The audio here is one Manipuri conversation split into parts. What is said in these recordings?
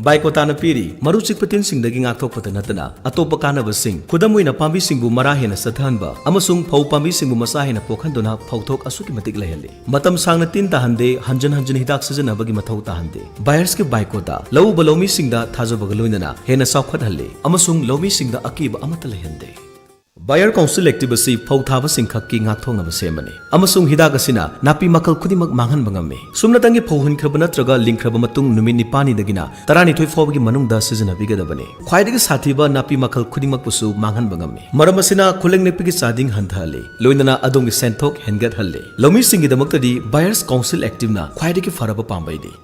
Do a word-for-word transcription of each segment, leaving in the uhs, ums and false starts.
ꯕꯥꯏꯀꯣꯇꯥꯅ ꯄꯤꯔꯤ ꯃꯔꯨ ꯆꯤꯛꯄ ꯇꯤꯟꯁꯤꯡꯗꯒꯤ ꯉꯥꯛꯊꯣꯛꯄꯗ ꯅꯠꯇꯅ ꯑꯇꯣꯞꯄ ꯀꯥꯟꯅꯕꯁꯤꯡ, ꯈꯨꯗꯝ ꯑꯣꯏꯅ ꯄꯥꯝꯕꯤꯁꯤꯡꯕꯨ ꯃꯔꯥ ꯍꯦꯟꯅ ꯆꯠꯊꯍꯟꯕ ꯑꯃꯁꯨꯡ ꯐꯧ ꯄꯥꯝꯕꯤꯁꯤꯡꯕꯨ ꯃꯆꯥ ꯍꯦꯟꯅ ꯄꯣꯛꯍꯟꯗꯨꯅ ꯐꯧꯊꯣꯛ ꯑꯁꯨꯛꯀꯤ ꯃꯇꯤꯛ ꯂꯩꯍꯜꯂꯤ꯫ ꯃꯇꯝ ꯁꯥꯡꯅ ꯇꯤꯟ ꯇꯥꯍꯟꯗꯦ, ꯍꯟꯖꯤꯟ ꯍꯟꯖꯤꯟ ꯍꯤꯗꯥꯛ ꯁꯤꯖꯤꯟꯅꯕꯒꯤ ꯃꯊꯧ ꯇꯥꯍꯟꯗꯦ꯫ ꯕꯥꯌꯔꯁꯀꯤ ꯕꯥꯏꯀꯣꯇꯥ ꯂꯧꯎꯕ ꯂꯧꯃꯤꯁꯤꯡꯗ ꯊꯥꯖꯕꯒ ꯂꯣꯏꯅꯅ ꯍꯦꯟꯅ ꯆꯥꯎꯈꯠꯍꯜꯂꯤ ꯑꯃꯁꯨꯡ ꯂꯧꯃꯤꯁꯤꯡꯗ ꯑꯀꯤꯕ ꯑꯃꯠꯇ ꯂꯩꯍꯟꯗꯦ꯫ ꯕꯥꯌꯔ ꯀꯥꯎꯟꯁꯤꯜ ꯑꯦꯛꯇꯤꯚ ꯑꯁꯤ ꯐꯧ ꯊꯥꯕꯁꯤꯡꯈꯛꯀꯤ ꯉꯥꯛꯊꯣꯛꯅꯕ ꯁꯦꯝꯕꯅꯤ, ꯑꯃꯁꯨꯡ ꯍꯤꯗꯥꯛ ꯑꯁꯤꯅ ꯅꯥꯄꯤ ꯃꯈꯜ ꯈꯨꯗꯤꯡꯃꯛ ꯃꯥꯡꯍꯟꯕ ꯉꯝꯃꯤ꯫ ꯁꯨꯞꯅꯇꯪꯒꯤ ꯐꯧ ꯍꯨꯟꯈ꯭ꯔꯕ ꯅꯠꯇ꯭ꯔꯒ ꯂꯤꯡꯈ꯭ꯔꯕ ꯃꯇꯨꯡ ꯅꯨꯃꯤꯠ ꯅꯤꯄꯥꯜꯅꯤꯗꯒꯤꯅ ꯇꯔꯥꯅꯤꯊꯣꯏ ꯐꯥꯎꯕꯒꯤ ꯃꯅꯨꯡꯗ ꯁꯤꯖꯤꯟꯅꯕꯤꯒꯗꯕꯅꯤ꯫ ꯈ꯭ꯋꯥꯏꯗꯒꯤ ꯁꯥꯊꯤꯕ ꯅꯥꯄꯤ ꯃꯈꯜ ꯈꯨꯗꯤꯡꯃꯛꯄꯨꯁꯨ ꯃꯥꯡꯍꯟꯕ ꯉꯝꯃꯤ꯫ ꯃꯔꯝ ꯑꯁꯤꯅ ꯈꯨꯂꯪ ꯅꯦꯛꯄꯒꯤ ꯆꯥꯗꯤꯡ ꯍꯟꯊꯍꯜꯂꯤ, ꯂꯣꯏꯅꯅ ꯑꯗꯣꯝꯒꯤ ꯁꯦꯟꯊꯣꯛ ꯍꯦꯟꯒꯠꯍꯜꯂꯤ꯫ ꯂꯧꯃꯤꯁꯤꯡꯒꯤꯗꯃꯛꯇꯗꯤ ꯕꯥꯌꯔꯁ ꯀꯥꯎꯟꯁꯤꯜ ꯑꯦꯛꯇꯤꯚꯅ ꯈ꯭ꯋꯥꯏꯗꯒꯤ ꯐꯔꯕ ꯄꯥꯝꯕꯩꯅꯤ꯫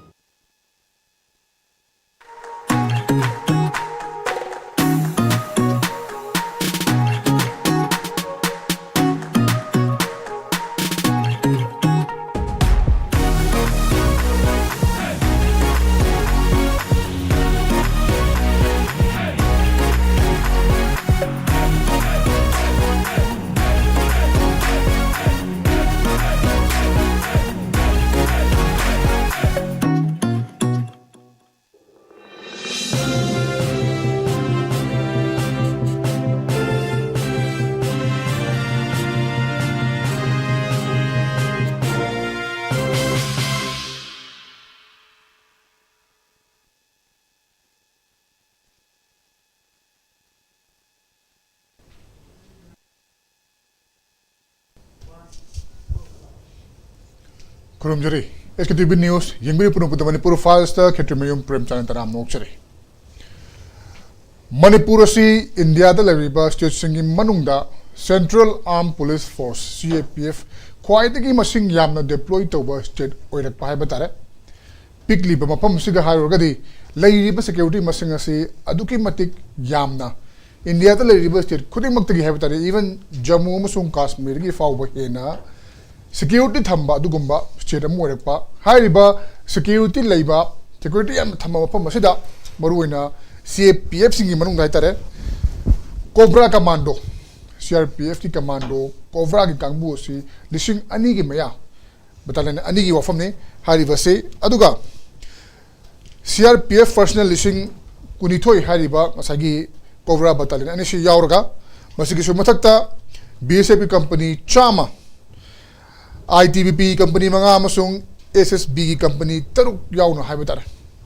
ꯈꯨꯔꯨꯝꯖꯔꯤ꯫ ꯑꯦꯁ ꯀꯦ ꯇꯤ ꯚꯤ ꯅ꯭ꯌꯨꯁ ꯌꯦꯡꯕꯤꯔꯤꯕ ꯄꯨꯝꯅꯃꯛꯄꯨꯗ ꯃꯅꯤꯄꯨꯔ ꯐꯥꯏꯜꯁꯇ ꯈꯦꯇ꯭ꯔꯤꯃꯌꯨꯝ ꯄ꯭ꯔꯦꯝꯆꯥꯟꯗ ꯇꯔꯥꯝꯅ ꯑꯣꯛꯆꯔꯤ꯫ ꯃꯅꯤꯄꯨꯔ ꯑꯁꯤ ꯏꯟꯗꯤꯌꯥꯗ ꯂꯩꯔꯤꯕ ꯁ꯭ꯇꯦꯠꯁꯤꯡꯒꯤ ꯃꯅꯨꯡꯗ ꯁꯦꯟꯇ꯭ꯔꯦꯜ ꯑꯥꯔꯝ ꯄꯨꯂꯤꯁ ꯐꯣꯔꯁ, ꯁꯤ ꯑꯦ ꯄꯤ ꯑꯦꯐ, ꯈ꯭ꯋꯥꯏꯗꯒꯤ ꯃꯁꯤꯡ ꯌꯥꯝꯅ ꯗꯤꯄ꯭ꯂꯣꯏ ꯇꯧꯕ ꯁ꯭ꯇꯦꯠ ꯑꯣꯏꯔꯛꯄ ꯍꯥꯏꯕ ꯇꯥꯔꯦ꯫ ꯄꯤꯛꯂꯤꯕ ꯃꯐꯝ ꯑꯁꯤꯒ ꯍꯥꯏꯔꯨꯔꯒꯗꯤ ꯂꯩꯔꯤꯕ ꯁꯦꯀ꯭ꯌꯨꯔꯤꯇꯤ ꯃꯁꯤꯡ ꯑꯁꯤ ꯑꯗꯨꯛꯀꯤ ꯃꯇꯤꯛ ꯌꯥꯝꯅ ꯏꯟꯗꯤꯌꯥꯗ ꯂꯩꯔꯤꯕ ꯁ꯭ꯇꯦꯠ ꯈꯨꯗꯤꯡꯃꯛꯇꯒꯤ ꯍꯥꯏꯕ ꯇꯥꯔꯦ, even ꯖꯝꯃꯨ ꯑꯃꯁꯨꯡ ꯀꯥꯁꯃꯤꯔꯒꯤ ꯐꯥꯎꯕ ꯍꯦꯟꯅ ꯁꯦꯀ꯭ꯌꯨꯔꯤꯇꯤ ꯊꯝꯕ ꯑꯗꯨꯒꯨꯝꯕ ꯁ꯭ꯇꯦꯠ ꯑꯃ ꯑꯣꯏꯔꯛꯄ꯫ ꯍꯥꯏꯔꯤꯕ ꯁꯦꯀ꯭ꯌꯨꯔꯤꯇꯤ ꯂꯩꯕ, ꯁꯦꯀ꯭ꯌꯨꯔꯤꯇꯤ ꯌꯥꯝꯅ ꯊꯝꯕ ꯃꯐꯝ ꯑꯁꯤꯗ ꯃꯔꯨꯑꯣꯏꯅ ꯁꯤ ꯑꯦ ꯄꯤ ꯑꯦꯐꯁꯤꯡꯒꯤ ꯃꯅꯨꯡꯗ ꯍꯥꯏ ꯇꯥꯔꯦ, cobra commando, C R P ꯑꯦꯐꯀꯤ ꯀꯃꯥꯟꯗꯣ ꯀꯣꯕ꯭ꯔꯥꯒꯤ ꯀꯥꯡꯕꯨ ꯑꯁꯤ ꯂꯤꯁꯤꯡ ꯑꯅꯤꯒꯤ ꯃꯌꯥ, ꯕꯇꯥꯂꯤꯌꯟ ꯑꯅꯤꯒꯤ ꯋꯥꯐꯝꯅꯤ ꯍꯥꯏꯔꯤꯕꯁꯤ꯫ ꯑꯗꯨꯒ C R P F personnel ꯂꯤꯁꯤꯡ ꯀꯨꯟꯅꯤꯊꯣꯏ ꯍꯥꯏꯔꯤꯕ ꯉꯁꯥꯏꯒꯤ ꯀꯣꯕ꯭ꯔꯥ battalion ꯑꯅꯤꯁꯤ ꯌꯥꯎꯔꯒ, ꯃꯁꯤꯒꯤꯁꯨ ꯃꯊꯛꯇ B S F ꯀꯤ company ꯆꯥꯝꯃ, I T B P company ꯃꯉꯥ ꯑꯃꯁꯨꯡ S S B ꯒꯤ company ꯇꯔꯨꯛ ꯌꯥꯎꯅ ꯍꯥꯏꯕ ꯇꯥꯔꯦ꯫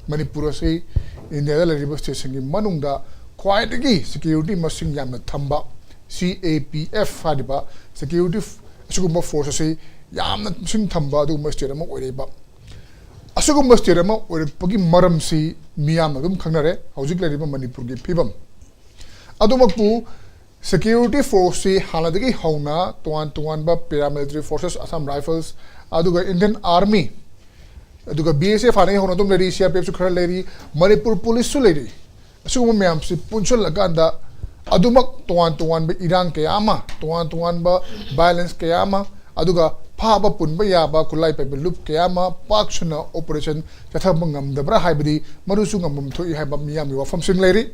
ꯃꯅꯤꯄꯨꯔ ꯑꯁꯤ ꯏꯟꯗꯤꯌꯥꯗ ꯂꯩꯔꯤꯕ stateꯁꯤꯡꯒꯤ ꯃꯅꯨꯡꯗ ꯈ꯭ꯋꯥꯏꯗꯒꯤ security ꯃꯁꯤꯡ ꯌꯥꯝꯅ ꯊꯝꯕ C A P F ꯍꯥꯏꯔꯤꯕ security ꯑꯁꯤꯒꯨꯝꯕ force ꯑꯁꯤ ꯌꯥꯝꯅ ꯃꯁꯤꯡ ꯊꯝꯕ ꯑꯗꯨꯒꯨꯝꯕ state ꯑꯃ ꯑꯣꯏꯔꯛꯏꯕ꯫ ꯑꯁꯤꯒꯨꯝꯕ state ꯑꯃ ꯑꯣꯏꯔꯛꯄꯒꯤ ꯃꯔꯝꯁꯤ ꯃꯤꯌꯥꯝꯅ ꯑꯗꯨꯝ ꯈꯪꯅꯔꯦ, ꯍꯧꯖꯤꯛ ꯂꯩꯔꯤꯕ ꯃꯅꯤꯄꯨꯔꯒꯤ ꯐꯤꯕꯝ꯫ ꯑꯗꯨꯃꯛꯄꯨ security forceꯁꯤ ꯍꯥꯟꯅꯗꯒꯤ ꯍꯧꯅ ꯇꯣꯉꯥꯟ ꯇꯣꯉꯥꯟꯕ paramilitary forces, Assam Rifles, ꯑꯗꯨꯒ Indian Army, ꯑꯗꯨꯒ B S F ꯍꯥꯟꯅꯗꯒꯤ ꯍꯧꯅ ꯑꯗꯨꯝ ꯂꯩꯔꯤ, C R P Fꯁꯨ ꯈꯔ ꯂꯩꯔꯤ, ꯃꯅꯤꯄꯨꯔ policeꯁꯨ ꯂꯩꯔꯤ꯫ ꯑꯁꯤꯒꯨꯝꯕ ꯃꯌꯥꯝꯁꯤ ꯄꯨꯟꯁꯤꯜꯂꯀꯥꯟꯗ ꯑꯗꯨꯃꯛ ꯇꯣꯉꯥꯟ ꯇꯣꯉꯥꯟꯕ ꯏꯔꯥꯡ ꯀꯌꯥ ꯑꯃ, ꯇꯣꯉꯥꯟ ꯇꯣꯉꯥꯟꯕ violence ꯀꯌꯥ ꯑꯃ, ꯑꯗꯨꯒ ꯐꯥꯕ ꯄꯨꯟꯕ ꯌꯥꯕ ꯈꯨꯠꯂꯥꯏ ꯄꯥꯏꯕ ꯂꯨꯞ ꯀꯌꯥ ꯑꯃ ꯄꯥꯛ ꯁꯟꯅ operation ꯆꯠꯊꯕ ꯉꯝꯗꯕ꯭ꯔꯥ ꯍꯥꯏꯕꯗꯤ ꯃꯔꯨꯁꯨ ꯉꯝꯐꯝ ꯊꯣꯛꯏ ꯍꯥꯏꯕ ꯃꯤꯌꯥꯝꯒꯤ ꯋꯥꯐꯝꯁꯤꯡ ꯂꯩꯔꯤ꯫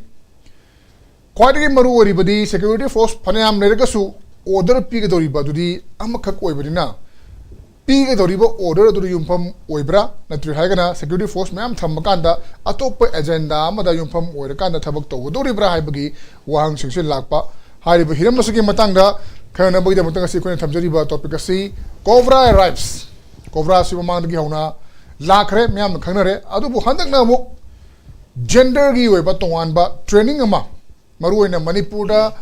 ꯈ꯭ꯋꯥꯏꯗꯒꯤ ꯃꯔꯨ ꯑꯣꯏꯔꯤꯕꯗꯤ security force ꯐꯅꯌꯥꯝ ꯂꯩꯔꯒꯁꯨ order ꯄꯤꯒꯗꯧꯔꯤꯕ ꯑꯗꯨꯗꯤ ꯑꯃꯈꯛ ꯑꯣꯏꯕꯅꯤꯅ, ꯄꯤꯒꯗꯧꯔꯤꯕ order ꯑꯗꯨꯗ ꯌꯨꯝꯐꯝ ꯑꯣꯏꯕ꯭ꯔꯥ, ꯅꯠꯇ꯭ꯔꯦ ꯍꯥꯏꯔꯒꯅ security force ꯃꯌꯥꯝ ꯊꯝꯕ ꯀꯥꯟꯗ ꯑꯇꯣꯞꯄ agenda ꯑꯃꯗ ꯌꯨꯝꯐꯝ ꯑꯣꯏꯔꯀꯥꯟꯗ ꯊꯕꯛ ꯇꯧꯒꯗꯧꯔꯤꯕ꯭ꯔꯥ ꯍꯥꯏꯕꯒꯤ ꯋꯥꯍꯪꯁꯤꯡꯁꯤ ꯂꯥꯛꯄ꯫ ꯍꯥꯏꯔꯤꯕ ꯍꯤꯔꯝ ꯑꯁꯤꯒꯤ ꯃꯇꯥꯡꯗ ꯈꯟꯅꯅꯕꯒꯤꯗꯃꯛꯇ ꯉꯁꯤ ꯑꯩꯈꯣꯏꯅ ꯊꯝꯖꯔꯤꯕ topic ꯑꯁꯤ ꯀꯣꯕ꯭ꯔꯥ ꯔꯥꯏꯠꯁ꯫ ꯀꯣꯕ꯭ꯔꯥ ꯑꯁꯤ ꯃꯃꯥꯡꯗꯒꯤ ꯍꯧꯅ ꯂꯥꯛꯈ꯭ꯔꯦ, ꯃꯌꯥꯝꯅ ꯈꯪꯅꯔꯦ꯫ ꯑꯗꯨꯕꯨ ꯍꯟꯗꯛꯅ ꯑꯃꯨꯛ genderꯒꯤ ꯑꯣꯏꯕ ꯇꯣꯉꯥꯟꯕ training ꯑꯃ, ꯃꯔꯨꯑꯣꯏꯅ ꯃꯅꯤꯄꯨꯔꯗ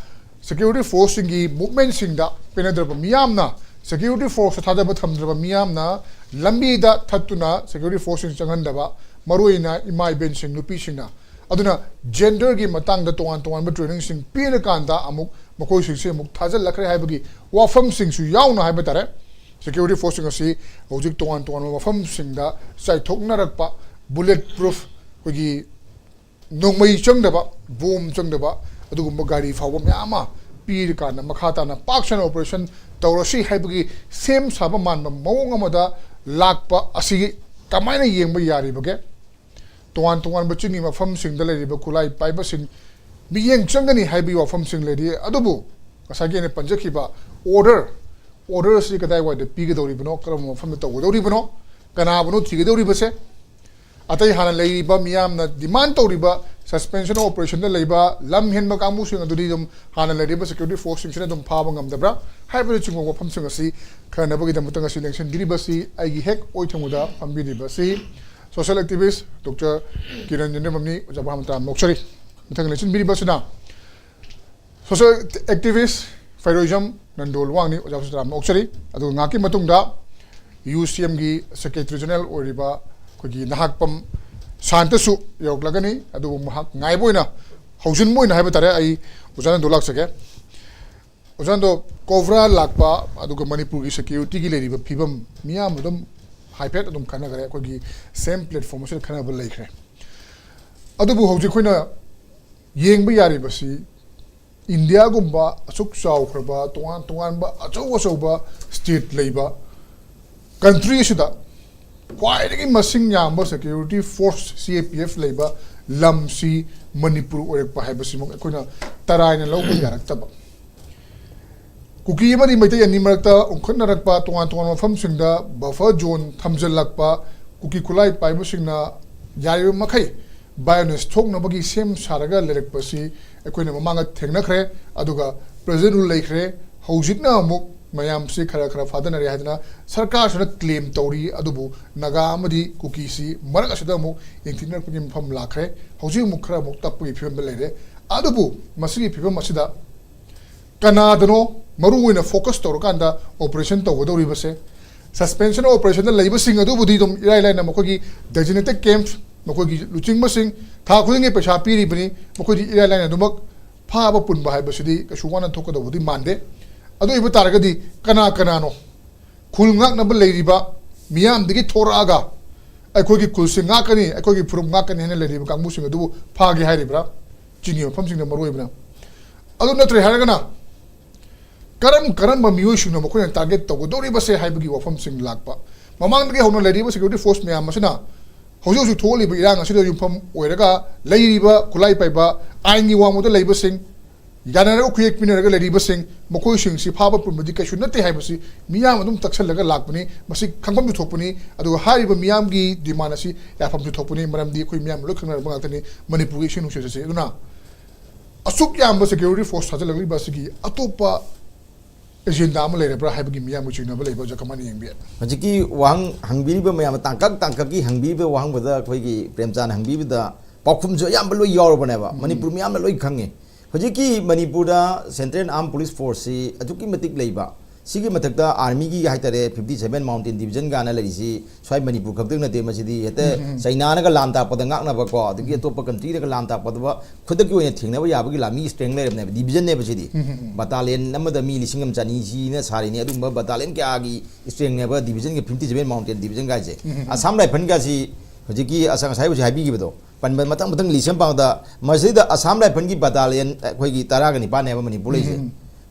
security forceꯁꯤꯡꯒꯤ movementꯁꯤꯡꯗ ꯄꯦꯟꯅꯗ꯭ꯔꯕ ꯃꯤꯌꯥꯝꯅ security forceꯇ ꯊꯥꯖꯕ ꯊꯝꯗ꯭ꯔꯕ ꯃꯤꯌꯥꯝꯅ ꯂꯝꯕꯤꯗ ꯊꯠꯇꯨꯅ security forceꯁꯤꯡ ꯆꯪꯍꯟꯗꯕ, ꯃꯔꯨꯑꯣꯏꯅ ꯏꯃꯥ ꯏꯕꯦꯟꯁꯤꯡ, ꯅꯨꯄꯤꯁꯤꯡꯅ꯫ ꯑꯗꯨꯅ genderꯒꯤ ꯃꯇꯥꯡꯗ ꯇꯣꯉꯥꯟ ꯇꯣꯉꯥꯟꯕ trainingꯁꯤꯡ ꯄꯤꯔꯀꯥꯟꯗ ꯑꯃꯨꯛ ꯃꯈꯣꯏꯁꯤꯡꯁꯤ ꯑꯃꯨꯛ ꯊꯥꯖꯤꯜꯂꯛꯈ꯭ꯔꯦ ꯍꯥꯏꯕꯒꯤ ꯋꯥꯐꯝꯁꯤꯡꯁꯨ ꯌꯥꯎꯅ ꯍꯥꯏꯕ ꯇꯥꯔꯦ꯫ Security forceꯁꯤꯡ ꯑꯁꯤ ꯍꯧꯖꯤꯛ ꯇꯣꯉꯥꯟ ꯇꯣꯉꯥꯟꯕ ꯃꯐꯝꯁꯤꯡꯗ ꯆꯥꯏꯊꯣꯛꯅꯔꯛꯄ, bullet proof, ꯑꯩꯈꯣꯏꯒꯤ ꯅꯣꯡꯃꯩ ꯆꯪꯗꯕ, bomb ꯆꯪꯗꯕ ꯑꯗꯨꯒꯨꯝꯕ ꯒꯥꯔꯤ ꯐꯥꯎꯕ ꯃꯌꯥꯝ ꯑꯃ ꯄꯤꯔꯀꯥꯟꯗ ꯃꯈꯥ ꯇꯥꯅ ꯄꯥꯛ ꯁꯟꯅ operation ꯇꯧꯔꯁꯤ ꯍꯥꯏꯕꯒꯤ ꯁꯦꯝ ꯁꯥꯕ ꯃꯥꯟꯕ ꯃꯑꯣꯡ ꯑꯃꯗ ꯂꯥꯛꯄ ꯑꯁꯤꯒꯤ ꯀꯃꯥꯏꯅ ꯌꯦꯡꯕ ꯌꯥꯔꯤꯕꯒꯦ? ꯇꯣꯉꯥꯟ ꯇꯣꯉꯥꯟꯕ ꯆꯤꯡꯒꯤ ꯃꯐꯝꯁꯤꯡꯗ ꯂꯩꯔꯤꯕ ꯈꯨꯠꯂꯥꯏ ꯄꯥꯏꯕꯁꯤꯡ ꯃꯤꯠꯌꯦꯡ ꯆꯪꯒꯅꯤ ꯍꯥꯏꯕꯒꯤ ꯋꯥꯐꯝꯁꯤꯡ ꯂꯩꯔꯤ꯫ ꯑꯗꯨꯕꯨ ꯉꯁꯥꯏꯒꯤ ꯑꯩꯅ ꯄꯟꯖꯈꯤꯕ order, order ꯑꯁꯤ ꯀꯗꯥꯏꯋꯥꯏꯗ ꯄꯤꯒꯗꯧꯔꯤꯕꯅꯣ, ꯀꯔꯝꯕ ꯃꯐꯝꯗ ꯇꯧꯒꯗꯧꯔꯤꯕꯅꯣ, ꯀꯅꯥꯕꯨꯅꯣ ꯊꯤꯒꯗꯧꯔꯤꯕꯁꯦ? ꯑꯇꯩ ꯍꯥꯟꯅ ꯂꯩꯔꯤꯕ ꯃꯤꯌꯥꯝꯅ demand ꯇꯧꯔꯤꯕ suspension of operationꯗ ꯂꯩꯕ ꯂꯝ ꯍꯦꯟꯕ ꯀꯥꯡꯕꯨꯁꯤꯡ ꯑꯗꯨꯗꯤ ꯑꯗꯨꯝ ꯍꯥꯟꯅ ꯂꯩꯔꯤꯕ security forceꯁꯤꯡꯁꯤꯅ ꯑꯗꯨꯝ ꯐꯥꯕ ꯉꯝꯗꯕ꯭ꯔꯥ ꯍꯥꯏꯕꯅꯆꯤꯡꯕ ꯋꯥꯐꯝꯁꯤꯡ ꯑꯁꯤ ꯈꯟꯅꯅꯕꯒꯤꯗꯃꯛꯇ ꯉꯁꯤ ꯂꯦꯡꯁꯤꯟꯕꯤꯔꯤꯕꯁꯤ ꯑꯩꯒꯤ ꯍꯦꯛ ꯑꯣꯏ ꯊꯪꯕꯗ ꯐꯝꯕꯤꯔꯤꯕꯁꯤ social activist Doctor ꯀꯤꯔꯟ ꯌꯦꯡꯗ꯭ꯔꯝꯕꯝꯅꯤ꯫ ꯑꯣꯖꯥꯕꯨ ꯍꯥꯟꯅ ꯇꯔꯥꯝꯅ ꯑꯣꯛꯆꯔꯤ꯫ ꯃꯊꯪ ꯂꯦꯡꯁꯤꯟꯕꯤꯔꯤꯕꯁꯤꯅ social activist ꯐꯩꯔꯣꯏꯖꯝ ꯅꯟꯗꯣꯜ ꯋꯥꯡꯅꯤ꯫ ꯑꯣꯖꯥꯕꯨꯁꯨ ꯇꯔꯥꯝꯅ ꯑꯣꯛꯆꯔꯤ꯫ ꯑꯗꯨꯒ ꯉꯥꯏꯍꯥꯛꯀꯤ ꯃꯇꯨꯡꯗ UCMꯒꯤ Secretary General ꯑꯣꯏꯔꯤꯕ ꯑꯩꯈꯣꯏꯒꯤ ꯅꯍꯥꯛꯄꯝ ꯁꯥꯟꯇꯁꯨ ꯌꯧꯔꯛꯂꯒꯅꯤ꯫ ꯑꯗꯨꯕꯨ ꯃꯍꯥꯛ ꯉꯥꯏꯕ ꯑꯣꯏꯅ, ꯍꯧꯖꯤꯟꯕ ꯑꯣꯏꯅ ꯍꯥꯏꯕ ꯇꯥꯔꯦ, ꯑꯩ ꯑꯣꯖꯥ ꯅꯟꯗꯣꯜ ꯂꯥꯛꯆꯒꯦ꯫ ꯑꯣꯖꯥ ꯅꯟꯗꯣꯜ, ꯀꯣꯕ꯭ꯔꯥ ꯂꯥꯛꯄ ꯑꯗꯨꯒ ꯃꯅꯤꯄꯨꯔꯒꯤ securityꯒꯤ ꯂꯩꯔꯤꯕ ꯐꯤꯕꯝ ꯃꯤꯌꯥꯝ ꯑꯗꯨꯝ ꯍꯥꯏꯐꯦꯠ ꯑꯗꯨꯝ ꯈꯟꯅꯈ꯭ꯔꯦ, ꯑꯩꯈꯣꯏꯒꯤ same platform ꯑꯁꯤꯗ ꯈꯟꯅꯕ ꯂꯩꯈ꯭ꯔꯦ꯫ ꯑꯗꯨꯕꯨ ꯍꯧꯖꯤꯛ ꯑꯩꯈꯣꯏꯅ ꯌꯦꯡꯕ ꯌꯥꯔꯤꯕꯁꯤ ꯏꯟꯗꯤꯌꯥꯒꯨꯝꯕ ꯑꯁꯨꯛ ꯆꯥꯎꯈ꯭ꯔꯕ, ꯇꯣꯉꯥꯟ ꯇꯣꯉꯥꯟꯕ ꯑꯆꯧ ꯑꯆꯧꯕ state ꯂꯩꯕ country ꯑꯁꯤꯗ ꯈ꯭ꯋꯥꯏꯗꯒꯤ ꯃꯁꯤꯡ ꯌꯥꯝꯕ security force, CAPF ꯂꯩꯕ ꯂꯝꯁꯤ ꯃꯅꯤꯄꯨꯔ ꯑꯣꯏꯔꯛꯄ ꯍꯥꯏꯕꯁꯤꯃꯛ ꯑꯩꯈꯣꯏꯅ ꯇꯔꯥꯏꯅ ꯂꯧꯕ ꯌꯥꯔꯛꯇꯕ꯫ ꯀꯨꯀꯤ ꯑꯃꯗꯤ ꯃꯩꯇꯩ ꯑꯅꯤ ꯃꯔꯛꯇ ꯎꯪꯈꯠꯅꯔꯛꯄ, ꯇꯣꯉꯥꯟ ꯇꯣꯉꯥꯟꯕ ꯃꯐꯝꯁꯤꯡꯗ buffer zone ꯊꯝꯖꯤꯜꯂꯛꯄ, ꯀꯨꯀꯤ ꯈꯨꯠꯂꯥꯏ ꯄꯥꯏꯕꯁꯤꯡꯅ ꯌꯥꯔꯤꯕ ꯃꯈꯩ violence ꯊꯣꯛꯅꯕꯒꯤ ꯁꯦꯝ ꯁꯥꯔꯒ ꯂꯩꯔꯛꯄꯁꯤ ꯑꯩꯈꯣꯏꯅ ꯃꯃꯥꯡꯗ ꯊꯦꯡꯅꯈ꯭ꯔꯦ꯫ ꯑꯗꯨꯒ present rule ꯂꯩꯈ꯭ꯔꯦ꯫ ꯍꯧꯖꯤꯛꯅ ꯑꯃꯨꯛ ꯃꯌꯥꯝꯁꯤ ꯈꯔ ꯈꯔ ꯐꯥꯗꯅꯔꯦ ꯍꯥꯏꯗꯅ ꯁꯔꯀꯥꯔꯁꯤꯅ claim ꯇꯧꯔꯤ꯫ ꯑꯗꯨꯕꯨ ꯅꯥꯒꯥ ꯑꯃꯗꯤ ꯀꯨꯀꯤꯁꯤ ꯃꯔꯛ ꯑꯁꯤꯗ ꯑꯃꯨꯛ ꯌꯦꯡꯊꯤꯅꯔꯛꯄꯒꯤ ꯃꯐꯝ ꯂꯥꯛꯈ꯭ꯔꯦ꯫ ꯍꯧꯖꯤꯛ ꯑꯃꯨꯛ ꯈꯔ ꯑꯃꯨꯛ ꯇꯞꯄꯒꯤ ꯐꯤꯕꯝꯗ ꯂꯩꯔꯦ꯫ ꯑꯗꯨꯕꯨ ꯃꯁꯤꯒꯤ ꯐꯤꯕꯝ ꯑꯁꯤꯗ ꯀꯅꯥꯗꯅꯣ ꯃꯔꯨ ꯑꯣꯏꯅ focus ꯇꯧꯔꯀꯥꯟꯗ operation ꯇꯧꯒꯗꯧꯔꯤꯕꯁꯦ? Suspension of operationꯗ ꯂꯩꯕꯁꯤꯡ ꯑꯗꯨꯕꯨꯗꯤ ꯑꯗꯨꯝ ꯏꯔꯥꯏ ꯂꯥꯏꯅ ꯃꯈꯣꯏꯒꯤ designated camp, ꯃꯈꯣꯏꯒꯤ ꯂꯨꯆꯤꯡꯕꯁꯤꯡ ꯊꯥ ꯈꯨꯗꯤꯡꯒꯤ ꯄꯩꯁꯥ ꯄꯤꯔꯤꯕꯅꯤ, ꯃꯈꯣꯏꯗꯤ ꯏꯔꯥꯏ ꯂꯥꯏꯅ ꯑꯗꯨꯃꯛ ꯐꯥꯕ ꯄꯨꯟꯕ ꯍꯥꯏꯕꯁꯤꯗꯤ ꯀꯩꯁꯨ ꯋꯥꯅ ꯊꯣꯛꯀꯗꯧꯕꯗꯤ ꯃꯥꯟꯗꯦ꯫ ꯑꯗꯨ ꯑꯣꯏꯕ ꯇꯥꯔꯒꯗꯤ ꯀꯅꯥ ꯀꯅꯥꯅꯣ ꯈꯨꯜ ꯉꯥꯛꯅꯕ ꯂꯩꯔꯤꯕ ꯃꯤꯌꯥꯝꯗꯒꯤ ꯊꯣꯔꯛꯑꯒ ꯑꯩꯈꯣꯏꯒꯤ ꯈꯨꯜꯁꯤ ꯉꯥꯛꯀꯅꯤ, ꯑꯩꯈꯣꯏꯒꯤ ꯐꯨꯔꯨꯞ ꯉꯥꯛꯀꯅꯤ ꯍꯥꯏꯅ ꯂꯩꯔꯤꯕ ꯀꯥꯡꯕꯨꯁꯤꯡ ꯑꯗꯨꯕꯨ ꯐꯥꯒꯦ ꯍꯥꯏꯔꯤꯕ꯭ꯔꯥ? ꯆꯤꯡꯒꯤ ꯃꯐꯝꯁꯤꯡꯗ ꯃꯔꯨ ꯑꯣꯏꯕꯅ꯫ ꯑꯗꯨ ꯅꯠꯇ꯭ꯔꯦ ꯍꯥꯏꯔꯒꯅ ꯀꯔꯝ ꯀꯔꯝꯕ ꯃꯤꯑꯣꯏꯁꯤꯡꯅꯣ ꯃꯈꯣꯏꯅ target ꯇꯧꯒꯗꯧꯔꯤꯕꯁꯦ ꯍꯥꯏꯕꯒꯤ ꯋꯥꯐꯝꯁꯤꯡ ꯂꯥꯛꯄ꯫ ꯃꯃꯥꯡꯗꯒꯤ ꯍꯧꯅ ꯂꯩꯔꯤꯕ security force ꯃꯌꯥꯝ ꯑꯁꯤꯅ ꯍꯧꯖꯤꯛ ꯍꯧꯖꯤꯛ ꯊꯣꯛꯍꯜꯂꯤꯕ ꯏꯔꯥꯡ ꯑꯁꯤꯗ ꯌꯨꯝꯐꯝ ꯑꯣꯏꯔꯒ ꯂꯩꯔꯤꯕ ꯈꯨꯠꯂꯥꯏ ꯄꯥꯏꯕ ꯑꯥꯏꯟꯒꯤ ꯋꯥꯡꯃꯗ ꯂꯩꯕꯁꯤꯡ, ꯌꯥꯅꯔꯒ ꯈꯨꯌꯦꯛ ꯄꯤꯅꯔꯒ ꯂꯩꯔꯤꯕꯁꯤꯡ, ꯃꯈꯣꯏꯁꯤꯡꯁꯤ ꯐꯥꯕ ꯄꯨꯟꯕꯗꯤ ꯀꯩꯁꯨ ꯅꯠꯇꯦ ꯍꯥꯏꯕꯁꯤ ꯃꯤꯌꯥꯝ ꯑꯗꯨꯝ ꯇꯛꯁꯜꯂꯒ ꯂꯥꯛꯄꯅꯤ꯫ ꯃꯁꯤ ꯈꯪꯐꯝꯁꯨ ꯊꯣꯛꯄꯅꯤ꯫ ꯑꯗꯨꯒ ꯍꯥꯏꯔꯤꯕ ꯃꯤꯌꯥꯝꯒꯤ ꯗꯤꯃꯥꯟ ꯑꯁꯤ ꯌꯥꯐꯝꯁꯨ ꯊꯣꯛꯄꯅꯤ꯫ ꯃꯔꯝꯗꯤ ꯑꯩꯈꯣꯏ ꯃꯤꯌꯥꯝ ꯂꯣꯏ ꯈꯪꯅꯔꯕ ꯉꯥꯛꯇꯅꯤ ꯃꯅꯤꯄꯨꯔꯒꯤ ꯏꯁꯤꯡ ꯅꯨꯡꯁꯤꯠ ꯑꯁꯤ꯫ ꯑꯗꯨꯅ ꯑꯁꯨꯛ ꯌꯥꯝꯕ ꯁꯦꯀ꯭ꯌꯨꯔꯤꯇꯤ ꯐꯣꯔꯁ ꯊꯥꯖꯤꯜꯂꯛꯂꯤꯕ ꯑꯁꯤꯒꯤ ꯑꯇꯣꯞꯄ ꯑꯦꯖꯦꯟꯗꯥ ꯑꯃ ꯂꯩꯔꯕ꯭ꯔꯥ ꯍꯥꯏꯕꯒꯤ ꯃꯤꯌꯥꯝꯒꯤ ꯆꯤꯡꯅꯕ ꯂꯩꯕ, ꯑꯣꯖꯥ, ꯀꯃꯥꯏꯅ ꯌꯦꯡꯕꯤ? ꯍꯧꯖꯤꯛꯀꯤ ꯋꯥꯍꯪ ꯍꯪꯕꯤꯔꯤꯕ ꯃꯌꯥꯝ, ꯇꯥꯡꯀꯛ ꯇꯥꯡꯀꯛꯀꯤ ꯍꯪꯕꯤꯔꯤꯕ ꯋꯥꯍꯪꯕꯗ ꯑꯩꯈꯣꯏꯒꯤ ꯄ꯭ꯔꯦꯝꯆꯥꯟꯗ ꯍꯪꯕꯤꯕꯗ ꯄꯥꯎꯈꯨꯝꯁꯨ ꯑꯌꯥꯝꯕ ꯂꯣꯏ ꯌꯥꯎꯔꯕꯅꯦꯕ꯫ ꯃꯅꯤꯄꯨꯔ ꯃꯤꯌꯥꯝꯅ ꯂꯣꯏ ꯈꯪꯉꯤ꯫ ꯍꯧꯖꯤꯛꯀꯤ ꯃꯅꯤꯄꯨꯔꯗ Central Armed Police Force ꯁꯤ ꯑꯗꯨꯛꯀꯤ ꯃꯇꯤꯛ ꯂꯩꯕ, ꯁꯤꯒꯤ ꯃꯊꯛꯇ ꯑꯥꯔꯃꯤꯒꯤ ꯍꯥꯏꯇꯥꯔꯦ, fifty seven Mountain Division ꯀꯥꯏꯅ ꯂꯩꯔꯤꯁꯤ ꯁ꯭ꯋꯥꯏ ꯃꯅꯤꯄꯨꯔ ꯈꯛꯇꯪ ꯅꯠꯇꯦ꯫ ꯃꯁꯤꯗꯤ ꯍꯦꯛꯇ ꯆꯩꯅꯥꯅꯒ ꯂꯥꯟ ꯇꯥꯛꯄꯗ ꯉꯥꯛꯅꯕꯀꯣ, ꯑꯗꯒꯤ ꯑꯇꯣꯞꯄ ꯀꯟꯇ꯭ꯔꯤꯅꯒ ꯂꯥꯟ ꯇꯥꯛꯄꯗ ꯈꯨꯗꯛꯀꯤ ꯑꯣꯏꯅ ꯊꯦꯡꯅꯕ ꯌꯥꯕꯒꯤ ꯂꯥꯟꯃꯤ ꯏꯁꯇ꯭ꯔꯦꯡ ꯂꯩꯔꯕꯅꯦꯕ, ꯗꯤꯕꯤꯖꯟꯅꯦꯕ ꯁꯤꯗꯤ꯫ ꯕꯇꯥꯂꯤꯌꯟ ꯑꯃꯗ ꯃꯤ ꯂꯤꯁꯤꯡ ꯑꯃ ꯆꯅꯤ ꯁꯤꯅ ꯁꯥꯔꯤꯅꯤ꯫ ꯑꯗꯨꯒꯨꯝꯕ ꯕꯇꯥꯂꯤꯌꯟ ꯀꯌꯥꯒꯤ ꯏꯁꯇ꯭ꯔꯦꯡꯅꯦꯕ ꯗꯤꯕꯤꯖꯟꯒꯤ fifty seven Mountain Division ꯒꯥꯏꯁꯦ꯫ Assam ꯔꯥꯏꯐꯜꯒꯁꯤ ꯍꯧꯖꯤꯛꯀꯤ ꯑꯁꯥ-, ꯉꯁꯥꯏ ꯍꯧꯖꯤꯛ ꯍꯥꯏꯕꯤꯈꯤꯕꯗꯣ, ꯄꯟꯕ ꯃꯊꯪ ꯃꯊꯪ ꯂꯤꯁ ꯑꯃ ꯄꯥꯕꯗ, ꯃꯁꯤꯗ ꯑꯁꯥꯝ ꯔꯥꯏꯐꯜꯒꯤ ꯕꯇꯥꯂꯤꯌꯟ ꯑꯩꯈꯣꯏꯒꯤ ꯇꯔꯥꯒ ꯅꯤꯄꯥꯟꯅꯦꯕ ꯃꯅꯤꯄꯨꯔ ꯂꯩꯁꯦ꯫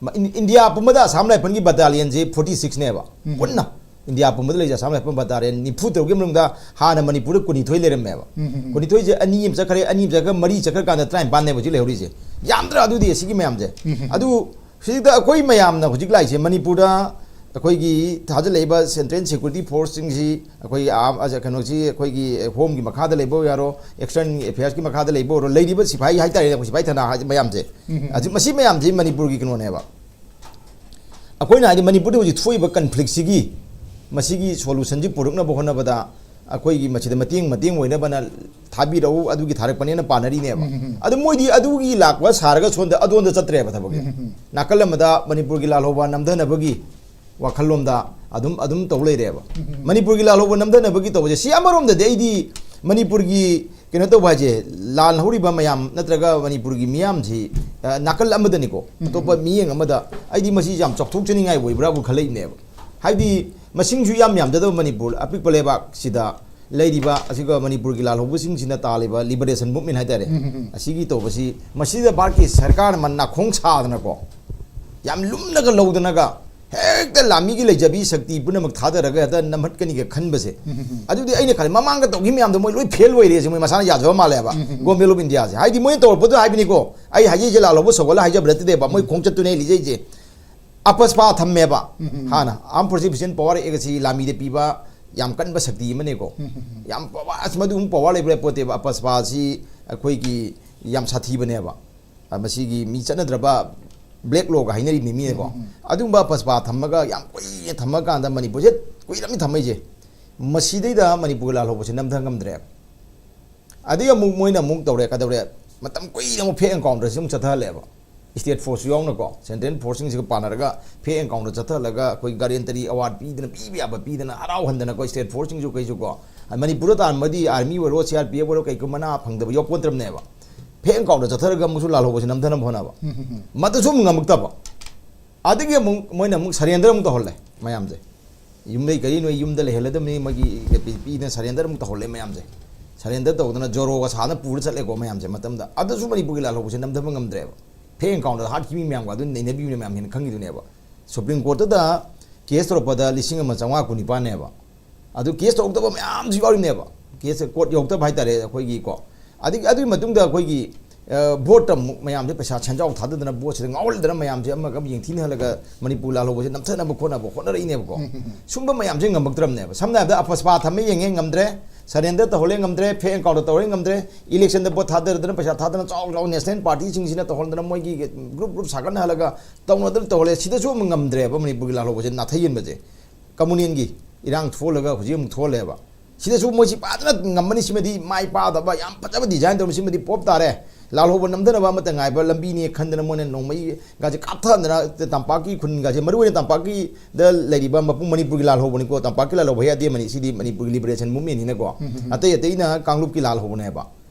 ꯃ-, ꯏꯟ-, ꯏꯟꯗꯤꯌꯥ ꯄꯨꯝꯕꯗ ꯑꯁꯥꯝ ꯔꯥꯏꯐꯜꯒꯤ ꯕꯇꯥꯂꯤꯌꯟꯁꯦ forty six ꯅꯦꯕ ꯄꯨꯟꯅ꯫ ꯏꯟꯗꯤꯌꯥ ꯄꯨꯝꯕꯗ ꯂꯩꯁꯦ ꯑꯁꯥꯝ ꯔꯥꯏꯐꯜ ꯕꯇꯥꯂꯤꯌꯟ ꯅꯤꯐꯨ ꯇꯔꯨꯛꯀꯤ ꯃꯅꯨꯡꯗ ꯍꯥꯟꯅ ꯃꯅꯤꯄꯨꯔꯗ ꯀꯨꯟꯅꯤꯊꯣꯏ ꯂꯩꯔꯝꯃꯦꯕ꯫ ꯀꯨꯟꯅꯤꯊꯣꯏꯁꯦ ꯑꯅꯤ ꯑꯃ ꯆꯠꯈ꯭ꯔꯦ, ꯑꯅꯤ ꯑꯃ ꯆꯠꯈ꯭ꯔꯒ ꯃꯔꯤ ꯆꯠꯈ꯭ꯔꯀꯥꯟꯗ ꯇꯔꯥꯅꯤꯄꯥꯟꯅꯦꯕ ꯍꯧꯖꯤꯛ ꯂꯩꯍꯧꯔꯤꯁꯦ꯫ ꯌꯥꯝꯗ꯭ꯔꯥ ꯑꯗꯨꯗꯤ ꯑꯁꯤꯒꯤ ꯃꯌꯥꯝꯁꯦ? ꯑꯗꯨ ꯁꯤꯗ ꯑꯩꯈꯣꯏ ꯃꯌꯥꯝꯅ ꯍꯧꯖꯤꯛ ꯂꯥꯛꯏꯁꯦ ꯃꯅꯤꯄꯨꯔꯗ ꯑꯩꯈꯣꯏꯒꯤ ꯊꯥꯖꯤꯜꯂꯛꯏꯕ Central Security Force ꯁꯤꯡꯁꯤ, ꯑꯩꯈꯣꯏꯒꯤ ꯑꯥ-, ꯑ, ꯀꯩꯅꯣꯁꯤ, ꯑꯩꯈꯣꯏꯒꯤ ꯍꯣꯝꯒꯤ ꯃꯈꯥꯗ ꯂꯩꯕ ꯑꯣꯏꯔꯣ, ꯑꯦꯛꯁꯇꯔꯅꯦꯜ ꯑꯦꯐꯤꯌꯔꯁꯀꯤ ꯃꯈꯥꯗ ꯂꯩꯕ ꯑꯣꯏꯔꯣ, ꯂꯩꯔꯤꯕ ꯁꯤꯐꯥꯏ ꯍꯥꯏꯇꯥꯔꯦꯅꯦ, ꯑꯩꯈꯣꯏ ꯁꯤꯐꯥꯏ ꯊꯥꯅ ꯍꯥꯏ-, ꯃꯌꯥꯝꯁꯦ, ꯑꯁꯤ, ꯃꯁꯤ ꯃꯌꯥꯝꯁꯤ ꯃꯅꯤꯄꯨꯔꯒꯤ ꯀꯩꯅꯣꯅꯦꯕ꯫ ꯑꯩꯈꯣꯏꯅ ꯍꯥꯏꯗꯤ ꯃꯅꯤꯄꯨꯔꯗ ꯍꯧꯖꯤꯛ ꯊꯣꯛꯏꯕ ꯀꯟꯐ꯭ꯂꯤꯛꯁꯤꯒꯤ, ꯃꯁꯤꯒꯤ ꯁꯣꯂꯨꯁꯟꯁꯤ ꯄꯨꯔꯛꯅꯕ ꯍꯣꯠꯅꯕꯗ ꯑꯩꯈꯣꯏꯒꯤ ꯃꯁꯤꯗ ꯃꯇꯦꯡ, ꯃꯇꯦꯡ ꯑꯣꯏꯅꯕꯅ ꯊꯥꯕꯤꯔꯛꯎ, ꯑꯗꯨꯒꯤ ꯊꯥꯔꯛꯄꯅꯦꯅ ꯄꯥꯅꯔꯤꯅꯦꯕ꯫ ꯑꯗꯨ ꯃꯣꯏꯗꯤ ꯑꯗꯨꯒꯤ ꯂꯥꯛꯄ ꯁꯥꯔꯒ ꯁꯣꯝꯗ ꯑꯗꯣꯝꯗ ꯆꯠꯇ꯭ꯔꯦꯕ ꯊꯕꯛꯁꯦ꯫ ꯅꯥꯀꯜ ꯑꯃꯗ ꯃꯅꯤꯄꯨꯔꯒꯤ ꯂꯥꯜꯍꯧꯕ ꯅꯝꯊꯅꯕꯒꯤ ꯋꯥꯈꯜꯂꯣꯝꯗ ꯑꯗꯨꯝ, ꯑꯗꯨꯝ ꯇꯧ ꯂꯩꯔꯦꯕ꯫ ꯃꯅꯤꯄꯨꯔꯒꯤ ꯂꯥꯜꯍꯧꯕ ꯅꯝꯊꯅꯕꯒꯤ ꯇꯧꯕꯁꯦ, ꯁꯤ ꯑꯃꯔꯣꯝꯗꯗꯤ ꯑꯩꯗꯤ ꯃꯅꯤꯄꯨꯔꯒꯤ ꯀꯩꯅꯣ ꯇꯧꯕ ꯍꯥꯏꯁꯦ, ꯂꯥꯜꯍꯧꯔꯤꯕ ꯃꯌꯥꯝ ꯅꯠꯇ꯭ꯔꯒ ꯃꯅꯤꯄꯨꯔꯒꯤ ꯃꯤꯌꯥꯝꯁꯤ, ꯑ, ꯅꯥꯀꯜ ꯑꯃꯗꯅꯤꯀꯣ, ꯑꯇꯣꯞꯄ ꯃꯤꯠꯌꯦꯡ ꯑꯃꯗ ꯑꯩꯗꯤ ꯃꯁꯤ ꯌꯥꯝ ꯆꯥꯎꯊꯣꯛꯆꯅꯤꯡꯉꯥꯏ ꯑꯣꯏꯕ꯭ꯔꯥꯕꯨ ꯈꯜꯂꯛꯏꯕꯅꯦꯕ꯫ ꯍꯥꯏꯕꯗꯤ ꯃꯁꯤꯡꯁꯨ ꯌꯥꯝ ꯌꯥꯝꯖꯗꯕ ꯃꯅꯤꯄꯨꯔ ꯑꯄꯤꯛꯄ ꯂꯩꯕꯥꯛꯁꯤꯗ ꯂꯩꯔꯤꯕ ꯑꯁꯤꯒ ꯃꯅꯤꯄꯨꯔꯒꯤ ꯂꯥꯜꯍꯧꯕꯁꯤꯡꯁꯤꯅ ꯇꯥꯜꯂꯤꯕ liberation movement ꯍꯥꯏꯇꯥꯔꯦ, ꯑꯁꯤꯒꯤ ꯇꯧꯕꯁꯤ, ꯃꯁꯤꯗ ꯚꯥꯔꯠꯀꯤ ꯁꯔꯀꯥꯔꯅ ꯃ-, ꯅꯥꯈꯣꯡ ꯁꯥꯗꯅꯀꯣ, ꯌꯥꯝ ꯂꯨꯝꯅꯒ ꯂꯧꯗꯅꯒ ꯍꯦꯛꯇ ꯂꯥꯃꯤꯒꯤ ꯂꯩꯖꯕꯤ ꯁꯛꯇꯤ ꯄꯨꯝꯅꯃꯛ ꯊꯥꯗꯔꯒ ꯍꯦꯛꯇ ꯅꯝꯍꯠꯀꯅꯤꯒ ꯈꯟꯕꯁꯦ꯫ ꯑꯗꯨꯗꯤ ꯑꯩꯅ ꯈꯜꯂꯤ, ꯃꯃꯥꯡꯗ ꯇꯧꯈꯤꯕ ꯃꯌꯥꯝꯗꯣ ꯃꯣꯏ ꯂꯣꯏ ꯐꯦꯜ ꯑꯣꯏꯔꯦꯁꯦ, ꯃꯣꯏ ꯃꯁꯥꯅ ꯌꯥꯖꯕ ꯃꯥꯜꯂꯦꯕ꯫ ꯒꯣꯔꯃꯦꯟ ꯑꯣꯐ ꯏꯟꯗꯤꯌꯥꯁꯦ, ꯍꯥꯏꯗꯤ ꯃꯣꯏꯅ ꯇꯧꯔꯛꯄꯗꯣ ꯍꯥꯏꯕꯅꯤꯀꯣ꯫ ꯑꯩ ꯍꯥꯏꯖꯩꯁꯦ ꯂꯥꯜꯍꯧꯕ ꯁꯧꯒꯠꯂ ꯍꯥꯏꯖꯕ ꯅꯠꯇꯦꯕ, ꯃꯣꯏ ꯈꯣꯡꯆꯠꯇꯨꯅꯦ ꯑꯩ ꯂꯤꯖꯩꯁꯦ꯫ ꯑꯄꯁꯄꯥ ꯊꯝꯃꯦꯕ꯫ ꯍꯥꯟꯅ Armed Forces Efficient Power Act ꯑꯁꯤ ꯂꯥꯃꯤꯗ ꯄꯤꯕ ꯌꯥꯝ ꯀꯟꯕ ꯁꯛꯇꯤ ꯑꯃꯅꯦꯀꯣ꯫ ꯌꯥꯝ ꯄꯋꯥꯔ, ꯑꯁ, ꯃꯗꯨꯒꯨꯝꯕ ꯄꯋꯥꯔ ꯂꯩꯕ ꯄꯣꯠꯇꯦꯕ꯫ ꯑꯄꯁꯄꯥꯁꯤ ꯑꯩꯈꯣꯏꯒꯤ ꯌꯥꯝ ꯁꯥꯊꯤꯕꯅꯦꯕ꯫ ꯑ, ꯃꯁꯤꯒꯤ ꯃꯤ ꯆꯠꯅꯗ꯭ꯔꯕ ꯕ꯭ꯂꯦꯛ ꯂꯣꯒ ꯍꯥꯏꯅꯔꯤꯕ ꯃꯤꯅꯦꯀꯣ꯫ ꯑꯗꯨꯒꯨꯝꯕ ꯑꯄꯁꯄꯥ ꯊꯝꯃꯒ ꯌꯥꯝ ꯀꯨꯏꯅ ꯊꯝꯃꯀꯥꯟꯗ ꯃꯅꯤꯄꯨꯔꯁꯦ ꯀꯨꯏꯔꯝꯅꯤ ꯊꯝꯃꯛꯏꯁꯦ꯫ ꯃꯁꯤꯗꯩꯗ ꯃꯅꯤꯄꯨꯔꯒꯤ ꯂꯥꯜꯍꯧꯕꯁꯦ ꯅꯝꯊ ꯉꯝꯗ꯭ꯔꯦ꯫ ꯑꯗꯩ ꯑꯃꯨꯛ ꯃꯣꯏꯅ ꯑꯃꯨꯛ ꯇꯧꯔꯦ, ꯀꯩꯗꯧꯔꯦ? ꯃꯇꯝ ꯀꯨꯏꯅ ꯑꯃꯨꯛ ꯐꯦꯛ ꯑꯦꯟꯀꯥꯎꯟꯇꯔꯁꯤ ꯑꯃꯨꯛ ꯆꯠꯊꯍꯜꯂꯦꯕ꯫ ꯁ꯭ꯇꯦꯠ ꯐꯣꯔꯁꯁꯨ ꯌꯥꯎꯅꯀꯣ, ꯁꯦꯟꯇ꯭ꯔꯦꯜ ꯐꯣꯔꯁꯁꯤꯡꯁꯤꯒ ꯄꯥꯟꯅꯔꯒ ꯐꯦꯛ ꯑꯦꯟꯀꯥꯎꯟꯇꯔ ꯆꯠꯊꯍꯜꯂꯒ ꯑꯩꯈꯣꯏ ꯒꯥꯔꯦꯟꯇꯔꯤ ꯑꯦꯋꯥꯔꯗ ꯄꯤꯗꯅ, ꯄꯤꯕ ꯌꯥꯕ ꯄꯤꯗꯅ, ꯍꯔꯥꯎꯍꯟꯗꯅꯀꯣ, ꯁ꯭ꯇꯦꯠ ꯐꯣꯔꯁꯁꯤꯡꯁꯨ ꯀꯩꯁꯨꯀꯣ꯫ ꯃꯅꯤꯄꯨꯔꯗ ꯇꯥꯔꯝꯃꯗꯤ ꯑꯥꯔꯃꯤ ꯑꯣꯏꯔꯣ, ꯁꯤ ꯑꯥꯔ ꯄꯤ ꯑꯦꯐ ꯑꯣꯏꯔꯣ, ꯀꯩꯒꯨꯝꯕ ꯃꯅꯥ ꯐꯪꯗꯕ ꯌꯥꯎꯄꯣꯟꯇ꯭ꯔꯕꯅꯦꯕ꯫ ꯐꯦꯛ ꯑꯦꯟꯀꯥꯎꯟꯇꯔ ꯆꯠꯊꯔꯒ ꯑꯃꯨꯛꯁꯨ ꯂꯥꯜꯍꯧꯕꯁꯤ ꯅꯝꯊꯅꯕ ꯍꯣꯠꯅꯕ꯫ ꯃꯗꯨꯁꯨ ꯑꯃꯨꯛ ꯉꯝꯃꯛꯇꯕ꯫ ꯑꯗꯒꯤ ꯑꯃꯨꯛ ꯃꯣꯏꯅ ꯑꯃꯨꯛ ꯁꯔꯦꯟꯗꯔ ꯑꯃꯨꯛ ꯇꯧꯍꯜꯂꯦ ꯃꯌꯥꯝꯁꯦ꯫ ꯌꯨꯝꯗꯩ ꯀꯔꯤ ꯅꯣꯏ ꯌꯨꯝꯗ ꯂꯩꯍꯜꯂꯗꯕꯅꯤ, ꯃꯣꯏꯒꯤ ꯄꯤ-, ꯄꯤꯗꯅ ꯁꯔꯦꯟꯗꯔ ꯑꯃꯨꯛ ꯇꯧꯍꯜꯂꯦ ꯃꯌꯥꯝꯁꯦ꯫ ꯁꯔꯦꯟꯗꯔ ꯇꯧꯗꯅ ꯖꯣꯔꯣꯒ ꯁꯥꯗꯅ ꯄꯨꯔ ꯆꯠꯂꯦꯀꯣ ꯃꯌꯥꯝꯁꯦ꯫ ꯃꯇꯝꯗ ꯑꯗꯨꯁꯨ ꯃꯅꯤꯄꯨꯔꯒꯤ ꯂꯥꯜꯍꯧꯕꯁꯦ ꯅꯝꯊꯕ ꯉꯝꯗ꯭ꯔꯦꯕ꯫ ꯐꯦꯛ ꯑꯦꯟꯀꯥꯎꯟꯇꯔꯗ ꯍꯥꯠꯈꯤꯕ ꯃꯌꯥꯝꯒ ꯑꯗꯨ ꯅꯩꯅꯕꯤꯕꯅ ꯃꯌꯥꯝ ꯍꯦꯟꯅ ꯈꯪꯈꯤꯗꯨꯅꯦꯕ꯫ ꯁꯨꯄ꯭ꯔꯤꯝ ꯀꯣꯔꯠꯇꯨꯗ ꯀꯦꯁ ꯇꯧꯔꯛꯄꯗ ꯂꯤꯁꯤꯡ ꯑꯃ ꯆꯥꯝꯃꯉꯥ ꯀꯨꯟꯅꯤꯄꯥꯟꯅꯦꯕ꯫ ꯑꯗꯨ ꯀꯦꯁ ꯇꯧꯔꯛꯇꯕ ꯃꯌꯥꯝꯁꯨ ꯌꯥꯎꯔꯤꯅꯦꯕ꯫ ꯀꯦꯁ ꯀꯣꯔꯠ ꯌꯧꯔꯛꯇꯕ ꯍꯥꯏꯇꯥꯔꯦ ꯑꯩꯈꯣꯏꯒꯤꯀꯣ꯫ ꯑꯗꯒꯤ ꯑꯗꯨꯒꯤ ꯃꯇꯨꯡꯗ ꯑꯩꯈꯣꯏꯒꯤ, ꯑ, ꯚꯣꯠꯇ ꯑꯃꯨꯛ ꯃꯌꯥꯝꯁꯦ ꯄꯩꯁꯥ ꯁꯦꯟꯖꯥꯎ ꯊꯥꯗꯗꯅ ꯚꯣꯠꯁꯤꯗ ꯉꯥꯎꯍꯜꯗꯅ ꯃꯌꯥꯝꯁꯦ ꯑꯃꯒ ꯑꯃ ꯌꯦꯡꯊꯤꯅꯍꯜꯂꯒ ꯃꯅꯤꯄꯨꯔ ꯂꯥꯜꯍꯧꯕꯁꯦ ꯅꯝꯊꯅꯕ ꯈꯣꯠꯅꯕ ꯍꯣꯠꯅꯔꯛꯏꯅꯦꯕꯀꯣ꯫ ꯁꯨꯝꯕ ꯃꯌꯥꯝꯁꯦ ꯉꯝꯃꯛꯇ꯭ꯔꯕꯅꯦꯕ꯫ ꯁꯝꯅ ꯍꯥꯏꯔꯕꯗ ꯑꯄꯁꯄꯥ ꯊꯝꯃꯦ ꯌꯦꯡꯉꯦ ꯉꯝꯗ꯭ꯔꯦ, ꯁꯔꯦꯟꯗꯔ ꯇꯧꯍꯜꯂꯦ ꯉꯝꯗ꯭ꯔꯦ, ꯐꯦꯛ ꯑꯦꯟꯀꯥꯎꯟꯇꯔ ꯇꯧꯍꯜꯂꯦ ꯉꯝꯗ꯭ꯔꯦ, ꯏꯂꯦꯛꯁꯟꯗ ꯚꯣꯠ ꯊꯥꯗꯔꯗꯅ ꯄꯩꯁꯥ ꯊꯥꯗꯅ ꯆꯥꯎ ꯆꯥꯎ ꯅꯦꯁꯅꯦꯜ ꯄꯥꯔꯇꯤꯁꯤꯡꯁꯤꯅ ꯇꯧꯍꯟꯗꯅ ꯃꯣꯏꯒꯤ ꯒ꯭ꯔꯨꯞ ꯒ꯭ꯔꯨꯞ ꯁꯥꯒꯠꯅꯍꯜꯂꯒ ꯇꯧꯅꯗꯅ ꯇꯧꯍꯜꯂꯦ꯫ ꯁꯤꯗꯁꯨ ꯑꯃꯨꯛ ꯉꯝꯗ꯭ꯔꯦꯕ ꯃꯅꯤꯄꯨꯔꯒꯤ ꯂꯥꯜꯍꯧꯕꯁꯦ ꯅꯥꯊꯩꯍꯟꯕꯁꯦ꯫ ꯀꯝꯃꯨꯅꯦꯜꯒꯤ ꯏꯔꯥꯡ ꯊꯣꯛꯍꯜꯂꯒ ꯍꯧꯖꯤꯛ ꯑꯃꯨꯛ ꯊꯣꯛꯍꯜꯂꯦꯕ꯫ ꯁꯤꯗꯁꯨ ꯃꯣꯏꯁꯤ ꯐꯖꯅ ꯉꯝꯃꯅꯤ, ꯁꯤꯃꯗꯤ ꯃꯥꯏ ꯄꯥꯗꯕ ꯌꯥꯝ ꯐꯖꯕ ꯗꯤꯖꯥꯏꯟ ꯇꯧꯔꯝꯃꯤ, ꯁꯤꯃꯗꯤ ꯄꯣꯞ ꯇꯥꯔꯦ꯫ ꯂꯥꯜꯍꯧꯕ ꯅꯝꯊꯅꯕ ꯑꯃꯠꯇ ꯉꯥꯏꯕ ꯂꯝꯕꯤꯅꯤ ꯈꯟꯗꯅ ꯃꯣꯏꯅ ꯅꯣꯡꯃꯩꯒꯥꯁꯦ ꯀꯥꯞꯊꯗꯅ ꯇꯝꯄꯥꯛꯀꯤ ꯈꯨꯟꯒꯥꯁꯦ, ꯃꯔꯨꯑꯣꯏꯅ ꯇꯝꯄꯥꯛꯀꯤꯗ ꯂꯩꯔꯤꯕ ꯃꯄꯨꯡ ꯃꯅꯤꯄꯨꯔꯒꯤ ꯂꯥꯜꯍꯧꯕꯅꯤꯀꯣ, ꯇꯝꯄꯥꯛꯀꯤ ꯂꯥꯜꯍꯧꯕ ꯍꯦꯛ ꯑꯗꯦꯝꯕꯅꯤ, ꯁꯤꯗꯤ ꯃꯅꯤꯄꯨꯔꯒꯤ ꯂꯤꯕꯔꯦꯁꯟ ꯃꯨꯞꯃꯦꯟꯅꯤꯅꯀꯣ꯫ ꯑꯇꯩ ꯑꯇꯩꯅ ꯀꯥꯡꯂꯨꯞꯀꯤ ꯂꯥꯜꯍꯧꯕꯅꯦꯕ꯫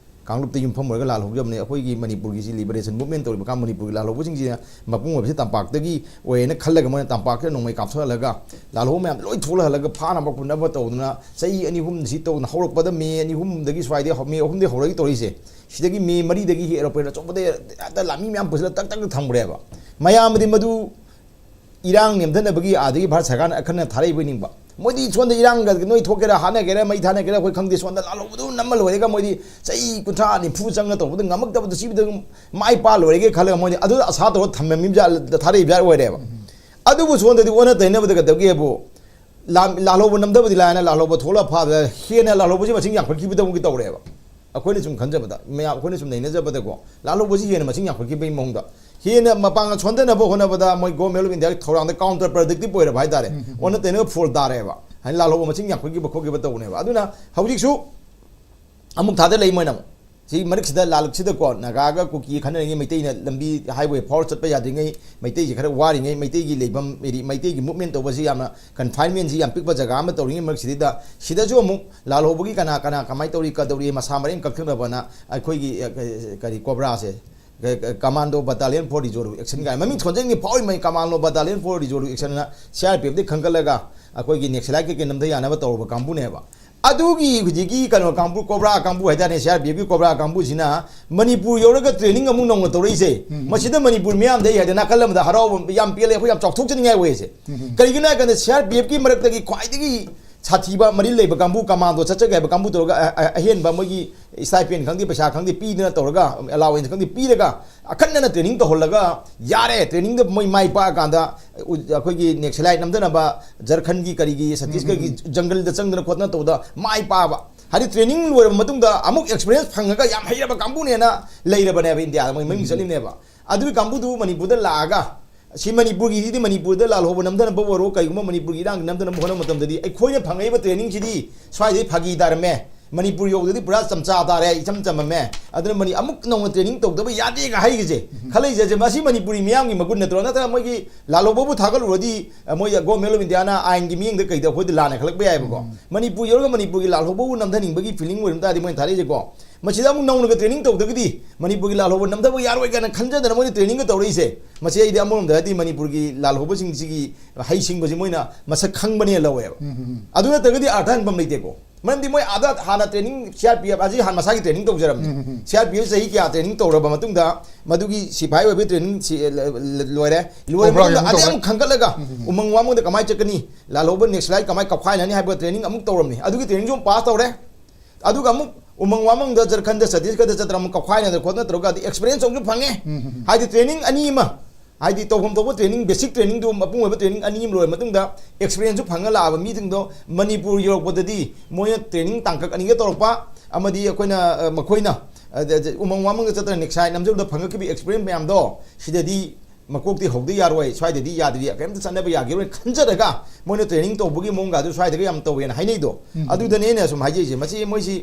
ꯀꯥꯡꯂꯨꯞꯇ ꯌꯨꯝꯐꯝ ꯑꯣꯏꯔꯒ ꯂꯥꯜꯍꯧꯖꯕꯅꯦ꯫ ꯑꯩꯈꯣꯏꯒꯤ ꯃꯅꯤꯄꯨꯔꯒꯤꯁꯤ ꯂꯤꯕꯔꯦꯁꯟ ꯃꯨꯞꯃꯦꯟ ꯇꯧꯔꯤꯕ ꯀꯥꯟ ꯃꯅꯤꯄꯨꯔꯒꯤ ꯂꯥꯜꯍꯧꯕꯁꯤꯡꯁꯤꯅ ꯃꯄꯨꯡ ꯑꯣꯏꯕꯁꯤ ꯇꯝꯄꯥꯛꯇꯒꯤ ꯑꯣꯏꯌꯦꯅ ꯈꯜꯂꯒ ꯃꯣꯏꯅ ꯇꯝꯄꯥꯛꯁꯤꯗ ꯅꯣꯡꯃꯩ ꯀꯥꯞꯊꯣꯛꯍꯜꯂꯒ ꯂꯥꯜꯍꯧꯕ ꯃꯌꯥꯝ ꯂꯣꯏ ꯊꯣꯛꯂꯍꯜꯂꯒ ꯐꯥꯅꯕ ꯈꯣꯠꯅꯕ ꯇꯧꯗꯅ ꯆꯍꯤ ꯑꯅꯤ ꯑꯍꯨꯝ ꯁꯤ ꯇꯧꯗꯅ ꯍꯧꯔꯛꯄꯗ ꯃꯦ ꯑꯅꯤ ꯑꯍꯨꯝꯗꯒꯤ ꯁ꯭ꯋꯥꯏꯗꯒꯤ ꯍꯧ-, ꯃꯦ ꯑꯍꯨꯝꯗꯒꯤ ꯍꯧꯔꯒ ꯇꯧꯔꯤꯁꯦ꯫ ꯁꯤꯗꯒꯤ ꯃꯦ ꯃꯔꯤꯗꯒꯤ ꯑꯦꯔꯣꯄ꯭ꯂꯦꯟ ꯑꯆꯧꯕꯗ ꯍꯦꯛꯇ ꯂꯥꯃꯤ ꯃꯌꯥꯝ ꯄꯨꯁꯤꯜꯂ ꯇꯛ ꯇꯛ ꯊꯝꯈ꯭ꯔꯦꯕ꯫ ꯃꯌꯥꯝꯗꯤ ꯃꯗꯨ ꯏꯔꯥꯡ ꯅꯦꯝꯊꯅꯕꯒꯤ ꯑꯥꯗꯒꯤ ꯚꯥꯔꯠ ꯁꯔꯀꯥꯔꯅ ꯑꯈꯟꯅ ꯊꯥꯔꯛꯏꯕꯣꯏ ꯅꯤꯡꯕ꯫ ꯃꯣꯏꯗꯤ ꯁꯣꯝꯗ ꯏꯔꯥꯡꯒ ꯅꯣꯏ ꯊꯣꯛꯀꯦꯔꯥ, ꯍꯥꯠꯅꯒꯦꯔꯥ, ꯃꯩ ꯊꯥꯅꯒꯦꯔꯥ, ꯑꯩꯈꯣꯏ ꯈꯪꯗꯦ, ꯁꯣꯝꯗ ꯂꯥꯜꯍꯧꯕꯗꯨ ꯅꯝꯃ ꯂꯣꯏꯔꯒ ꯃꯣꯏꯗꯤ ꯆꯍꯤ ꯀꯨꯟꯊ꯭ꯔꯥ ꯅꯤꯐꯨ ꯆꯪꯅ ꯇꯧꯕꯗ ꯉꯝꯃꯛꯇꯕꯗꯨ ꯁꯤꯕꯗ ꯃꯥꯏ ꯄꯥꯛ ꯂꯣꯏꯔꯒꯦ ꯈꯜꯂꯒ ꯃꯣꯏꯗꯤ ꯑꯗꯨꯗ ꯑꯁꯥ ꯇꯧꯔꯒ ꯊꯝꯃꯝꯃꯤꯕ ꯖꯥꯠ, ꯊꯥꯔꯛꯏꯕ ꯖꯥꯠ ꯑꯣꯏꯔꯦꯕ꯫ ꯑꯗꯨꯕꯨ ꯁꯣꯝꯗꯗꯤ ꯑꯣꯟꯅ ꯇꯩꯅꯕꯗ ꯀꯩꯗꯧꯒꯦꯕꯨ, ꯂꯥꯟ-, ꯂꯥꯜꯍꯧꯕ ꯅꯝꯊꯕꯗꯤ ꯂꯥꯏꯅ, ꯂꯥꯜꯍꯧꯕ ꯊꯣꯛꯂꯛꯑ ꯐꯥꯕꯗ ꯍꯦꯟꯅ ꯂꯥꯜꯍꯧꯕꯁꯤ ꯃꯁꯤꯡ ꯌꯥꯝꯈꯠꯈꯤꯕꯗꯧꯅꯒꯤ ꯇꯧꯔꯦꯕ꯫ ꯑꯩꯈꯣꯏꯅ ꯁꯨꯝ ꯈꯟꯖꯕꯗ, ꯃꯌꯥꯝ ꯑꯩꯈꯣꯏꯅ ꯁꯨꯝ ꯅꯩꯅꯖꯕꯗꯀꯣ, ꯂꯥꯜꯍꯧꯕꯁꯤ ꯍꯦꯟꯅ ꯃꯁꯤꯡ ꯌꯥꯝꯈꯠꯈꯤꯕꯒꯤ ꯃꯑꯣꯡꯗ, ꯍꯦꯟꯅ ꯃꯄꯥꯡꯒꯜ ꯁꯣꯟꯊꯅꯕ ꯍꯣꯠꯅꯕꯗ ꯃꯣꯏ Government of India ꯊꯧꯔꯥꯡꯗ counter productive ꯑꯣꯏꯔꯕ ꯍꯥꯏꯇꯥꯔꯦ꯫ ꯎꯝ, ꯎꯝ, ꯎꯝ꯫ ꯑꯣꯟꯅ ꯇꯩꯅꯕ ꯐꯣꯜ ꯇꯥꯔꯦꯕ꯫ ꯍꯥꯏꯗꯤ ꯂꯥꯜꯍꯧꯕ ꯃꯁꯤꯡ ꯌꯥꯝꯈꯠꯈꯤꯕ ꯈꯣꯠꯈꯤꯕ ꯇꯧꯕꯅꯦꯕ꯫ ꯑꯗꯨꯅ ꯍꯧꯖꯤꯛꯁꯨ ꯑꯃꯨꯛ ꯊꯥꯗ ꯂꯩ ꯃꯣꯏꯅ ꯑꯃꯨꯛ꯫ ꯁꯤ ꯃꯔꯛꯁꯤꯗ ꯂꯥꯜꯂꯛꯁꯤꯗꯀꯣ, ꯅꯥꯒꯥꯒ ꯀꯨꯀꯤ ꯈꯟꯅꯔꯤꯉꯩ, ꯃꯩꯇꯩꯅ ꯂꯝꯕꯤ highway forward ꯆꯠꯄ ꯌꯥꯗ꯭ꯔꯤꯉꯩ, ꯃꯩꯇꯩꯁꯤ ꯈꯔ ꯋꯥꯔꯤꯉꯩ, ꯃꯩꯇꯩꯒꯤ ꯂꯩꯐꯝ area, ꯃꯩꯇꯩꯒꯤ movementꯁꯤ ꯌꯥꯝꯅ confinementꯁꯤ ꯌꯥꯝ ꯄꯤꯛꯄ ꯖꯒꯥ ꯑꯃ ꯇꯧꯔꯤꯉꯩ ꯃꯔꯛꯁꯤꯗꯩꯗ, ꯁꯤꯗꯁꯨ ꯑꯃꯨꯛ ꯂꯥꯜꯍꯧꯕꯒꯤ ꯀꯅꯥ ꯀꯅꯥ ꯀꯃꯥꯏꯅ ꯇꯧꯔꯤ, ꯀꯗꯧꯔꯤ, ꯃꯁꯥ ꯃꯔꯦꯡ ꯀꯛꯊꯠꯅꯕꯅ ꯑꯩꯈꯣꯏꯒꯤ, ꯑ, ꯀ-, ꯀꯔꯤ, COBRAꯁꯦ, ꯀ-, ꯀ-, Commando Battalion for Resolutive Action ꯀꯥꯏꯅ ꯃꯃꯤꯡ ꯊꯣꯟꯖꯟꯒꯤ ꯐꯥꯎꯔꯤꯕ Commando Battalion for Resolutive Actionꯅ CRPFꯇ ꯈꯟꯒꯠꯂꯒ ꯑꯩꯈꯣꯏꯒꯤ Naxalite ꯀꯩꯀꯩ ꯅꯝꯊ ꯌꯥꯅꯕ ꯇꯧꯔꯨꯕ ꯀꯥꯡꯕꯨꯅꯦꯕ꯫ ꯑꯗꯨꯒꯤ ꯍꯧꯖꯤꯛꯀꯤ ꯀꯩꯅꯣ ꯀꯥꯡꯕꯨ, COBRA ꯀꯥꯡꯕꯨ ꯍꯥꯏꯇꯥꯔꯦ, CRPFꯀꯤ COBRA ꯀꯥꯡꯕꯨꯁꯤꯅ ꯃꯅꯤꯄꯨꯔ ꯌꯧꯔꯒ training ꯑꯃꯨꯛ ꯅꯧꯅ ꯇꯧꯔꯛꯏꯁꯦ꯫ ꯎꯝ꯫ ꯃꯁꯤꯗ ꯃꯅꯤꯄꯨꯔ ꯃꯤꯌꯥꯝꯗ ꯑꯩ ꯍꯥꯏꯗꯤ ꯅꯥꯀꯜ ꯑꯃꯗ ꯍꯔꯥꯎꯕ ꯌꯥꯝ ꯄꯦꯜꯂꯦ, ꯑꯩꯈꯣꯏ ꯌꯥꯝ ꯆꯥꯎꯊꯣꯛꯆꯅꯤꯡꯉꯥꯏ ꯑꯣꯏ ꯑꯁꯦ꯫ ꯎꯝ꯫ ꯀꯔꯤꯒꯤꯅꯣ ꯍꯥꯏ ꯀꯥꯟꯗ CRPFꯀꯤ ꯃꯔꯛꯇꯒꯤ ꯈ꯭ꯋꯥꯏꯗꯒꯤ ꯁꯥꯊꯤꯕ ꯃꯔꯤ ꯂꯩꯕ ꯀꯥꯡꯕꯨ, Commando ꯆꯠꯆꯒꯦ ꯍꯥꯏꯕ ꯀꯥꯡꯕꯨ ꯇꯧꯔꯒ ꯑ-, ꯑ-, ꯑꯍꯦꯟꯕ ꯃꯣꯏꯒꯤ stipend ꯈꯪꯗꯦ, ꯄꯩꯁꯥ ꯈꯪꯗꯦ ꯄꯤꯗꯅ ꯇꯧꯔꯒ, allowance ꯈꯪꯗꯦ ꯄꯤꯔꯒ ꯑꯈꯟꯅꯅ training ꯇꯧꯍꯜꯂꯒ ꯌꯥꯔꯦ, trainingꯗ ꯃꯣꯏ ꯃꯥꯏ ꯄꯥꯛꯑꯀꯥꯟꯗ ꯎ-, ꯑꯩꯈꯣꯏꯒꯤ Naxalite ꯅꯝꯊꯅꯕ ꯖꯔꯈꯟꯒꯤ ꯀꯔꯤꯒꯤ ꯁꯠꯇꯤꯁꯒꯔꯒꯤ ꯎꯝ, ꯎꯝ, ꯎꯝ꯫ Jungleꯗ ꯆꯪꯗꯅ ꯈꯣꯠꯇꯅ ꯇꯧꯕꯗ ꯃꯥꯏ ꯄꯥꯛꯑꯕ꯫ ꯍꯥꯏꯗꯤ training ꯂꯣꯏꯔꯕ ꯃꯇꯨꯡꯗ ꯑꯃꯨꯛ experience ꯐꯪꯉꯒ ꯌꯥꯝ ꯍꯩꯔꯕ ꯀꯥꯡꯕꯨꯅꯦꯅ ꯂꯩꯔꯕꯅꯦꯕ ꯏꯟꯗꯤꯌꯥꯗ, ꯃꯣꯏ ꯃꯃꯤꯡ ꯎꯝ꯫ ꯆꯠꯂꯤꯅꯦꯕ꯫ ꯑꯗꯨꯒꯤ ꯀꯥꯡꯕꯨꯗꯨ ꯃꯅꯤꯄꯨꯔꯗ ꯂꯥꯛꯑꯒ ꯁꯤ ꯃꯅꯤꯄꯨꯔꯒꯤꯁꯤꯗꯤ ꯃꯅꯤꯄꯨꯔꯗ ꯂꯥꯜꯍꯧꯕ ꯅꯝꯊꯅꯕ ꯑꯣꯏꯔꯣ, ꯀꯩꯒꯨꯝꯕ ꯃꯅꯤꯄꯨꯔꯒꯤ ꯏꯔꯥꯡ ꯅꯝꯊꯅꯕ ꯍꯣꯠꯅꯕ ꯃꯇꯝꯗꯗꯤ ꯑꯩꯈꯣꯏꯅ ꯐꯪꯉꯛꯏꯕ trainingꯁꯤꯗꯤ ꯁ꯭ꯋꯥꯏꯗꯩ ꯐꯥꯒꯤ ꯇꯥꯔꯝꯃꯦ, ꯃꯅꯤꯄꯨꯔ ꯌꯧꯗꯗꯤ ꯄꯨꯔꯥ ꯆꯝꯆꯥ ꯇꯥꯔꯦ, ꯏꯆꯝ ꯆꯝꯃꯝꯃꯦ, ꯑꯗꯨꯅ ꯃꯅꯤ-, ꯑꯃꯨꯛ ꯅꯧꯅ training ꯇꯧꯗꯕ ꯌꯥꯗꯦꯒ ꯍꯥꯏꯒꯤꯁꯦ꯫ ꯎꯝ꯫ ꯈꯜꯂꯛꯏꯁꯦ ꯃꯁꯤ ꯃꯅꯤꯄꯨꯔꯤ ꯃꯤꯌꯥꯝꯒꯤ ꯃꯒꯨꯟ ꯅꯠꯇ꯭ꯔꯣ? ꯅꯠꯇ꯭ꯔꯒ ꯃꯣꯏꯒꯤ ꯂꯥꯜꯍꯧꯕꯕꯨ ꯊꯥꯒꯠꯂꯨꯔꯗꯤ, ꯑ, ꯃꯣꯏ Government of Indiaꯅ ꯑꯥꯏꯟꯒꯤ ꯃꯤꯠꯌꯦꯡꯗ ꯀꯩꯗ ꯑꯩꯈꯣꯏꯗ ꯂꯥꯟꯅ ꯈꯜꯂꯛꯄ ꯌꯥꯏꯕꯀꯣ꯫ ꯎꯝ꯫ ꯃꯅꯤꯄꯨꯔ ꯌꯧꯔꯒ ꯃꯅꯤꯄꯨꯔꯒꯤ ꯂꯥꯜꯍꯧꯕꯕꯨ ꯅꯝꯊꯅꯤꯡꯕꯒꯤ feeling ꯑꯣꯏꯔꯝ ꯇꯥꯔꯗꯤ ꯃꯣꯏꯅ ꯊꯥꯔꯛꯏꯁꯦꯀꯣ꯫ ꯃꯁꯤꯗ ꯑꯃꯨꯛ ꯅꯧꯅꯒ training ꯇꯧꯗ꯭ꯔꯒꯗꯤ ꯃꯅꯤꯄꯨꯔꯒꯤ ꯂꯥꯜꯍꯧꯕ ꯅꯝꯊꯕ ꯌꯥꯔꯣꯏ ꯀꯥꯏꯅ ꯈꯟꯖꯗꯅ ꯃꯣꯏꯅ trainingꯒ ꯇꯧꯔꯛꯏꯁꯦ꯫ ꯃꯁꯤ ꯑꯩꯗꯤ ꯑꯃꯔꯣꯝꯗ ꯍꯥꯏꯗꯤ ꯃꯅꯤꯄꯨꯔꯒꯤ ꯂꯥꯜꯍꯧꯕꯁꯤꯡꯁꯤꯒꯤ ꯍꯩꯁꯤꯡꯕꯁꯤ ꯃꯣꯏꯅ ꯃꯁꯛ ꯈꯪꯕꯅꯦꯅ ꯂꯧꯋꯦꯕ꯫ ꯎꯝ, ꯎꯝ, ꯎꯝ꯫ ꯑꯗꯨ ꯅꯠꯇ꯭ꯔꯒꯗꯤ ꯑꯥꯔꯊ ꯍꯟꯐꯝ ꯂꯩꯇꯦꯀꯣ꯫ ꯃꯔꯝꯗꯤ ꯃꯣꯏ ꯑꯥꯗ ꯍꯥꯟꯅ training, C R P F ꯍꯧꯖꯤꯛ ꯍꯥꯟꯅ ꯃꯁꯥꯒꯤ training ꯇꯧꯖꯔꯝꯅꯤ꯫ ꯎꯝ, ꯎꯝ, ꯎꯝ꯫ C R P F ꯆꯍꯤ ꯀꯌꯥ training ꯇꯧꯔꯕ ꯃꯇꯨꯡꯗ ꯃꯗꯨꯒꯤ ꯁꯤꯐꯥꯏ ꯑꯣꯏꯕ training ꯁꯤ, ꯂ-, ꯂ-, ꯂꯣꯏꯔꯦ꯫ ꯂꯣꯏꯔꯕ Cobra ꯒꯤ ꯃꯇꯨꯡꯗ ꯑꯃꯨꯛ ꯑꯗꯩ ꯇꯧꯔꯦ꯫ ꯑꯃꯨꯛ ꯈꯟꯒꯠꯂꯒ ꯎꯝ, ꯎꯝ, ꯎꯝ꯫ ꯎꯃꯪ ꯋꯥꯃꯪꯗ ꯀꯃꯥꯏꯅ ꯆꯠꯀꯅꯤ, ꯂꯥꯜꯍꯧꯕ Naxalite ꯀꯃꯥꯏꯅ ꯀꯥꯎꯈꯥꯏꯅꯅꯤ ꯍꯥꯏꯕ training ꯑꯃꯨꯛ ꯇꯧꯔꯝꯃꯤ꯫ ꯑꯗꯨꯒꯤ training ꯁꯨ ꯑꯃꯨꯛ pass ꯇꯧꯔꯦ꯫ ꯑꯗꯨꯒ ꯑꯃꯨꯛ ꯎꯃꯪ ꯋꯥꯃꯪꯗ ꯖꯔꯈꯟꯗ, ꯆꯇꯤꯁꯒꯗ ꯆꯠꯇꯅ ꯑꯃꯨꯛ ꯀꯥꯎꯈꯥꯏꯅꯗꯅ ꯈꯣꯠꯅꯗꯅ ꯇꯧꯔꯒ ꯑꯗꯩ experience ꯑꯃꯨꯛꯁꯨ ꯐꯪꯉꯦ꯫ ꯎꯝ, ꯎꯝ, ꯎꯝ꯫ ꯍꯥꯏꯗꯤ training ꯑꯅꯤ ꯑꯃ, ꯍꯥꯏꯗꯤ ꯇꯧꯐꯝ ꯊꯣꯛꯄ training, basic training ꯗꯨ ꯃꯄꯨꯡ ꯑꯣꯏꯕ training ꯑꯅꯤ ꯑꯃ ꯂꯣꯏꯔ ꯃꯇꯨꯡꯗ experience ꯁꯨ ꯐꯪꯉ ꯂꯥꯛꯑꯕ ꯃꯤꯁꯤꯡꯗꯣ ꯃꯅꯤꯄꯨꯔ ꯌꯧꯔꯛꯄꯗꯗꯤ ꯃꯣꯏꯅ training ꯇꯥꯡꯀꯛ ꯑꯅꯤꯒ ꯇꯧꯔꯛꯄ ꯑꯃꯗꯤ ꯑꯩꯈꯣꯏꯅ, ꯑ, ꯃꯈꯣꯏꯅ, ꯑ, ꯗ-, ꯗ-, ꯎꯃꯪ ꯋꯥꯃꯪꯗ ꯆꯠꯇꯅ Naxalite ꯅꯝꯖꯕꯗ ꯐꯪꯉꯛꯈꯤꯕ experience ꯃꯌꯥꯝꯗꯣ ꯁꯤꯗꯗꯤ ꯃꯀꯣꯛꯇꯤ ꯍꯧꯗ ꯌꯥꯔꯣꯏ, ꯁ꯭ꯋꯥꯏꯗꯗꯤ ꯌꯥꯗ꯭ꯔꯤ, ꯀꯔꯤꯝꯇ ꯆꯠꯅꯕ ꯌꯥꯈꯤꯔꯣꯏ ꯈꯟꯖꯔꯒ ꯃꯣꯏꯅ training ꯇꯧꯕꯒꯤ ꯃꯑꯣꯡꯒ ꯑꯗꯨ ꯁ꯭ꯋꯥꯏꯗꯒ ꯌꯥꯝ ꯇꯧꯋꯦꯅ ꯍꯥꯏꯅꯩꯗꯣ꯫ ꯎꯝ꯫ ꯑꯗꯨꯗꯅꯦ ꯑꯩꯅ ꯁꯨꯝ ꯍꯥꯏꯖꯩꯁꯦ, ꯃꯁꯤ ꯃꯣꯏꯁꯤ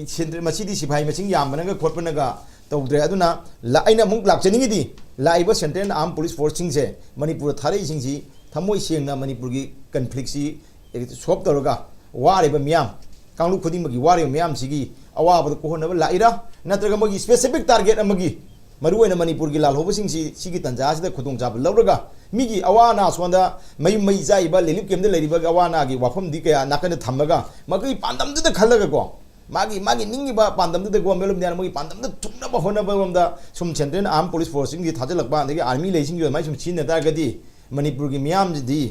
ꯁꯦꯟꯇ꯭ꯔ-, ꯃꯁꯤꯗꯤ ꯁꯤꯐꯥꯏ ꯃꯁꯤꯡ ꯌꯥꯝꯕꯅꯒ ꯈꯣꯠꯄꯅꯒ ꯇꯧꯗ꯭ꯔꯦ꯫ ꯑꯗꯨꯅ ꯂ-, ꯑꯩꯅ ꯑꯃꯨꯛ ꯂꯥꯛꯆꯅꯤꯡꯉꯤꯗꯤ ꯂꯥꯛꯏꯕ Central Armed Police Force ꯁꯤꯡꯁꯦ ꯃꯅꯤꯄꯨꯔꯗ ꯊꯥꯔꯛꯏꯁꯤꯡꯁꯤ ꯊꯃꯣꯏ ꯁꯦꯡꯅ ꯃꯅꯤꯄꯨꯔꯒꯤ conflict ꯁꯤ solve ꯇꯧꯔꯒ ꯋꯥꯔꯤꯕ ꯃꯤꯌꯥꯝ, ꯀꯥꯡꯂꯨꯞ ꯈꯨꯗꯤꯡꯃꯛꯀꯤ ꯋꯥꯔꯤꯕ ꯃꯤꯌꯥꯝꯁꯤꯒꯤ ꯑꯋꯥꯕꯗ ꯀꯣꯛꯍꯟꯅꯕ ꯂꯥꯛꯏꯔꯥ, ꯅꯠꯇ꯭ꯔꯒ ꯃꯣꯏꯒꯤ specific target ꯑꯃꯒꯤ, ꯃꯔꯨꯑꯣꯏꯅ ꯃꯅꯤꯄꯨꯔꯒꯤ ꯂꯥꯜꯍꯧꯕꯁꯤꯡꯁꯤ ꯁꯤꯒꯤ ꯇꯥꯟꯖꯥꯁꯤꯗ ꯈꯨꯗꯣꯡꯆꯥꯕ ꯂꯧꯔꯒ ꯃꯤꯒꯤ ꯑꯋꯥ ꯑꯅꯥ ꯁꯣꯝꯗ ꯃꯌꯨꯝ ꯃꯩ ꯆꯥꯛꯏꯕ relief camp ꯇ ꯂꯩꯔꯤꯕꯒꯤ ꯑꯋꯥ ꯑꯅꯥꯒꯤ ꯋꯥꯐꯝꯗꯤ ꯀꯌꯥ ꯅꯥꯀꯟꯗ ꯊꯝꯃꯒ ꯃꯈꯣꯏꯒꯤ ꯄꯥꯟꯗꯝꯗꯨꯗ ꯈꯜꯂꯒꯀꯣ, ꯃꯥꯒꯤ, ꯃꯥꯒꯤ ꯅꯤꯡꯉꯤꯕ ꯄꯥꯟꯗꯝꯗꯨꯗ ꯒꯣꯟꯃꯦꯟ ꯑꯣꯐ ꯏꯟꯗꯤꯌꯥꯅ ꯃꯣꯏꯒꯤ ꯄꯥꯟꯗꯝꯗ ꯊꯨꯡꯅꯕ ꯍꯣꯠꯅꯕꯔꯣꯝꯗ ꯁꯨꯝ Central Armed Police Force ꯁꯤꯡꯁꯤ ꯊꯥꯖꯤꯜꯂꯛꯄ, ꯑꯗꯒꯤ army ꯂꯩꯁꯤꯡꯁꯤ ꯑꯗꯨꯃꯥꯏꯅ ꯁꯨꯝ ꯁꯤꯖꯤꯟꯅ ꯇꯥꯔꯒꯗꯤ ꯃꯅꯤꯄꯨꯔꯒꯤ ꯃꯤꯌꯥꯝꯁꯤꯗꯤ,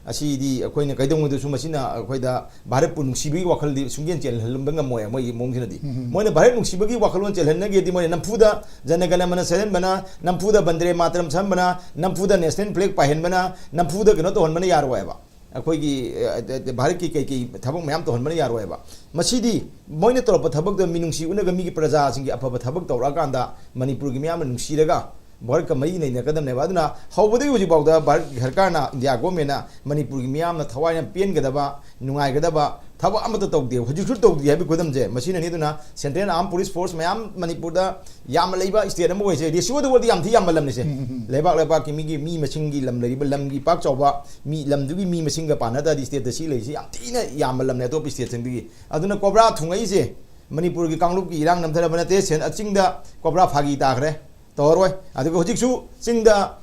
ꯑꯁꯤꯗꯤ ꯑꯩꯈꯣꯏꯅ ꯀꯩꯗꯧꯉꯩꯗꯁꯨ ꯃꯁꯤꯅ ꯑꯩꯈꯣꯏꯗ ꯚꯥꯔꯠꯄꯨ ꯅꯨꯡꯁꯤꯕꯒꯤ ꯋꯥꯈꯜꯗꯤ ꯁꯨꯡꯆꯦꯟ ꯆꯦꯜꯍꯜꯂꯝꯕ ꯉꯝꯃꯣꯏ꯫ ꯃꯣꯏꯒꯤ ꯃꯑꯣꯡꯁꯤꯅꯗꯤ, ꯎꯝ꯫ ꯃꯣꯏꯅ ꯚꯥꯔꯠ ꯅꯨꯡꯁꯤꯕꯒꯤ ꯋꯥꯈꯜꯂꯣꯟ ꯆꯦꯜꯍꯟꯅꯒꯦꯗꯤ ꯃꯣꯏꯅ ꯅꯝꯐꯨꯗ ꯖꯅꯒꯅꯃꯅ ꯁꯛꯍꯟꯕꯅ, ꯅꯝꯐꯨꯗ ꯕꯟꯗꯦ ꯃꯥꯇꯔꯝ ꯁꯛꯍꯟꯕꯅ, ꯅꯝꯐꯨꯗ national flag ꯄꯥꯏꯍꯟꯕꯅ, ꯅꯝꯐꯨꯗ ꯀꯩꯅꯣ ꯇꯧꯍꯟꯕꯅ ꯌꯥꯔꯣꯏꯕ꯫ ꯑꯩꯈꯣꯏꯒꯤ, ꯑ, ꯑ, ꯚꯥꯔꯠꯀꯤ ꯀꯩꯀꯩ ꯊꯕꯛ ꯃꯌꯥꯝ ꯇꯧꯍꯟꯕꯅ ꯌꯥꯔꯣꯏꯕ꯫ ꯃꯁꯤꯗꯤ ꯃꯣꯏꯅ ꯇꯧꯔꯛꯄ ꯊꯕꯛꯇ ꯃꯤꯅꯨꯡꯁꯤ ꯎꯠꯂꯒ ꯃꯤꯒꯤ ꯄ꯭ꯔꯖꯥꯁꯤꯡꯒꯤ ꯑꯐꯕ ꯊꯕꯛ ꯇꯧꯔꯛꯑꯀꯥꯟꯗ ꯃꯅꯤꯄꯨꯔꯒꯤ ꯃꯤꯌꯥꯝꯅ ꯅꯨꯡꯁꯤꯔꯒ ꯚꯥꯔꯠꯀ ꯃꯔꯤ ꯂꯩꯅꯒꯗꯕꯅꯦꯕ꯫ ꯑꯗꯨꯅ ꯍꯧꯕꯗꯒꯤ ꯍꯧꯖꯤꯛ ꯐꯥꯎꯗ ꯚꯥꯔꯠꯀꯤ ꯁꯔꯀꯥꯔꯅ, ꯏꯟꯗꯤꯌꯥ ꯒꯣꯔꯃꯦꯟꯅ ꯃꯅꯤꯄꯨꯔꯒꯤ ꯃꯤꯌꯥꯝꯅ ꯊꯋꯥꯏꯅ ꯄꯦꯟꯒꯗꯕ, ꯅꯨꯡꯉꯥꯏꯒꯗꯕ ꯊꯕꯛ ꯑꯃꯠꯇ ꯇꯧꯗꯦ, ꯍꯧꯖꯤꯛꯁꯨ ꯇꯧꯗ꯭ꯔꯤ ꯍꯥꯏꯕꯒꯤ ꯈꯨꯗꯝꯁꯦ ꯃꯁꯤꯅꯅꯤ꯫ ꯑꯗꯨꯅ Central Armed Police Force ꯃꯌꯥꯝ ꯃꯅꯤꯄꯨꯔꯗ ꯌꯥꯝꯅ ꯂꯩꯕ state ꯑꯃ ꯑꯣꯏꯁꯦ, ratio ꯗ ꯋꯥꯔꯗꯤ ꯌꯥꯝ ꯊꯤ ꯌꯥꯝꯕ ꯂꯝꯅꯤꯁꯦ꯫ ꯎꯝ, ꯎꯝ, ꯎꯝ꯫ ꯂꯩꯕꯥꯛ ꯂꯩꯕꯥꯛꯀꯤ ꯃꯤꯒꯤ ꯃꯤ ꯃꯁꯤꯡꯒꯤ ꯂꯝ ꯂꯩꯔꯤꯕ ꯂꯝꯒꯤ ꯄꯥꯛ ꯆꯥꯎꯕ ꯃꯤ, ꯂꯝꯗꯨꯒꯤ ꯃꯤ ꯃꯁꯤꯡꯒ ꯄꯥꯟꯅ ꯇꯥꯔꯗꯤ state ꯇ ꯁꯤ ꯂꯩꯔꯤꯁꯦ ꯌꯥꯝ ꯊꯤꯅ ꯌꯥꯝꯕ ꯂꯝꯅꯦ ꯑꯇꯣꯞꯄ state ꯁꯤꯡꯗꯒꯤ꯫ ꯑꯗꯨꯅ ꯀꯣꯕ꯭ꯔꯥ ꯊꯨꯡꯉꯛꯏꯁꯦ ꯃꯅꯤꯄꯨꯔꯒꯤ ꯀꯥꯡꯂꯨꯞꯀꯤ ꯏꯔꯥꯡ ꯅꯝꯊꯔꯕ ꯅꯠꯇꯦ, ꯁꯦꯟ-, ꯆꯤꯡꯗ ꯀꯣꯕ꯭ꯔꯥ ꯐꯥꯒꯤ ꯇꯥꯈ꯭ꯔꯦ, ꯇꯧꯔꯔꯣꯏ꯫ ꯑꯗꯨꯒ ꯍꯧꯖꯤꯛꯁꯨ ꯆꯤꯡꯗ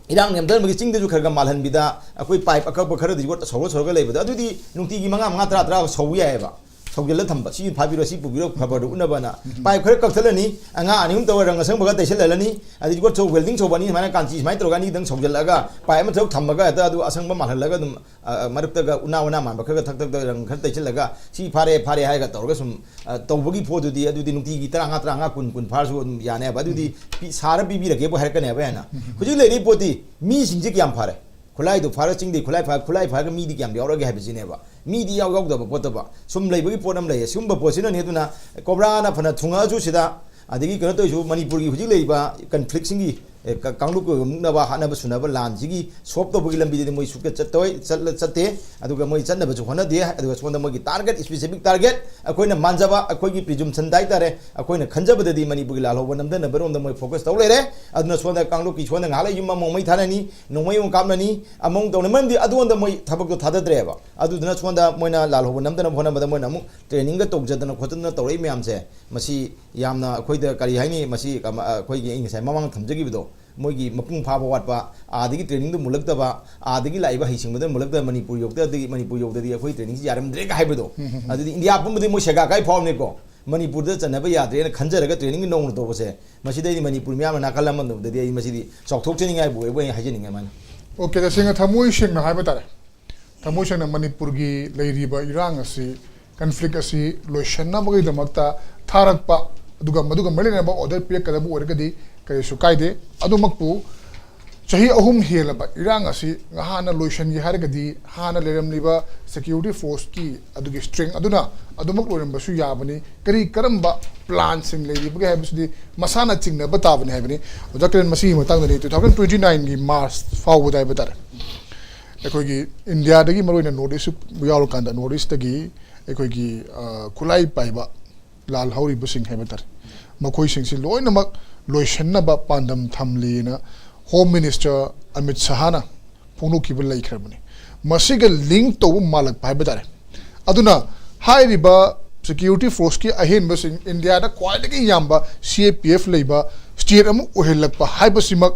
ꯏꯔꯥꯡ ꯅꯦꯝꯊꯔꯝꯕꯒꯤ ꯆꯤꯡꯗꯁꯨ ꯈꯔ ꯈꯔ ꯃꯥꯜꯍꯟꯕꯤꯗ, ꯑꯩꯈꯣꯏ ꯄꯥꯏꯞ ꯑꯀꯛꯄ ꯈꯔꯗꯤ ꯁꯧꯔ ꯁꯧꯔꯒ ꯂꯩꯕꯗ, ꯑꯗꯨꯗꯤ ꯅꯨꯡꯇꯤꯒꯤ ꯃꯉꯥ, ꯃꯉꯥ, ꯇꯔꯥ, ꯇꯔꯥ ꯁꯧꯕ ꯌꯥꯏꯑꯕ꯫ ꯁꯧꯖꯤꯜꯂ ꯊꯝꯕ, "ꯁꯤ ꯐꯥꯕꯤꯔꯣ, ꯁꯤ ꯄꯨꯕꯤꯔꯣ, ꯈꯕꯔꯗꯨ ꯎꯠꯅꯕꯅ"꯫ ꯄꯥꯏꯞ ꯈꯔ ꯀꯛꯊꯠꯂꯅꯤ, ꯑꯉꯥ ꯑꯅꯤ ꯑꯍꯨꯝ ꯇꯧꯔ ꯔꯪ ꯑꯁꯪꯕꯒ ꯇꯩꯁꯜꯍꯜꯂꯅꯤ, ꯑꯗꯩ ꯌꯣꯠ ꯁꯧ, welding ꯁꯧꯕ ꯑꯅꯤ ꯁꯨꯃꯥꯏꯅ ꯀꯥꯟꯆꯤ ꯁꯨꯃꯥꯏꯅ ꯇꯧꯔꯒ ꯑꯅꯤꯗꯪ ꯁꯧꯖꯤꯜꯂꯒ ꯄꯥꯏꯞ ꯑꯃ ꯊꯛ ꯊꯝꯃꯒ ꯍꯦꯛꯇ ꯑꯗꯨ ꯑꯁꯪꯕ ꯃꯥꯜꯍꯜꯂꯒ ꯑꯗꯨꯝ, ꯑ, ꯃꯔꯛꯇꯒ ꯎꯅꯥ ꯎꯅꯥ ꯃꯥꯟꯕ ꯈꯔꯒ ꯊꯛ ꯊꯛ ꯊꯛ ꯔꯪ ꯈꯔ ꯇꯩꯁꯜꯂꯒ "ꯁꯤ ꯐꯥꯔꯦ, ꯐꯥꯔꯦ" ꯍꯥꯏꯔꯒ ꯇꯧꯔꯒ ꯁꯨꯝ, ꯑ, ꯇꯧꯕꯒꯤ ꯄꯣꯠꯇꯨꯗꯤ, ꯑꯗꯨꯗꯤ ꯅꯨꯡꯇꯤꯒꯤ ꯇꯔꯥꯃꯉꯥ, ꯇꯔꯥꯃꯉꯥ, ꯀꯨꯟ, ꯀꯨꯟ ꯐꯥꯔꯁꯨ ꯑꯗꯨꯝ ꯌꯥꯅꯦꯕ꯫ ꯑꯗꯨꯗꯤ ꯄꯤ-, ꯁꯥꯔ ꯄꯤꯕꯤꯔꯒꯦꯕꯨ ꯍꯥꯏꯔꯛꯀꯅꯦꯕ ꯍꯦꯟꯅ꯫ ꯍꯧꯖꯤꯛ ꯂꯩꯔꯤꯕ ꯄꯣꯠꯇꯤ ꯃꯤꯁꯤꯡꯁꯦ ꯀꯌꯥꯝ ꯐꯥꯔꯦ? ꯈꯨꯠꯂꯥꯏꯗꯨ ꯐꯥꯔꯒ, ꯆꯤꯡꯗꯩ ꯈꯨꯠꯂꯥꯏ ꯐꯥꯔ, ꯈꯨꯠꯂꯥꯏ ꯐꯥꯔꯒ ꯃꯤꯗꯤ ꯀꯌꯥꯝ ꯌꯥꯎꯔꯒꯦ ꯍꯥꯏꯕꯁꯤꯅꯦꯕ꯫ ꯃꯤꯗꯤ ꯌꯥꯎ ꯌꯥꯎꯗꯕ ꯄꯣꯠꯇꯕ ꯁꯨꯝ ꯂꯩꯕꯒꯤ ꯄꯣꯠ ꯑꯃ ꯂꯩꯌꯦ꯫ ꯁꯤꯒꯨꯝꯕ ꯄꯣꯠꯁꯤꯅꯅꯦ꯫ ꯑꯗꯨꯅ ꯀꯣꯕ꯭ꯔꯥꯅ ꯐꯅ ꯊꯨꯡꯉꯛꯑꯁꯨ ꯁꯤꯗ, ꯑꯗꯒꯤ ꯀꯩꯅꯣ ꯇꯧꯔꯤꯁꯨ, ꯃꯅꯤꯄꯨꯔꯒꯤ ꯍꯧꯖꯤꯛ ꯂꯩꯔꯤꯕ ꯀꯟꯐ꯭ꯂꯤꯛꯁꯤꯡꯒꯤ, ꯑꯦ, ꯀ-, ꯀꯥꯡꯂꯨꯞꯀꯤ ꯑꯣꯏꯕ ꯃꯨꯛꯅꯕ ꯍꯥꯠꯅꯕ ꯁꯨꯅꯕ ꯂꯥꯟꯁꯤꯒꯤ ꯁꯣꯜꯕ ꯇꯧꯕꯒꯤ ꯂꯝꯕꯤꯗꯗꯤ ꯃꯣꯏ ꯁꯨꯛꯆꯠ ꯆꯠꯇꯣꯏ-, ꯆꯠꯂ-, ꯆꯠꯇꯦ꯫ ꯑꯗꯨꯒ ꯃꯣꯏ ꯆꯠꯅꯕꯁꯨ ꯍꯣꯠꯅꯗꯦ꯫ ꯑꯗꯨꯒ ꯁꯣꯝꯗ ꯃꯣꯏꯒꯤ target, specific target, ꯑꯩꯈꯣꯏꯅ ꯃꯥꯟꯖꯕ, ꯑꯩꯈꯣꯏꯒꯤ presumption ꯍꯥꯏꯇꯥꯔꯦ, ꯑꯩꯈꯣꯏꯅ ꯈꯟꯖꯕꯗꯗꯤ ꯃꯅꯤꯄꯨꯔꯒꯤ ꯂꯥꯜꯍꯧꯕ ꯅꯝꯊꯅꯕꯔꯣꯝꯗ ꯃꯣꯏ focus ꯇꯧ ꯂꯩꯔꯦ꯫ ꯑꯗꯨꯅ ꯁꯣꯝꯗ ꯀꯥꯡꯂꯨꯞꯀꯤ ꯁꯣꯝꯗ ꯉꯥꯏꯍꯥꯛ ꯂꯩ ꯌꯨꯝ ꯑꯃꯃꯨꯛ ꯃꯩ ꯊꯥꯅꯅꯤ, ꯅꯣꯡꯃꯩ ꯑꯃꯨꯛ ꯀꯥꯞꯅꯅꯤ, ꯑꯃꯃꯨꯛ ꯇꯧꯅꯤ꯫ ꯃꯔꯝꯗꯤ ꯑꯗꯨꯉꯣꯟꯗ ꯃꯣꯏ ꯊꯕꯛꯇꯣ ꯊꯥꯗꯗ꯭ꯔꯦꯕ꯫ ꯑꯗꯨꯗꯨꯅ ꯁꯣꯝꯗ ꯃꯣꯏꯅ ꯂꯥꯜꯍꯧꯕ ꯅꯝꯗꯅꯕ ꯍꯣꯠꯅꯕꯗ ꯃꯣꯏꯅ ꯑꯃꯨꯛ trainingꯒ ꯇꯧꯖꯗꯅ ꯈꯣꯠꯇꯅ ꯇꯧꯔꯛꯏ ꯃꯌꯥꯝꯁꯦ, ꯃꯁꯤ ꯌꯥꯝꯅ ꯑꯩꯈꯣꯏꯗ ꯀꯔꯤ ꯍꯥꯏꯅꯤ, ꯃꯁꯤ ꯀꯃ-, ꯑꯩꯈꯣꯏꯒꯤ ꯑꯩ ꯉꯁꯥꯏ ꯃꯃꯥꯡ ꯊꯝꯖꯈꯤꯕꯗꯣ, ꯃꯣꯏꯒꯤ ꯃꯄꯨꯡ ꯐꯥꯕ ꯋꯥꯠꯄ, ꯑꯥꯗꯒꯤ trainingꯗꯣ ꯃꯨꯜꯂꯛꯇꯕ, ꯑꯥꯗꯒꯤ ꯂꯥꯛꯏꯕ ꯍꯩꯁꯤꯡꯕꯗꯨꯅ ꯃꯨꯜꯂꯛꯇꯕ, ꯃꯅꯤꯄꯨꯔ ꯌꯧꯗꯗꯤ, ꯃꯅꯤꯄꯨꯔ ꯌꯧꯗꯗꯤ ꯑꯩꯈꯣꯏ trainingꯁꯤ ꯌꯥꯔꯝꯗ꯭ꯔꯦꯒ ꯍꯥꯏꯕꯗꯣ, ꯑꯗꯨꯗꯤ ꯏꯟꯗꯤꯌꯥ ꯄꯨꯝꯕꯗꯤ ꯃꯣꯏ ꯁꯦꯒꯥ ꯀꯥꯏ ꯐꯥꯎꯕꯅꯤꯀꯣ꯫ ꯃꯅꯤꯄꯨꯔꯗ ꯆꯟꯅꯕ ꯌꯥꯗ꯭ꯔꯦꯅ ꯈꯟꯖꯔꯒ trainingꯒꯤ ꯅꯧꯅ ꯇꯧꯕꯁꯦ, ꯃꯁꯤꯗꯩꯗꯤ ꯃꯅꯤꯄꯨꯔ ꯃꯤꯌꯥꯝꯅ ꯅꯥꯀꯜ ꯑꯃꯗꯗꯤ ꯑꯩ ꯃꯁꯤꯗꯤ ꯆꯥꯎꯊꯣꯛꯆꯅꯤꯡꯉꯥꯏꯕꯨ ꯑꯣꯏꯕ ꯑꯣꯏꯅ ꯍꯥꯏꯖꯅꯤꯡꯉꯦ꯫ ꯃꯥꯅ ꯑꯣꯀꯦ, ꯇꯁꯦꯡꯅ ꯊꯃꯣꯏ ꯁꯦꯡꯅ ꯍꯥꯏꯕ ꯇꯥꯔꯦ, ꯊꯃꯣꯏ ꯁꯦꯡꯅ ꯃꯅꯤꯄꯨꯔꯒꯤ ꯂꯩꯔꯤꯕ ꯏꯔꯥꯡ ꯑꯁꯤ, conflict ꯑꯁꯤ ꯂꯣꯏꯁꯤꯟꯅꯕꯒꯤꯗꯃꯛꯇ ꯊꯥꯔꯛꯄ, ꯑꯗꯨꯒ ꯃꯗꯨꯒ ꯃꯔꯤ ꯂꯩꯅꯕ order ꯄꯤꯔꯛꯀꯗꯕ ꯑꯣꯏꯔꯒꯗꯤ ꯀꯔꯤꯁꯨ ꯀꯥꯏꯗꯦ꯫ ꯑꯗꯨꯃꯛꯄꯨ ꯆꯍꯤ ꯑꯍꯨꯝ ꯍꯦꯜꯂꯕ ꯏꯔꯥꯡ ꯑꯁꯤ ꯍꯥꯟꯅ ꯂꯣꯏꯁꯤꯟꯒꯦ ꯍꯥꯏꯔꯒꯗꯤ, ꯍꯥꯟꯅ ꯂꯩꯔꯝꯂꯤꯕ security forceꯀꯤ ꯑꯗꯨꯒꯤ strength ꯑꯗꯨꯅ ꯑꯗꯨꯃꯛ ꯂꯣꯏꯔꯝꯕꯁꯨ ꯌꯥꯕꯅꯤ꯫ ꯀꯔꯤ ꯀꯔꯝꯕ planꯁꯤꯡ ꯂꯩꯔꯤꯕꯒꯦ ꯍꯥꯏꯕꯁꯤꯗꯤ ꯃꯁꯥꯅ ꯆꯤꯡꯅꯕ ꯇꯥꯕꯅꯤ ꯍꯥꯏꯕꯅꯤ꯫ ꯑꯣꯖꯥ ꯀꯤꯔꯟ, ꯃꯁꯤꯒꯤ ꯃꯇꯥꯡꯗꯗꯤ two thousand twenty nineꯒꯤ March ꯐꯥꯎꯕꯗ ꯍꯥꯏꯕ ꯇꯥꯔꯦ, ꯑꯩꯈꯣꯏꯒꯤ ꯏꯟꯗꯤꯌꯥꯗꯒꯤ, ꯃꯔꯨꯑꯣꯏꯅ North East ꯌꯥꯎꯔꯀꯥꯟꯗ, North Eastꯇꯒꯤ ꯑꯩꯈꯣꯏꯒꯤ, ꯑ, ꯈꯨꯠꯂꯥꯏ ꯄꯥꯏꯕ ꯂꯥꯜꯍꯧꯔꯤꯕꯁꯤꯡ ꯍꯥꯏꯕ ꯇꯥꯔꯦ, ꯃꯈꯣꯏꯁꯤꯡꯁꯤ ꯂꯣꯏꯅꯃꯛ ꯂꯣꯏꯁꯤꯟꯅꯕ ꯄꯥꯟꯗꯝ ꯊꯝꯂꯤꯅ Home Minister ꯑꯃꯤꯠ ꯁꯍꯥꯅ ꯐꯣꯡꯗꯣꯛꯈꯤꯕ ꯂꯩꯈ꯭ꯔꯕꯅꯤ꯫ ꯃꯁꯤꯒ link ꯇꯧꯕ ꯃꯥꯜꯂꯛꯄ ꯍꯥꯏꯕ ꯇꯥꯔꯦ꯫ ꯑꯗꯨꯅ ꯍꯥꯏꯔꯤꯕ security forceꯀꯤ ꯑꯍꯦꯟꯕꯁꯤꯡ, ꯏꯟꯗꯤꯌꯥꯗ ꯈ꯭ꯋꯥꯏꯗꯒꯤ ꯌꯥꯝꯕ C A P F ꯂꯩꯕ state ꯑꯃ ꯑꯣꯏꯍꯜꯂꯛꯄ ꯍꯥꯏꯕꯁꯤꯃꯛ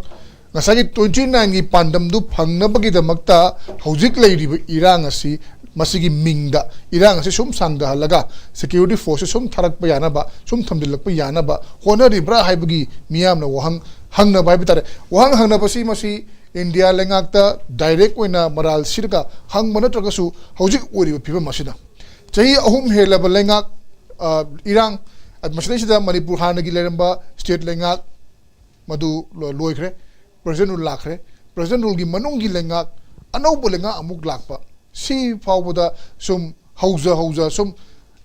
ꯉꯁꯥꯏꯒꯤ ꯇ꯭ꯋꯦꯟꯇꯤ ꯅꯥꯏꯟꯒꯤ ꯄꯥꯟꯗꯝꯗꯨ ꯐꯪꯅꯕꯒꯤꯗꯃꯛꯇ ꯍꯧꯖꯤꯛ ꯂꯩꯔꯤꯕ ꯏꯔꯥꯡ ꯑꯁꯤ, ꯃꯁꯤꯒꯤ ꯃꯤꯡꯗ ꯏꯔꯥꯡ ꯑꯁꯤ ꯁꯨꯝ ꯁꯥꯡꯊꯍꯜꯂꯒ security force ꯁꯨꯝ ꯊꯥꯔꯛꯄ ꯌꯥꯅꯕ, ꯁꯨꯝ ꯊꯝꯖꯤꯜꯂꯛꯄ ꯌꯥꯅꯕ ꯍꯣꯠꯅꯔꯤꯕ꯭ꯔꯥ ꯍꯥꯏꯕꯒꯤ ꯃꯤꯌꯥꯝꯅ ꯋꯥꯍꯪ ꯍꯪꯅꯕ ꯍꯥꯏꯕ ꯇꯥꯔꯦ꯫ ꯋꯥꯍꯪ ꯍꯪꯅꯕꯁꯤ ꯃꯁꯤ ꯏꯟꯗꯤꯌꯥ ꯂꯩꯉꯥꯛꯇ direct ꯑꯣꯏꯅ ꯃꯔꯥꯜ ꯁꯤꯔꯒ ꯍꯪꯕ ꯅꯠꯇ꯭ꯔꯒꯁꯨ, ꯍꯧꯖꯤꯛ ꯑꯣꯏꯔꯤꯕ ꯐꯤꯕꯝ ꯑꯁꯤꯗ ꯆꯍꯤ ꯑꯍꯨꯝ ꯍꯦꯜꯂꯕ ꯂꯩꯉꯥꯛ, ꯑ, ꯏꯔꯥꯡ, ꯑ, ꯃꯁꯤꯗꯩꯁꯤꯗ ꯃꯅꯤꯄꯨꯔ ꯍꯥꯟꯅꯒꯤ ꯂꯩꯔꯝꯕ state ꯂꯩꯉꯥꯛ ꯃꯗꯨ ꯂꯣ-, ꯂꯣꯏꯈ꯭ꯔꯦ꯫ President rule ꯂꯥꯛꯈ꯭ꯔꯦ꯫ President ruleꯒꯤ ꯃꯅꯨꯡꯒꯤ ꯂꯩꯉꯥꯛ, ꯑꯅꯧꯕ ꯂꯩꯉꯥꯛ ꯑꯃꯨꯛ ꯂꯥꯛꯄ, ꯁꯤ ꯐꯥꯎꯕꯗ ꯁꯨꯝ ꯍꯧꯖ ꯍꯧꯖ ꯁꯨꯝ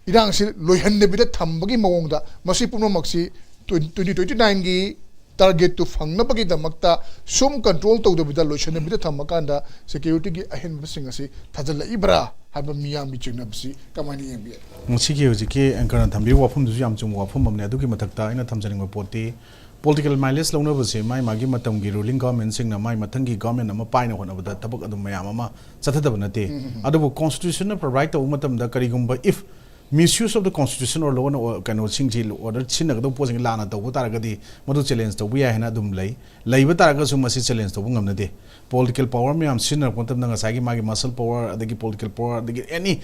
ꯏꯔꯥꯡꯁꯤ ꯂꯣꯏꯍꯟꯗꯕꯤꯗ ꯊꯝꯕꯒꯤ ꯃꯑꯣꯡꯗ, ꯃꯁꯤ ꯄꯨꯝꯅꯃꯛꯁꯤ twenty twenty nineꯒꯤ targetꯇꯨ ꯐꯪꯅꯕꯒꯤꯗꯃꯛꯇ ꯁꯨꯝ control ꯇꯧꯗꯕꯤꯗ, ꯂꯣꯏꯁꯤꯟꯗꯕꯤꯗ ꯊꯝꯃꯀꯥꯟꯗ securityꯒꯤ ꯑꯍꯦꯟꯕꯁꯤꯡ ꯑꯁꯤ ꯊꯥꯖꯤꯜꯂꯛꯏꯕ꯭ꯔꯥ ꯍꯥꯏꯕ ꯃꯤꯌꯥꯝꯒꯤ ꯆꯤꯡꯅꯕꯁꯤ ꯀꯃꯥꯏꯅ ꯌꯦꯡꯕꯤ? ꯉꯁꯤꯒꯤ ꯍꯧꯖꯤꯛꯀꯤ anchorꯅ ꯊꯝꯕꯤꯕ ꯋꯥꯐꯝꯗꯨꯁꯨ ꯌꯥꯝ ꯆꯨꯝꯕ ꯋꯥꯐꯝ ꯑꯃꯅꯤ꯫ ꯑꯗꯨꯒꯤ ꯃꯊꯛꯇ ꯑꯩꯅ ꯊꯝꯖꯅꯤꯡꯕ ꯄꯣꯠꯇꯤ, political mileage ꯂꯧꯅꯕꯁꯦ ꯃꯥꯏ ꯃꯥꯒꯤ ꯃꯇꯝꯒꯤ ruling governmentꯁꯤꯡꯅ ꯃꯥꯏ ꯃꯊꯪꯒꯤ government ꯑꯃ ꯄꯥꯏꯅ ꯍꯣꯠꯅꯕꯗ ꯊꯕꯛ ꯑꯗꯨꯝ ꯃꯌꯥꯝ ꯑꯃ ꯆꯠꯊꯗꯕ ꯅꯠꯇꯦ꯫ ꯑꯗꯨꯕꯨ constitutionꯅ provide ꯇꯧꯕ ꯃꯇꯝꯗ ꯀꯔꯤꯒꯨꯝꯕ if misuse of the constitution or law and or-, ꯀꯩꯅꯣꯁꯤꯡꯁꯤ, order ꯁꯤꯖꯤꯟꯅꯒꯗꯧꯕ ꯄꯣꯠꯁꯤꯡ ꯂꯥꯟꯅ ꯇꯧꯕ ꯇꯥꯔꯒꯗꯤ ꯃꯗꯨ challenge ꯇꯧꯕ ꯌꯥꯏ ꯍꯥꯏꯅ ꯑꯗꯨꯝ ꯂꯩ꯫ ꯂꯩꯕ ꯇꯥꯔꯒꯁꯨ ꯃꯁꯤ challenge ꯇꯧꯕ ꯉꯝꯅꯗꯦ꯫ Political power ꯃꯌꯥꯝ ꯁꯤꯖꯤꯟꯅꯔꯛꯄ ꯃꯇꯝꯗ ꯉꯁꯥꯏꯒꯤ ꯃꯥꯒꯤ muscle power, ꯑꯗꯒꯤ political power, ꯑꯗꯒꯤ any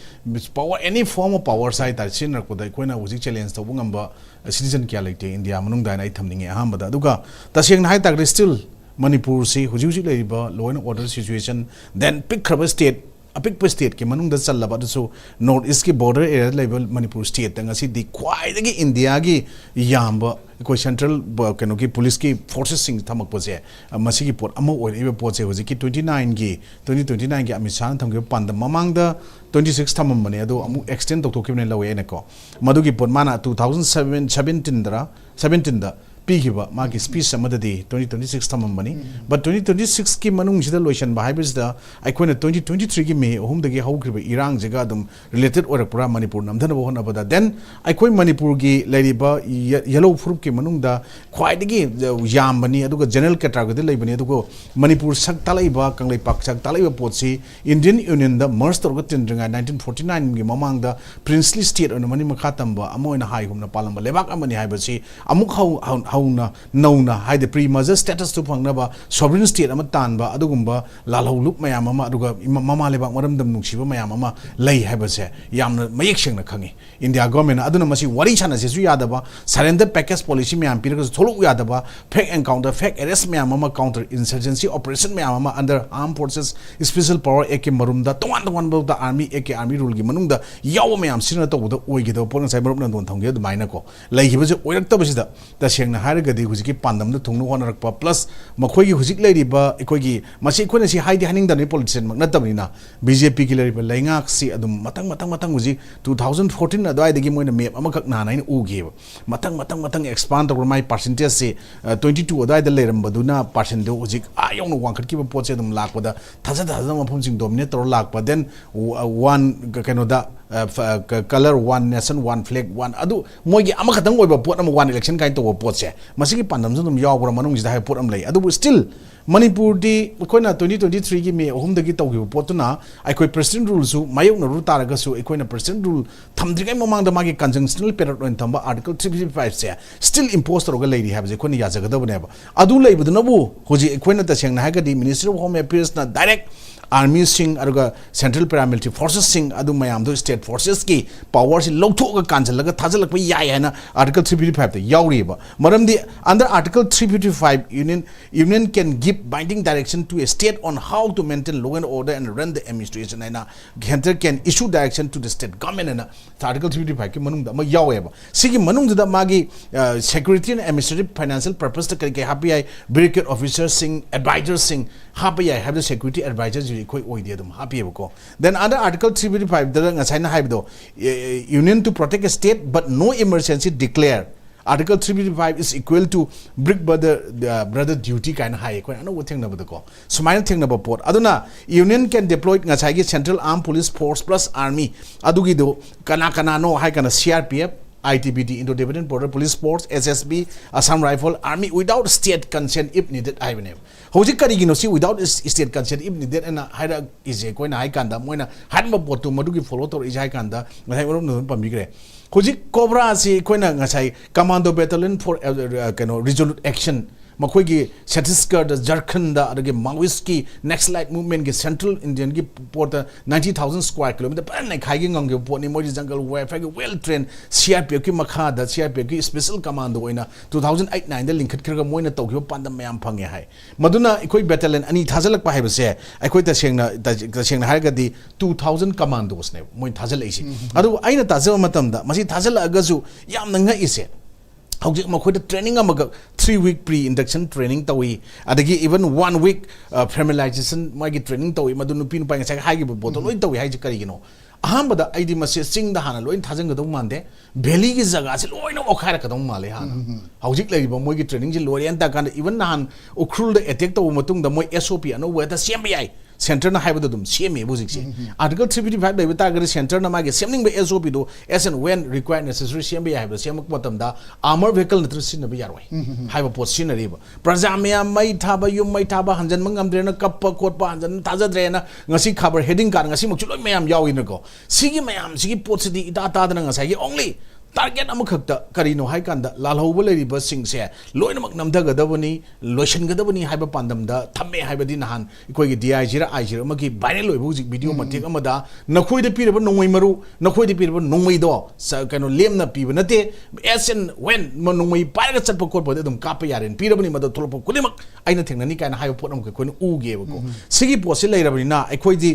power, any form of powers ꯍꯥꯏ ꯇꯥꯔꯦ, ꯁꯤꯖꯤꯟꯅꯔꯛꯄꯗ ꯑꯩꯈꯣꯏꯅ ꯍꯧꯖꯤꯛ challenge ꯇꯧꯕ ꯉꯝꯕ citizen ꯀꯌꯥ ꯂꯩꯇꯦ ꯏꯟꯗꯤꯌꯥ ꯃꯅꯨꯡꯗ ꯍꯥꯏꯅ ꯑꯩ ꯊꯝꯅꯤꯡꯉꯦ ꯑꯍꯥꯟꯕꯗ꯫ ꯑꯗꯨꯒ ꯇꯁꯦꯡꯅ ꯍꯥꯏ ꯇꯥꯔꯒꯗꯤ still ꯃꯅꯤꯄꯨꯔꯁꯤ ꯍꯧꯖꯤꯛ ꯍꯧꯖꯤꯛ ꯂꯩꯔꯤꯕ law and order situation, then ꯄꯤꯛꯈ꯭ꯔꯕ state, ꯑꯄꯤꯛꯄ stateꯀꯤ ꯃꯅꯨꯡꯗ ꯆꯜꯂꯕ, ꯑꯗꯨꯁꯨ North Eastꯀꯤ border areaꯗ ꯂꯩꯕ ꯃꯅꯤꯄꯨꯔ stateꯇ ꯉꯁꯤꯗꯤ ꯈ꯭ꯋꯥꯏꯗꯒꯤ ꯏꯟꯗꯤꯌꯥꯒꯤ ꯌꯥꯝꯕ ꯑꯩꯈꯣꯏ central ꯕ-, ꯀꯩꯅꯣꯒꯤ policeꯀꯤ forcesꯁꯤꯡ ꯊꯝꯃꯛꯄꯁꯦ, ꯑ, ꯃꯁꯤꯒꯤ ꯄꯣꯠ ꯑꯃ ꯑꯣꯏꯔꯛꯏꯕ ꯄꯣꯠꯁꯦ ꯍꯧꯖꯤꯛꯀꯤ twenty nineꯒꯤ, twenty twenty nineꯒꯤ ꯑꯃꯤꯠ ꯁꯥꯍꯅ ꯊꯝꯈꯤꯕ ꯄꯥꯟꯗꯝ ꯃꯃꯥꯡꯗ twenty six ꯊꯝꯃꯝꯕꯅꯦ, ꯑꯗꯣ ꯑꯃꯨꯛ extend ꯇꯧꯊꯣꯛꯈꯤꯕꯅꯦ ꯂꯧꯋꯦ ꯑꯩꯅꯀꯣ꯫ ꯃꯗꯨꯒꯤ ꯄꯣꯠ ꯃꯥꯅ two thousand seven, seventeenꯗꯔ, seventeenꯗ ꯄꯤꯈꯤꯕ ꯃꯥꯒꯤ speech ꯑꯃꯗꯗꯤ twenty twenty six ꯊꯝꯃꯝꯕꯅꯤ꯫ But twenty twenty sixꯀꯤ ꯃꯅꯨꯡꯁꯤꯗ ꯂꯣꯏꯁꯤꯟꯕ ꯍꯥꯏꯕꯁꯤꯗ ꯑꯩꯈꯣꯏꯅ twenty twenty threeꯒꯤ May ꯑꯍꯨꯝꯗꯒꯤ ꯍꯧꯈ꯭ꯔꯤꯕ ꯏꯔꯥꯡꯁꯤꯒ ꯑꯗꯨꯝ related ꯑꯣꯏꯔꯛꯄ꯭ꯔꯥ ꯃꯅꯤꯄꯨꯔ ꯅꯝꯊꯅꯕ ꯍꯣꯠꯅꯕꯗ? Then ꯑꯩꯈꯣꯏ ꯃꯅꯤꯄꯨꯔꯒꯤ ꯂꯩꯔꯤꯕ ꯌꯦ-, ꯌꯦꯜꯂꯧ ꯐꯨꯔꯨꯞꯀꯤ ꯃꯅꯨꯡꯗ ꯈ꯭ꯋꯥꯏꯗꯒꯤ ꯌꯥꯝꯕꯅꯤ, ꯑꯗꯨꯒ general categoryꯗ ꯂꯩꯕꯅꯤ, ꯑꯗꯨꯒ ꯃꯅꯤꯄꯨꯔ ꯁꯛ ꯇꯥꯛꯂꯛꯏꯕ, ꯀꯪꯂꯩꯄꯥꯛ ꯁꯛ ꯇꯥꯛꯂꯛꯏꯕ ꯄꯣꯠꯁꯤ Indian Unionꯗ merge ꯇꯧꯔꯒ ꯇꯤꯟꯗ꯭ꯔꯤꯉꯩ nineteen forty nineꯒꯤ ꯃꯃꯥꯡꯗ princely state ꯑꯣꯏꯅ ꯃꯅꯤꯡ ꯃꯈꯥ ꯇꯝꯕ ꯑꯃ ꯑꯣꯏꯅ ꯍꯥꯏꯒꯨꯝꯅ ꯄꯥꯜꯂꯝꯕ ꯂꯩꯕꯥꯛ ꯑꯃꯅꯤ ꯍꯥꯏꯕꯁꯤ ꯑꯃꯨꯛ ꯍꯧ-, ꯍꯧ-, ꯅꯧꯅ ꯅꯧꯅ ꯍꯥꯏꯗꯤ ꯄ꯭ꯔꯤ ꯃꯔꯖꯔ ꯁ꯭ꯇꯦꯇꯁꯇꯨ ꯐꯪꯅꯕ ꯁꯣꯚꯔꯤꯟ ꯁ꯭ꯇꯦꯠ ꯑꯃ ꯇꯥꯟꯕ ꯑꯗꯨꯒꯨꯝꯕ ꯂꯥꯜꯍꯧꯂꯨꯞ ꯃꯌꯥꯝ ꯑꯃ, ꯑꯗꯨꯒ ꯏꯃꯥ- ꯃꯃꯥ ꯂꯩꯕꯥꯛ ꯃꯔꯝꯗꯝ ꯅꯨꯡꯁꯤꯕ ꯃꯌꯥꯝ ꯑꯃ ꯂꯩ ꯍꯥꯏꯕꯁꯦ ꯌꯥꯝꯅ ꯃꯌꯦꯛ ꯁꯦꯡꯅ ꯈꯪꯉꯤ ꯏꯟꯗꯤꯌꯥ ꯒꯣꯔꯃꯦꯟꯅ꯫ ꯑꯗꯨꯅ ꯃꯁꯤ ꯋꯥꯔꯤ ꯁꯥꯟꯅꯁꯦꯁꯨ ꯌꯥꯗꯕ, ꯁꯔꯦꯟꯗꯔ ꯄꯦꯀꯦꯖ ꯄꯣꯂꯤꯁꯤ ꯃꯌꯥꯝ ꯄꯤꯔꯒꯁꯨ ꯊꯣꯛꯂꯛꯎ ꯌꯥꯗꯕ, ꯐꯦꯛ ꯑꯦꯟꯀꯥꯎꯟꯇꯔ, ꯐꯦꯛ ꯑꯦꯔꯦꯁ ꯃꯌꯥꯝ ꯑꯃ, ꯀꯥꯎꯟꯇꯔ ꯏꯟꯁꯔꯖꯦꯟꯁꯤ ꯑꯣꯄꯔꯦꯁꯟ ꯃꯌꯥꯝ ꯑꯃ under armed forces, special power act ꯀꯤ ꯃꯔꯨꯝꯗ, ꯇꯣꯉꯥꯟ ꯇꯣꯉꯥꯟꯕ ꯑꯥꯔꯃꯤ, ꯑꯦ ꯀꯦ ꯑꯥꯔꯃꯤ ꯔꯨꯜꯒꯤ ꯃꯅꯨꯡꯗ ꯌꯥꯎꯕ ꯃꯌꯥꯝꯁꯤꯅ ꯇꯧꯕꯗ ꯑꯣꯏꯒꯗꯕ ꯄꯣꯠ ꯉꯁꯥꯏ ꯃꯔꯨꯞꯅ ꯅꯣꯟ ꯊꯝꯈꯤꯕ ꯑꯗꯨꯃꯥꯏꯅꯀꯣ ꯂꯩꯈꯤꯕꯁꯦ ꯑꯣꯏꯔꯛꯇꯕꯁꯤꯗ ꯇꯁꯦꯡꯅ ꯍꯥꯏꯔꯒꯗꯤ ꯍꯧꯖꯤꯛꯀꯤ ꯄꯥꯟꯗꯝꯗ ꯊꯨꯡꯅ ꯍꯣꯠꯅꯔꯛꯄ, ꯄ꯭ꯂꯁ ꯃꯈꯣꯏꯒꯤ ꯍꯧꯖꯤꯛ ꯂꯩꯔꯤꯕ ꯑꯩꯈꯣꯏꯒꯤ, ꯃꯁꯤ ꯑꯩꯈꯣꯏꯅ ꯁꯤ ꯍꯥꯏꯗꯤ ꯍꯥꯏꯅꯤꯡꯗꯕꯅꯤ, ꯄꯣꯂꯤꯇꯤꯁꯤꯌꯟꯃꯛ ꯅꯠꯇꯕꯅꯤꯅ, ꯕꯤ ꯖꯦ ꯄꯤꯒꯤ ꯂꯩꯔꯤꯕ ꯂꯩꯉꯥꯛꯁꯤ ꯑꯗꯨꯝ ꯃꯊꯪ ꯃꯊꯪ ꯃꯊꯪ ꯍꯧꯖꯤꯛ two thousand fourteen ꯑꯗꯨꯋꯥꯏꯗꯒꯤ ꯃꯣꯏꯅ ꯃꯦꯞ ꯑꯃꯈꯛ ꯅꯍꯥꯟ ꯑꯩꯅ ꯎꯈꯤꯕ, ꯃꯊꯪ ꯃꯊꯪ ꯃꯊꯪ ꯑꯦꯛꯁꯄꯥꯟ ꯇꯧꯔꯒ ꯃꯥꯏ ꯄꯥꯔꯁꯦꯟꯇꯦꯖꯁꯤ twenty two ꯑꯗꯨꯋꯥꯏꯗ ꯂꯩꯔꯝꯕꯗꯨꯅ ꯄꯥꯔꯁꯦꯟꯗꯨ ꯍꯧꯖꯤꯛ ꯑꯥ ꯌꯧꯅ ꯋꯥꯡꯈꯠꯈꯤꯕ ꯄꯣꯠꯁꯦ ꯑꯗꯨꯝ ꯂꯥꯛꯄꯗ ꯊꯥꯖ ꯊꯥꯖꯗꯕ ꯃꯐꯝꯁꯤꯡ ꯗꯣꯃꯤꯅꯦꯠ ꯇꯧꯔ ꯂꯥꯛꯄ, ꯗꯦꯟ ꯋꯥꯟ ꯀꯩꯅꯣꯗ colour one nation one flag one, ꯑꯗꯨ ꯃꯣꯏꯒꯤ ꯑꯃꯈꯛꯇꯪ ꯑꯣꯏꯕ ꯄꯣꯠ ꯑꯃ, ꯋꯥꯟ ꯏꯂꯦꯛꯁꯟ ꯀꯥꯏꯅ ꯇꯧꯕ ꯄꯣꯠꯁꯦ, ꯃꯁꯤꯒꯤ ꯄꯥꯟꯗꯝꯁꯨ ꯑꯗꯨꯝ ꯌꯥꯎꯕ꯭ꯔꯥ ꯃꯅꯨꯡꯁꯤꯗ ꯍꯥꯏꯕ ꯄꯣꯠ ꯑꯃ ꯂꯩ꯫ ꯑꯗꯨꯕꯨ ꯁ꯭ꯇꯤꯜ ꯃꯅꯤꯄꯨꯔꯗꯤ ꯑꯩꯈꯣꯏꯅ twenty twenty three ꯒꯤ ꯃꯦ ꯑꯍꯨꯝꯗꯒꯤ ꯇꯧꯈꯤꯕ ꯄꯣꯠꯇꯨꯅ ꯑꯩꯈꯣꯏ ꯄ꯭ꯔꯦꯁꯤꯗꯦꯟ ꯔꯨꯜꯁꯨ ꯃꯥꯌꯣꯛꯅꯔꯨ ꯇꯥꯔꯒꯁꯨ, ꯑꯩꯈꯣꯏꯅ ꯄ꯭ꯔꯦꯁꯤꯗꯦꯟ ꯔꯨꯜ ꯊꯝꯗ꯭ꯔꯤꯉꯩ ꯃꯃꯥꯡꯗ ꯃꯥꯒꯤ ꯀꯟꯁꯇꯤꯇ꯭ꯌꯨꯁꯅꯦꯜ ꯄꯦꯔꯠ ꯑꯣꯏꯅ ꯊꯝꯕ ꯑꯥꯔꯇꯤꯀꯜ three fifty five ꯁꯦ ꯁ꯭ꯇꯤꯜ ꯏꯝꯄꯣꯁ ꯇꯧꯔꯒ ꯂꯩꯔꯤ ꯍꯥꯏꯕꯁꯦ ꯑꯩꯈꯣꯏꯅ ꯌꯥꯖꯒꯗꯕꯅꯦꯕ꯫ ꯑꯗꯨ ꯂꯩꯕꯗꯨꯅꯕꯨ ꯍꯧꯖꯤꯛ ꯑꯩꯈꯣꯏꯅ ꯇꯁꯦꯡꯅ ꯍꯥꯏꯔꯒꯗꯤ Ministry of Home Affairs ꯅ direct ꯑꯥꯔꯃꯤꯁꯤꯡ ꯑꯗꯨꯒ ꯁꯦꯟꯇ꯭ꯔꯦꯜ ꯄꯦꯔꯥꯃꯤꯂꯤꯇꯔꯤ ꯐꯣꯔꯁꯦꯁꯁꯤꯡ ꯑꯗꯨ ꯃꯌꯥꯝꯗꯣ ꯁ꯭ꯇꯦꯠ ꯐꯣꯔꯁꯦꯁꯀꯤ ꯄꯋꯥꯔꯁꯤ ꯂꯧꯊꯣꯛꯑꯒ ꯀꯥꯟꯁꯤꯜꯂꯒ ꯊꯥꯖꯤꯜꯂꯛꯄ ꯌꯥꯏ ꯍꯥꯏꯅ ꯑꯥꯔꯇꯤꯀꯜ three fifty five ꯇ ꯌꯥꯎꯔꯤꯑꯕ꯫ ꯃꯔꯝꯗꯤ under article three fifty five union, union can give binding direction to a state on how to maintain law and order and run the administration ꯍꯥꯏꯅ, centre can issue direction to the state government ꯍꯥꯏꯅ ꯑꯥꯔꯇꯤꯀꯜ three fifty five ꯀꯤ ꯃꯅꯨꯡꯗ ꯑꯃ ꯌꯥꯎꯋꯦꯕ꯫ ꯁꯤꯒꯤ ꯃꯅꯨꯡꯗꯨꯗ ꯃꯥꯒꯤ security and administrative financial purpose ꯇ ꯀꯔꯤ ꯀꯔꯤ ꯍꯥꯞꯄ ꯌꯥꯏ, bureaucratic officer ꯁꯤꯡ, advisor ꯁꯤꯡ ꯍꯥꯞꯄ ꯌꯥꯏ ꯍꯥꯏꯕꯗꯣ, security advisor ꯁꯤ ꯑꯩꯈꯣꯏ ꯑꯣꯏꯗꯦ, ꯑꯗꯨꯝ ꯍꯥꯞꯄꯤꯑꯕꯀꯣ꯫ Then under article three fifty five ꯗ ꯉꯁꯥꯏꯅ ꯍꯥꯏꯕꯗꯣ, union to protect a state but no emergency declare, article three fifty five is equal to big brother, brother duty ꯀꯥꯏꯅ ꯍꯥꯏꯌꯦ ꯑꯩꯈꯣꯏꯅ ꯑꯅꯧꯕ ꯊꯦꯡꯅꯕꯗꯀꯣ꯫ ꯁꯨꯃꯥꯏꯅ ꯊꯦꯡꯅꯕ ꯄꯣꯠ ꯑꯗꯨꯅ union can deploy ꯉꯁꯥꯏꯒꯤ central armed police force plus army ꯑꯗꯨꯒꯤꯗꯣ ꯀꯅꯥ ꯀꯅꯥꯅꯣ ꯍꯥꯏ ꯀꯥꯟꯗ C R P F, I T B P, Indo Tibetan Border Police Force, S S B, Assam Rifle, Army without state consent if needed ꯍꯥꯏꯕꯅꯦꯕ꯫ ꯍꯧꯖꯤꯛ ꯀꯔꯤꯒꯤꯅꯣ ꯁꯤ without state consent if needed ꯑꯅ ꯍꯥꯏꯔꯛꯏꯁꯦ ꯑꯩꯈꯣꯏꯅ ꯍꯥꯏ ꯀꯥꯟꯗ, ꯃꯣꯏꯅ ꯍꯥꯏꯔꯝꯕ ꯄꯣꯠꯇꯨ ꯃꯗꯨꯒꯤ follow ꯇꯧꯔꯛꯏꯁꯦ ꯍꯥꯏ ꯀꯥꯟꯗ, ꯉꯁꯥꯏ ꯃꯔꯨꯞꯅ ꯑꯗꯨꯝ ꯄꯟꯕꯤꯈ꯭ꯔꯦ꯫ ꯍꯧꯖꯤꯛ COBRAꯁꯤ ꯑꯩꯈꯣꯏꯅ ꯉꯁꯥꯏ Commando Battalion for, ꯑ, ꯑ, ꯀꯩꯅꯣ, Resolute Action, ꯃꯈꯣꯏꯒꯤ ꯆꯇꯤꯁꯒꯔꯗ, ꯖꯔꯈꯟꯗ, ꯑꯗꯒꯤ Maoistꯀꯤ Naxalite movementꯀꯤ Central Indianꯒꯤ ꯄꯣꯠꯇ ninety thousand square kilometre ꯐꯖꯅ ꯅꯩꯈꯥꯏꯒꯤ ꯉꯝꯈꯤꯕ ꯄꯣꯠꯅꯤ꯫ ꯃꯣꯏꯗꯤ jungle warfareꯒꯤ well trained C R P Fꯀꯤ ꯃꯈꯥꯗ, C R P Fꯀꯤ special commando ꯑꯣꯏꯅ two thousand eight nineꯗ ꯂꯤꯡꯈꯠꯈ꯭ꯔꯒ ꯃꯣꯏꯅ ꯇꯧꯈꯤꯕ ꯄꯥꯟꯗꯝ ꯃꯌꯥꯝ ꯐꯪꯉꯦ ꯍꯥꯏ꯫ ꯃꯗꯨꯅ ꯑꯩꯈꯣꯏ battalion ꯑꯅꯤ ꯊꯥꯖꯤꯜꯂꯛꯄ ꯍꯥꯏꯕꯁꯦ, ꯑꯩꯈꯣꯏ ꯇꯁꯦꯡꯅ, ꯇꯁꯦꯡꯅ ꯍꯥꯏꯔꯒꯗꯤ two thousand commandosꯅꯦꯕ ꯃꯣꯏꯅ ꯊꯥꯖꯤꯜꯂꯛꯏꯁꯦ꯫ ꯑꯗꯨꯕꯨ ꯑꯩꯅ ꯇꯥꯖꯕ ꯃꯇꯝꯗ ꯃꯁꯤ ꯊꯥꯖꯤꯜꯂꯛꯑꯒꯁꯨ ꯌꯥꯝꯅ ꯉꯛꯏꯁꯦ, ꯍꯧꯖꯤꯛ ꯃꯈꯣꯏꯗ training ꯑꯃꯈꯛ three week pre induction training ꯇꯧꯏ, ꯑꯗꯒꯤ even one week, ꯑ, familiarization ꯃꯥꯒꯤ training ꯇꯧꯏ꯫ ꯃꯗꯨ ꯅꯨꯄꯤ ꯅꯨꯄꯥ ꯉꯁꯥꯏ ꯍꯥꯏꯈꯤꯕ ꯄꯣꯠꯇꯣ ꯂꯣꯏ ꯇꯧꯏ ꯍꯥꯏꯁꯦ ꯀꯔꯤꯒꯤꯅꯣ? ꯑꯍꯥꯟꯕꯗ ꯑꯩꯗꯤ ꯃꯁꯤ ꯆꯤꯡꯗ ꯍꯥꯟꯅ ꯂꯣꯏ ꯊꯥꯖꯤꯟꯒꯗꯧ ꯃꯥꯟꯗꯦ, valleyꯒꯤ ꯖꯒꯥꯁꯤ ꯂꯣꯏꯅ ꯑꯣꯛꯈꯥꯏꯔꯛꯀꯗꯧ ꯃꯥꯜꯂꯦ ꯍꯥꯟꯅ꯫ ꯍꯧꯖꯤꯛ ꯂꯩꯔꯤꯕ ꯃꯣꯏꯒꯤ trainingꯁꯤ ꯂꯣꯏꯔꯦꯅ ꯇꯥ ꯀꯥꯟꯗ, even ꯅꯍꯥꯟ ꯎꯈ꯭ꯔꯨꯜꯗ attack ꯇꯧꯕ ꯃꯇꯨꯡꯗ ꯃꯣꯏ S O P ꯑꯅꯧꯕ ꯍꯦꯛꯇ ꯁꯦꯝꯕ ꯌꯥꯏ, centreꯅ ꯍꯥꯏꯕꯗꯣ ꯑꯗꯨꯝ ꯁꯦꯝꯃꯦꯕ ꯍꯧꯖꯤꯛꯁꯦ꯫ Article three fifty five ꯂꯩꯕ ꯇꯥꯔꯒꯗꯤ centreꯅ ꯃꯥꯒꯤ ꯁꯦꯝꯅꯤꯡꯕ S O Pꯗꯣ as and when required necessary ꯁꯦꯝꯕ ꯌꯥꯏ ꯍꯥꯏꯕꯗꯣ ꯁꯦꯝꯃꯛꯄ ꯃꯇꯝꯗ armor vehicle ꯅꯠꯇ꯭ꯔꯒ ꯁꯤꯖꯤꯟꯅꯕ ꯌꯥꯔꯣꯏ ꯍꯥꯏꯕ ꯄꯣꯠ ꯁꯤꯖꯤꯟꯅꯔꯤꯕ꯫ ꯄ꯭ꯔꯖꯥ ꯃꯌꯥꯝ ꯃꯩ ꯊꯥꯕ, ꯌꯨꯝ ꯃꯩ ꯊꯥꯕ, ꯍꯟꯖꯟꯕ ꯉꯝꯗ꯭ꯔꯦꯅ ꯀꯞꯄ ꯈꯣꯠꯄ, ꯍꯟꯖꯟ ꯊꯥꯖꯗ꯭ꯔꯦꯅ ꯉꯁꯤ ꯈꯕꯔ heading ꯀꯥꯔ ꯉꯁꯤꯃꯛꯁꯨ ꯂꯣꯏ ꯃꯌꯥꯝ ꯌꯥꯎꯏꯅꯀꯣ꯫ ꯁꯤꯒꯤ ꯃꯌꯥꯝꯁꯤꯒꯤ ꯄꯣꯠꯁꯤꯗꯤ ꯏꯇꯥ ꯇꯥꯗꯅ ꯉꯁꯥꯏꯒꯤ only target ꯑꯃꯈꯛꯇ ꯀꯔꯤꯅꯣ ꯍꯥꯏ ꯀꯥꯟꯗ ꯂꯥꯜꯍꯧꯕ ꯂꯩꯔꯤꯕꯁꯤꯡꯁꯦ ꯂꯣꯏꯅꯃꯛ ꯅꯝꯊꯒꯗꯕꯅꯤ, ꯂꯣꯏꯁꯤꯟꯒꯗꯕꯅꯤ ꯍꯥꯏꯕ ꯄꯥꯟꯗꯝꯗ ꯊꯝꯃꯦ ꯍꯥꯏꯕꯗꯤ ꯅꯍꯥꯟ ꯑꯩꯈꯣꯏꯒꯤ D I Gꯔ I Gꯔ ꯑꯃꯒꯤ viral ꯑꯣꯏꯕ ꯍꯧꯖꯤꯛ video ꯃꯇꯦꯛ ꯑꯃꯗ ꯅꯈꯣꯏꯗ ꯄꯤꯔꯕ ꯅꯣꯡꯃꯩ ꯃꯔꯨ, ꯅꯈꯣꯏꯗ ꯄꯤꯔꯕ ꯅꯣꯡꯃꯩꯗꯣ ꯁ-, ꯀꯩꯅꯣ, ꯂꯦꯝꯅ ꯄꯤꯕ ꯅꯠꯇꯦ, as and when ꯃ-, ꯅꯣꯡꯃꯩ ꯄꯥꯏꯔꯒ ꯆꯠꯄ ꯈꯣꯠꯄꯗꯤ ꯑꯗꯨꯝ ꯀꯥꯞꯄ ꯌꯥꯔꯦꯅ ꯄꯤꯔꯕꯅꯤ꯫ ꯃꯗꯨ ꯊꯣꯛꯂꯛꯄ ꯈꯨꯗꯤꯡꯃꯛ ꯑꯩꯅ ꯊꯦꯡꯅꯅꯤ ꯀꯥꯏꯅ ꯍꯥꯏꯕ ꯄꯣꯠ ꯑꯃꯈꯛ ꯑꯩꯈꯣꯏꯅ ꯎꯒꯦꯕꯀꯣ꯫ ꯁꯤꯒꯤ ꯄꯣꯠꯁꯤ ꯂꯩꯔꯕꯅꯤꯅ ꯑꯩꯈꯣꯏꯗꯤ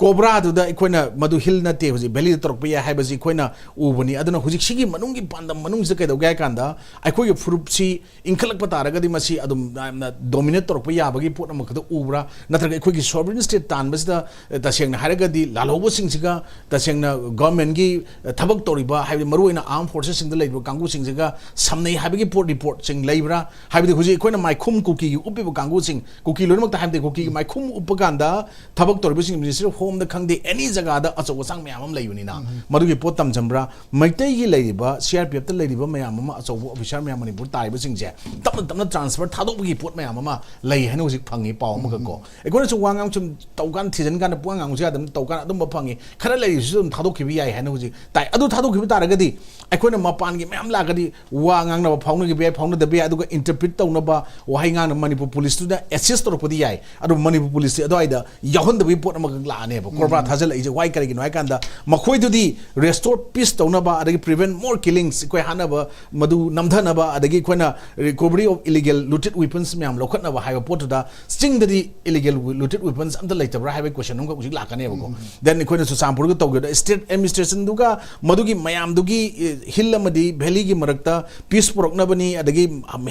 COBRAꯗꯨꯗ ꯑꯩꯈꯣꯏꯅ ꯃꯗꯨ hill ꯅꯠꯇꯦ, ꯍꯧꯖꯤꯛ valleyꯗ ꯇꯧꯔꯛꯄ ꯌꯥꯏ ꯍꯥꯏꯕꯁꯤ ꯑꯩꯈꯣꯏꯅ ꯎꯕꯅꯤ꯫ ꯑꯗꯨꯅ ꯍꯧꯖꯤꯛ ꯁꯤꯒꯤ ꯃꯅꯨꯡꯒꯤ ꯄꯥꯟꯗꯝ ꯃꯅꯨꯡꯁꯤꯗ ꯀꯩꯗꯧꯒꯦ ꯍꯥꯏ ꯀꯥꯟꯗ, ꯑꯩꯈꯣꯏꯒꯤ ꯐꯨꯔꯨꯞꯁꯤ ꯏꯟꯈꯠꯂꯛꯄ ꯇꯥꯔꯒꯗꯤ ꯃꯁꯤ ꯑꯗꯨꯝ ꯌꯥꯝꯅ dominate ꯇꯧꯔꯛꯄ ꯌꯥꯕꯒꯤ ꯄꯣꯠ ꯑꯃꯈꯛꯇ ꯎꯕ꯭ꯔꯥ? ꯅꯠꯇ꯭ꯔꯒ ꯑꯩꯈꯣꯏꯒꯤ sovereign state ꯇꯥꯟꯕꯁꯤꯗ, ꯑ, ꯇꯁꯦꯡꯅ ꯍꯥꯏꯔꯒꯗꯤ ꯂꯥꯜꯍꯧꯕꯁꯤꯡꯁꯤꯒ ꯇꯁꯦꯡꯅ governmentꯀꯤ, ꯑ, ꯊꯕꯛ ꯇꯧꯔꯤꯕ, ꯍꯥꯏꯕꯗꯤ ꯃꯔꯨꯑꯣꯏꯅ armed forcesꯁꯤꯡꯗ ꯂꯩꯔꯤꯕ ꯀꯥꯡꯕꯨꯁꯤꯡꯁꯤꯒ ꯁꯝꯅꯩ ꯍꯥꯏꯕꯒꯤ ꯄꯣꯠ reportꯁꯤꯡ ꯂꯩꯕ꯭ꯔꯥ? ꯍꯥꯏꯕꯗꯤ ꯍꯧꯖꯤꯛ ꯑꯩꯈꯣꯏꯅ ꯃꯥꯏꯈꯨꯝ ꯀꯨꯀꯤꯒꯤ ꯎꯞꯄꯤꯕ ꯀꯥꯡꯕꯨꯁꯤꯡ, ꯀꯨꯀꯤ ꯂꯣꯏꯅꯃꯛꯇ ꯍꯥꯏꯕꯗꯤ ꯀꯨꯀꯤꯒꯤ ꯃꯥꯏꯈꯨꯝ ꯎꯞꯄ ꯀꯥꯟꯗ ꯊꯕꯛ ꯇꯧꯔꯤꯕꯁꯤꯡ Ministry of ꯁꯣꯝꯗ ꯈꯪꯗꯦ, ꯑꯦꯅꯤ ꯖꯒꯥꯗ ꯑꯆꯧ ꯑꯁꯥꯡ ꯃꯌꯥꯝ ꯑꯃ ꯂꯩꯕꯅꯤꯅ꯫ ꯃꯗꯨꯒꯤ ꯄꯣꯠ ꯇꯝꯖꯟꯕ꯭ꯔꯥ? ꯃꯩꯇꯩꯒꯤ ꯂꯩꯔꯤꯕ ꯁꯤ ꯑꯥꯔ ꯄꯤ ꯑꯦꯐꯇ ꯂꯩꯔꯤꯕ ꯃꯌꯥꯝ ꯑꯃ, ꯑꯆꯧꯕ ꯑꯣꯐꯤꯁꯥꯔ ꯃꯌꯥꯝ ꯃꯅꯤꯄꯨꯔ ꯇꯥꯔꯤꯕꯁꯤꯡꯁꯦ ꯇꯞꯅ ꯇꯞꯅ ꯇ꯭ꯔꯥꯟꯁꯐꯔ ꯊꯥꯗꯣꯛꯄꯒꯤ ꯄꯣꯠ ꯃꯌꯥꯝ ꯑꯃ ꯂꯩ ꯍꯥꯏꯅ ꯍꯧꯖꯤꯛ ꯐꯪꯉꯤ ꯄꯥꯎ ꯑꯃꯈꯛ ꯀꯣ꯫ ꯑꯩꯈꯣꯏꯅꯁꯨ ꯋꯥ ꯉꯥꯡ ꯁꯨꯝ ꯇꯧꯀꯥꯟ, ꯊꯤꯖꯤꯟ ꯀꯥꯟꯗ ꯄꯨꯡꯉꯥꯡ ꯉꯥꯡꯕꯁꯨ ꯌꯥꯗꯕꯅꯤ, ꯇꯧꯀꯥꯟꯗ ꯑꯗꯨꯝꯕ ꯐꯪꯉꯤ꯫ ꯈꯔ ꯂꯩꯔꯤꯁꯤꯁꯨ ꯑꯗꯨꯝ ꯊꯥꯗꯣꯛꯈꯤꯕ ꯌꯥꯏ ꯍꯥꯏꯅ ꯍꯧꯖꯤꯛ ꯇꯥꯏ꯫ ꯑꯗꯨ ꯊꯥꯗꯣꯛꯈꯤꯕ ꯇꯥꯔꯒꯗꯤ ꯑꯩꯈꯣꯏꯅ ꯃꯄꯥꯟꯒꯤ ꯃꯌꯥꯝ ꯂꯥꯛꯑꯒꯗꯤ ꯋꯥ ꯉꯥꯡꯅꯕ ꯐꯥꯎꯅꯈꯤꯕ ꯌꯥꯏ, ꯐꯥꯎꯅꯗꯕ ꯌꯥꯏ, ꯑꯗꯨꯒ ꯏꯟꯇꯔꯄ꯭ꯔꯤꯠ ꯇꯧꯅꯕ ꯋꯥꯍꯩ ꯉꯥꯡꯅꯕ ꯃꯅꯤꯄꯨꯔ ꯄꯨꯂꯤꯁꯇꯨꯗ ꯑꯦꯁꯤꯁ ꯇꯧꯔꯛꯄꯗꯤ ꯌꯥꯏ꯫ ꯑꯗꯨꯕꯨ ꯃꯅꯤꯄꯨꯔ ꯄꯨꯂꯤꯁꯇꯤ ꯑꯗꯨꯋꯥꯏꯗ ꯌꯥꯎꯍꯟꯗꯕꯒꯤ ꯄꯣꯠ ꯑꯃꯈꯛ ꯂꯥꯛꯑꯅꯦꯕ꯫ ꯀꯣꯕ꯭ꯔꯥ ꯊꯥꯖꯤꯜꯂꯛꯏꯁꯦ ꯋꯥꯏ ꯀꯔꯤꯒꯤꯅꯣ ꯍꯥꯏ ꯀꯥꯟꯗ, ꯃꯈꯣꯏꯗꯨꯗꯤ restore peace ꯇꯧꯅꯕ, ꯑꯗꯒꯤ prevent more killings, ꯑꯩꯈꯣꯏ ꯍꯥꯠꯅꯕ ꯃꯗꯨ ꯅꯝꯊꯅꯕ, ꯑꯗꯒꯤ ꯑꯩꯈꯣꯏꯅ recovery of illegal looted weapons ꯃꯌꯥꯝ ꯂꯧꯈꯠꯅꯕ ꯍꯥꯏꯕ ꯄꯣꯠꯇꯨꯗ, ꯆꯤꯡꯗꯗꯤ illegal looted weapons ꯑꯝꯇ ꯂꯩꯇꯕ꯭ꯔꯥ ꯍꯥꯏꯕꯒꯤ question ꯑꯃꯈꯛ ꯍꯧꯖꯤꯛ ꯂꯥꯛꯀꯅꯦꯕꯀꯣ꯫ Then ꯑꯩꯈꯣꯏꯅ ꯆꯨꯔꯆꯥꯟꯄꯨꯔꯒ ꯇꯧꯈꯤꯕꯗ state administrationꯗꯨꯒ ꯃꯗꯨꯒꯤ ꯃꯌꯥꯝꯗꯨꯒꯤ, ꯑꯦ, hill ꯑꯃꯗꯤ valleyꯒꯤ ꯃꯔꯛꯇ peace ꯄꯨꯔꯛꯅꯕꯅꯤ, ꯑꯗꯒꯤ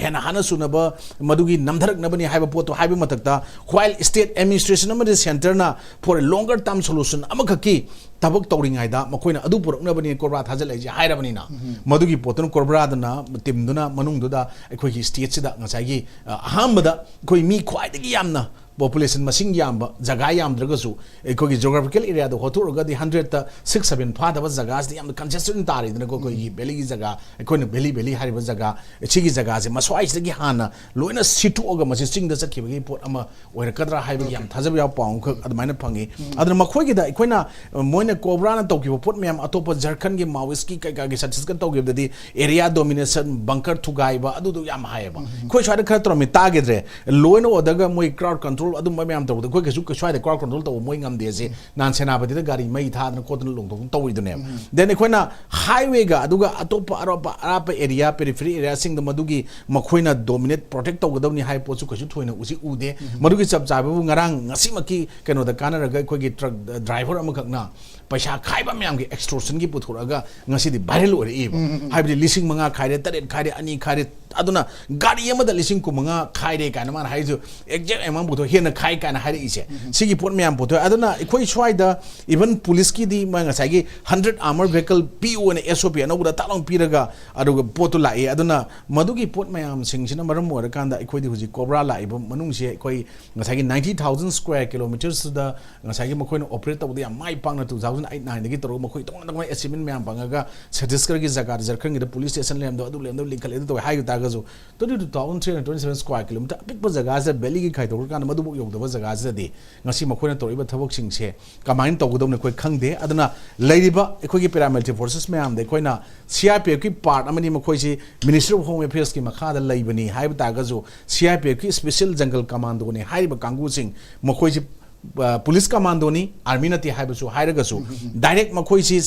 ꯍꯦꯟꯅ ꯍꯥꯟꯅ ꯁꯨꯅꯕ ꯃꯗꯨꯒꯤ ꯅꯝꯊꯔꯛꯅꯕꯅꯤ ꯍꯥꯏꯕ ꯄꯣꯠꯇꯣ ꯍꯥꯏꯕ ꯃꯊꯛꯇ, while state administration ꯑꯃꯗꯤ centreꯅ for a longer term solution ꯑꯃꯈꯛꯀꯤ ꯊꯕꯛ ꯇꯧꯔꯤꯉꯩꯗ ꯃꯈꯣꯏꯅ ꯑꯗꯨ ꯄꯨꯔꯛꯅꯕꯅꯤ ꯀꯣꯕ꯭ꯔꯥ ꯊꯥꯖꯤꯜꯂꯛꯏꯁꯦ ꯍꯥꯏꯔꯕꯅꯤꯅ, ꯃꯗꯨꯒꯤ ꯄꯣꯠꯇꯨꯅ ꯀꯣꯕ꯭ꯔꯥꯗꯨꯅ, teamꯗꯨꯅ ꯃꯅꯨꯡꯗꯨꯗ ꯑꯩꯈꯣꯏꯒꯤ stateꯁꯤꯗ ꯉꯁꯥꯏꯒꯤ, ꯑ, ꯑꯍꯥꯟꯕꯗ ꯑꯩꯈꯣꯏ ꯃꯤ ꯈ꯭ꯋꯥꯏꯗꯒꯤ ꯌꯥꯝꯅ population ꯃꯁꯤꯡ ꯌꯥꯝꯕ ꯖꯒꯥ ꯌꯥꯝꯗ꯭ꯔꯒꯁꯨ ꯑꯩꯈꯣꯏꯒꯤ geographical areaꯗ ꯍꯣꯠꯇꯣꯛꯑꯒꯗꯤ hundredꯇ six seven ꯐꯥꯗꯕ ꯖꯒꯥꯁꯤꯗ ꯌꯥꯝꯅ congestion ꯇꯥꯔꯤꯗꯅꯀꯣ꯫ ꯑꯩꯈꯣꯏꯒꯤ valleyꯒꯤ ꯖꯒꯥ, ꯑꯩꯈꯣꯏꯅ valley valley ꯍꯥꯏꯔꯤꯕ ꯖꯒꯥ, ꯁꯤꯒꯤ ꯖꯒꯥꯁꯦ ꯃꯁ꯭ꯋꯥꯏꯁꯤꯗꯒꯤ ꯍꯥꯟꯅ ꯂꯣꯏꯅ ꯁꯤꯠꯇꯣꯛꯑꯒ ꯃꯁꯤ ꯆꯤꯡꯗ ꯆꯠꯈꯤꯕꯒꯤ ꯄꯣꯠ ꯑꯃ ꯑꯣꯏꯔꯛꯀꯗ꯭ꯔꯥ ꯍꯥꯏꯕꯒꯤ ꯌꯥꯝ ꯊꯥꯖꯕ ꯌꯥꯕ ꯄꯥꯎ ꯑꯃꯈꯛ ꯑꯗꯨꯃꯥꯏꯅ ꯐꯪꯉꯤ꯫ ꯑꯗꯨꯅ ꯃꯈꯣꯏꯒꯤꯗ ꯑꯩꯈꯣꯏꯅ, ꯑ, ꯃꯣꯏꯅ ꯀꯣꯕ꯭ꯔꯥꯅ ꯇꯧꯈꯤꯕ ꯄꯣꯠ ꯃꯌꯥꯝ, ꯑꯇꯣꯞꯄ ꯖꯔꯈꯟꯒꯤ Maoistꯀꯤ ꯀꯩꯀꯥꯒꯤ ꯁꯠꯇꯤꯁꯒꯔ ꯇꯧꯈꯤꯕꯗꯗꯤ area domination, bunker ꯊꯨꯒꯥꯏꯕ, ꯑꯗꯨꯗꯣ ꯌꯥꯝ ꯍꯥꯏꯌꯦꯕ꯫ ꯑꯩꯈꯣꯏ ꯁ꯭ꯋꯥꯏꯗ ꯈꯔ ꯇꯧꯔꯝꯃꯤ, ꯇꯥꯈꯤꯗ꯭ꯔꯦ꯫ Law and orderꯒ ꯃꯣꯏ crowd control ꯑꯗꯨꯝꯕ ꯃꯌꯥꯝ ꯇꯧꯕꯗ ꯑꯩꯈꯣꯏ ꯀꯩꯁꯨ, ꯀꯩꯁꯨ ꯁ꯭ꯋꯥꯏꯗ crowd control ꯇꯧꯕ ꯃꯣꯏ ꯉꯝꯗꯦ꯫ ꯑꯁꯤ ꯅꯍꯥꯟ ꯁꯦꯅꯥꯄꯇꯤꯗ ꯒꯥꯔꯤ ꯃꯩ ꯊꯥꯗꯅ ꯈꯣꯠꯇꯅ ꯂꯣꯡꯊꯣꯛꯇꯅ ꯇꯧꯔꯤꯗꯨꯅꯦꯕ꯫ Then ꯑꯩꯈꯣꯏꯅ highwayꯒ ꯑꯗꯨꯒ ꯑꯇꯣꯞꯄ ꯑꯔꯥꯞꯄ, ꯑꯔꯥꯞꯄ area, periphery areaꯁꯤꯡꯗ ꯃꯗꯨꯒꯤ ꯃꯈꯣꯏꯅ dominate, protect ꯇꯧꯒꯗꯕꯅꯤ ꯍꯥꯏꯕ ꯄꯣꯠꯁꯨ ꯀꯩꯁꯨ ꯊꯣꯏꯅ ꯎꯁꯤ ꯎꯗꯦ꯫ ꯃꯗꯨꯒꯤ ꯆꯞ ꯆꯥꯕꯕꯨ ꯉꯔꯥꯡ ꯉꯁꯤꯃꯛꯀꯤ ꯀꯩꯅꯣꯗ ꯀꯥꯟꯅꯔꯒ ꯑꯩꯈꯣꯏꯒꯤ truck driver ꯑꯃꯈꯛꯅ ꯄꯩꯁꯥ ꯈꯥꯏꯕ ꯃꯌꯥꯝꯒꯤ extortionꯒꯤ ꯄꯨꯊꯣꯔꯛꯑꯒ ꯉꯁꯤꯗꯤ viral ꯑꯣꯏꯔꯛꯏꯕ꯫ ꯍꯥꯏꯕꯗꯤ ꯂꯤꯁꯤꯡ ꯃꯉꯥ ꯈꯥꯏꯔꯦ, ꯇꯔꯦꯠ ꯈꯥꯏꯔꯦ, ꯑꯅꯤ ꯈꯥꯏꯔꯦ, ꯑꯗꯨꯅ ꯒꯥꯔꯤ ꯑꯃꯗ ꯂꯤꯁꯤꯡ ꯀꯨꯟ ꯃꯉꯥ ꯈꯥꯏꯔꯦ ꯀꯥꯏꯅ ꯃꯥꯅ ꯍꯥꯏꯔꯤꯁꯨ exact amount ꯄꯨꯊꯣꯛ ꯍꯦꯟꯅ ꯈꯥꯏ ꯀꯥꯏꯅ ꯍꯥꯏꯔꯛꯏꯁꯦ꯫ ꯁꯤꯒꯤ ꯄꯣꯠ ꯃꯌꯥꯝ ꯄꯨꯊꯣꯛꯑꯦ꯫ ꯑꯗꯨꯅ ꯑꯩꯈꯣꯏ ꯁ꯭ꯋꯥꯏꯗ even ꯄꯨꯂꯤꯁꯀꯤꯗꯤ ꯃꯣꯏ ꯉꯁꯥꯏꯒꯤ hundred armor vehicle ꯄꯤꯌꯨꯅ S O P ꯑꯅꯧꯕꯗ ꯇꯥꯛ ꯂꯥꯎꯅ ꯄꯤꯔꯒ ꯑꯗꯨꯒ ꯄꯣꯠꯇꯨ ꯂꯥꯛꯏ꯫ ꯑꯗꯨꯅ ꯃꯗꯨꯒꯤ ꯄꯣꯠ ꯃꯌꯥꯝꯁꯤꯡꯁꯤꯅ ꯃꯔꯝ ꯑꯣꯏꯔꯀꯥꯟꯗ ꯑꯩꯈꯣꯏꯗꯤ ꯍꯧꯖꯤꯛ ꯀꯣꯕ꯭ꯔꯥ ꯂꯥꯛꯏꯕ ꯃꯅꯨꯡꯁꯤ ꯑꯩꯈꯣꯏ ꯉꯁꯥꯏꯒꯤ ninety thousand square kilometersꯇꯨꯗ ꯉꯁꯥꯏꯒꯤ ꯃꯈꯣꯏꯅ operate ꯇꯧꯕꯗ ꯌꯥꯝ ꯃꯥꯏ ꯄꯥꯛꯅ two thousand eight nineꯗꯒꯤ ꯇꯧꯔꯒ ꯃꯈꯣꯏ ꯇꯣꯉꯥꯟ ꯇꯣꯉꯥꯟꯕ achievement ꯃꯌꯥꯝ ꯐꯪꯉꯒ ꯆꯇꯤꯁꯒꯔꯒꯤ ꯖꯒꯥ ꯖꯔꯈꯟꯒꯤꯗ police station ꯂꯩꯔꯝꯗꯕ, ꯑꯗꯨ ꯂꯩꯔꯝꯗꯕ, ꯂꯤꯡꯈꯠꯂꯦ, ꯑꯗꯨ ꯇꯧꯋꯦ ꯍꯥꯏꯕ ꯇꯥꯔꯒꯁꯨ, twenty two thousand three hundred twenty seven square kilometer ꯑꯄꯤꯛꯄ ꯖꯒꯥꯁꯤꯗ valleyꯒꯤ ꯈꯥꯏꯗꯣꯛꯈ꯭ꯔꯀꯥꯟꯗ ꯃꯗꯨꯐꯥꯎ ꯌꯧꯗꯕ ꯖꯒꯥꯁꯤꯗꯗꯤ ꯉꯁꯤ ꯃꯈꯣꯏꯅ ꯇꯧꯔꯛꯏꯕ ꯊꯕꯛꯁꯤꯡꯁꯦ ꯀꯃꯥꯏꯅ ꯇꯧꯒꯗꯕꯅꯣ ꯑꯩꯈꯣꯏ ꯈꯪꯗꯦ꯫ ꯑꯗꯨꯅ ꯂꯩꯔꯤꯕ ꯑꯩꯈꯣꯏꯒꯤ paramilitary forces ꯃꯌꯥꯝꯗ ꯑꯩꯈꯣꯏꯅ C R P Fꯀꯤ part ꯑꯃꯅꯤ, ꯃꯈꯣꯏꯁꯤ Ministry of Home Affairsꯀꯤ ꯃꯈꯥꯗ ꯂꯩꯕꯅꯤ ꯍꯥꯏꯕ ꯇꯥꯔꯒꯁꯨ, C R P Fꯀꯤ special jungle commandoꯅꯤ ꯍꯥꯏꯔꯤꯕ ꯀꯥꯡꯕꯨꯁꯤꯡ ꯃꯈꯣꯏꯁꯤ police commandoꯅꯤ, army ꯅꯠꯇꯦ ꯍꯥꯏꯕꯁꯨ ꯍꯥꯏꯔꯒꯁꯨ, direct ꯃꯈꯣꯏꯁꯤ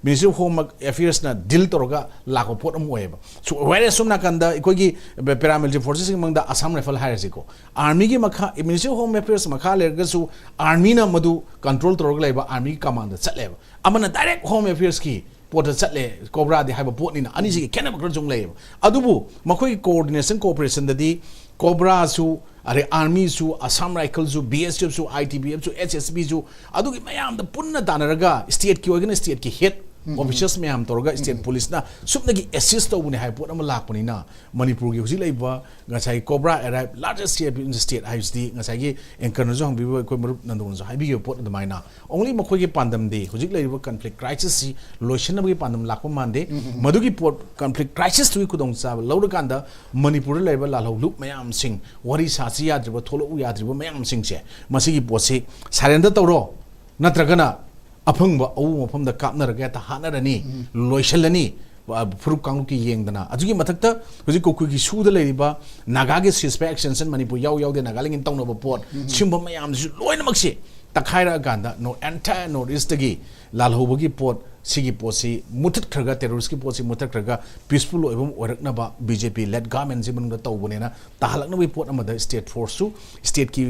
Ministry of Home Affairsꯅ deal ꯇꯧꯔꯒ ꯂꯥꯛꯄ ꯄꯣꯠ ꯑꯃ ꯑꯣꯏꯌꯦꯕ꯫ So, whereas ꯁꯣꯝ ꯅꯥꯀꯟꯗ ꯑꯩꯈꯣꯏꯒꯤ paramilitary forcesꯀꯤ ꯃꯅꯨꯡꯗ Assam Rifle ꯍꯥꯏꯔꯁꯤꯀꯣ, armyꯒꯤ ꯃꯈꯥ, Ministry of Home Affairs ꯃꯈꯥ ꯂꯩꯔꯒꯁꯨ armyꯅ ꯃꯗꯨ control ꯇꯧꯔꯒ ꯂꯩꯕ armyꯒꯤ commandꯗ ꯆꯠꯂꯦꯕ꯫ ꯑꯃꯅ direct Home Affairsꯀꯤ ꯄꯣꯠꯇ ꯆꯠꯂꯦ, ꯀꯣꯕ꯭ꯔꯥꯗꯤ ꯍꯥꯏꯕ ꯄꯣꯠꯅꯤꯅ꯫ ꯑꯅꯤꯁꯤꯒꯤ ꯈꯦꯠꯅꯕ ꯈꯔꯁꯨ ꯑꯃꯨꯛ ꯂꯩꯌꯦꯕ꯫ ꯑꯗꯨꯕꯨ ꯃꯈꯣꯏꯒꯤ coordination, cooperationꯗꯗꯤ ꯀꯣꯕ꯭ꯔꯥꯁꯨ, ꯑꯗꯩ armyꯁꯨ, Assam Rifleꯁꯨ, B S Fꯁꯨ, I T B Fꯁꯨ, S S Bꯁꯨ, ꯑꯗꯨꯒꯤ ꯃꯌꯥꯝꯗ ꯄꯨꯟꯅ ꯇꯥꯟꯅꯔꯒ stateꯀꯤ ꯑꯣꯏꯒꯅ stateꯀꯤ head officers ꯃꯌꯥꯝ ꯇꯧꯔꯒ state policeꯅ ꯁꯨꯞꯅꯒꯤ assist ꯇꯧꯕꯅꯤ ꯍꯥꯏꯕ ꯄꯣꯠ ꯑꯃ ꯂꯥꯛꯄꯅꯤꯅ, ꯃꯅꯤꯄꯨꯔꯒꯤ ꯍꯧꯖꯤꯛ ꯂꯩꯔꯤꯕ ꯉꯁꯥꯏꯒꯤ Cobra Array largest state in the state ꯍꯥꯏꯕꯁꯤꯗꯤ ꯉꯁꯥꯏꯒꯤ anchorꯅꯁꯨ ꯍꯪꯕꯤꯕ, ꯑꯩꯈꯣꯏ ꯃꯔꯨꯞ ꯅꯟꯗꯣꯅꯁꯨ ꯍꯥꯏꯕꯤꯈꯤꯕ ꯄꯣꯠ ꯑꯗꯨꯃꯥꯏꯅ, only ꯃꯈꯣꯏꯒꯤ ꯄꯥꯟꯗꯝꯗꯤ ꯍꯧꯖꯤꯛ ꯂꯩꯔꯤꯕ conflict crisisꯁꯤ ꯂꯣꯏꯁꯤꯟꯅꯕꯒꯤ ꯄꯥꯟꯗꯝ ꯂꯥꯛꯄ ꯃꯥꯟꯗꯦ꯫ ꯃꯗꯨꯒꯤ ꯄꯣꯠ, conflict crisisꯇꯨꯒꯤ ꯈꯨꯗꯣꯡꯆꯥꯕ ꯂꯧꯔꯀꯥꯟꯗ ꯃꯅꯤꯄꯨꯔꯗ ꯂꯩꯔꯤꯕ ꯂꯥꯜꯍꯧꯂꯨꯞ ꯃꯌꯥꯝꯁꯤꯡ, ꯋꯥꯔꯤ ꯁꯥꯁꯤ ꯌꯥꯗ꯭ꯔꯤꯕ, ꯊꯣꯛꯂꯛꯎ ꯌꯥꯗ꯭ꯔꯤꯕ ꯃꯌꯥꯝꯁꯤꯡꯁꯦ, ꯃꯁꯤꯒꯤ ꯄꯣꯠꯁꯤ surrender ꯇꯧꯔꯣ, ꯅꯠꯇ꯭ꯔꯒꯅ ꯑꯐꯪꯕ ꯑꯋꯨ ꯃꯐꯝꯗ ꯀꯥꯞꯅꯔꯒ ꯍꯦꯛꯇ ꯍꯥꯠꯅꯔꯅꯤ, ꯂꯣꯏꯁꯤꯜꯂꯅꯤ, ꯑ, ꯐꯨꯔꯨꯞ ꯀꯥꯡꯂꯨꯞꯀꯤ ꯌꯦꯡꯗꯅ꯫ ꯑꯗꯨꯒꯤ ꯃꯊꯛꯇ ꯍꯧꯖꯤꯛ ꯀꯨꯀꯤꯒꯤ ꯁꯨꯗ ꯂꯩꯔꯤꯕ ꯅꯥꯒꯥꯒꯤ ceasefire extension, ꯃꯅꯤꯄꯨꯔ ꯌꯥꯎ ꯌꯥꯎꯗꯦ, ꯅꯥꯒꯥꯂꯦꯟꯒꯤ ꯇꯧꯅꯕ ꯄꯣꯠ, ꯁꯤꯒꯨꯝꯕ ꯃꯌꯥꯝꯁꯤꯁꯨ ꯂꯣꯏꯅꯃꯛꯁꯤ ꯇꯛꯈꯥꯏꯔꯛꯑꯀꯥꯟꯗ North, entire North Eastꯇꯒꯤ ꯂꯥꯜꯍꯧꯕꯒꯤ ꯄꯣꯠ ꯁꯤꯒꯤ ꯄꯣꯠꯁꯤ ꯃꯨꯊꯠꯈ꯭ꯔꯒ, ꯇꯦꯔꯣꯔꯤꯁꯀꯤ ꯄꯣꯠꯁꯤ ꯃꯨꯊꯠꯈ꯭ꯔꯒ, ꯄꯤꯁꯐꯨꯜ ꯑꯣꯏꯕ ꯑꯃ ꯑꯣꯏꯔꯛꯅꯕ ꯕꯤ ꯖꯦ ꯄꯤ ꯂꯦꯠ ꯒꯚꯔꯟꯃꯦꯟꯁꯤ ꯃꯅꯨꯡꯗ ꯇꯧꯕꯅꯦꯅ ꯇꯥꯍꯜꯂꯛꯅꯕꯒꯤ ꯄꯣꯠ ꯑꯃꯗ ꯁ꯭ꯇꯦꯠ ꯐꯣꯔꯁꯁꯨ, ꯁ꯭ꯇꯦꯠꯀꯤ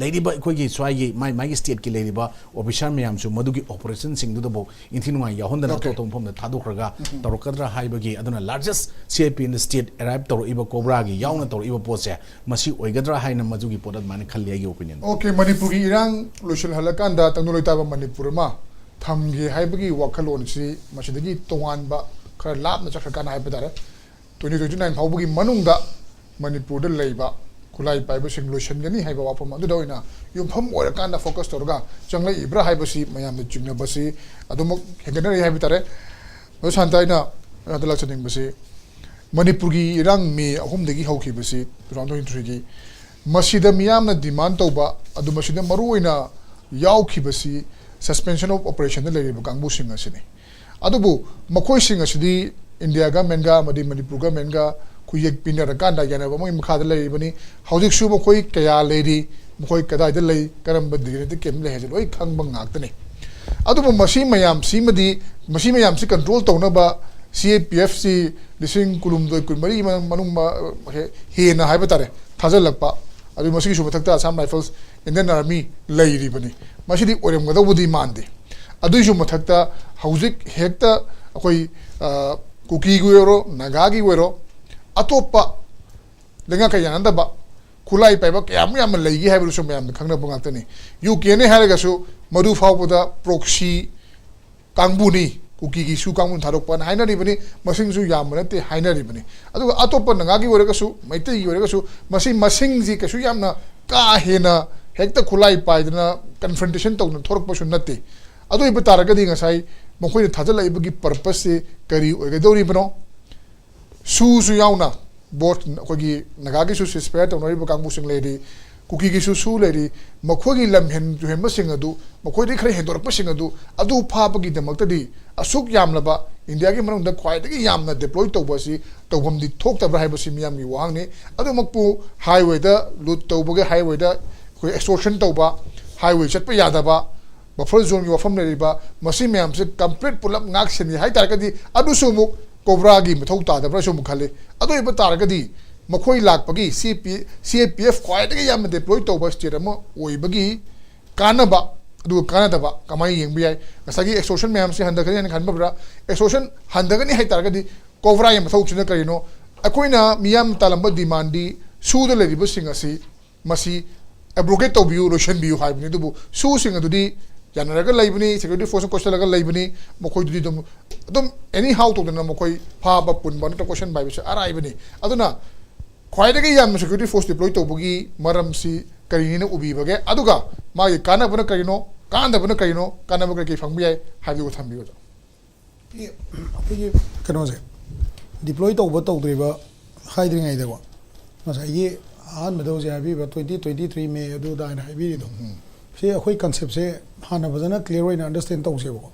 ꯂꯩꯔꯤꯕ ꯑꯩꯈꯣꯏꯒꯤ ꯁ꯭ꯋꯥꯏꯒꯤ ꯃꯥꯏ ꯃꯥꯏꯒꯤ ꯁ꯭ꯇꯦꯠꯀꯤ ꯂꯩꯔꯤꯕ ꯑꯣꯐꯤꯁꯔ ꯃꯌꯥꯝꯁꯨ ꯃꯗꯨꯒꯤ ꯑꯣꯄꯔꯦꯁꯟꯁꯤꯡꯗꯨꯗꯕꯨ ꯏꯟꯊꯤ ꯅꯨꯡꯉꯥꯏ ꯌꯥꯎꯍꯟꯗꯅ ꯑꯣꯀꯦ꯫ ꯑꯇꯣꯞ ꯑꯇꯣꯞꯄ ꯃꯐꯝꯗ ꯊꯥꯗꯣꯛꯈ꯭ꯔꯒ ꯇꯧꯔꯛꯀꯗ꯭ꯔꯥ ꯍꯥꯏꯕꯒꯤ, ꯑꯗꯨꯅ largest C I P in the state arrive ꯇꯧꯔꯛꯏꯕ ꯀꯣꯕ꯭ꯔꯥꯒꯤ ꯌꯥꯎꯅ ꯇꯧꯔꯛꯏꯕ ꯄꯣꯠꯁꯦ ꯃꯁꯤ ꯑꯣꯏꯒꯗ꯭ꯔꯥ ꯍꯥꯏꯅ ꯃꯗꯨꯒꯤ ꯄꯣꯠ ꯑꯗꯨꯃꯥꯏꯅ ꯈꯜꯂꯤ, ꯑꯩꯒꯤ ꯑꯣꯄꯤꯅꯤꯌꯟ꯫ ꯑꯣꯀꯦ, ꯃꯅꯤꯄꯨꯔꯒꯤ ꯏꯔꯥꯡ ꯂꯣꯏꯁꯤꯜꯍꯜꯂꯀꯥꯟꯗ ꯇꯪꯗꯨ ꯂꯩꯇꯥꯕ ꯃꯅꯤꯄꯨꯔ ꯑꯃ ꯊꯝꯒꯦ ꯍꯥꯏꯕꯒꯤ ꯋꯥꯈꯜꯂꯣꯟꯁꯤ ꯃꯁꯤꯗꯒꯤ ꯇꯣꯉꯥꯟꯕ, ꯈꯔ ꯂꯥꯞꯅ ꯆꯠꯈ꯭ꯔꯀꯥꯟꯗ ꯍꯥꯏꯕ ꯇꯥꯔꯦ, ꯇ꯭ꯋꯦꯟꯇꯤ ꯇ꯭ꯋꯦꯟꯇꯤ ꯅꯥꯏꯟ ꯐꯥꯎꯕꯒꯤ ꯃꯅꯨꯡꯗ ꯃꯅꯤꯄꯨꯔꯗ ꯂꯩꯕ ꯈꯨꯠꯂꯥꯏ ꯄꯥꯏꯕꯁꯤꯡ ꯂꯣꯏꯁꯤꯟꯒꯅꯤ ꯍꯥꯏꯕ ꯋꯥꯐꯝ ꯑꯗꯨꯗ ꯑꯣꯏꯅ ꯌꯨꯝꯐꯝ ꯑꯣꯏꯔꯀꯥꯟꯗ ꯐꯣꯀꯁ ꯇꯧꯔꯒ ꯆꯪꯂꯛꯏꯕ꯭ꯔꯥ ꯍꯥꯏꯕꯁꯤ ꯃꯌꯥꯝꯅ ꯆꯤꯡꯅꯕꯁꯤ ꯑꯗꯨꯃꯛ ꯍꯦꯟꯒꯠꯅꯔꯤ ꯍꯥꯏꯕ ꯇꯥꯔꯦ꯫ ꯑꯗꯣ ꯁꯥꯟꯇ, ꯑꯩꯅ ꯃꯌꯥꯝꯗ ꯂꯥꯛꯆꯅꯤꯡꯕꯁꯤ, ꯃꯅꯤꯄꯨꯔꯒꯤ ꯏꯔꯥꯡ ꯃꯦ ꯑꯍꯨꯝꯗꯒꯤ ꯍꯧꯈꯤꯕꯁꯤ, ꯇꯨ ꯊꯥꯎꯖꯟ ꯇ꯭ꯋꯦꯟꯇꯤ ꯊ꯭ꯔꯤꯒꯤ, ꯃꯁꯤꯗ ꯃꯤꯌꯥꯝꯅ ꯗꯤꯃꯥꯟ ꯇꯧꯕ, ꯑꯗꯨ ꯃꯁꯤꯗ ꯃꯔꯨꯑꯣꯏꯅ ꯌꯥꯎꯈꯤꯕꯁꯤ ꯁꯁꯄꯦꯟꯁꯟ ꯑꯣꯐ ꯑꯣꯄꯔꯦꯁꯟꯗ ꯂꯩꯔꯤꯕ ꯀꯥꯡꯕꯨꯁꯤꯡ ꯑꯁꯤꯅꯤ꯫ ꯑꯗꯨꯕꯨ ꯃꯈꯣꯏꯁꯤꯡ ꯑꯁꯤꯗꯤ ꯏꯟꯗꯤꯌꯥ ꯒꯃꯦꯟꯒ ꯑꯃꯗꯤ ꯃꯅꯤꯄꯨꯔ ꯒꯃꯦꯟꯒ ꯈꯨꯌꯦꯛ ꯄꯤꯅꯔꯀꯥꯟꯗ ꯌꯥꯅꯕ ꯑꯃꯒꯤ ꯃꯈꯥꯗ ꯂꯩꯔꯤꯕꯅꯤ꯫ ꯍꯧꯖꯤꯛꯁꯨ ꯃꯈꯣꯏ ꯀꯌꯥ ꯂꯩꯔꯤ, ꯃꯈꯣꯏ ꯀꯗꯥꯏꯗ ꯂꯩ, ꯀꯔꯝꯕ ꯗꯤꯒꯅꯤꯇꯤ ꯀꯦꯝꯞ ꯂꯩ ꯍꯥꯏꯁꯦ ꯂꯣꯏ ꯈꯪꯕ ꯉꯥꯛꯇꯅꯤ꯫ ꯑꯗꯨꯕꯨ ꯃꯁꯤ ꯃꯌꯥꯝꯁꯤꯃꯗꯤ, ꯃꯁꯤ ꯃꯌꯥꯝꯁꯤ ꯀꯟꯇ꯭ꯔꯣꯜ ꯇꯧꯅꯕ ꯁꯤ ꯑꯦ ꯄꯤ ꯑꯦꯐꯁꯤ ꯂꯤꯁꯤꯡ ꯀꯨꯟꯍꯨꯝꯗꯣꯏ ꯀꯨꯟꯃꯔꯤ ꯃꯅꯨꯡ, ꯃꯅꯨꯡ ꯃ-, ꯍꯦ-, ꯍꯦꯟꯅ ꯍꯥꯏꯕ ꯇꯥꯔꯦ, ꯊꯥꯖꯤꯜꯂꯛꯄ꯫ ꯑꯗꯨ ꯃꯁꯤꯒꯤꯁꯨ ꯃꯊꯛꯇ ꯑꯁꯥꯝ ꯔꯥꯏꯐꯜꯁ, ꯏꯟꯗꯤꯌꯟ ꯑꯥꯔꯃꯤ ꯂꯩꯔꯤꯕꯅꯤ꯫ ꯃꯁꯤꯗꯤ ꯑꯣꯏꯔꯝꯒꯗꯧꯕꯗꯤ ꯃꯥꯟꯗꯦ꯫ ꯑꯗꯨꯒꯤꯁꯨ ꯃꯊꯛꯇ ꯍꯧꯖꯤꯛ ꯍꯦꯛꯇ ꯑꯩꯈꯣꯏ, ꯑ, ꯀꯨꯀꯤꯒꯤ ꯑꯣꯏꯔꯣ, ꯅꯥꯒꯥꯒꯤ ꯑꯣꯏꯔꯣ, ꯑꯇꯣꯞꯄ ꯂꯩꯉꯥꯛꯀ ꯌꯥꯅꯗꯕ ꯈꯨꯠꯂꯥꯏ ꯄꯥꯏꯕ ꯀꯌꯥꯃꯨꯛ ꯌꯥꯝꯅ ꯂꯩꯒꯦ ꯍꯥꯏꯕꯗꯨꯁꯨ ꯃꯌꯥꯝꯅ ꯈꯪꯅꯕ ꯉꯥꯛꯇꯅꯤ꯫ ꯌꯨ ꯀꯦꯅꯦ ꯍꯥꯏꯔꯒꯁꯨ ꯃꯗꯨ ꯐꯥꯎꯕꯗ ꯄ꯭ꯔꯣꯛꯁꯤ ꯀꯥꯡꯕꯨꯅꯤ, ꯀꯨꯀꯤꯒꯤ ꯁꯨ ꯀꯥꯡꯕꯨꯅ ꯊꯥꯗꯣꯛꯄꯅ ꯍꯥꯏꯅꯔꯤꯕꯅꯤ, ꯃꯁꯤꯡꯁꯨ ꯌꯥꯝꯕ ꯅꯠꯇꯦ ꯍꯥꯏꯅꯔꯤꯕꯅꯤ꯫ ꯑꯗꯨꯒ ꯑꯇꯣꯞꯄ ꯅꯥꯒꯥꯒꯤ ꯑꯣꯏꯔꯒꯁꯨ, ꯃꯩꯇꯩꯒꯤ ꯑꯣꯏꯔꯒꯁꯨ, ꯃꯁꯤ ꯃꯁꯤꯡꯁꯤ ꯀꯩꯁꯨ ꯌꯥꯝꯅ ꯀꯥ ꯍꯦꯟꯅ ꯍꯦꯛꯇ ꯈꯨꯠꯂꯥꯏ ꯄꯥꯏꯗꯅ ꯀꯟꯐ꯭ꯔꯟꯇꯦꯁꯟ ꯇꯧꯗꯅ ꯊꯣꯔꯛꯄꯁꯨ ꯅꯠꯇꯦ꯫ ꯑꯗꯨ ꯑꯣꯏꯕ ꯇꯥꯔꯒꯗꯤ ꯉꯁꯥꯏ ꯃꯈꯣꯏꯅ ꯊꯥꯖꯤꯜꯂꯛꯏꯕꯒꯤ ꯄꯔꯄꯁꯁꯤ ꯀꯔꯤ ꯑꯣꯏꯒꯗꯧꯔꯤꯕꯅꯣ? ꯁꯨꯁꯨ ꯌꯥꯎꯅ, ꯕꯣꯠ ꯑꯩꯈꯣꯏꯒꯤ ꯅꯥꯒꯥꯒꯤꯁꯨ ꯁꯤꯁꯐꯥꯌꯔ ꯇꯧꯅꯔꯤꯕ ꯀꯥꯡꯕꯨꯁꯤꯡ ꯂꯩꯔꯤ, ꯀꯨꯀꯤꯒꯤꯁꯨ ꯁꯨ ꯂꯩꯔꯤ, ꯃꯈꯣꯏꯒꯤ ꯂꯝꯍꯦꯟ ꯇꯨꯍꯦꯟꯕꯁꯤꯡ ꯑꯗꯨ, ꯃꯈꯣꯏꯗꯒꯤ ꯈꯔ ꯍꯦꯟꯗꯣꯔꯛꯄꯁꯤꯡ ꯑꯗꯨ, ꯑꯗꯨ ꯐꯥꯕꯒꯤꯗꯃꯛꯇꯗꯤ ꯑꯁꯨꯛ ꯌꯥꯝꯂꯕ, ꯏꯟꯗꯤꯌꯥꯒꯤ ꯃꯅꯨꯡꯗ ꯈ꯭ꯋꯥꯏꯗꯒꯤ ꯌꯥꯝꯅ ꯗꯤꯄ꯭ꯂꯣꯏ ꯇꯧꯕ ꯑꯁꯤ ꯇꯧꯐꯝꯗꯤ ꯊꯣꯛꯇꯕ꯭ꯔꯥ ꯍꯥꯏꯕꯁꯤ ꯃꯤꯌꯥꯝꯒꯤ ꯋꯥꯍꯪꯅꯤ꯫ ꯑꯗꯨꯃꯛꯄꯨ ꯍꯥꯏꯋꯦꯗ ꯂꯨꯠ ꯇꯧꯕꯒꯤ, ꯍꯥꯏꯋꯦꯗ ꯑꯩꯈꯣꯏ ꯑꯦꯛꯁꯇꯣꯔꯁꯟ ꯇꯧꯕ, ꯍꯥꯏꯋꯦ ꯆꯠꯄ ꯌꯥꯗꯕ, ꯕꯐꯔ ꯖꯣꯟꯒꯤ ꯋꯥꯐꯝ ꯂꯩꯔꯤꯕ, ꯃꯁꯤ ꯃꯌꯥꯝꯁꯦ ꯀꯝꯄ꯭ꯂꯤꯠ ꯄꯨꯂꯞ ꯉꯥꯛ ꯁꯦꯟꯒꯦ ꯍꯥꯏꯇꯥꯔꯒꯗꯤ, ꯑꯗꯨꯁꯨ ꯑꯃꯨꯛ ꯀꯣꯕ꯭ꯔꯥꯒꯤ ꯃꯊꯧ ꯇꯥꯗꯕ꯭ꯔꯥꯁꯨ ꯑꯃꯨꯛ ꯈꯜꯂꯤ꯫ ꯑꯗꯨ ꯑꯣꯏꯕ ꯇꯥꯔꯒꯗꯤ, ꯃꯈꯣꯏ ꯂꯥꯛꯄꯒꯤ, ꯁꯤ ꯄꯤ, ꯁꯤ ꯑꯦ ꯄꯤ ꯑꯦꯐ ꯈ꯭ꯋꯥꯏꯗꯒꯤ ꯌꯥꯝꯅ ꯗꯤꯄ꯭ꯂꯣꯏ ꯇꯧꯕ ꯁ꯭ꯇꯦꯠ ꯑꯃ ꯑꯣꯏꯕꯒꯤ ꯀꯥꯟꯅꯕ ꯑꯗꯨꯒ ꯀꯥꯟꯅꯗꯕ ꯀꯃꯥꯏꯅ ꯌꯦꯡꯕ ꯌꯥꯏ? ꯉꯁꯥꯏꯒꯤ ꯑꯦꯛꯁꯇꯣꯔꯁꯟ ꯃꯌꯥꯝꯁꯤ ꯍꯟꯊꯒꯅꯤ ꯍꯥꯏꯅ ꯈꯟꯕ꯭ꯔꯥ? ꯑꯦꯛꯁꯇꯣꯔꯁꯟ ꯍꯟꯊꯒꯅꯤ ꯍꯥꯏ ꯇꯥꯔꯒꯗꯤ, ꯀꯣꯕ꯭ꯔꯥꯒꯤ ꯃꯊꯧꯁꯤꯅ ꯀꯔꯤꯅꯣ? ꯑꯩꯈꯣꯏꯅ ꯃꯤꯌꯥꯝ ꯇꯥꯜꯂꯝꯕ ꯗꯤꯃꯥꯟꯗꯤ ꯁꯨꯗ ꯂꯩꯔꯤꯕꯁꯤꯡ ꯑꯁꯤ, ꯃꯁꯤ ꯑꯦꯕ꯭ꯔꯣꯒꯦꯠ ꯇꯧꯕꯤꯌꯨ, ꯂꯣꯏꯁꯤꯟꯕꯤꯌꯨ ꯍꯥꯏꯕꯅꯤ꯫ ꯑꯗꯨꯕꯨ ꯁꯨꯁꯤꯡ ꯑꯗꯨꯗꯤ ꯌꯥꯅꯔꯒ ꯂꯩꯕꯅꯤ, ꯁꯦꯀ꯭ꯌꯨꯔꯤꯇꯤ ꯐꯣꯔꯁꯅ ꯀꯣꯏꯁꯤꯜꯂꯒ ꯂꯩꯕꯅꯤ, ꯃꯈꯣꯏꯗꯨꯗꯤ ꯑꯗꯨꯝ, ꯑꯗꯨꯝ ꯑꯦꯅꯤ ꯍꯥꯎ ꯇꯧꯗꯅ ꯃꯈꯣꯏ ꯐꯥꯕ, ꯄꯨꯟꯕ ꯅꯠꯇ꯭ꯔꯒ ꯀꯣꯏꯁꯟꯕ ꯍꯥꯏꯕꯁꯤ ꯑꯔꯥꯏꯕꯅꯤ꯫ ꯑꯗꯨꯅ ꯈ꯭ꯋꯥꯏꯗꯒꯤ ꯌꯥꯝꯅ ꯁꯦꯀ꯭ꯌꯨꯔꯤꯇꯤ ꯐꯣꯔꯁ ꯗꯤꯄ꯭ꯂꯣꯏ ꯇꯧꯕꯒꯤ ꯃꯔꯝꯁꯤ ꯀꯔꯤꯅꯤꯅ ꯎꯕꯤꯕꯒꯦ? ꯑꯗꯨꯒ ꯃꯥꯒꯤ ꯀꯥꯟꯅꯕꯅ ꯀꯔꯤꯅꯣ, ꯀꯥꯟꯅꯗꯕꯅ ꯀꯔꯤꯅꯣ, ꯀꯥꯟꯅꯕ ꯀꯔꯤ ꯀꯔꯤ ꯐꯪꯕ ꯌꯥꯏ ꯍꯥꯏꯕꯗꯨ ꯊꯝꯕꯤꯌꯨ꯫ ꯑꯩꯈꯣꯏꯒꯤ ꯀꯩꯅꯣꯁꯦ, ꯗꯤꯄ꯭ꯂꯣꯏ ꯇꯧꯕ ꯇꯧꯗ꯭ꯔꯤꯕ ꯍꯥꯏꯗ꯭ꯔꯤꯉꯩꯗꯀꯣ, ꯉꯁꯥꯏꯒꯤ ꯑꯍꯥꯟꯕꯗ ꯍꯧꯖꯤꯛ ꯍꯥꯏꯕꯤꯕ twenty twenty-three May ꯑꯗꯨꯗꯥ ꯍꯥꯏꯅ ꯍꯥꯏꯕꯤꯔꯤꯗꯣ, ꯁꯤ ꯑꯩꯈꯣꯏ ꯀꯟꯁꯦꯞꯁꯦ ꯍꯥꯟꯅ ꯐꯖꯅ ꯀ꯭ꯂꯤꯌꯥꯔ ꯑꯣꯏꯅ ꯑꯟꯗꯔꯁ꯭ꯇꯦꯟ ꯇꯧꯁꯦꯕꯀꯣ꯫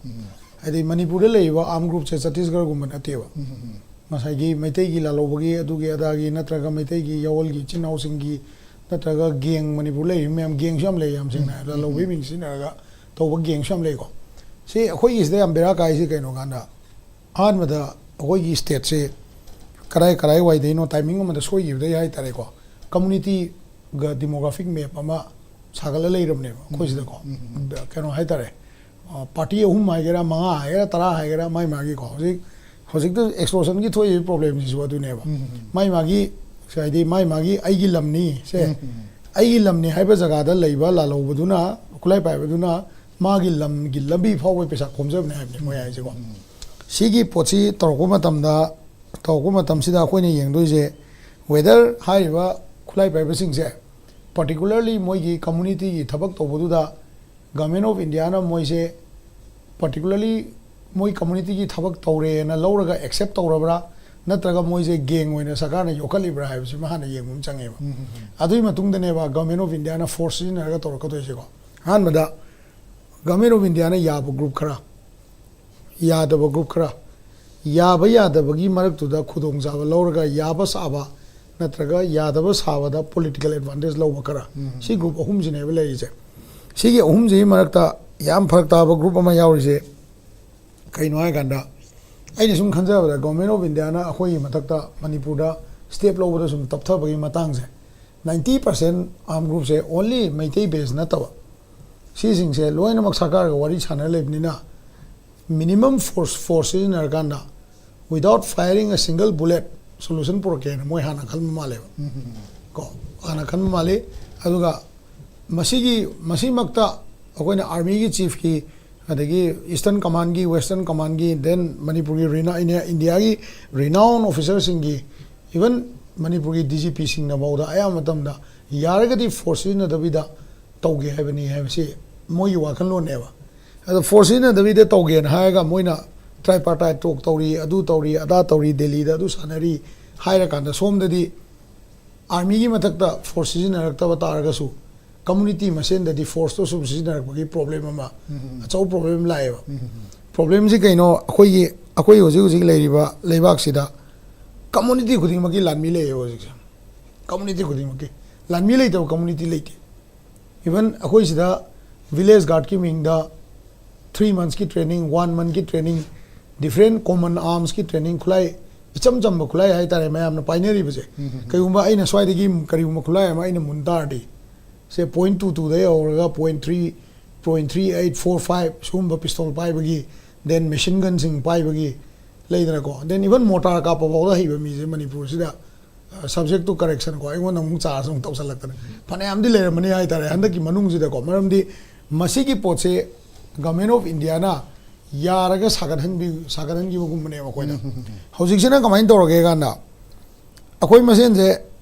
ꯍꯥꯏꯗꯤ ꯃꯅꯤꯄꯨꯔꯗ ꯂꯩꯔꯤꯕ ꯑꯥꯔꯝ ꯒ꯭ꯔꯨꯞꯁꯦ ꯆꯇꯤꯁꯒꯔꯒꯨꯝꯕ ꯅꯠꯇꯦꯕ꯫ ꯉꯁꯥꯏꯒꯤ ꯃꯩꯇꯩꯒꯤ ꯂꯥꯜꯍꯧꯕꯒꯤ, ꯑꯗꯨꯒꯤ ꯑꯗꯥꯒꯤ, ꯅꯠꯇ꯭ꯔꯒ ꯃꯩꯇꯩꯒꯤ ꯌꯥꯋꯜꯒꯤ ꯏꯆꯤꯟ ꯏꯅꯥꯎꯁꯤꯡꯒꯤ, ꯅꯠꯇ꯭ꯔꯒ ꯒꯦꯡ, ꯃꯅꯤꯄꯨꯔ ꯂꯩꯔꯤꯕ ꯃꯌꯥꯝ ꯒꯦꯡꯁꯨ ꯌꯥꯝ ꯂꯩ, ꯌꯥꯝ ꯁꯦꯡꯅ ꯍꯥꯏꯔꯕꯗ ꯂꯥꯜꯍꯧꯕꯒꯤ ꯃꯤꯡ ꯁꯤꯖꯤꯟꯅꯔꯒ ꯇꯧꯕ ꯒꯦꯡꯁꯨ ꯌꯥꯝ ꯂꯩꯀꯣ꯫ ꯁꯤ ꯑꯩꯈꯣꯏꯒꯤꯁꯤꯗ ꯌꯥꯝ ꯕꯦꯔꯥ ꯀꯥꯏꯁꯤ ꯀꯩꯅꯣ ꯀꯥꯟꯗ, ꯑꯍꯥꯟꯕꯗ ꯑꯩꯈꯣꯏꯒꯤ ꯁ꯭ꯇꯦꯠꯁꯦ ꯀꯔꯥꯏ ꯀꯔꯥꯏ ꯋꯥꯏꯗꯩꯅꯣ, ꯇꯥꯏꯃꯤꯡ ꯑꯃꯗ ꯁꯣꯏꯈꯤꯕꯗꯩ ꯍꯥꯏꯇꯥꯔꯦꯀꯣ, ꯀꯝꯃꯨꯅꯤꯇꯤꯒ ꯗꯤꯃꯣꯒ꯭ꯔꯥꯐꯤꯛ ꯃꯦꯞ ꯑꯃ ꯁꯥꯒꯠꯂ ꯂꯩꯔꯕꯅꯦꯕ ꯑꯩꯈꯣꯏ ꯁꯤꯗꯀꯣ꯫ ꯀꯩꯅꯣ ꯍꯥꯏꯇꯥꯔꯦ, ꯄꯥꯔꯇꯤ ꯑꯍꯨꯝ ꯍꯥꯏꯒꯦꯔꯥ, ꯃꯉꯥ ꯍꯥꯏꯒꯦꯔꯥ, ꯇꯔꯥ ꯍꯥꯏꯒꯦꯔꯥ, ꯃꯥꯏ ꯃꯥꯒꯤꯀꯣ, ꯍꯧꯖꯤꯛ, ꯍꯧꯖꯤꯛꯇ ꯑꯦꯛꯁꯇꯣꯔꯁꯟꯒꯤ ꯊꯣꯛꯏꯕ ꯄ꯭ꯔꯣꯕ꯭ꯂꯦꯝꯁꯤꯁꯨ ꯑꯗꯨꯅꯦꯕ꯫ ꯃꯥꯏ ꯃꯥꯒꯤ, ꯍꯥꯏꯗꯤ ꯃꯥꯏ ꯃꯥꯒꯤ "ꯑꯩꯒꯤ ꯂꯝꯅꯤ" ꯁꯦ, "ꯑꯩꯒꯤ ꯂꯝꯅꯤ" ꯍꯥꯏꯕ ꯖꯒꯥꯗ ꯂꯩꯕ ꯂꯥꯜꯍꯧꯕꯗꯨꯅ, ꯈꯨꯠꯂꯥꯏ ꯄꯥꯏꯕꯗꯨꯅ ꯃꯥꯒꯤ ꯂꯝꯒꯤ ꯂꯝꯕꯤ ꯐꯥꯎꯕꯒꯤ ꯄꯩꯁꯥ ꯈꯣꯝꯖꯕꯅꯦ ꯍꯥꯏꯕꯅꯦ ꯃꯣꯏ ꯍꯥꯏꯁꯦꯀꯣ꯫ ꯁꯤꯒꯤ ꯄꯣꯠꯁꯤ ꯇꯧꯔꯛꯄ ꯃꯇꯝꯗ, ꯇꯧꯔꯛꯄ ꯃꯇꯝꯁꯤꯗ ꯑꯩꯈꯣꯏꯅ ꯌꯦꯡꯗꯣꯏꯁꯦ, ꯋꯦꯗꯔ ꯍꯥꯏꯔꯤꯕ ꯈꯨꯠꯂꯥꯏ ꯄꯥꯏꯕꯁꯤꯡꯁꯦ, ꯄꯥꯔꯇꯤꯀꯨꯂꯔꯂꯤ ꯃꯣꯏꯒꯤ ꯀꯝꯃꯨꯅꯤꯇꯤꯒꯤ ꯊꯕꯛ ꯇꯧꯕꯗꯨꯗ, ꯒꯚꯔꯟꯃꯦꯟ ꯑꯣꯐ ꯏꯟꯗꯤꯌꯥꯅ ꯃꯣꯏꯁꯦ ꯄꯥꯔꯇꯤꯀꯨꯂꯔꯂꯤ ꯃꯣꯏ ꯀꯝꯃꯨꯅꯤꯇꯤꯒꯤ ꯊꯕꯛ ꯇꯧꯔꯦꯅ ꯂꯧꯔꯒ ꯑꯦꯛꯁꯦꯞ ꯇꯧꯔꯕ꯭ꯔꯥ, ꯅꯠꯇ꯭ꯔꯒ ꯃꯣꯏꯁꯦ ꯒꯦꯡ ꯑꯣꯏꯅ ꯁꯔꯀꯥꯔꯅ ꯌꯣꯛꯈꯠꯂꯤꯕ꯭ꯔꯥ ꯍꯥꯏꯕꯁꯤꯃ ꯍꯥꯟꯅ ꯌꯦꯡꯕ ꯑꯃ ꯆꯪꯉꯦꯕ꯫ ꯑꯗꯨꯒꯤ ꯃꯇꯨꯡꯗꯅꯦꯕ ꯒꯚꯔꯟꯃꯦꯟ ꯑꯣꯐ ꯏꯟꯗꯤꯌꯥꯅ ꯐꯣꯔꯁ ꯁꯤꯖꯤꯟꯅꯔꯒ ꯇꯧꯔꯛꯀꯗꯣꯏꯁꯦꯀꯣ꯫ ꯑꯍꯥꯟꯕꯗ, ꯒꯚꯔꯟꯃꯦꯟ ꯑꯣꯐ ꯏꯟꯗꯤꯌꯥꯅ ꯌꯥꯕ ꯒ꯭ꯔꯨꯞ ꯈꯔ, ꯌꯥꯗꯕ ꯒ꯭ꯔꯨꯞ ꯈꯔ, ꯌꯥꯕ ꯌꯥꯗꯕꯒꯤ ꯃꯔꯛꯇꯨꯗ ꯈꯨꯗꯣꯡꯆꯥꯕ ꯂꯧꯔꯒ ꯌꯥꯕ ꯁꯥꯕ ꯅꯠꯇ꯭ꯔꯒ ꯌꯥꯗꯕ ꯁꯥꯕꯗ ꯄꯣꯂꯤꯇꯤꯀꯦꯜ ꯑꯦꯗꯚꯥꯟꯇꯦꯖ ꯂꯧꯕ ꯈꯔ, ꯁꯤ ꯒ꯭ꯔꯨꯞ ꯑꯍꯨꯝꯁꯤꯅꯦꯕ ꯂꯩꯔꯤꯁꯦ꯫ ꯁꯤꯒꯤ ꯑꯍꯨꯝꯁꯤꯒꯤ ꯃꯔꯛꯇ ꯌꯥꯝ ꯐꯔꯛ ꯇꯥꯕ ꯒ꯭ꯔꯨꯞ ꯑꯃ ꯌꯥꯎꯔꯤꯁꯦ ꯀꯩꯅꯣ ꯍꯥꯏꯀꯥꯟꯗ, ꯑꯩꯅ ꯁꯨꯝ ꯈꯟꯖꯕꯗ ꯒꯣꯔꯃꯦꯟ ꯑꯣꯐ ꯏꯟꯗꯤꯌꯥꯅ ꯑꯩꯈꯣꯏꯒꯤ ꯃꯊꯛꯇ ꯃꯅꯤꯄꯨꯔꯗ ꯁ꯭ꯇꯦꯞ ꯂꯧꯕꯗ ꯁꯨꯝ ꯇꯞꯊꯕꯒꯤ ꯃꯇꯥꯡꯁꯦ, ꯅꯥꯏꯟꯇꯤ ꯄꯥꯔꯁꯦꯟ ꯑꯥꯔꯝ ꯒ꯭ꯔꯨꯞꯁꯦ ꯑꯣꯟꯂꯤ ꯃꯩꯇꯩ ꯕꯦꯁ ꯅꯠꯇꯕ, ꯁꯤꯁꯤꯡꯁꯦ ꯂꯣꯏꯅꯃꯛ ꯁꯔꯀꯥꯔꯒ ꯋꯥꯔꯤ ꯁꯥꯟꯅ ꯂꯩꯕꯅꯤꯅ, ꯃꯤꯅꯤꯃꯝ ꯐꯣꯔꯁ ꯐꯣꯔꯁ ꯁꯤꯖꯤꯟꯅꯔꯀꯥꯟꯗ, without firing a single bullet, ꯁꯣꯂꯨꯁꯟ ꯄꯨꯔꯛꯀꯦꯅ ꯃꯣꯏ ꯍꯥꯟꯅ ꯈꯟꯕ ꯃꯥꯜꯂꯦꯕ꯫ ꯀꯣ, ꯍꯥꯟꯅ ꯈꯟꯕ ꯃꯥꯜꯂꯤ꯫ ꯑꯗꯨꯒ ꯃꯁꯤꯒꯤ ꯃꯁꯤꯃꯛꯇ ꯑꯩꯈꯣꯏꯅ ꯑꯥꯔꯃꯤꯒꯤ ꯆꯤꯐꯀꯤ, ꯑꯗꯒꯤ ꯏꯁꯇꯔꯟ ꯀꯃꯥꯟꯒꯤ, ꯋꯦꯁꯇꯔꯟ ꯀꯃꯥꯟꯒꯤ, then ꯃꯅꯤꯄꯨꯔꯒꯤ ꯔꯤꯅꯥ-, ꯏꯟꯗꯤꯌꯥꯒꯤ ꯔꯤꯅꯥꯎꯟ ꯑꯣꯐꯤꯁꯔꯁꯤꯡꯒꯤ, ꯏꯚꯟ ꯃꯅꯤꯄꯨꯔꯒꯤ ꯗꯤ ꯖꯤ ꯄꯤꯁꯤꯡꯅ ꯐꯥꯎꯗ ꯑꯌꯥꯝꯕ ꯃꯇꯝꯗ ꯌꯥꯔꯒꯗꯤ ꯐꯣꯔꯁ ꯁꯤꯖꯤꯟꯅꯗꯕꯤꯗ ꯇꯧꯒꯦ ꯍꯥꯏꯕꯅꯤ ꯍꯥꯏꯕꯁꯤ ꯃꯣꯏꯒꯤ ꯋꯥꯈꯜꯂꯣꯟꯅꯦꯕ꯫ ꯑꯗꯣ ꯐꯣꯔꯁ ꯁꯤꯖꯤꯟꯅꯗꯕꯤꯗ ꯇꯧꯒꯦꯅ ꯍꯥꯏꯔꯒ ꯃꯣꯏꯅ tripartite talk ꯇꯧꯔꯤ, ꯑꯗꯨ ꯇꯧꯔꯤ, ꯑꯗꯥ ꯇꯧꯔꯤ, ꯗꯦꯜꯂꯤꯗ ꯑꯗꯨ ꯁꯥꯟꯅꯔꯤ ꯍꯥꯏꯔꯀꯥꯟꯗ, ꯁꯣꯝꯗꯗꯤ ꯑꯥꯔꯃꯤꯒꯤ ꯃꯊꯛꯇ ꯐꯣꯔꯁ ꯁꯤꯖꯤꯟꯅꯔꯛꯇꯕ ꯇꯥꯔꯒꯁꯨ, ꯀꯝꯃꯨꯅꯤꯇꯤ ꯃꯁꯦꯟꯗꯗꯤ ꯐꯣꯔꯁꯇꯣ ꯁꯨꯝ ꯁꯤꯖꯤꯟꯅꯔꯛꯄꯒꯤ ꯄ꯭ꯔꯣꯕ꯭ꯂꯦꯝ ꯑꯃ, ꯑꯆꯧꯕ ꯄ꯭ꯔꯣꯕ꯭ꯂꯦꯝ ꯂꯥꯛꯑꯦꯕ꯫ ꯄ꯭ꯔꯣꯕ꯭ꯂꯦꯝꯁꯤ ꯀꯩꯅꯣ? ꯑꯩꯈꯣꯏꯒꯤ, ꯑꯩꯈꯣꯏ ꯍꯧꯖꯤꯛ ꯍꯧꯖꯤꯛ ꯂꯩꯔꯤꯕ ꯂꯩꯕꯥꯛꯁꯤꯗ ꯀꯝꯃꯨꯅꯤꯇꯤ ꯈꯨꯗꯤꯡꯃꯛꯀꯤ ꯂꯥꯟꯃꯤ ꯂꯩꯌꯦꯕ ꯍꯧꯖꯤꯛꯁꯦ꯫ ꯀꯝꯃꯨꯅꯤꯇꯤ ꯈꯨꯗꯤꯡꯃꯛꯀꯤ꯫ ꯂꯥꯟꯃꯤ ꯂꯩꯇꯕ ꯀꯝꯃꯨꯅꯤꯇꯤ ꯂꯩꯇꯦ꯫ ꯏꯚꯟ ꯑꯩꯈꯣꯏ ꯁꯤꯗ ꯚꯤꯂꯦꯖ ꯒꯥꯔꯗꯀꯤ ꯃꯤꯡꯗ ꯊ꯭ꯔꯤ ꯃꯟꯁꯀꯤ ꯇ꯭ꯔꯦꯅꯤꯡ, ꯋꯥꯟ ꯃꯟꯊꯀꯤ ꯇ꯭ꯔꯦꯅꯤꯡ, ꯗꯤꯐ꯭ꯔꯦꯟ ꯀꯣꯃꯟ ꯑꯥꯔꯝꯁꯀꯤ ꯇ꯭ꯔꯦꯅꯤꯡ, ꯈꯨꯠꯂꯥꯏ, ꯏꯆꯝ ꯆꯝꯕ ꯈꯨꯠꯂꯥꯏ ꯍꯥꯏꯇꯥꯔꯦ, ꯃꯌꯥꯝꯅ ꯄꯥꯏꯅꯔꯤꯕꯁꯦ꯫ ꯀꯩꯒꯨꯝꯕ ꯑꯩꯅ ꯁ꯭ꯋꯥꯏꯗꯒꯤ ꯀꯔꯤꯒꯨꯝꯕ ꯈꯨꯠꯂꯥꯏ ꯑꯃ ꯑꯩꯅ ꯃꯨꯟ ꯇꯥꯔꯗꯤ, ꯁꯦ, ꯄꯣꯏꯟ ꯇꯨ ꯇꯨꯗꯒꯤ ꯍꯧꯔꯒ point three, point three eight, four five ꯁꯤꯒꯨꯝꯕ ꯄꯤꯁꯇꯣꯜ ꯄꯥꯏꯕꯒꯤ, then ꯃꯦꯁꯤꯟ ꯒꯟꯁꯤꯡ ꯄꯥꯏꯕꯒꯤ ꯂꯩꯗꯅꯀꯣ, then even ꯃꯣꯔꯇꯥꯔ ꯀꯥꯞꯄ ꯐꯥꯎꯗ ꯍꯩꯕ ꯃꯤꯁꯦ ꯃꯅꯤꯄꯨꯔꯁꯤꯗ, ꯑ, subject to correction ꯀꯣ, ꯑꯩꯉꯣꯟꯗ ꯑꯃꯨꯛ ꯆꯥꯔꯖ ꯑꯃꯨꯛ ꯇꯧꯁꯜꯂꯛꯇꯅ ꯐꯅꯌꯥꯝꯗꯤ ꯂꯩꯔꯝꯃꯅꯤ ꯍꯥꯏꯇꯥꯔꯦ ꯍꯟꯗꯛꯀꯤ ꯃꯅꯨꯡꯁꯤꯗꯀꯣ꯫ ꯃꯔꯝꯗꯤ ꯃꯁꯤꯒꯤ ꯄꯣꯠꯁꯦ ꯒꯚꯔꯟꯃꯦꯟ ꯑꯣꯐ ꯏꯟꯗꯤꯌꯥꯅ ꯌꯥꯔꯒ ꯁꯥꯒꯠꯍꯟꯕꯤ-, ꯁꯥꯒꯠꯍꯟꯈꯤꯕꯒꯨꯝꯕꯅꯦꯕ ꯑꯩꯈꯣꯏꯗ꯫ ꯍꯧꯖꯤꯛꯁꯤꯅ ꯀꯃꯥꯏꯅ ꯇꯧꯔꯒꯦ ꯀꯥꯟꯗ, ꯑꯩꯈꯣꯏ ꯃꯁꯦꯟꯁꯦ,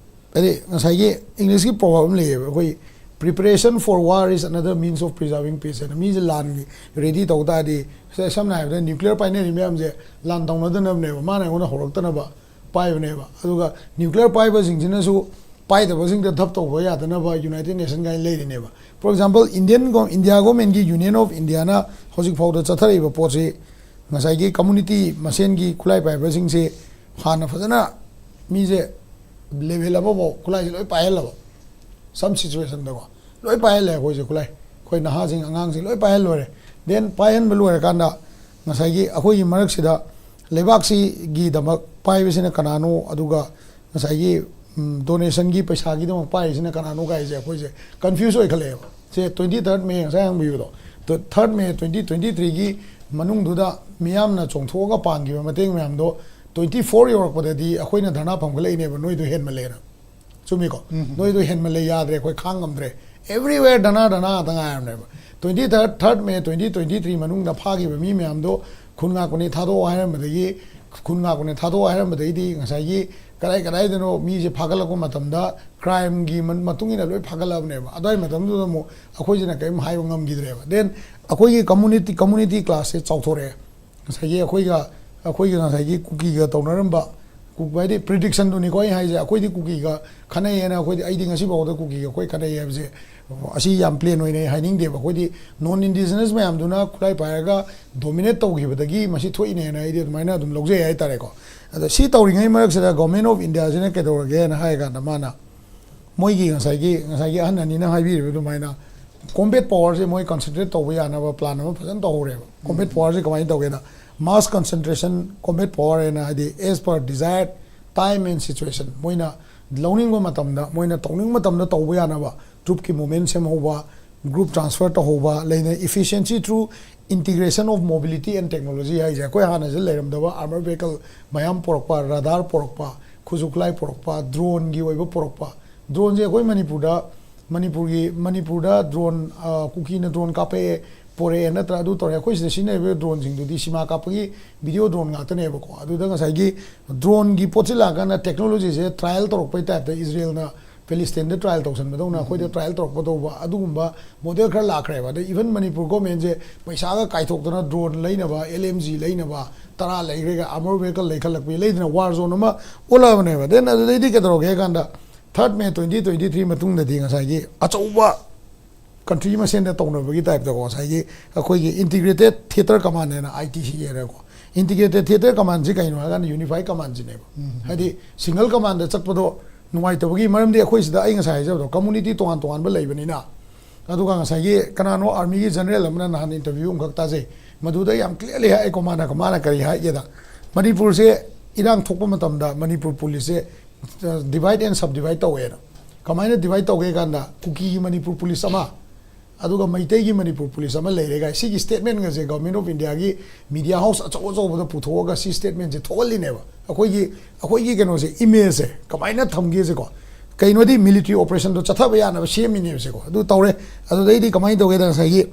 ꯍꯥꯏꯗꯤ ꯉꯁꯥꯏꯒꯤ ꯏꯪꯂꯤꯁꯀꯤ proverb ꯑꯃ ꯂꯩꯌꯦꯕ, ꯑꯩꯈꯣꯏ, "Preparation for war is another means of preserving peace" ꯍꯥꯏꯅ꯫ ꯃꯤꯁꯦ ꯂꯥꯟꯒꯤ ꯔꯦꯗꯤ ꯇꯧ ꯇꯥꯔꯗꯤ, ꯁ-, ꯁꯝꯅ ꯍꯥꯏꯔꯕꯗ ꯅ꯭ꯌꯨꯀ꯭ꯂꯤꯌꯔ ꯄꯥꯏꯅꯔꯤ ꯃꯌꯥꯝꯁꯦ ꯂꯥꯟ ꯇꯧꯅꯗꯅꯕꯅꯦꯕ, ꯃꯥꯅ ꯑꯩꯉꯣꯟꯗ ꯍꯧꯔꯛꯇꯅꯕ ꯄꯥꯏꯕꯅꯦꯕ꯫ ꯑꯗꯨꯒ ꯅ꯭ꯌꯨꯀ꯭ꯂꯤꯌꯔ ꯄꯥꯏꯕꯁꯤꯡꯁꯤꯅꯁꯨ ꯄꯥꯏꯗꯕꯁꯤꯡꯗ ꯊꯕꯛ ꯇꯧꯕ ꯌꯥꯗꯅꯕ ꯌꯨꯅꯥꯏꯇꯦꯗ ꯅꯦꯁꯟ ꯀꯥꯏꯅ ꯂꯩꯔꯤꯅꯦꯕ꯫ For example, Indian GO-, India ꯒꯣꯔꯃꯦꯟꯒꯤ, ꯌꯨꯅꯤꯌꯟ ꯑꯣꯐ ꯏꯟꯗꯤꯌꯥꯅ ꯍꯧꯖꯤꯛ ꯐꯥꯎꯗ ꯆꯠꯊꯔꯛꯏꯕ ꯄꯣꯠꯁꯤ ꯉꯁꯥꯏꯒꯤ ꯀꯝꯃꯨꯅꯤꯇꯤ ꯃꯁꯦꯟꯒꯤ ꯈꯨꯠꯂꯥꯏ ꯄꯥꯏꯕꯁꯤꯡꯁꯦ ꯍꯥꯟꯅ ꯐꯖꯅ ꯃꯤꯁꯦ ꯂꯦꯚꯦꯜ ꯑꯃꯐꯥꯎ ꯈꯨꯠꯂꯥꯏꯁꯦ ꯂꯣꯏ ꯄꯥꯏꯍꯜꯂꯕ, some situation ꯗꯀꯣ, ꯂꯣꯏ ꯄꯥꯏꯍꯜꯂꯦ ꯑꯩꯈꯣꯏꯁꯦ ꯈꯨꯠꯂꯥꯏ꯫ ꯑꯩꯈꯣꯏ ꯅꯍꯥꯁꯤꯡ, ꯑꯉꯥꯡꯁꯤꯡ ꯂꯣꯏ ꯄꯥꯏꯍꯜꯂꯣꯏꯔꯦ꯫ Then ꯄꯥꯏꯍꯟꯕ ꯂꯣꯏꯔꯀꯥꯟꯗ ꯉꯁꯥꯏꯒꯤ ꯑꯩꯈꯣꯏꯒꯤ ꯃꯔꯛꯁꯤꯗ ꯂꯩꯕꯥꯛꯁꯤꯒꯤꯗꯃꯛ ꯄꯥꯏꯕꯁꯤꯅ ꯀꯅꯥꯅꯣ, ꯑꯗꯨꯒ ꯉꯁꯥꯏꯒꯤ ꯗꯣꯅꯦꯁꯟꯒꯤ ꯄꯩꯁꯥꯒꯤꯗꯃꯛ ꯄꯥꯏꯔꯤꯁꯤꯅ ꯀꯅꯥꯅꯣ ꯀꯥꯏꯁꯦ ꯑꯩꯈꯣꯏꯁꯦ ꯀꯟꯐ꯭ꯌꯨꯁ ꯑꯣꯏꯈꯠꯂꯛꯑꯦꯕ꯫ ꯁꯦ, twenty third May ꯉꯁꯥꯏ ꯍꯪꯕꯤꯕꯗꯣ, third May twenty twenty three ꯒꯤ ꯃꯅꯨꯡꯗꯨꯗ ꯃꯤꯌꯥꯝꯅ ꯆꯣꯡꯊꯣꯛꯑꯒ ꯄꯥꯡꯈꯤꯕ ꯃꯇꯦꯡ ꯃꯌꯥꯝꯗꯣ twenty four ꯌꯧꯔꯛꯄꯗꯗꯤ ꯑꯩꯈꯣꯏꯅ ꯙꯔꯅꯥ ꯐꯝꯒꯠꯂꯛꯏꯅꯦꯕ, "ꯅꯣꯏꯗꯣ ꯍꯦꯟꯃꯜꯂꯦꯅ"꯫ ꯆꯨꯝꯃꯤꯀꯣ? ꯅꯣꯏꯗꯣ ꯍꯦꯟꯃꯜꯂꯦ, ꯌꯥꯗ꯭ꯔꯦ, ꯑꯩꯈꯣꯏ ꯈꯥꯡ ꯉꯝꯗ꯭ꯔꯦ꯫ Everywhere ꯙꯔꯅꯥ, ꯙꯔꯅꯥ ꯉꯥꯛꯇ ꯉꯥꯏꯔꯕꯅꯦꯕ꯫ Twenty third, third May twenty twenty three ꯃꯅꯨꯡꯗ ꯐꯥꯈꯤꯕ ꯃꯤ ꯃꯌꯥꯝꯗꯣ ꯈꯨꯟ ꯉꯥꯛꯄꯅꯤ ꯊꯥꯗꯣꯛꯑꯣ ꯍꯥꯏꯔꯝꯕꯗꯒꯤ, ꯈꯨꯟ ꯉꯥꯛꯄꯅꯤ ꯊꯥꯗꯣꯛꯑꯣ ꯍꯥꯏꯔꯝꯕꯗꯒꯤꯗꯤ ꯉꯁꯥꯏꯒꯤ ꯀꯗꯥꯏ ꯀꯗꯥꯏꯗꯅꯣ ꯃꯤꯁꯦ ꯐꯥꯒꯠꯂꯛꯄ ꯃꯇꯝꯗ crimeꯒꯤ ꯃ-, ꯃꯇꯨꯡ ꯏꯟꯅ ꯂꯣꯏ ꯐꯥꯒꯠꯂꯛꯑꯕꯅꯦꯕ꯫ ꯑꯗꯨꯋꯥꯏ ꯃꯇꯝꯗꯨꯗ ꯑꯃꯨꯛ ꯑꯩꯈꯣꯏꯁꯤꯅ ꯀꯔꯤꯝ ꯍꯥꯏꯕ ꯉꯝꯈꯤꯗ꯭ꯔꯦꯕ꯫ Then ꯑꯩꯈꯣꯏꯒꯤ community, community classꯁꯦ ꯆꯥꯎꯊꯣꯔꯛꯑꯦ꯫ ꯉꯁꯥꯏꯒꯤ ꯑꯩꯈꯣꯏꯒ, ꯑꯩꯈꯣꯏꯒ ꯉꯁꯥꯏꯒꯤ ꯀꯨꯀꯤꯒ ꯇꯧꯅꯔꯝꯕ, ꯀꯨ-, ꯍꯥꯏꯗꯤ predictionꯗꯨꯅꯤꯀꯣ ꯑꯩ ꯍꯥꯏꯁꯦ꯫ ꯑꯩꯈꯣꯏꯗꯤ ꯀꯨꯀꯤꯒ ꯈꯠꯅꯩꯌꯦꯅ, ꯑꯩꯈꯣꯏꯗꯤ, ꯑꯩꯗꯤ ꯉꯁꯤ ꯐꯥꯎꯕꯗ ꯀꯨꯀꯤꯒ ꯑꯩꯈꯣꯏ ꯈꯠꯅꯩ ꯍꯥꯏꯕꯁꯦ, ꯑꯁꯤ ꯌꯥꯝ plain ꯑꯣꯏꯅ ꯑꯩ ꯍꯥꯏꯅꯤꯡꯗꯦꯕ꯫ ꯑꯩꯈꯣꯏꯗꯤ non indigenous ꯃꯌꯥꯝꯗꯨꯅ ꯈꯨꯠꯂꯥꯏ ꯄꯥꯏꯔꯒ dominate ꯇꯧꯈꯤꯕꯗꯒꯤ ꯃꯁꯤ ꯊꯣꯛꯏꯅꯦꯅ ꯑꯩꯗꯤ ꯑꯗꯨꯃꯥꯏꯅ ꯑꯗꯨꯝ ꯂꯧꯖꯩ ꯍꯥꯏꯇꯥꯔꯦꯀꯣ꯫ ꯑꯗꯣ ꯁꯤ ꯇꯧꯔꯤꯉꯩ ꯃꯔꯛꯁꯤꯗ Government of Indiaꯁꯤꯅ ꯀꯩꯗꯧꯔꯒꯦꯅ ꯍꯥꯏꯔꯀꯥꯟꯗ, ꯃꯥꯅ ꯃꯣꯏꯒꯤ ꯉꯁꯥꯏꯒꯤ, ꯉꯁꯥꯏꯒꯤ ꯑꯍꯟ ꯑꯅꯤꯅ ꯍꯥꯏꯕꯤꯔꯤꯕ ꯑꯗꯨꯃꯥꯏꯅ combat powerꯁꯦ ꯃꯣꯏ concentrate ꯇꯧꯕ ꯌꯥꯅꯕ plan ꯑꯃ ꯐꯖꯅ ꯇꯧꯍꯧꯔꯦꯕ꯫ Combat powerꯁꯦ ꯀꯃꯥꯏꯅ ꯇꯧꯒꯦꯗ, mass concentration combat power ꯍꯥꯏꯅ, ꯍꯥꯏꯗꯤ as per desired time and situation, ꯃꯣꯏꯅ ꯂꯧꯅꯤꯡꯕ ꯃꯇꯝꯗ, ꯃꯣꯏꯅ ꯇꯧꯅꯤꯡꯕ ꯃꯇꯝꯗ ꯇꯧꯕ ꯌꯥꯅꯕ troopꯀꯤ movement ꯁꯦꯝꯍꯧꯕ, group transfer ꯇꯧꯍꯧꯕ, ꯂꯩꯅ efficiency through integration of mobility and technology ꯍꯥꯏꯁꯦ꯫ ꯑꯩꯈꯣꯏ ꯍꯥꯟꯅꯁꯨ ꯂꯩꯔꯝꯗꯕ armor vehicle ꯃꯌꯥꯝ ꯄꯨꯔꯛꯄ, radar ꯄꯨꯔꯛꯄ, ꯈꯨꯠꯁꯨ ꯈꯨꯠꯂꯥꯏ ꯄꯨꯔꯛꯄ, droneꯒꯤ ꯑꯣꯏꯕ ꯄꯨꯔꯛꯄ꯫ Droneꯁꯦ ꯑꯩꯈꯣꯏ ꯃꯅꯤꯄꯨꯔꯗ, ꯃꯅꯤꯄꯨꯔꯒꯤ, ꯃꯅꯤꯄꯨꯔꯗ drone, ꯑ, ꯀꯨꯀꯤꯅ drone ꯀꯥꯞꯄꯛꯑꯦ, ꯄꯣꯔꯛꯑꯦ ꯅꯠꯇ꯭ꯔꯥ, ꯑꯗꯨ ꯇꯧꯔꯦ꯫ ꯑꯩꯈꯣꯏ ꯁꯤꯗ ꯁꯤꯖꯤꯟꯅꯔꯤꯕ droneꯁꯤꯡꯗꯨꯗꯤ ꯁꯤꯃꯥ ꯀꯥꯞꯄꯒꯤ video drone ꯉꯥꯛꯇꯅꯦꯕꯀꯣ꯫ ꯑꯗꯨꯗ ꯉꯁꯥꯏꯒꯤ droneꯒꯤ ꯄꯣꯠꯁꯤ ꯂꯥꯛꯑꯀꯥꯟꯗ technologyꯁꯦ trial ꯇꯧꯔꯛꯄꯩ typeꯇ ꯏꯖꯔꯦꯜꯅ ꯐꯤꯂꯤꯁꯇꯤꯟꯗ trial ꯇꯧꯁꯟꯕꯗꯧꯅ ꯑꯩꯈꯣꯏꯗ trial ꯇꯧꯔꯛꯄ ꯇꯧꯕ, ꯑꯗꯨꯒꯨꯝꯕ model ꯈꯔ ꯂꯥꯛꯈ꯭ꯔꯦꯕ꯫ ꯑꯗꯩ even ꯃꯅꯤꯄꯨꯔ governmentꯁꯦ ꯄꯩꯁꯥꯒ ꯀꯥꯏꯊꯣꯛꯇꯅ drone ꯂꯩꯅꯕ, LMG ꯂꯩꯅꯕ, ꯇꯔꯥ ꯂꯩꯈ꯭ꯔꯦꯒ, armor vehicle ꯂꯩꯈꯠꯂꯛꯄꯤ, ꯂꯩꯗꯅ war zone ꯑꯃ ꯑꯣꯜꯂꯛꯑꯕꯅꯦꯕ꯫ Then ꯑꯗꯨꯗꯩꯗꯤ ꯀꯩꯗꯧꯔꯒꯦ ꯍꯥꯏ ꯀꯥꯟꯗ, third May twenty twenty three ꯃꯇꯨꯡꯗꯗꯤ ꯉꯁꯥꯏꯒꯤ ꯑꯆꯧꯕ country ꯃꯁꯦꯟꯗ ꯇꯧꯅꯕꯒꯤ typeꯇꯀꯣ, ꯉꯁꯥꯏꯒꯤ ꯑꯩꯈꯣꯏꯒꯤ Integrated Theatre Command ꯍꯥꯏꯅ, ITC ꯍꯥꯏꯅꯀꯣ, Integrated Theatre Commandꯁꯤ ꯀꯩꯅꯣ ꯍꯥꯏꯔꯀꯥꯟꯗ unified commandꯁꯤꯅꯦꯕ꯫ ꯍꯥꯏꯗꯤ single commandꯗ ꯆꯠꯄꯗꯣ ꯅꯨꯡꯉꯥꯏꯇꯕꯒꯤ ꯃꯔꯝꯗꯤ ꯑꯩꯈꯣꯏ ꯁꯤꯗ ꯑꯩ ꯉꯁꯥꯏ ꯍꯥꯏꯖꯕꯗꯣ community ꯇꯣꯉꯥꯟ ꯇꯣꯉꯥꯟꯕ ꯂꯩꯕꯅꯤꯅ, ꯑꯗꯨꯒ ꯉꯁꯥꯏꯒꯤ ꯀꯅꯥꯅꯣ ꯑꯥꯔꯃꯤꯒꯤ ꯖꯦꯅꯔꯦꯜ ꯑꯃꯅ ꯅꯍꯥꯟ ꯏꯟꯇꯔꯚ꯭ꯌꯨ ꯑꯃꯈꯛ ꯇꯥꯖꯩ, ꯃꯗꯨꯗ ꯌꯥꯝ ꯀ꯭ꯂꯤꯌꯔꯂꯤ ꯍꯥꯏꯀꯣ, ꯃꯥꯅ ꯃꯥꯅ ꯀꯔꯤ ꯍꯥꯏꯒꯦꯗ, ꯃꯅꯤꯄꯨꯔꯁꯦ ꯏꯔꯥꯡ ꯊꯣꯛꯄ ꯃꯇꯝꯗ ꯃꯅꯤꯄꯨꯔ ꯄꯨꯂꯤꯁꯁꯦ divide and subdivide ꯇꯧꯋꯦꯅ꯫ ꯀꯃꯥꯏꯅ divide ꯇꯧꯒꯦ ꯀꯥꯟꯗ ꯀꯨꯀꯤꯒꯤ ꯃꯅꯤꯄꯨꯔ ꯄꯨꯂꯤꯁ ꯑꯃ, ꯑꯗꯨꯒ ꯃꯩꯇꯩꯒꯤ ꯃꯅꯤꯄꯨꯔ ꯄꯨꯂꯤꯁ ꯑꯃ ꯂꯩꯔꯦ ꯀꯥꯏ꯫ ꯁꯤꯒꯤ statement ꯒꯁꯦ Government of India ꯒꯤ media house ꯑꯆꯧ ꯑꯆꯧꯕꯗ ꯄꯨꯊꯣꯛꯑꯒ ꯁꯤ statement ꯁꯦ ꯊꯣꯛꯍꯜꯂꯤꯅꯦꯕ꯫ ꯑꯩꯈꯣꯏꯒꯤ ꯑꯩꯈꯣꯏꯒꯤ ꯀꯩꯅꯣꯁꯦ, image ꯁꯦ ꯀꯃꯥꯏꯅ ꯊꯝꯒꯦꯁꯦꯀꯣ, ꯀꯩꯅꯣꯗꯤ military operation ꯗꯣ ꯆꯠꯊꯕ ꯌꯥꯅꯕ ꯁꯦꯝꯃꯤꯅꯦꯕꯁꯦꯀꯣ꯫ ꯑꯗꯨ ꯇꯧꯔꯦ꯫ ꯑꯗꯨꯗꯩꯗꯤ ꯀꯃꯥꯏꯅ ꯇꯧꯒꯦꯗ, ꯉꯁꯥꯏꯒꯤ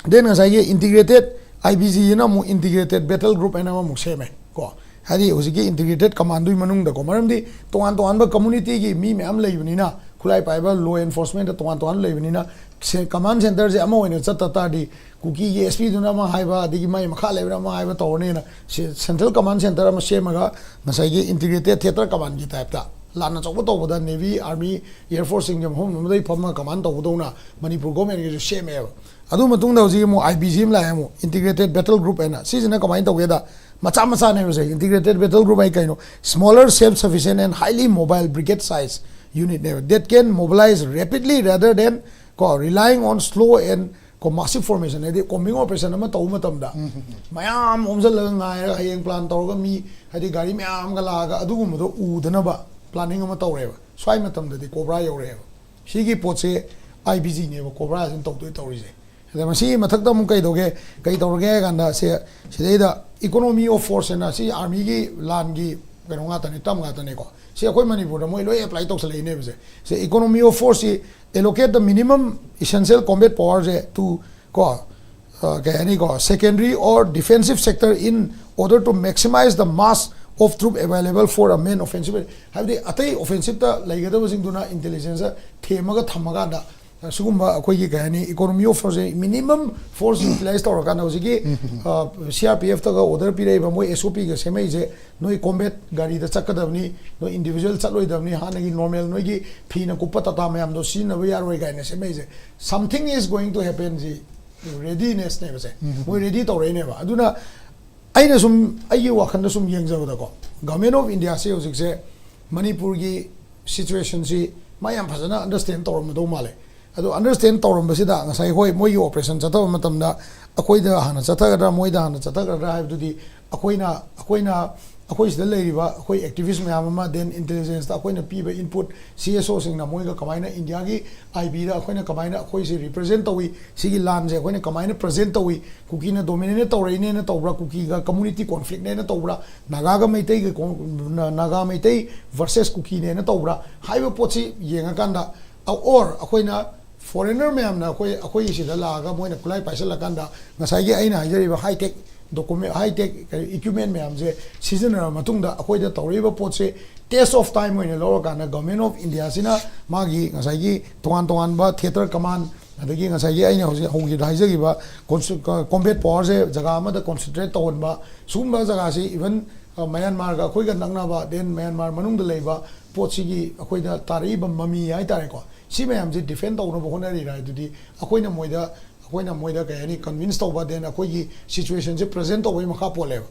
then ꯉꯁꯥꯏꯒꯤ integrated, I B G ꯅ ꯑꯃꯨꯛ integrated battle group ꯍꯥꯏꯅ ꯑꯃꯃꯨꯛ ꯁꯦꯝꯃꯦ ꯀꯣ꯫ ꯍꯥꯏꯗꯤ ꯍꯧꯖꯤꯛꯀꯤ integrated command ꯗꯨꯒꯤ ꯃꯅꯨꯡꯗꯀꯣ, ꯃꯔꯝꯗꯤ ꯇꯣꯉꯥꯟ ꯇꯣꯉꯥꯟꯕ community ꯒꯤ ꯃꯤ ꯃꯌꯥꯝ ꯂꯩꯕꯅꯤꯅ, ꯈꯨꯠꯂꯥꯏ ꯄꯥꯏꯕ law enforcement ꯇ ꯇꯣꯉꯥꯟ ꯇꯣꯉꯥꯟ ꯂꯩꯕꯅꯤꯅ, ꯁꯦ-, command centre ꯁꯦ ꯑꯃ ꯑꯣꯏꯅ ꯆꯠꯇ ꯇꯥꯔꯗꯤ, ꯀꯨꯀꯤꯒꯤ S P ꯗꯨꯅ ꯑꯃ ꯍꯥꯏꯕ, ꯑꯗꯒꯤ ꯃꯥꯏ ꯃꯈꯥ ꯂꯩꯕꯅ ꯑꯃ ꯍꯥꯏꯕ ꯇꯧꯔꯅꯤꯅ, ꯁꯦ-, central command centre ꯑꯃ ꯁꯦꯝꯃꯒ, ꯉꯁꯥꯏꯒꯤ integrated theatre command ꯒꯤ type ꯇ, ꯂꯥꯟ ꯑꯆꯧꯕ ꯇꯧꯕꯗ Navy, Army, Air Force ꯁꯤꯡꯁꯦ ꯃꯐꯝ ꯑꯃꯗꯒꯤ ꯐꯝꯃꯒ command ꯇꯧꯕꯗꯧꯅ ꯃꯅꯤꯄꯨꯔ government ꯀꯤꯁꯨ ꯁꯦꯝꯃꯦꯕ꯫ ꯑꯗꯨ ꯃꯇꯨꯡꯗ ꯍꯧꯖꯤꯛ ꯑꯃꯨꯛ I B G ꯑꯃ ꯂꯥꯛꯑꯦ ꯑꯃꯨꯛ, integrated battle group ꯍꯥꯏꯅ꯫ ꯁꯤꯁꯤꯅ ꯀꯃꯥꯏꯅ ꯇꯧꯒꯦꯗ, ꯃꯆꯥ ꯃꯆꯥꯅꯦꯕꯁꯦ꯫ Integrated battle group ꯍꯥꯏ ꯀꯩꯅꯣ? Smaller, self sufficient and highly mobile brigade size unit ꯅꯦꯕ, that can mobilize rapidly rather than ꯀꯣ, relying on slow and ꯀꯣ, massive formation, ꯍꯥꯏꯗꯤ combing operation ꯑꯃ ꯇꯧꯕ ꯃꯇꯝꯗ ꯃꯌꯥꯝ ꯑꯣꯝꯁꯤꯜꯂꯒ ꯉꯥꯏꯔꯒ, ꯍꯌꯦꯡ plan ꯇꯧꯔꯒ ꯃꯤ, ꯍꯥꯏꯗꯤ ꯒꯥꯔꯤ ꯃꯌꯥꯝꯒ ꯂꯥꯛꯑꯒ ꯑꯗꯨꯒꯨꯝꯕꯗꯣ ꯎꯗꯅꯕ planning ꯑꯃ ꯇꯧꯔꯦꯕ꯫ ꯁ꯭ꯋꯥꯏ ꯃꯇꯝꯗꯗꯤ COBRA ꯌꯧꯔꯛꯑꯦꯕ꯫ ꯁꯤꯒꯤ ꯄꯣꯠꯁꯦ I B G ꯅꯦꯕ, COBRA ꯁꯤꯅ ꯇꯧꯗꯣꯏ ꯇꯧꯔꯤꯁꯦ꯫ ꯑꯗ ꯃꯁꯤꯒꯤ ꯃꯊꯛꯇ ꯑꯃꯨꯛ ꯀꯩ ꯇꯧꯒꯦ, ꯀꯩ ꯇꯧꯔꯒꯦ ꯍꯥꯏ ꯀꯥꯟꯗ, ꯁꯦ, ꯁꯤꯗꯩꯗ economy of force ꯍꯥꯏꯅ, ꯁꯤ army ꯒꯤ ꯂꯥꯟꯒꯤ ꯀꯩꯅꯣ ꯉꯥꯛꯇꯅꯦ, term ꯉꯥꯛꯇꯅꯦꯀꯣ꯫ ꯁꯤ ꯑꯩꯈꯣꯏ ꯃꯅꯤꯄꯨꯔꯗ ꯃꯣꯏ ꯂꯣꯏ apply ꯇꯧꯁꯜꯂꯛꯏꯅꯦꯕꯁꯦ꯫ ꯁꯤ economy of force ꯁꯤ allocate the minimum essential combat power say to ꯀꯣ, ꯑ, ꯀꯩ ꯍꯥꯏꯅꯤꯀꯣ, secondary or defensive sector in order to maximize the mass of troop available for a main offensive. ꯍꯥꯏꯕꯗꯤ ꯑꯇꯩ offensive ꯇ ꯂꯩꯒꯗꯕꯁꯤꯡꯗꯨꯅ intelligence ꯊꯦꯝꯃꯒ ꯊꯝꯃꯀꯥꯟꯗ, ꯁꯤꯒꯨꯝꯕ ꯑꯩꯈꯣꯏꯒꯤ ꯀꯩ ꯍꯥꯏꯅꯤ, economy of force, minimum force utilize ꯇꯧꯔꯀꯥꯟꯗ ꯍꯧꯖꯤꯛꯀꯤ, ꯑ, C R P F ꯇꯒ order ꯄꯤꯔꯛꯏꯕ, ꯃꯣꯏ S O P ꯒ ꯁꯦꯝꯃꯛꯏꯁꯦ, ꯅꯣꯏ combat ꯒꯥꯔꯤꯗ ꯆꯠꯀꯗꯕꯅꯤ, ꯅꯣꯏ individual ꯆꯠꯂꯣꯏꯗꯕꯅꯤ, ꯍꯥꯟꯅꯒꯤ normal ꯅꯣꯏꯒꯤ ꯐꯤꯅ ꯀꯨꯞꯄ ꯇꯥꯇꯥ ꯃꯌꯥꯝꯗꯣ ꯁꯤꯖꯤꯟꯅꯕ ꯌꯥꯔꯣꯏ ꯀꯥꯏꯅ ꯁꯦꯝꯃꯛꯏꯁꯦ꯫ Something is going to happen ꯁꯤ readiness ꯅꯦꯕꯁꯦ꯫ ꯃꯣꯏ ready ꯇꯧꯔꯛꯏꯅꯦꯕ꯫ ꯑꯗꯨꯅ ꯑꯩꯅ ꯁꯨꯝ ꯑꯩꯒꯤ ꯋꯥꯈꯜꯗ ꯁꯨꯝ ꯌꯦꯡꯖꯕꯗꯀꯣ, Government of India ꯁꯤ ꯍꯧꯖꯤꯛꯁꯦ ꯃꯅꯤꯄꯨꯔꯒꯤ situation ꯁꯤ ꯃꯥ ꯌꯥꯝ ꯐꯖꯅ understand ꯇꯧꯔꯝꯃꯗꯧ ꯃꯥꯜꯂꯦ꯫ ꯑꯗꯣ ꯑꯟꯗꯔꯁ꯭ꯇꯦꯟ ꯇꯧꯔꯝꯕꯁꯤꯗ ꯉꯁꯥꯏ ꯍꯣꯏ ꯃꯣꯏꯒꯤ ꯑꯣꯄꯔꯦꯁꯟ ꯆꯠꯊꯕ ꯃꯇꯝꯗ ꯑꯩꯈꯣꯏꯗ ꯍꯥꯟꯅ ꯆꯠꯊꯒꯗ꯭ꯔꯥ ꯃꯣꯏꯗ ꯍꯥꯟꯅ ꯆꯠꯊꯒꯗ꯭ꯔꯥ ꯍꯥꯏꯕꯗꯨꯗꯤ ꯑꯩꯈꯣꯏꯅ ꯑꯩꯈꯣꯏꯅ ꯑꯩꯈꯣꯏ ꯁꯤꯗ ꯂꯩꯔꯤꯕ ꯑꯩꯈꯣꯏ ꯑꯦꯛꯇꯤꯚꯤꯁ ꯃꯌꯥꯝ ꯑꯃ, then ꯏꯟꯇꯦꯂꯤꯖꯦꯟꯁꯇ ꯑꯩꯈꯣꯏꯅ ꯄꯤꯕ ꯏꯟꯄꯨꯠ, ꯁꯤ ꯑꯦꯁ ꯑꯣꯁꯤꯡꯅ ꯃꯣꯏꯒ ꯀꯃꯥꯏꯅ ꯏꯟꯗꯤꯌꯥꯒꯤ ꯑꯥꯏ ꯕꯤꯗ ꯑꯩꯈꯣꯏꯅ ꯀꯃꯥꯏꯅ ꯑꯩꯈꯣꯏꯁꯦ ꯔꯤꯄ꯭ꯔꯖꯦꯟ ꯇꯧꯏ, ꯁꯤꯒꯤ ꯂꯥꯟꯁꯦ ꯑꯩꯈꯣꯏꯅ ꯀꯃꯥꯏꯅ ꯄ꯭ꯔꯖꯦꯟ ꯇꯧꯏ, ꯀꯨꯀꯤꯅ ꯗꯣꯃꯤꯅꯦꯠ ꯇꯧꯔꯛꯏꯅꯦꯅ ꯇꯧꯕ꯭ꯔꯥ, ꯀꯨꯀꯤꯒ ꯀꯝꯃꯨꯅꯤꯇꯤ ꯀꯣꯟꯐ꯭ꯂꯤꯛꯅꯦꯅ ꯇꯧꯕ꯭ꯔꯥ, ꯅꯥꯒꯥꯒ ꯃꯩꯇꯩꯒ ꯀꯣꯟ- ꯅꯥꯒꯥ ꯃꯩꯇꯩ ꯚꯔꯁꯦꯁ ꯀꯨꯀꯤꯅꯦꯅ ꯇꯧꯕ꯭ꯔꯥ ꯍꯥꯏꯕ ꯄꯣꯠꯁꯤ ꯌꯦꯡꯉꯀꯥꯟꯗ, ꯑꯣꯔ ꯑꯩꯈꯣꯏꯅ ꯐꯣꯔꯦꯟꯅꯔ ꯃꯌꯥꯝꯅ ꯑꯩꯈꯣꯏ ꯑꯩꯈꯣꯏ ꯁꯤꯗ ꯂꯥꯛꯑꯒ ꯃꯣꯏꯅ ꯈꯨꯠꯂꯥꯏ ꯄꯥꯏꯁꯤꯜꯂꯀꯥꯟꯗ ꯉꯁꯥꯏꯒꯤ ꯑꯩꯅ ꯍꯥꯏꯖꯔꯤꯕ ꯍꯥꯏ ꯇꯦꯛ ꯗꯣꯀꯨꯃꯦꯟ, ꯍꯥꯏ ꯇꯦꯛ ꯏꯀ꯭ꯋꯤꯞꯃꯦꯟ ꯃꯌꯥꯝꯁꯦ ꯁꯤꯖꯤꯟꯅꯔꯕ ꯃꯇꯨꯡꯗ ꯑꯩꯈꯣꯏꯗ ꯇꯧꯔꯛꯏꯕ ꯄꯣꯠꯁꯦ ꯇꯦꯁ ꯑꯣꯐ ꯇꯥꯏꯝ ꯑꯣꯏꯅ ꯂꯧꯔꯀꯥꯟꯗ ꯒꯚꯔꯟꯃꯦꯟ ꯑꯣꯐ ꯏꯟꯗꯤꯌꯥꯁꯤꯅ ꯃꯥꯒꯤ ꯉꯁꯥꯏꯒꯤ ꯇꯣꯉꯥꯟ ꯇꯣꯉꯥꯟꯕ ꯊꯤꯌꯦꯇꯔ ꯀꯃꯥꯟ, ꯑꯗꯒꯤ ꯉꯁꯥꯏꯒꯤ ꯑꯩꯅ ꯍꯧꯖꯤꯛ ꯍꯧꯈꯤꯕꯗ ꯍꯥꯏꯖꯈꯤꯕ ꯀꯣꯝꯕꯦꯠ ꯄꯋꯥꯔꯁꯦ ꯖꯒꯥ ꯑꯃꯗ ꯀꯣꯟꯁꯦꯟꯇ꯭ꯔꯦꯠ ꯇꯧꯍꯟꯕ, ꯁꯤꯒꯨꯝꯕ ꯖꯒꯥꯁꯤ ꯏꯚꯟ ꯃꯌꯥꯟꯃꯥꯔꯒ ꯑꯩꯈꯣꯏꯒ ꯅꯛꯅꯕ, ꯗꯦꯟ ꯃꯌꯥꯟꯃꯥꯔ ꯃꯅꯨꯡꯗ ꯂꯩꯕ ꯄꯣꯠꯁꯤꯒꯤ ꯑꯩꯈꯣꯏꯗ ꯇꯥꯔꯛꯏꯕ ꯃꯃꯤ ꯍꯥꯏ ꯇꯥꯔꯦꯀꯣ, ꯁꯤ ꯃꯌꯥꯝꯁꯦ ꯗꯤꯐꯦꯟ ꯇꯧꯅꯕ ꯍꯣꯠꯅꯔꯤꯔꯥ ꯍꯥꯏꯗꯨꯗꯤ ꯑꯩꯈꯣꯏꯅ ꯃꯣꯏꯗ ꯑꯩꯈꯣꯏꯅ ꯃꯣꯏꯗ ꯀꯩ ꯍꯥꯏꯅꯤ, ꯀꯟꯚꯤꯟꯁ ꯇꯧꯕ, ꯗꯦꯟ ꯑꯩꯈꯣꯏꯒꯤ ꯁꯤꯆꯨꯋꯦꯁꯟꯁꯦ ꯄ꯭ꯔꯖꯦꯟ ꯇꯧꯕꯒꯤ ꯃꯈꯥ ꯄꯣꯜꯂꯦꯕ꯫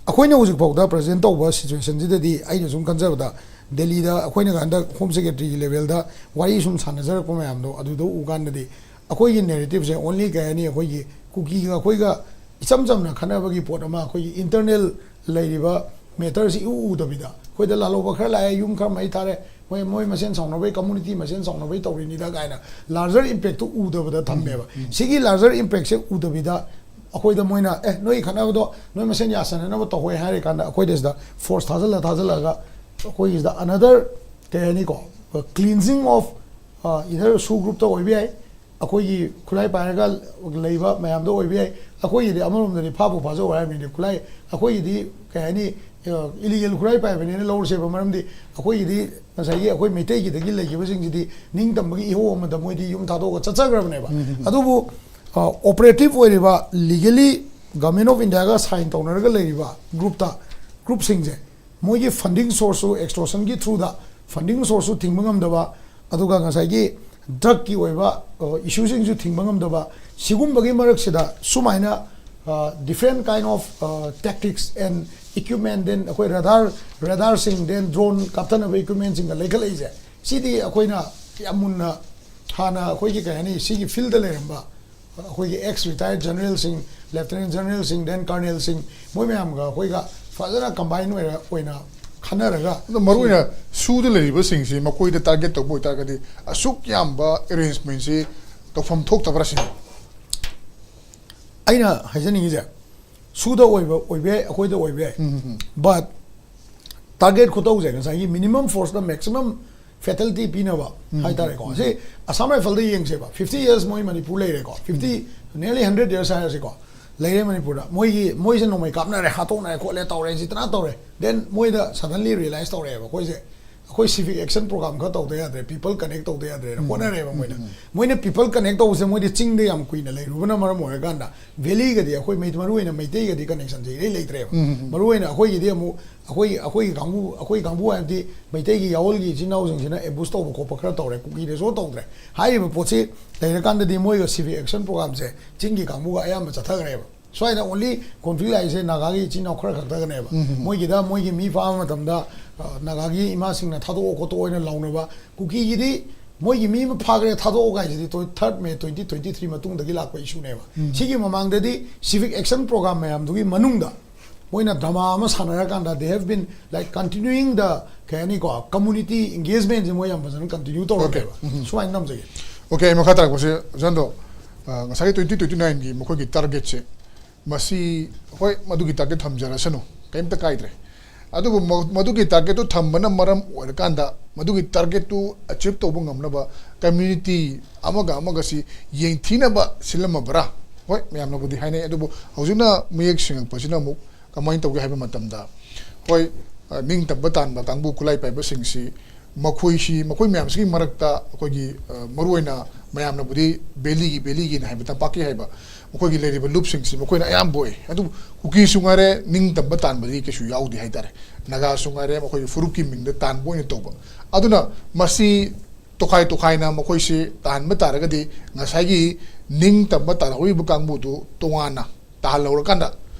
ꯑꯩꯈꯣꯏꯅ ꯍꯧꯖꯤꯛꯐꯥꯎꯗ ꯄ꯭ꯔꯖꯦꯟ ꯇꯧꯕ ꯁꯤꯆꯨꯋꯦꯁꯟꯁꯤꯗꯗꯤ ꯑꯩꯅ ꯁꯨꯝ ꯈꯟꯖꯕꯗ ꯗꯦꯜꯂꯤꯗ ꯑꯩꯈꯣꯏꯅ ꯍꯟꯗꯛ ꯍꯣꯝ ꯁꯦꯀ꯭ꯔꯦꯇꯔꯤꯒꯤ ꯂꯦꯚꯦꯜꯗ ꯋꯥꯔꯤ ꯁꯨꯝ ꯁꯥꯟꯅꯖꯔꯛꯄ ꯃꯌꯥꯝꯗꯣ ꯑꯗꯨꯗ ꯎ ꯀꯥꯟꯗꯗꯤ ꯑꯩꯈꯣꯏꯒꯤ ꯅꯦꯔꯦꯇꯤꯞꯁꯦ ꯑꯣꯟꯂꯤ ꯀꯩ ꯍꯥꯏꯅꯤ, ꯑꯩꯈꯣꯏꯒꯤ ꯀꯨꯀꯤꯒ ꯑꯩꯈꯣꯏꯒ ꯏꯆꯝ ꯆꯝꯅ ꯈꯠꯅꯕꯒꯤ ꯄꯣꯠ ꯑꯃ, ꯑꯩꯈꯣꯏꯒꯤ ꯏꯟꯇꯔꯅꯦꯜ ꯂꯩꯔꯤꯕ ꯃꯦꯇꯔꯁꯤ ꯏꯎ ꯎꯗꯕꯤꯗ, ꯑꯩꯈꯣꯏꯗ ꯂꯥꯜꯍꯧꯕ ꯈꯔ ꯂꯥꯛꯑꯦ, ꯌꯨꯝ ꯈꯔ ꯃꯩ ꯊꯥꯔꯦ, ꯃꯣꯏ ꯃꯣꯏ ꯃꯁꯦꯟ ꯁꯥꯎꯅꯕꯩ, ꯀꯝꯃꯨꯅꯤꯇꯤ ꯃꯁꯦꯟ ꯁꯥꯎꯅꯕꯩ ꯇꯧꯔꯤꯅꯤꯗ ꯀꯥꯏꯅ ꯂꯥꯔꯖꯔ ꯏꯝꯄꯦꯛꯇꯨ ꯎꯗꯕꯗ ꯊꯝꯃꯦꯕ꯫ ꯁꯤꯒꯤ ꯂꯥꯔꯖꯔ ꯏꯝꯄꯦꯛꯁꯦ ꯎꯗꯕꯤꯗ ꯑꯩꯈꯣꯏꯗ ꯃꯣꯏꯅ, "ꯑꯦ, ꯅꯣꯏ ꯈꯠꯅꯕꯗꯣ ꯅꯣꯏ ꯃꯁꯦꯟ ꯌꯥꯁꯟꯅꯅꯕ ꯇꯧꯍꯣꯏ" ꯍꯥꯏꯔꯀꯥꯟꯗ ꯑꯩꯈꯣꯏꯗ ꯁꯤꯗ ꯐꯣꯔꯁ ꯊꯥꯖꯜꯂ ꯊꯥꯖꯜꯂꯒ ꯑꯩꯈꯣꯏꯒꯤꯁꯤꯗ ꯑꯅꯗꯔ, ꯀꯩ ꯍꯥꯏꯅꯤꯀꯣ, ꯀ꯭ꯂꯤꯟꯖꯤꯡ ꯑꯣꯐ ꯏꯗꯔ ꯁꯨ ꯒ꯭ꯔꯨꯞꯇ ꯑꯣꯏꯕ ꯌꯥꯏ, ꯑꯩꯈꯣꯏꯒꯤ ꯈꯨꯠꯂꯥꯏ ꯄꯥꯏꯔꯒ ꯂꯩꯕ ꯃꯌꯥꯝꯗꯣ ꯑꯣꯏꯕ ꯌꯥꯏ꯫ ꯑꯩꯈꯣꯏꯒꯤꯗꯤ ꯑꯃꯔꯣꯝꯗꯗꯤ ꯐꯥꯕꯨ ꯐꯥꯖꯧ ꯍꯥꯏꯔꯕꯅꯤꯅ ꯈꯨꯠꯂꯥꯏ, ꯑꯩꯈꯣꯏꯒꯤꯗꯤ ꯀꯩ ꯍꯥꯏꯅꯤ, ꯏꯂꯤꯒꯦꯜ ꯈꯨꯠꯂꯥꯏ ꯄꯥꯏꯕꯅꯦꯅ ꯂꯧꯔꯁꯦꯕ꯫ ꯃꯔꯝꯗꯤ ꯑꯩꯈꯣꯏꯒꯤꯗꯤ ꯉꯁꯥꯏꯒꯤ ꯑꯩꯈꯣꯏ ꯃꯩꯇꯩꯒꯤꯗꯒꯤ ꯂꯩꯈꯤꯕꯁꯤꯡꯁꯤꯗꯤ ꯅꯤꯡꯇꯝꯕꯒꯤ ꯏꯍꯧ ꯑꯃꯗ ꯃꯣꯏꯗꯤ ꯌꯨꯝ ꯊꯥꯗꯣꯛꯑꯒ ꯆꯠꯆꯈ꯭ꯔꯕꯅꯦꯕ꯫ ꯑꯗꯨꯕꯨ ꯑꯣꯄꯔꯦꯇꯤꯞ ꯑꯣꯏꯔꯤꯕ, ꯂꯤꯒꯦꯂꯤ ꯒꯚꯔꯟꯃꯦꯟ ꯑꯣꯐ ꯏꯟꯗꯤꯌꯥꯒ ꯁꯥꯏꯟ ꯇꯧꯅꯔꯒ ꯂꯩꯔꯤꯕ ꯒ꯭ꯔꯨꯞꯇ, ꯒ꯭ꯔꯨꯞꯁꯤꯡꯁꯦ ꯃꯣꯏꯒꯤ ꯐꯟꯗꯤꯡ ꯁꯣꯔꯁꯁꯨ ꯑꯦꯛꯁꯇꯣꯔꯁꯟꯒꯤ ꯊ꯭ꯔꯨꯗ ꯐꯟꯗꯤꯡ ꯁꯣꯔꯁꯁꯨ ꯊꯤꯡꯕ ꯉꯝꯗꯕ, ꯑꯗꯨꯒ ꯉꯁꯥꯏꯒꯤ ꯗ꯭ꯔꯒꯀꯤ ꯑꯣꯏꯕ ꯏꯁꯨꯁꯤꯡꯁꯨ ꯊꯤꯡꯕ ꯉꯝꯗꯕ, ꯁꯤꯒꯨꯝꯕꯒꯤ ꯃꯔꯛꯁꯤꯗ ꯁꯨꯃꯥꯏꯅ different kind of tactics and equipment, then ꯑꯩꯈꯣꯏ ꯔꯦꯗꯥꯔ, ꯔꯦꯗꯥꯔꯁꯤꯡ, then ꯗ꯭ꯔꯣꯟ ꯀꯥꯞꯊꯅꯕ ꯏꯀ꯭ꯋꯤꯞꯃꯦꯟꯁꯤꯡꯒ ꯂꯩꯈꯠꯂꯛꯏꯁꯦ, ꯁꯤꯗꯤ ꯑꯩꯈꯣꯏꯅ ꯌꯥꯝ ꯃꯨꯟꯅ ꯍꯥꯟꯅ ꯑꯩꯈꯣꯏꯒꯤ ꯀꯩ ꯍꯥꯏꯅꯤ, ꯁꯤꯒꯤ ꯐꯤꯜꯗ ꯂꯩꯔꯝꯕ ꯑꯩꯈꯣꯏꯒꯤ ex retired generalꯁꯤꯡ, lieutenant generalꯁꯤꯡ, then colonelꯁꯤꯡ, ꯃꯣꯏ ꯃꯌꯥꯝꯒ ꯑꯩꯈꯣꯏꯒ ꯐꯖꯅ combine ꯑꯣꯏꯔ ꯑꯣꯏꯅ ꯈꯟꯅꯔꯒ, ꯑꯗꯣ ꯃꯔꯨꯑꯣꯏꯅ ꯁꯨꯗ ꯂꯩꯔꯤꯕꯁꯤꯡꯁꯤ ꯃꯈꯣꯏꯗ target ꯇꯧꯕ ꯑꯣꯏꯇꯥꯔꯒꯗꯤ ꯑꯁꯨꯛ ꯌꯥꯝꯕ arrangementꯁꯤ ꯇꯧꯐꯝ ꯊꯣꯛꯇꯕ꯭ꯔꯥ ꯁꯤꯅꯤ꯫ ꯑꯩꯅ ꯍꯥꯏꯖꯅꯤꯡꯉꯤꯁꯦ, ꯁꯨꯗ ꯑꯣꯏꯕ ꯑꯣꯏꯕ ꯌꯥꯏ, ꯑꯩꯈꯣꯏꯗ ꯑꯣꯏꯕ ꯌꯥꯏ, but target ꯈꯨꯇꯧꯁꯦ ꯉꯁꯥꯏꯒꯤ minimum forceꯇ maximum fatality ꯄꯤꯅꯕ ꯍꯥꯏꯇꯥꯔꯦꯀꯣ꯫ ꯁꯤ Assam Rifleꯗ ꯌꯦꯡꯁꯦꯕ, fifty years ꯃꯣꯏ ꯃꯅꯤꯄꯨꯔ ꯂꯩꯔꯦꯀꯣ, fifty, nearly hundred years ꯍꯥꯏꯔꯁꯤꯀꯣ, ꯂꯩꯔꯦ ꯃꯅꯤꯄꯨꯔꯗ꯫ ꯃꯣꯏꯒꯤ, ꯃꯣꯏꯁꯦ ꯅꯣꯡꯃꯩ ꯀꯥꯞꯅꯔꯦ, ꯍꯥꯠꯇꯣꯛꯅꯔꯦ, ꯈꯣꯠꯂꯦ, ꯇꯧꯔꯦ, ꯖꯤꯇꯅꯥ ꯇꯧꯔꯦ, then ꯃꯣꯏꯗ suddenly realize ꯇꯧꯔꯛꯑꯦꯕ, ꯑꯩꯈꯣꯏꯁꯦ, ꯑꯩꯈꯣꯏ civic action program ꯈꯔ ꯇꯧꯗ ꯌꯥꯗ꯭ꯔꯦ, people connect ꯇꯧꯗ ꯌꯥꯗ꯭ꯔꯦꯅ ꯍꯣꯠꯅꯔꯦꯕ ꯃꯣꯏꯅ꯫ ꯃꯣꯏꯅ people connect ꯇꯧꯕꯁꯦ ꯃꯣꯏꯗꯤ ꯆꯤꯡꯗ ꯌꯥꯝ ꯀꯨꯏꯅ ꯂꯩꯔꯨꯕꯅ ꯃꯔꯝ ꯑꯣꯏꯔꯀꯥꯟꯗ, valleyꯒꯗꯤ ꯑꯩꯈꯣꯏ ꯃꯩ-, ꯃꯔꯨꯑꯣꯏꯅ ꯃꯩꯇꯩꯒꯗꯤ connectionꯁꯦ ꯏꯔꯩ ꯂꯩꯇ꯭ꯔꯦꯕ꯫ ꯃꯔꯨꯑꯣꯏꯅ ꯑꯩꯈꯣꯏꯒꯤꯗꯤ ꯑꯃꯨꯛ ꯑꯩꯈꯣꯏ, ꯑꯩꯈꯣꯏꯒꯤ ꯀꯥꯡꯕꯨ, ꯑꯩꯈꯣꯏ ꯀꯥꯡꯕꯨ ꯍꯥꯏꯕꯗꯤ ꯃꯩꯇꯩꯒꯤ ꯌꯥꯑꯣꯜꯒꯤ ꯏꯆꯤꯟ ꯏꯅꯥꯎꯁꯤꯡꯁꯤꯅ abuse ꯇꯧꯕ ꯈꯣꯠꯄ ꯈꯔ ꯇꯧꯔꯦ, ꯀꯨꯀꯤꯗꯁꯨ ꯇꯧꯗ꯭ꯔꯦ꯫ ꯍꯥꯏꯔꯤꯕ ꯄꯣꯠꯁꯤ ꯂꯩꯔꯀꯥꯟꯗꯗꯤ ꯃꯣꯏꯒ civic action programꯁꯦ ꯆꯤꯡꯒꯤ ꯀꯥꯡꯕꯨꯒ ꯑꯌꯥꯝꯕ ꯆꯠꯊꯈ꯭ꯔꯦꯕ꯫ ꯁ꯭ꯋꯥꯏꯗ only conflict ꯂꯥꯛꯏꯁꯦ ꯅꯥꯒꯥꯒꯤ ꯏꯆꯤꯟ ꯏꯅꯥꯎ ꯈꯔ ꯈꯛꯇꯒꯅꯦꯕ꯫ ꯃꯣꯏꯒꯤꯗ ꯃꯣꯏꯒꯤ ꯃꯤ ꯐꯥꯕ ꯃꯇꯝꯗ, ꯑ, ꯅꯥꯒꯥꯒꯤ ꯏꯃꯥꯁꯤꯡꯅ "ꯊꯥꯗꯣꯛꯑꯣ ꯈꯣꯠꯇꯣꯛꯑꯣ" ꯍꯥꯏꯅ ꯂꯥꯎꯅꯕ, ꯀꯨꯀꯤꯒꯤꯗꯤ ꯃꯣꯏꯒꯤ ꯃꯤ ꯑꯃ ꯐꯥꯈ꯭ꯔꯦ ꯊꯥꯗꯣꯛꯑꯣ ꯍꯥꯏꯁꯤꯗꯤ tw-, third May twenty twenty three ꯃꯇꯨꯡꯗꯒꯤ ꯂꯥꯛꯄ issueꯅꯦꯕ꯫ ꯁꯤꯒꯤ ꯃꯃꯥꯡꯗꯗꯤ civic action program ꯃꯌꯥꯝꯗꯨꯒꯤ ꯃꯅꯨꯡꯗ ꯃꯣꯏꯅ drama ꯑꯃ ꯁꯥꯟꯅꯔꯀꯥꯟꯗ they have been, like, continuing the, ꯀꯩ ꯍꯥꯏꯅꯤꯀꯣ, community engagementꯁꯦ ꯃꯣꯏ ꯌꯥꯝ ꯐꯖꯅ continue ꯇꯧꯔꯝꯃꯦꯕ꯫ ꯁꯨꯃꯥꯏꯅ ꯊꯝꯖꯒꯦ꯫ OK, ꯑꯩ ꯃꯈꯥ ꯇꯥꯔꯛꯄꯁꯦ, ꯖꯟꯗꯣ, ꯑ, ꯉꯁꯥꯏꯒꯤ twenty twenty nineꯒꯤ ꯃꯈꯣꯏꯒꯤ targetꯁꯦ, ꯃꯁꯤ, ꯍꯣꯏ, ꯃꯗꯨꯒꯤ target ꯊꯝꯖꯔꯁꯅꯨ, ꯀꯔꯤꯝꯇ ꯀꯥꯏꯗ꯭ꯔꯦ꯫ ꯑꯗꯨꯕꯨ ꯃ-, ꯃꯗꯨꯒꯤ targetꯇꯨ ꯊꯝꯕꯅ ꯃꯔꯝ ꯑꯣꯏꯔꯀꯥꯟꯗ ꯃꯗꯨꯒꯤ targetꯇꯨ achieve ꯇꯧꯕ ꯉꯝꯅꯕ community ꯑꯃꯒ ꯑꯃꯒꯁꯤ ꯌꯦꯡꯊꯤꯅꯕ ꯁꯤꯜꯂꯝꯃꯕ꯭ꯔꯥ? ꯍꯣꯏ, ꯃꯌꯥꯝꯅꯕꯨꯗꯤ ꯍꯥꯏꯅꯩ, ꯑꯗꯨꯕꯨ ꯍꯧꯖꯤꯛꯅ ꯃꯌꯦꯛ ꯁꯦꯡꯉꯛꯄꯁꯤꯅ ꯑꯃꯨꯛ ꯀꯃꯥꯏꯅ ꯇꯧꯒꯦ ꯍꯥꯏꯕ ꯃꯇꯝꯗ, ꯍꯣꯏ, ꯑ, ꯅꯤꯡꯇꯝꯕ ꯇꯥꯟꯕ ꯀꯥꯡꯕꯨ, ꯈꯨꯠꯂꯥꯏ ꯄꯥꯏꯕꯁꯤꯡꯁꯤ, ꯃꯈꯣꯏꯁꯤ, ꯃꯈꯣꯏ ꯃꯌꯥꯝꯁꯤꯒꯤ ꯃꯔꯛꯇ ꯑꯩꯈꯣꯏꯒꯤ, ꯑ, ꯃꯔꯨꯑꯣꯏꯅ ꯃꯌꯥꯝꯅꯕꯨꯗꯤ valleyꯒꯤ, valleyꯒꯤꯅ ꯍꯥꯏꯕ, ꯇꯝꯄꯥꯛꯀꯤ ꯍꯥꯏꯕ, ꯃꯈꯣꯏꯒꯤ ꯂꯩꯔꯤꯕ ꯂꯨꯞꯁꯤꯡꯁꯤ ꯃꯈꯣꯏꯅ ꯑꯌꯥꯝꯕ ꯑꯣꯏ꯫ ꯑꯗꯨꯕꯨ ꯀꯨꯀꯤꯁꯨ ꯉꯥꯏꯔꯦ, ꯅꯤꯡꯇꯝꯕ ꯇꯥꯟꯕꯗꯤ ꯀꯩꯁꯨ ꯌꯥꯎꯗꯦ ꯍꯥꯏꯇꯥꯔꯦ꯫ ꯅꯥꯒꯥꯁꯨ ꯉꯥꯏꯔꯦ, ꯃꯈꯣꯏꯒꯤ ꯐꯨꯔꯨꯞꯀꯤ ꯃꯤꯡꯗ ꯇꯥꯟꯕ ꯑꯣꯏꯅ ꯇꯧꯕ꯫ ꯑꯗꯨꯅ ꯃꯁꯤ ꯇꯣꯈꯥꯏ ꯇꯣꯈꯥꯏꯅ ꯃꯈꯣꯏꯁꯤ ꯇꯥꯍꯟꯕ ꯇꯥꯔꯒꯗꯤ ꯉꯁꯥꯏꯒꯤ ꯅꯤꯡꯇꯝꯕ ꯇꯥꯜꯍꯧꯔꯤꯕ ꯀꯥꯡꯕꯨꯗꯨ ꯇꯣꯉꯥꯟꯅ ꯇꯥꯍꯜꯍꯧꯔꯀꯥꯟꯗ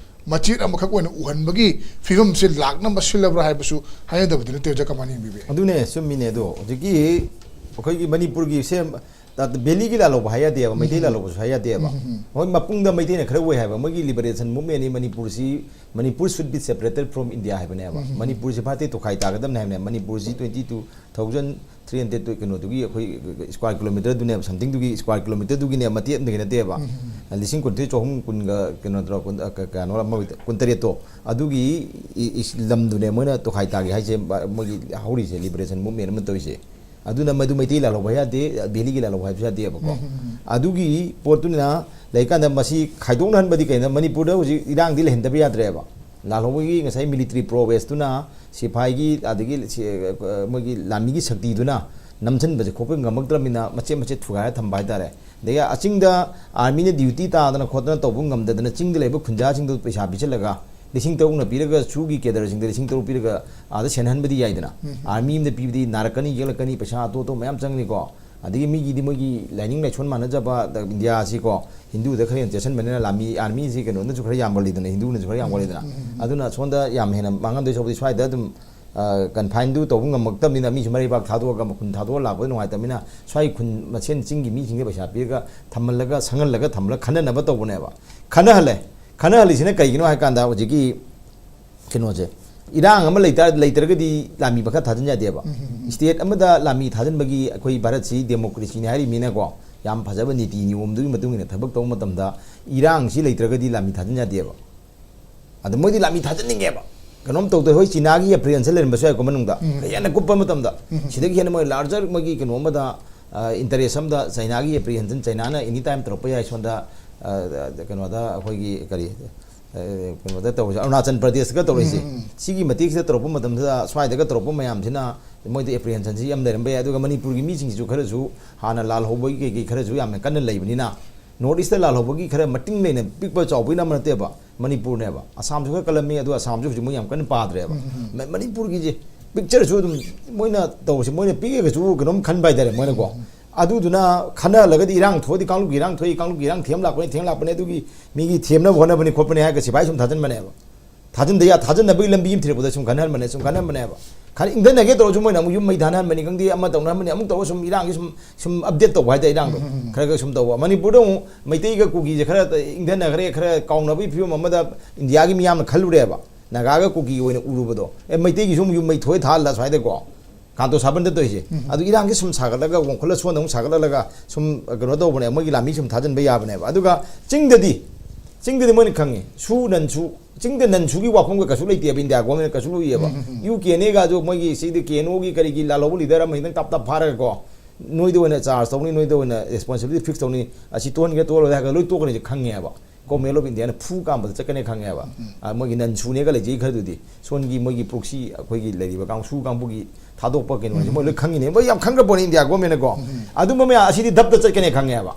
ꯃꯆꯦꯠ ꯑꯃꯈꯛ ꯑꯣꯏꯅ ꯎꯍꯟꯕꯒꯤ ꯐꯤꯕꯝꯁꯤ ꯂꯥꯛꯅꯕ ꯁꯤꯜꯂꯕ꯭ꯔꯥ ꯍꯥꯏꯕꯁꯨ ꯍꯥꯏꯅꯗꯕꯗꯤ ꯅꯠꯇꯦ꯫ ꯑꯣꯖꯥ, ꯀꯃꯥꯏꯅ ꯌꯦꯡꯕꯤꯕ ꯌꯥꯏ? ꯑꯗꯨꯅꯦ, ꯆꯨꯝꯃꯤꯅꯦ꯫ ꯑꯗꯣ ꯍꯧꯖꯤꯛꯀꯤ ꯑꯩꯈꯣꯏꯒꯤ ꯃꯅꯤꯄꯨꯔꯒꯤ ꯁꯦꯝ-, ꯚꯦꯂꯤꯒꯤ ꯂꯥꯜꯍꯧꯕ ꯍꯥꯏ ꯌꯥꯗꯦꯕ, ꯃꯩꯇꯩ ꯂꯥꯜꯍꯧꯕꯁꯨ ꯍꯥꯏ ꯌꯥꯗꯦꯕ꯫ ꯎꯝ, ꯎꯝ, ꯎꯝ꯫ ꯍꯣꯏ, ꯃꯄꯨꯡꯗ ꯃꯩꯇꯩꯅ ꯈꯔ ꯑꯣꯏ ꯍꯥꯏꯕ꯫ ꯃꯣꯏꯒꯤ liberation movementꯅꯤ, ꯃꯅꯤꯄꯨꯔꯁꯤ, "Manipur should be separated from India" ꯍꯥꯏꯕꯅꯦꯕ꯫ ꯎꯝ, ꯎꯝ, ꯎꯝ꯫ ꯃꯅꯤꯄꯨꯔꯁꯤ ꯚꯥꯔꯠꯇꯤ ꯇꯣꯈꯥꯏ ꯇꯥꯒꯗꯕꯅꯦ ꯍꯥꯏꯕꯅꯦ꯫ ꯃꯅꯤꯄꯨꯔꯁꯤ twenty two thousand three hundred ꯀꯩꯅꯣꯗꯨꯒꯤ, ꯑꯩꯈꯣꯏ square kilometerꯗꯨꯅꯦꯕ, somethingꯗꯨꯒꯤ square kilometerꯗꯨꯒꯤꯅꯦ, ꯃꯇꯦꯛ ꯑꯃꯗꯒꯤ ꯅꯠꯇꯦꯕ꯫ ꯎꯝ, ꯎꯝ, ꯎꯝ꯫ ꯂꯤꯁꯤꯡ ꯀꯨꯟꯊ꯭ꯔꯥ ꯆꯍꯨꯝ ꯀꯨꯟꯒ ꯀꯩꯅꯣꯗ꯭ꯔꯣ, ꯀꯨꯟ-, ꯑ, ꯀ-, ꯀꯌꯥꯅꯣ ꯑꯃ, ꯀꯨꯟꯇꯔꯦꯠꯇꯣ, ꯑꯗꯨꯒꯤ ꯏ-, ꯏ-, ꯂꯝꯗꯨꯅꯦ ꯃꯣꯏꯅ ꯇꯣꯈꯥꯏ ꯇꯥꯒꯦ ꯍꯥꯏꯁꯦ, ꯃ-, ꯃꯣꯏꯒꯤ ꯍꯧꯔꯤꯁꯦ, liberation movement ꯑꯃ ꯇꯧꯔꯤꯁꯦ꯫ ꯑꯗꯨꯅ ꯃꯗꯨ ꯃꯩꯇꯩ ꯂꯥꯜꯍꯧꯕ ꯍꯥꯏ ꯌꯥꯗꯦ, ꯚꯦꯂꯤꯒꯤ ꯂꯥꯜꯍꯧꯕ ꯍꯥꯏꯕꯁꯨ ꯌꯥꯗꯦꯕꯀꯣ꯫ ꯎꯝ, ꯎꯝ, ꯎꯝ꯫ ꯑꯗꯨꯒꯤ ꯄꯣꯠꯇꯨꯅ ꯂꯩꯀꯥꯟꯗ ꯃꯁꯤ ꯈꯥꯏꯗꯣꯛꯅꯍꯟꯕꯗꯤ ꯀꯩꯅꯣ, ꯃꯅꯤꯄꯨꯔꯗ ꯍꯧꯖꯤꯛ ꯏꯔꯥꯡꯗꯤ ꯂꯩꯍꯟꯗꯕ ꯌꯥꯗ꯭ꯔꯦꯕ꯫ ꯂꯥꯜꯍꯧꯕꯒꯤ ꯉꯁꯥꯏ military prowessꯇꯨꯅ, ꯁꯤꯐꯥꯏꯒꯤ ꯑꯗꯒꯤ ꯁꯤ-, ꯑ, ꯃꯣꯏꯒꯤ ꯂꯥꯟꯃꯤꯒꯤ ꯁꯛꯇꯤꯗꯨꯅ ꯅꯝꯁꯤꯟꯕꯁꯦ ꯈꯣꯠꯄ ꯉꯝꯃꯛꯇ꯭ꯔꯕꯅꯤꯅ, ꯃꯆꯦꯠ ꯃꯆꯦꯠ ꯊꯨꯒꯥꯏꯔ ꯊꯝꯕ ꯍꯥꯏꯇꯥꯔꯦ꯫ ꯑꯗꯒꯤ ꯑ, ꯆꯤꯡꯗ armyꯅ duty ꯇꯥꯗꯅ ꯈꯣꯠꯇꯅ ꯇꯧꯕ ꯉꯝꯗꯗꯅ ꯆꯤꯡꯗ ꯂꯩꯕ ꯈꯨꯟꯖꯥꯁꯤꯡꯗꯣ ꯄꯩꯁꯥ ꯄꯤꯁꯤꯜꯂꯒ, ꯂꯤꯁꯤꯡ ꯇꯔꯨꯛꯅ ꯄꯤꯔꯒ ꯁꯨꯒꯤ cadreꯁꯤꯡꯗ ꯂꯤꯁꯤꯡ ꯇꯔꯨꯛ ꯄꯤꯔꯒ ꯑꯥꯗ ꯁꯦꯟꯍꯟꯕꯗꯤ ꯌꯥꯏꯗꯅ꯫ ꯎꯝ꯫ Army ꯑꯃꯗ ꯄꯤꯕꯗꯤ ꯅꯥꯔꯛꯀꯅꯤ, ꯌꯦꯛꯂꯛꯀꯅꯤ, ꯄꯩꯁꯥ ꯑꯇꯣꯞ ꯑꯇꯣꯞ ꯃꯌꯥꯝ ꯆꯪꯒꯅꯤꯀꯣ꯫ ꯑꯗꯒꯤ ꯃꯤꯒꯤꯗꯤ ꯃꯣꯏꯒꯤ ꯂꯥꯏꯅꯤꯡ ꯂꯥꯏꯁꯣꯟ ꯃꯥꯟꯅꯖꯕ, ꯏꯟꯗꯤꯌꯥꯁꯤꯀꯣ, ꯍꯤꯟꯗꯨꯗ ꯈꯔ ꯍꯦꯟꯅ ꯆꯦꯠꯁꯟꯕꯅꯤꯅ, ꯂꯥꯟꯃꯤ, armyꯁꯤ ꯀꯩꯅꯣꯅꯁꯨ ꯈꯔ ꯌꯥꯝꯒꯜꯂꯤꯗꯅ, ꯍꯤꯟꯗꯨꯅꯁꯨ ꯈꯔ ꯌꯥꯝꯒꯜꯂꯤꯗꯅ꯫ ꯎꯝ, ꯎꯝ, ꯎꯝ꯫ ꯑꯗꯨꯅ ꯁꯣꯝꯗ ꯌꯥꯝ ꯍꯦꯟꯅ ꯃꯥꯡꯍꯟꯗꯣꯏ ꯁꯔꯨꯛꯄꯨꯗꯤ ꯁ꯭ꯋꯥꯏꯗ ꯑꯗꯨꯝ, ꯑ, confineꯗꯨ ꯇꯧꯕ ꯉꯝꯃꯛꯇꯕꯅꯤꯅ, ꯃꯤꯁꯨ ꯃꯔꯩꯕꯥꯛ ꯊꯥꯗꯣꯛꯑꯒ, ꯃꯈꯨꯟ ꯊꯥꯗꯣꯛꯑ ꯂꯥꯛꯄꯗ ꯅꯨꯡꯉꯥꯏꯇꯕꯅꯤꯅ, ꯁ꯭ꯋꯥꯏ ꯈꯨꯟ ꯃꯁꯦꯟ ꯆꯤꯡꯒꯤ ꯃꯤꯁꯤꯡꯗ ꯄꯩꯁꯥ ꯄꯤꯔꯒ ꯊꯝꯍꯜꯂꯒ, ꯁꯪꯍꯜꯂꯒ ꯊꯝꯍꯜꯂꯒ ꯈꯟꯅꯅꯕ ꯇꯧꯕꯅꯦꯕ꯫ ꯈꯟꯅꯍꯜꯂꯦ꯫ ꯈꯟꯅꯍꯜꯂꯤꯁꯤꯅ ꯀꯩꯒꯤꯅꯣ ꯍꯥꯏ ꯀꯥꯟꯗ, ꯍꯧꯖꯤꯛꯀꯤ ꯀꯩꯅꯣꯁꯦ, ꯏꯔꯥꯡ ꯑꯃ ꯂꯩꯇꯥ-, ꯂꯩꯇ꯭ꯔꯒꯗꯤ ꯂꯥꯟꯃꯤ ꯃꯈꯥ ꯊꯥꯖꯤꯟ ꯌꯥꯗꯦꯕ꯫ ꯎꯝ, ꯎꯝ, ꯎꯝ꯫ State ꯑꯃꯗ ꯂꯥꯟꯃꯤ ꯊꯥꯖꯤꯟꯕꯒꯤ, ꯑꯩꯈꯣꯏ ꯚꯥꯔꯠꯁꯤ democracyꯅꯤ ꯍꯥꯏꯔꯤꯕꯅꯤꯅꯀꯣ, ꯌꯥꯝ ꯐꯖꯕ ꯅꯤꯇꯤ ꯅꯤꯌꯣꯝꯗꯨꯒꯤ ꯃꯇꯨꯡ ꯏꯟꯅ ꯊꯕꯛ ꯇꯧꯕ ꯃꯇꯝꯗ ꯏꯔꯥꯡꯁꯤ ꯂꯩꯇ꯭ꯔꯒꯗꯤ ꯂꯥꯟꯃꯤ ꯊꯥꯖꯤꯟ ꯌꯥꯗꯦꯕ꯫ ꯑꯗ ꯃꯣꯏꯗꯤ ꯂꯥꯟꯃꯤ ꯊꯥꯖꯤꯟꯅꯤꯡꯉꯦꯕ꯫ ꯀꯩꯅꯣꯝ ꯇꯧꯗꯣꯏ, ꯍꯣꯏ, ꯆꯤꯅꯥꯒꯤ apprehension ꯂꯩꯔꯝꯕꯁꯨ ꯌꯥꯏꯀꯣ ꯃꯅꯨꯡꯗ꯫ ꯎꯝ꯫ ꯍꯦꯟꯅ ꯀꯨꯞꯄ ꯃꯇꯝꯗ, ꯎꯝ꯫ ꯁꯤꯗꯒꯤ ꯍꯦꯟꯅ ꯃꯣꯏ larger ꯃꯣꯏꯒꯤ ꯀꯩꯅꯣ ꯑꯃꯗ, ꯑ, interest ꯑꯃꯗ ꯆꯩꯅꯥꯒꯤ apprehension, ꯆꯩꯅꯥꯅ any time ꯇꯧꯔꯛꯄ ꯌꯥꯏ ꯁꯣꯝꯗ, ꯑ, ꯀꯩꯅꯣꯗ ꯑꯩꯈꯣꯏꯒꯤ ꯀꯔꯤ, ꯑ, ꯀꯩꯅꯣꯗ ꯇꯧꯔꯤꯁꯦ, ꯑꯔꯨꯅꯥꯆꯜ ꯄ꯭ꯔꯗꯦꯁꯇꯒ ꯇꯧꯔꯛꯏꯁꯦ꯫ ꯎꯝ, ꯎꯝ, ꯎꯝ꯫ ꯁꯤꯒꯤ ꯃꯇꯦꯛꯁꯤꯗ ꯇꯧꯔꯛꯄ ꯃꯇꯝꯗ ꯁ꯭ꯋꯥꯏꯗꯒ ꯇꯧꯔꯛꯄ ꯃꯌꯥꯝꯁꯤꯅ ꯃꯣꯏꯗ apprehensionꯁꯤ ꯌꯥꯝ ꯂꯩꯔꯝꯕ ꯌꯥꯏ꯫ ꯑꯗꯨꯒ ꯃꯅꯤꯄꯨꯔꯒꯤ ꯃꯤꯁꯤꯡꯁꯤꯁꯨ ꯈꯔꯁꯨ ꯍꯥꯟꯅ ꯂꯥꯜꯍꯧꯕꯒꯤ ꯀꯩ ꯀꯩ ꯈꯔꯁꯨ ꯌꯥꯝꯅ ꯀꯟꯅ ꯂꯩꯕꯅꯤꯅ, North Eastꯇ ꯂꯥꯜꯍꯧꯕꯒꯤ ꯈꯔ ꯃꯇꯤꯡ ꯂꯩꯅ ꯄꯤꯛꯄ ꯆꯥꯎꯕꯒꯤ ꯑꯃ ꯅꯠꯇꯦꯕ꯫ ꯃꯅꯤꯄꯨꯔꯅꯦꯕ꯫ ꯑꯁꯥꯝꯁꯨ ꯈꯔ ꯀꯜꯂꯝꯃꯤ, ꯑꯗꯨ ꯑꯁꯥꯝꯁꯨ ꯍꯧꯖꯤꯛ ꯃꯣꯏ ꯌꯥꯝ ꯀꯟꯅ ꯄꯥꯗ꯭ꯔꯦꯕ꯫ ꯎꯝ, ꯎꯝ, ꯎꯝ꯫ ꯃ-, ꯃꯅꯤꯄꯨꯔꯒꯤꯁꯦ pictureꯁꯨ ꯑꯗꯨꯝ ꯃꯣꯏꯅ ꯇꯧꯕꯁꯦ, ꯃꯣꯏꯅ ꯄꯤꯛꯑꯒꯁꯨ ꯀꯩꯅꯣꯝ ꯈꯟꯕ ꯍꯥꯏꯇꯥꯔꯦ ꯃꯣꯏꯅꯀꯣ꯫ ꯎꯝ, ꯎꯝ꯫ ꯑꯗꯨꯗꯨꯅ ꯈꯟꯅꯍꯜꯂꯒꯗꯤ ꯏꯔꯥꯡ ꯊꯣꯛꯑꯗꯤ ꯀꯥꯡꯂꯨꯞꯀꯤ ꯏꯔꯥꯡ ꯊꯣꯛꯏ, ꯀꯥꯡꯂꯨꯞꯀꯤ ꯏꯔꯥꯡ ꯊꯦꯝ ꯂꯥꯛꯄꯅꯤ, ꯊꯦꯝ ꯂꯥꯛꯄꯅꯤ, ꯑꯗꯨꯒꯤ ꯃꯤꯒꯤ ꯊꯦꯝꯅꯕ ꯍꯣꯠꯅꯕꯅꯤ ꯈꯣꯠꯄꯅꯤ ꯍꯥꯏꯔꯒ ꯁꯤꯐꯥꯏ ꯁꯨꯝ ꯊꯥꯖꯤꯟꯕꯅꯦꯕ꯫ ꯊꯥꯖꯤꯟꯗ ꯌꯥ-, ꯊꯥꯖꯤꯟꯅꯕꯒꯤ ꯂꯝꯕꯤ ꯑꯃ ꯊꯤꯔꯛꯄꯗ ꯁꯨꯝ ꯈꯟꯅꯍꯟꯕꯅꯦ, ꯁꯨꯝ ꯈꯟꯅꯍꯟꯕꯅꯦꯕ꯫ ꯈꯔ ꯏꯪꯊꯅꯒꯦ ꯇꯧꯔꯁꯨ ꯃꯣꯏꯅ ꯑꯃꯨꯛ ꯌꯨꯝ ꯃꯩ ꯊꯥꯅꯍꯟꯕꯅꯤ ꯈꯪꯗꯦ, ꯑꯃ ꯇꯧꯅꯍꯟꯕꯅꯤ, ꯑꯃꯨꯛ ꯇꯧꯔ ꯁꯨꯝ ꯏꯔꯥꯡꯁꯤ ꯁꯨꯝ ꯁꯨꯝ ꯑꯞꯗꯦꯠ ꯇꯧꯕ ꯍꯥꯏꯇꯥꯔꯦ, ꯏꯔꯥꯡꯗꯣ ꯈꯔ ꯈꯔ ꯁꯨꯝ ꯇꯧꯕ꯫ ꯃꯅꯤꯄꯨꯔꯗ ꯑꯃꯨꯛ ꯃꯩꯇꯩꯒ ꯀꯨꯀꯤꯁꯦ ꯈꯔ ꯏꯪꯊꯅꯈ꯭ꯔꯦ, ꯈꯔ ꯀꯥꯎꯅꯕꯒꯤ ꯐꯤꯕꯝ ꯑꯃꯗ ꯏꯟꯗꯤꯌꯥꯒꯤ ꯃꯤꯌꯥꯝꯅ ꯈꯜꯂꯨꯔꯦꯕ, ꯅꯥꯒꯥꯒ ꯀꯨꯀꯤꯒꯤ ꯑꯣꯏꯅ ꯎꯔꯨꯕꯗꯣ꯫ ꯑꯦ, ꯃꯩꯇꯩꯒꯤꯁꯨ ꯑꯃꯨꯛ ꯌꯨꯝ ꯃꯩ ꯊꯣꯛꯑꯦ ꯊꯥꯍꯜꯂ ꯁ꯭ꯋꯥꯏꯗꯀꯣ, ꯀꯥꯟꯇꯣ ꯁꯥꯕꯟꯗ ꯇꯧꯔꯤꯁꯦ꯫ ꯑꯗꯨ ꯏꯔꯥꯡꯁꯦ ꯁꯨꯝ ꯁꯥꯒꯠꯂꯒ, ꯋꯥꯡꯈꯠꯂ ꯁꯣꯟꯗ ꯑꯃꯨꯛ ꯁꯥꯒꯠꯍꯜꯂꯒ ꯁꯨꯝ ꯀꯩꯅꯣ ꯇꯧꯕꯅꯦ, ꯃꯣꯏꯒꯤ ꯂꯥꯟꯃꯤ ꯁꯨꯝ ꯊꯥꯖꯤꯟꯕ ꯌꯥꯕꯅꯦꯕ꯫ ꯑꯗꯨꯒ ꯆꯤꯡꯗꯗꯤ, ꯆꯤꯡꯗꯗꯤ ꯃꯣꯏꯅ ꯈꯪꯉꯤ, ꯁꯨ ꯅꯟ ꯁꯨ, ꯆꯤꯡꯗ ꯅꯟ ꯁꯨꯒꯤ ꯋꯥꯐꯝꯒ ꯀꯩꯁꯨ ꯂꯩꯇꯦꯕ, ꯏꯟꯗꯤꯌꯥ ꯒꯣꯔꯃꯦꯟꯅ ꯀꯩꯁꯨ ꯂꯣꯏꯌꯦꯕ꯫ ꯌꯨ ꯀꯦ ꯅꯦꯒꯁꯨ ꯃꯣꯏꯒꯤ ꯁꯤꯗꯤ ꯀꯦ ꯑꯦꯟ ꯑꯣꯒꯤ ꯀꯔꯤꯒꯤ ꯂꯥꯜꯍꯧꯕ ꯂꯤꯗꯔ ꯑꯃ ꯈꯤꯇꯪ ꯇꯞ ꯇꯞ ꯐꯥꯔꯒꯀꯣ, ꯅꯣꯏꯗ ꯑꯣꯏꯅ ꯆꯥꯔꯖ ꯇꯧꯅꯤ, ꯅꯣꯏꯗ ꯑꯣꯏꯅ ꯔꯦꯁꯄꯣꯟꯁꯤꯕꯤꯂꯤꯇꯤ ꯐꯤꯛꯁ ꯇꯧꯅꯤ, ꯑꯁꯤ ꯇꯣꯛꯍꯟꯒꯦ ꯇꯣꯛꯍꯜꯂꯣꯏ ꯍꯥꯏꯔꯒ ꯂꯣꯏ ꯇꯣꯛꯀꯅꯤꯁꯦ ꯈꯪꯉꯦꯕ꯫ ꯒꯣꯔꯃꯦꯟ ꯑꯣꯐ ꯏꯟꯗꯤꯌꯥꯅ ꯐꯨ ꯀꯥꯝꯕꯗ ꯆꯠꯀꯅꯤ ꯈꯪꯉꯦꯕ꯫ ꯑ, ꯃꯣꯏꯒꯤ ꯅꯟ ꯁꯨꯅꯦꯒ ꯂꯩꯖꯩ ꯈꯔꯗꯨꯗꯤ, ꯁꯣꯟꯒꯤ ꯃꯣꯏꯒꯤ ꯄ꯭ꯔꯣꯛꯁꯤ ꯑꯩꯈꯣꯏꯒꯤ ꯂꯩꯔꯤꯕ ꯀꯥꯡꯁꯨ ꯀꯥꯡꯕꯨꯒꯤ ꯊꯥꯗꯣꯛꯄ ꯀꯩꯅꯣꯁꯦ ꯃꯣꯏ ꯂꯣꯏ ꯈꯪꯉꯤꯅꯦ, ꯃꯣꯏ ꯌꯥꯝ ꯈꯪꯈ꯭ꯔ ꯄꯣꯠꯅꯤ ꯏꯟꯗꯤꯌꯥ ꯒꯣꯔꯃꯦꯟꯅꯀꯣ꯫ ꯑꯗꯨꯝꯕ ꯃꯌꯥꯝ ꯑꯁꯤꯗꯤ ꯗꯞꯇ ꯆꯠꯀꯅꯤ ꯈꯪꯉꯦꯕ꯫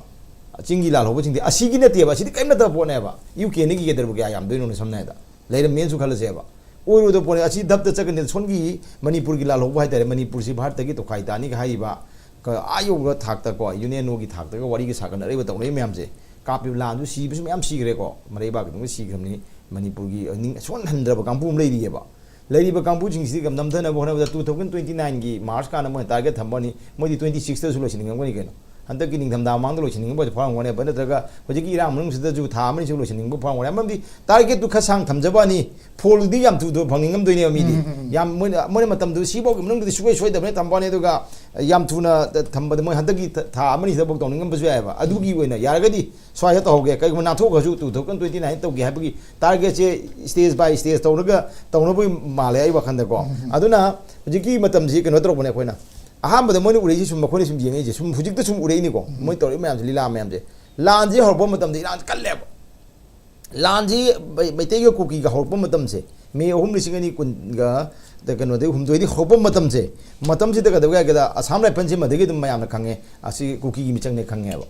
ꯆꯤꯡꯒꯤ ꯂꯥꯜꯍꯧꯕꯁꯤꯡꯗꯤ ꯑꯁꯤꯒꯤ ꯅꯠꯇꯦꯕ, ꯑꯁꯤꯗꯤ ꯀꯔꯤꯝ ꯅꯠꯇꯕ ꯄꯣꯠꯅꯦꯕ꯫ ꯌꯨ ꯀꯦ ꯅꯦꯒꯤ ꯀꯩꯗꯧꯕ ꯀꯌꯥ ꯌꯥꯝꯗꯣꯏꯅꯣꯅꯦ? ꯁꯝꯅ ꯍꯥꯏꯗ ꯂꯩꯔꯝꯃꯦꯅꯁꯨ ꯈꯜꯂꯁꯦꯕ꯫ ꯑꯣꯏꯔꯣꯏꯗꯕ ꯄꯣꯠꯅꯦ꯫ ꯑꯁꯤ ꯗꯞꯇ ꯆꯠꯀꯅꯤ꯫ ꯁꯣꯝꯒꯤ ꯃꯅꯤꯄꯨꯔꯒꯤ ꯂꯥꯜꯍꯧꯕ ꯍꯥꯏꯇꯥꯔꯦ, ꯃꯅꯤꯄꯨꯔꯁꯤ ꯚꯥꯔꯠꯇꯒꯤ ꯇꯣꯈꯥꯏ ꯇꯥꯅꯤꯒ ꯍꯥꯏꯔꯤꯕ, ꯀ-, ꯑꯥ ꯌꯧꯕ ꯊꯥꯛꯇꯀꯣ, ꯌꯨ ꯑꯦꯟ ꯑꯣꯒꯤ ꯊꯥꯛꯇꯒ ꯋꯥꯔꯤꯒ ꯁꯥꯒꯠꯅꯔꯤꯕ ꯇꯧꯅꯔꯤꯕ ꯃꯌꯥꯝꯁꯦ, ꯀꯥꯞꯄꯤꯕ ꯂꯥꯟꯁꯨ ꯁꯤꯕꯁꯨ ꯃꯌꯥꯝ ꯁꯤꯈ꯭ꯔꯦꯀꯣ, ꯃꯔꯩꯕꯥꯛ ꯈꯤꯇꯪ ꯁꯤꯈ꯭ꯔꯕꯅꯤ꯫ ꯃꯅꯤꯄꯨꯔꯒꯤ ꯅꯤꯡ-, ꯁꯣꯟꯍꯟꯗ꯭ꯔꯕ ꯀꯥꯡꯕꯨ ꯑꯃ ꯂꯩꯔꯤꯑꯕ꯫ ꯂꯩꯔꯤꯕ ꯀꯥꯡꯕꯨꯁꯤꯡꯁꯤꯗꯤ ꯅꯝꯊꯅꯕ ꯍꯣꯠꯅꯕꯗ two thousand twenty nineꯒꯤ March ꯀꯥꯟꯗ ꯃꯣꯏꯅ target ꯊꯝꯕꯅꯤ, ꯃꯣꯏꯗꯤ twenty sixꯇꯁꯨ ꯂꯣꯏꯁꯤꯟꯅꯤꯡꯉꯝꯒꯅꯤ ꯀꯩꯅꯣ꯫ ꯍꯟꯗꯛꯀꯤ ꯅꯤꯡꯊꯝꯊꯥ ꯃꯃꯥꯡꯗ ꯂꯣꯏꯁꯤꯟꯅꯤꯡꯕ ꯐꯥꯎꯔꯝꯒꯅꯦꯕ, ꯅꯠꯇ꯭ꯔꯒ ꯍꯧꯖꯤꯛꯀꯤ ꯏꯔꯥꯡ ꯃꯅꯨꯡꯁꯤꯗꯁꯨ ꯊꯥ ꯑꯃꯅꯤꯁꯨ ꯂꯣꯏꯁꯤꯟꯅꯤꯡꯕ ꯐꯥꯎꯔꯝꯒꯅꯤ꯫ ꯃꯔꯝꯗꯤ targetꯇꯨ ꯈꯔ ꯁꯥꯡ ꯊꯝꯖꯕꯅꯤ, ꯐꯣꯜꯗꯨꯗꯤ ꯌꯥꯝ ꯊꯨ ꯊꯨ ꯐꯪꯅꯤꯡꯉꯝꯗꯣꯏꯅꯦꯕ ꯃꯤꯗꯤ꯫ ꯌꯥꯝ ꯃꯣꯏꯅ, ꯃꯣꯏꯅ ꯃꯇꯝꯗꯨ ꯁꯤꯐꯥꯎꯒꯤ ꯃꯅꯨꯡꯗꯗꯤ ꯁꯨꯡꯁꯣꯏ ꯁꯣꯏꯗꯕꯅꯤ ꯊꯝꯕꯅꯤ, ꯑꯗꯨꯒ ꯌꯥꯝ ꯊꯨꯅ ꯊꯝꯕꯗ ꯃꯣꯏ ꯍꯟꯗꯛꯀꯤ ꯊꯥ ꯑꯃꯅꯤꯁꯤꯗꯐꯥꯎ ꯇꯧꯅꯤꯡꯉꯝꯕꯁꯨ ꯌꯥꯏꯑꯕ꯫ ꯑꯗꯨꯒꯤ ꯑꯣꯏꯅ ꯌꯥꯔꯒꯗꯤ ꯁ꯭ꯋꯥꯏꯗ ꯇꯧꯍꯧꯒꯦ, ꯀꯩꯒꯨꯝꯕ ꯅꯥꯟꯊꯣꯛꯈ꯭ꯔꯁꯨ two thousand twenty nine ꯇꯧꯒꯦ ꯍꯥꯏꯕꯒꯤ targetꯁꯦ stage by stage ꯇꯧꯔꯒ ꯇꯧꯅꯕꯒꯤ ꯃꯥꯜꯂꯦ ꯑꯩ ꯋꯥꯈꯜꯗꯀꯣ꯫ ꯑꯗꯨꯅ ꯍꯧꯖꯤꯛꯀꯤ ꯃꯇꯝꯁꯤ ꯀꯩꯅꯣ ꯇꯧꯔꯛꯄꯅꯦ ꯑꯩꯈꯣꯏꯅ꯫ ꯑꯍꯥꯟꯕꯗ ꯃꯣꯏꯅ ꯎꯔꯛꯏꯁꯦ ꯁꯨꯝ, ꯃꯈꯣꯏꯅ ꯁꯨꯝ ꯌꯦꯡꯉꯛꯏꯁꯦ ꯁꯨꯝ ꯍꯧꯖꯤꯛꯇ ꯁꯨꯝ ꯎꯔꯛꯏꯅꯤꯀꯣ, ꯃꯣꯏ ꯇꯧꯔꯛꯏ ꯃꯌꯥꯝꯁꯦ, ꯂꯤꯂꯥ ꯃꯌꯥꯝꯁꯦ꯫ ꯂꯥꯟꯁꯤ ꯍꯧꯔꯛꯄ ꯃꯇꯝꯗ ꯏꯔꯥꯡꯁꯤ ꯀꯜꯂꯦꯕ꯫ ꯂꯥꯟꯁꯤ ꯃꯩ-, ꯃꯩꯇꯩꯒ ꯀꯨꯀꯤꯒ ꯍꯧꯔꯛꯄ ꯃꯇꯝꯁꯦ, ꯃꯦ ꯑꯍꯨꯝ ꯂꯤꯁꯤꯡ ꯑꯅꯤ ꯀꯨꯟꯒ ꯀꯩꯅꯣꯗꯒꯤ ꯍꯨꯝꯗꯣꯏꯗꯤ ꯍꯧꯔꯛꯄ ꯃꯇꯝꯁꯦ, ꯃꯇꯝꯁꯤꯗ ꯀꯩꯗꯧꯒꯦ ꯍꯥꯏꯒꯦꯗ, ꯑꯁꯥꯝ ꯔꯥꯏꯐꯜꯁꯤ ꯃꯗꯒꯤ ꯑꯗꯨꯝ ꯃꯌꯥꯝꯅ ꯈꯪꯉꯦ, ꯑꯁꯤ ꯀꯨꯀꯤꯒꯤ ꯃꯤꯆꯪꯅꯦ ꯈꯪꯉꯦꯕ꯫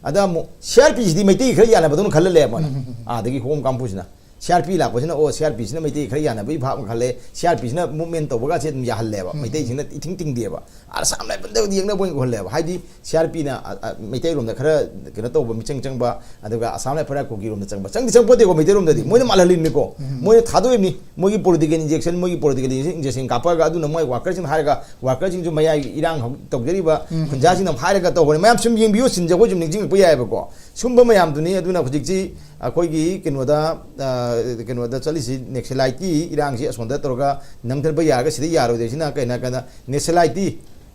ꯑꯗ ꯑꯃꯨꯛ ꯁꯤ ꯑꯥꯔ ꯄꯤꯁꯤꯗꯤ ꯃꯩꯇꯩꯒꯤ ꯈꯔ ꯌꯥꯅꯕꯗꯧꯅ ꯈꯜꯂ ꯂꯩꯌꯦꯕ ꯃꯣꯏꯅ꯫ ꯑꯥꯗꯒꯤ ꯍꯣꯝ ꯀꯥꯡꯕꯨꯁꯤꯅ꯫ ꯁꯤ ꯑꯥꯔ ꯄꯤ ꯂꯥꯛꯄꯁꯤꯅ, ꯑꯣ, ꯁꯤ ꯑꯥꯔ ꯄꯤꯁꯤꯅ ꯃꯩꯇꯩ ꯈꯔ ꯌꯥꯅꯕꯒꯤ ꯚꯥꯕ ꯑꯃ ꯈꯜꯂꯦ, ꯁꯤ ꯑꯥꯔ ꯄꯤꯁꯤꯅ ꯃꯨꯞꯃꯦꯟ ꯇꯧꯕꯒꯁꯦ ꯑꯗꯨꯝ ꯌꯥꯍꯜꯂꯦꯕ꯫ ꯎꯝ꯫ ꯃꯩꯇꯩꯁꯤꯡꯅ ꯏꯊꯤꯡ ꯊꯤꯡꯗꯦꯕ꯫ ꯑꯥ, ꯑꯁꯥꯝ ꯔꯥꯏꯐꯜꯗ ꯌꯦꯡꯅꯕ ꯑꯣꯏꯅ ꯎꯍꯜꯂꯦꯕ꯫ ꯍꯥꯏꯗꯤ ꯁꯤ ꯑꯥꯔ ꯄꯤꯅ, ꯑ, ꯑ, ꯃꯩꯇꯩꯔꯣꯝꯗ ꯈꯔ ꯀꯩꯅꯣ ꯇꯧꯕ, ꯃꯤꯆꯪ ꯆꯪꯕ, ꯑꯗꯨꯒ ꯑꯁꯥꯝ ꯔꯥꯏꯐꯜꯅ ꯀꯨꯀꯤꯔꯣꯝꯗ ꯆꯪꯕ, ꯆꯪꯗꯤ ꯆꯪꯄꯣꯠꯇꯦꯀꯣ, ꯃꯩꯇꯩꯔꯣꯝꯗꯗꯤ꯫ ꯎꯝ꯫ ꯃꯣꯏꯅ ꯃꯥꯜꯍꯜꯂꯤꯅꯤꯀꯣ꯫ ꯎꯝ꯫ ꯃꯣꯏꯅ ꯊꯥꯗꯣꯛꯏꯕꯅꯤ꯫ ꯃꯣꯏꯒꯤ political injection, ꯃꯣꯏꯒꯤ political injection ꯀꯥꯞꯄꯒ ꯑꯗꯨꯅ ꯃꯣꯏ workerꯁꯤꯡ ꯍꯥꯏꯔꯒ, workerꯁꯤꯡꯁꯨ ꯃꯌꯥꯏꯒꯤ ꯏꯔꯥꯡ ꯍꯧ-, ꯇꯧꯖꯔꯤꯕ ꯎꯝ꯫ ꯈꯨꯟꯖꯥꯁꯤꯡꯅ ꯍꯥꯏꯔꯒ ꯇꯧꯕꯅꯤ꯫ ꯃꯌꯥꯝ ꯁꯨꯝ ꯌꯦꯡꯕꯤꯌꯨ, ꯁꯤꯟꯁꯦ ꯑꯩꯈꯣꯏ ꯁꯨꯝ ꯅꯤꯡꯁꯤꯡꯉꯛꯄ ꯌꯥꯏꯑꯕꯀꯣ꯫ ꯁꯨꯝꯕ ꯃꯌꯥꯝꯗꯨꯅꯤ꯫ ꯑꯗꯨꯅ ꯍꯧꯖꯤꯛꯁꯤ ꯑꯩꯈꯣꯏꯒꯤ ꯀꯩꯅꯣꯗ, ꯑ, ꯀꯩꯅꯣꯗ ꯆꯠꯂꯤꯁꯤ, ꯅꯦꯛꯁꯂꯥꯏꯠꯀꯤ ꯏꯔꯥꯡꯁꯤ ꯑꯁꯣꯝꯗ ꯇꯧꯔꯒ ꯅꯝꯊꯕ ꯌꯥꯔꯒ ꯁꯤꯗ ꯌꯥꯔꯣꯏꯗꯣꯏꯁꯤꯅ ꯀꯩꯅꯣ, ꯀꯩꯅꯣ, ꯅꯦꯛꯁꯂꯥꯏꯠꯇꯤ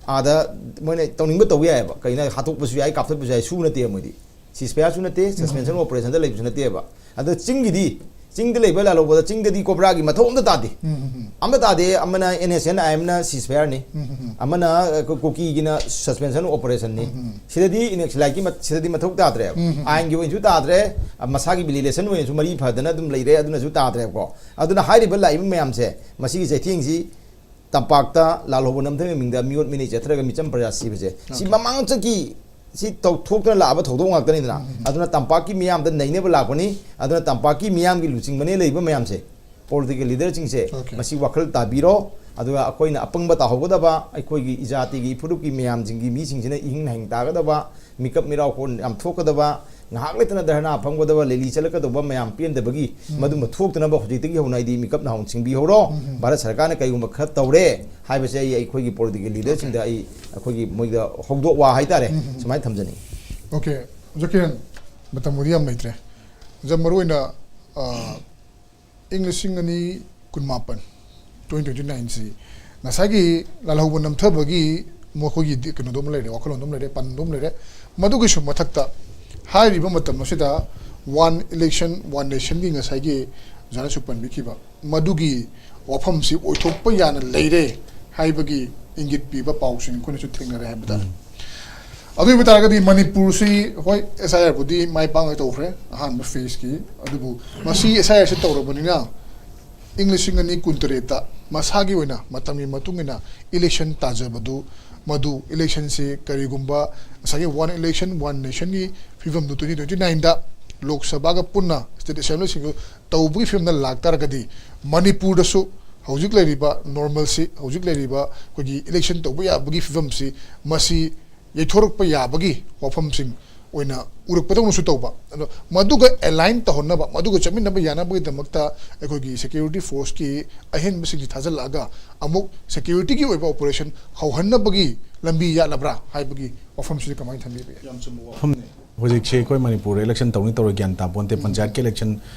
ꯑꯥꯗ ꯃꯣꯏꯅ ꯇꯧꯅꯤꯡꯕ ꯇꯧꯕ ꯌꯥꯏꯑꯕ꯫ ꯀꯩꯅꯣ, ꯍꯥꯠꯇꯣꯛꯄꯁꯨ ꯌꯥꯏ, ꯀꯥꯞꯊꯠꯄꯁꯨ ꯌꯥꯏ, ꯁꯨ ꯅꯠꯇꯦ ꯃꯣꯏꯗꯤ꯫ Ceasefire ꯁꯨ ꯅꯠꯇꯦ, suspension of operation ꯗ ꯂꯩꯕꯁꯨ ꯅꯠꯇꯦꯕ꯫ ꯑꯗꯣ ꯆꯤꯡꯒꯤꯗꯤ, ꯆꯤꯡꯗ ꯂꯩꯕ ꯂꯥꯜꯍꯧꯕꯗ ꯆꯤꯡꯗꯗꯤ ꯀꯣꯕ꯭ꯔꯥꯒꯤ ꯃꯊꯧ ꯑꯝꯇ ꯇꯥꯗꯦ꯫ ꯎꯝ, ꯎꯝ, ꯎꯝ꯫ ꯑꯃ ꯇꯥꯗꯦ, ꯑꯃꯅ NSCN IM ꯅ ceasefire ꯅꯤ, ꯎꯝ, ꯎꯝ, ꯎꯝ꯫ ꯑꯃꯅ, ꯑ, ꯀꯨ-, ꯀꯨꯀꯤꯒꯤꯅ suspension of operation ꯅꯤ꯫ ꯎꯝ, ꯎꯝ, ꯎꯝ꯫ ꯁꯤꯗꯗꯤ ꯅꯦꯛꯁꯂꯥꯏꯠꯀꯤ ꯃ-, ꯁꯤꯗꯗꯤ ꯃꯊꯧ ꯇꯥꯗ꯭ꯔꯦꯕ꯫ ꯎꯝ, ꯎꯝ, ꯎꯝ꯫ ꯑꯥꯏꯟꯒꯤ ꯑꯣꯏꯅꯁꯨ ꯇꯥꯗ꯭ꯔꯦ, ꯑ, ꯃꯁꯥꯒꯤ ꯚꯤꯂꯦꯖꯦꯁꯟ ꯑꯣꯏꯅꯁꯨ ꯃꯔꯤ ꯐꯗꯅ ꯑꯗꯨꯝ ꯂꯩꯔꯦ, ꯑꯗꯨꯅꯁꯨ ꯇꯥꯗ꯭ꯔꯦꯕꯀꯣ꯫ ꯑꯗꯨꯅ ꯍꯥꯏꯔꯤꯕ ꯂꯥꯛꯏꯕ ꯃꯌꯥꯝꯁꯦ, ꯃꯁꯤꯒꯤ ꯆꯩꯊꯦꯡꯁꯤ ꯇꯝꯄꯥꯛꯇ ꯂꯥꯜꯍꯧꯕ ꯅꯝꯊꯕꯒꯤ ꯃꯤꯡꯗ ꯃꯤꯑꯣꯠ ꯃꯤꯅꯩ ꯆꯠꯊꯔꯒ ꯃꯤꯆꯝ ꯄ꯭ꯔꯖꯥ ꯁꯤꯕꯁꯦ, ꯁꯤ ꯑꯣꯀꯦ꯫ ꯃꯃꯥꯡ ꯆꯠꯈꯤ, ꯁꯤ ꯇꯧꯊꯣꯛꯇꯨꯅ ꯂꯥꯛꯑꯕ ꯊꯧꯗꯣꯛ ꯉꯥꯛꯇꯅꯤꯗꯅ꯫ ꯎꯝ, ꯎꯝ, ꯎꯝ꯫ ꯑꯗꯨꯅ ꯇꯝꯄꯥꯛꯀꯤ ꯃꯤꯌꯥꯝꯗ ꯅꯩꯅꯕ ꯂꯥꯛꯄꯅꯤ꯫ ꯑꯗꯨꯅ ꯇꯝꯄꯥꯛꯀꯤ ꯃꯤꯌꯥꯝꯒꯤ ꯂꯨꯆꯤꯡꯕꯅꯦ ꯂꯩꯔꯤꯕ ꯃꯌꯥꯝꯁꯦ, political leader ꯁꯤꯡꯁꯦ, ꯑꯣꯀꯦ꯫ ꯃꯁꯤ ꯋꯥꯈꯜ ꯇꯥꯕꯤꯔꯣ꯫ ꯑꯗꯨꯒ ꯑꯩꯈꯣꯏꯅ ꯑꯄꯪꯕ ꯇꯥꯍꯧꯒꯗꯕ, ꯑꯩꯈꯣꯏꯒꯤ ꯏꯖꯥꯇꯤꯒꯤ ꯏꯐꯨꯔꯨꯞꯀꯤ ꯃꯌꯥꯝꯁꯤꯡꯒꯤ ꯃꯤꯁꯤꯡꯁꯤꯅ ꯏꯍꯤꯡ ꯅꯥꯍꯤꯡ ꯇꯥꯒꯗꯕ, ꯃꯤꯀꯞ ꯃꯤꯔꯥꯎ ꯍꯣꯟ ꯌꯥꯝ ꯊꯣꯛꯀꯗꯕ, ꯉꯥꯏꯍꯥꯛ ꯂꯩꯇꯅ ꯙꯔꯅꯥ ꯐꯝꯒꯗꯕ, ꯂꯦꯂꯤ ꯆꯠꯂꯛꯀꯗꯧꯕ ꯃꯌꯥꯝ ꯄꯦꯟꯗꯕꯒꯤ ꯎꯝ꯫ ꯃꯗꯨꯃ ꯊꯣꯛꯇꯅꯕ ꯍꯧꯖꯤꯛꯇꯒꯤ ꯍꯧꯅ ꯑꯩꯗꯤ ꯃꯤꯀꯞ ꯅꯍꯥꯟ ꯁꯤꯡꯕꯤꯍꯧꯔꯣ꯫ ꯎꯝ꯫ ꯚꯥꯔꯠ ꯁꯔꯀꯥꯔꯅ ꯀꯩꯒꯨꯝꯕ ꯈꯔ ꯇꯧꯔꯦ ꯍꯥꯏꯕꯁꯦ ꯑꯩ ꯑꯩꯈꯣꯏꯒꯤ political leader ꯁꯤꯡꯗ ꯑꯩ ꯑꯩꯈꯣꯏꯒꯤ ꯃꯣꯏꯗ ꯍꯧꯗꯣꯛ ꯋꯥ ꯍꯥꯏꯇꯥꯔꯦ, ꯎꯝ꯫ ꯁꯨꯃꯥꯏꯅ ꯊꯝꯖꯅꯤꯡꯉꯤ꯫ ꯑꯣꯀꯦ, ꯑꯣꯖꯥ ꯀꯤꯔꯟ, ꯃꯇꯝꯕꯨꯗꯤ ꯌꯥꯝ ꯂꯩꯇ꯭ꯔꯦ꯫ ꯑꯣꯖꯥ, ꯃꯔꯨꯑꯣꯏꯅ, ꯑ, ꯏꯪ ꯂꯤꯁꯤꯡ ꯑꯅꯤ ꯀꯨꯟꯃꯥꯄꯟ, twenty twenty nine ꯁꯤ ꯉꯁꯥꯏꯒꯤ ꯂꯥꯜꯍꯧꯕ ꯅꯝꯊꯕꯒꯤ ꯃꯈꯣꯏꯒꯤ ꯗꯤ-, ꯀꯩꯅꯣꯗꯣ ꯑꯃ ꯂꯩꯔꯦ, ꯋꯥꯈꯜꯂꯣꯟꯗꯣ ꯑꯃ ꯂꯩꯔꯦ, ꯄꯟꯗꯣ ꯑꯃ ꯂꯩꯔꯦ꯫ ꯃꯗꯨꯒꯤꯁꯨ ꯃꯊꯛꯇ ꯍꯥꯏꯔꯤꯕ ꯃꯇꯝ ꯑꯁꯤꯗ One Election, One Nation ꯒꯤ ꯉꯁꯥꯏꯒꯤ ꯑꯣꯖꯥꯅꯁꯨ ꯄꯟꯕꯤꯈꯤꯕ ꯃꯗꯨꯒꯤ ꯋꯥꯐꯝꯁꯤ ꯑꯣꯏꯊꯣꯛꯄ ꯌꯥꯅ ꯂꯩꯔꯦ ꯍꯥꯏꯕꯒꯤ ꯏꯪꯒꯤꯠ ꯄꯤꯕ ꯄꯥꯎꯁꯤꯡ ꯑꯩꯈꯣꯏꯅꯁꯨ ꯊꯦꯡꯅꯔꯦ ꯍꯥꯏꯕ ꯇꯥꯔꯦ꯫ ꯎꯝ꯫ ꯑꯗꯨ ꯑꯣꯏꯕ ꯇꯥꯔꯒꯗꯤ ꯃꯅꯤꯄꯨꯔꯁꯤ, ꯍꯣꯏ, SIR ꯕꯨꯗꯤ ꯃꯥꯏ ꯄꯥꯛꯅ ꯇꯧꯈ꯭ꯔꯦ ꯑꯍꯥꯟꯕ phase ꯀꯤ, ꯑꯗꯨꯕꯨ ꯃꯁꯤ SIR ꯁꯤ ꯇꯧꯔꯕꯅꯤꯅ ꯏꯪ ꯂꯤꯁꯤꯡ ꯑꯅꯤ ꯀꯨꯟꯇꯔꯦꯠꯇ ꯃꯁꯥꯒꯤ ꯑꯣꯏꯅ ꯃꯇꯝꯒꯤ ꯃꯇꯨꯡ ꯏꯟꯅ election ꯇꯥꯖꯕꯗꯨ, ꯃꯗꯨ election ꯁꯤ ꯀꯔꯤꯒꯨꯝꯕ ꯉꯁꯥꯏꯒꯤ One Election, One Nation ꯒꯤ ꯐꯤꯕꯝꯗꯨ twenty twenty nine ꯗ ꯂꯣꯛ ꯁꯚꯥꯒ ꯄꯨꯟꯅ ꯁ꯭ꯇꯦꯠ ꯑꯦꯁꯦꯝꯕ꯭ꯂꯤꯁꯤꯡꯗꯨ ꯇꯧꯕꯒꯤ ꯐꯤꯕꯝꯗ ꯂꯥꯛꯇꯥꯔꯒꯗꯤ, ꯃꯅꯤꯄꯨꯔꯗꯁꯨ ꯍꯧꯖꯤꯛ ꯂꯩꯔꯤꯕ ꯅꯣꯔꯃꯦꯜꯁꯤ, ꯍꯧꯖꯤꯛ ꯂꯩꯔꯤꯕ ꯑꯩꯈꯣꯏꯒꯤ ꯏꯂꯦꯛꯁꯟ ꯇꯧꯕ ꯌꯥꯕꯒꯤ ꯐꯤꯕꯝꯁꯤ, ꯃꯁꯤ ꯌꯩꯊꯣꯔꯛꯄ ꯌꯥꯕꯒꯤ ꯋꯥꯐꯝꯁꯤꯡ ꯑꯣꯏꯅ ꯎꯔꯛꯄꯗꯧꯅꯁꯨ ꯇꯧꯕ꯫ ꯑꯗꯣ ꯃꯗꯨꯒ ꯑꯦꯂꯥꯏꯟ ꯇꯧꯍꯟꯅꯕ, ꯃꯗꯨꯒ ꯆꯠꯃꯤꯟꯅꯕ ꯌꯥꯅꯕꯒꯤꯗꯃꯛꯇ ꯑꯩꯈꯣꯏꯒꯤ ꯁꯦꯀ꯭ꯌꯨꯔꯤꯇꯤ ꯐꯣꯔꯁꯀꯤ ꯑꯍꯦꯟꯕꯁꯤꯡꯁꯤ ꯊꯥꯖꯤꯜꯂꯛꯑꯒ ꯑꯃꯨꯛ ꯁꯦꯀ꯭ꯌꯨꯔꯤꯇꯤꯒꯤ ꯑꯣꯏꯕ ꯑꯣꯄꯔꯦꯁꯟ ꯍꯧꯍꯟꯅꯕꯒꯤ ꯂꯝꯕꯤ ꯌꯥꯠꯂꯕ꯭ꯔꯥ ꯍꯥꯏꯕꯒꯤ ꯋꯥꯐꯝꯁꯤꯗꯤ ꯀꯃꯥꯏꯅ ꯊꯝꯕꯤꯕ ꯌꯥꯏ? ꯌꯥꯝ ꯆꯨꯝꯕ ꯋꯥꯐꯝꯅꯤ꯫ ꯍꯧꯖꯤꯛꯁꯦ ꯑꯩꯈꯣꯏ ꯃꯅꯤꯄꯨꯔꯗ ꯏꯂꯦꯛꯁꯟ ꯇꯧꯅꯤ ꯇꯧꯔꯣꯏ ꯒ꯭ꯌꯥꯟ ꯇꯥꯄꯣꯟꯇꯦ꯫ ꯄꯟꯆꯥꯌꯠꯀꯤ ꯏꯂꯦꯛꯁꯟ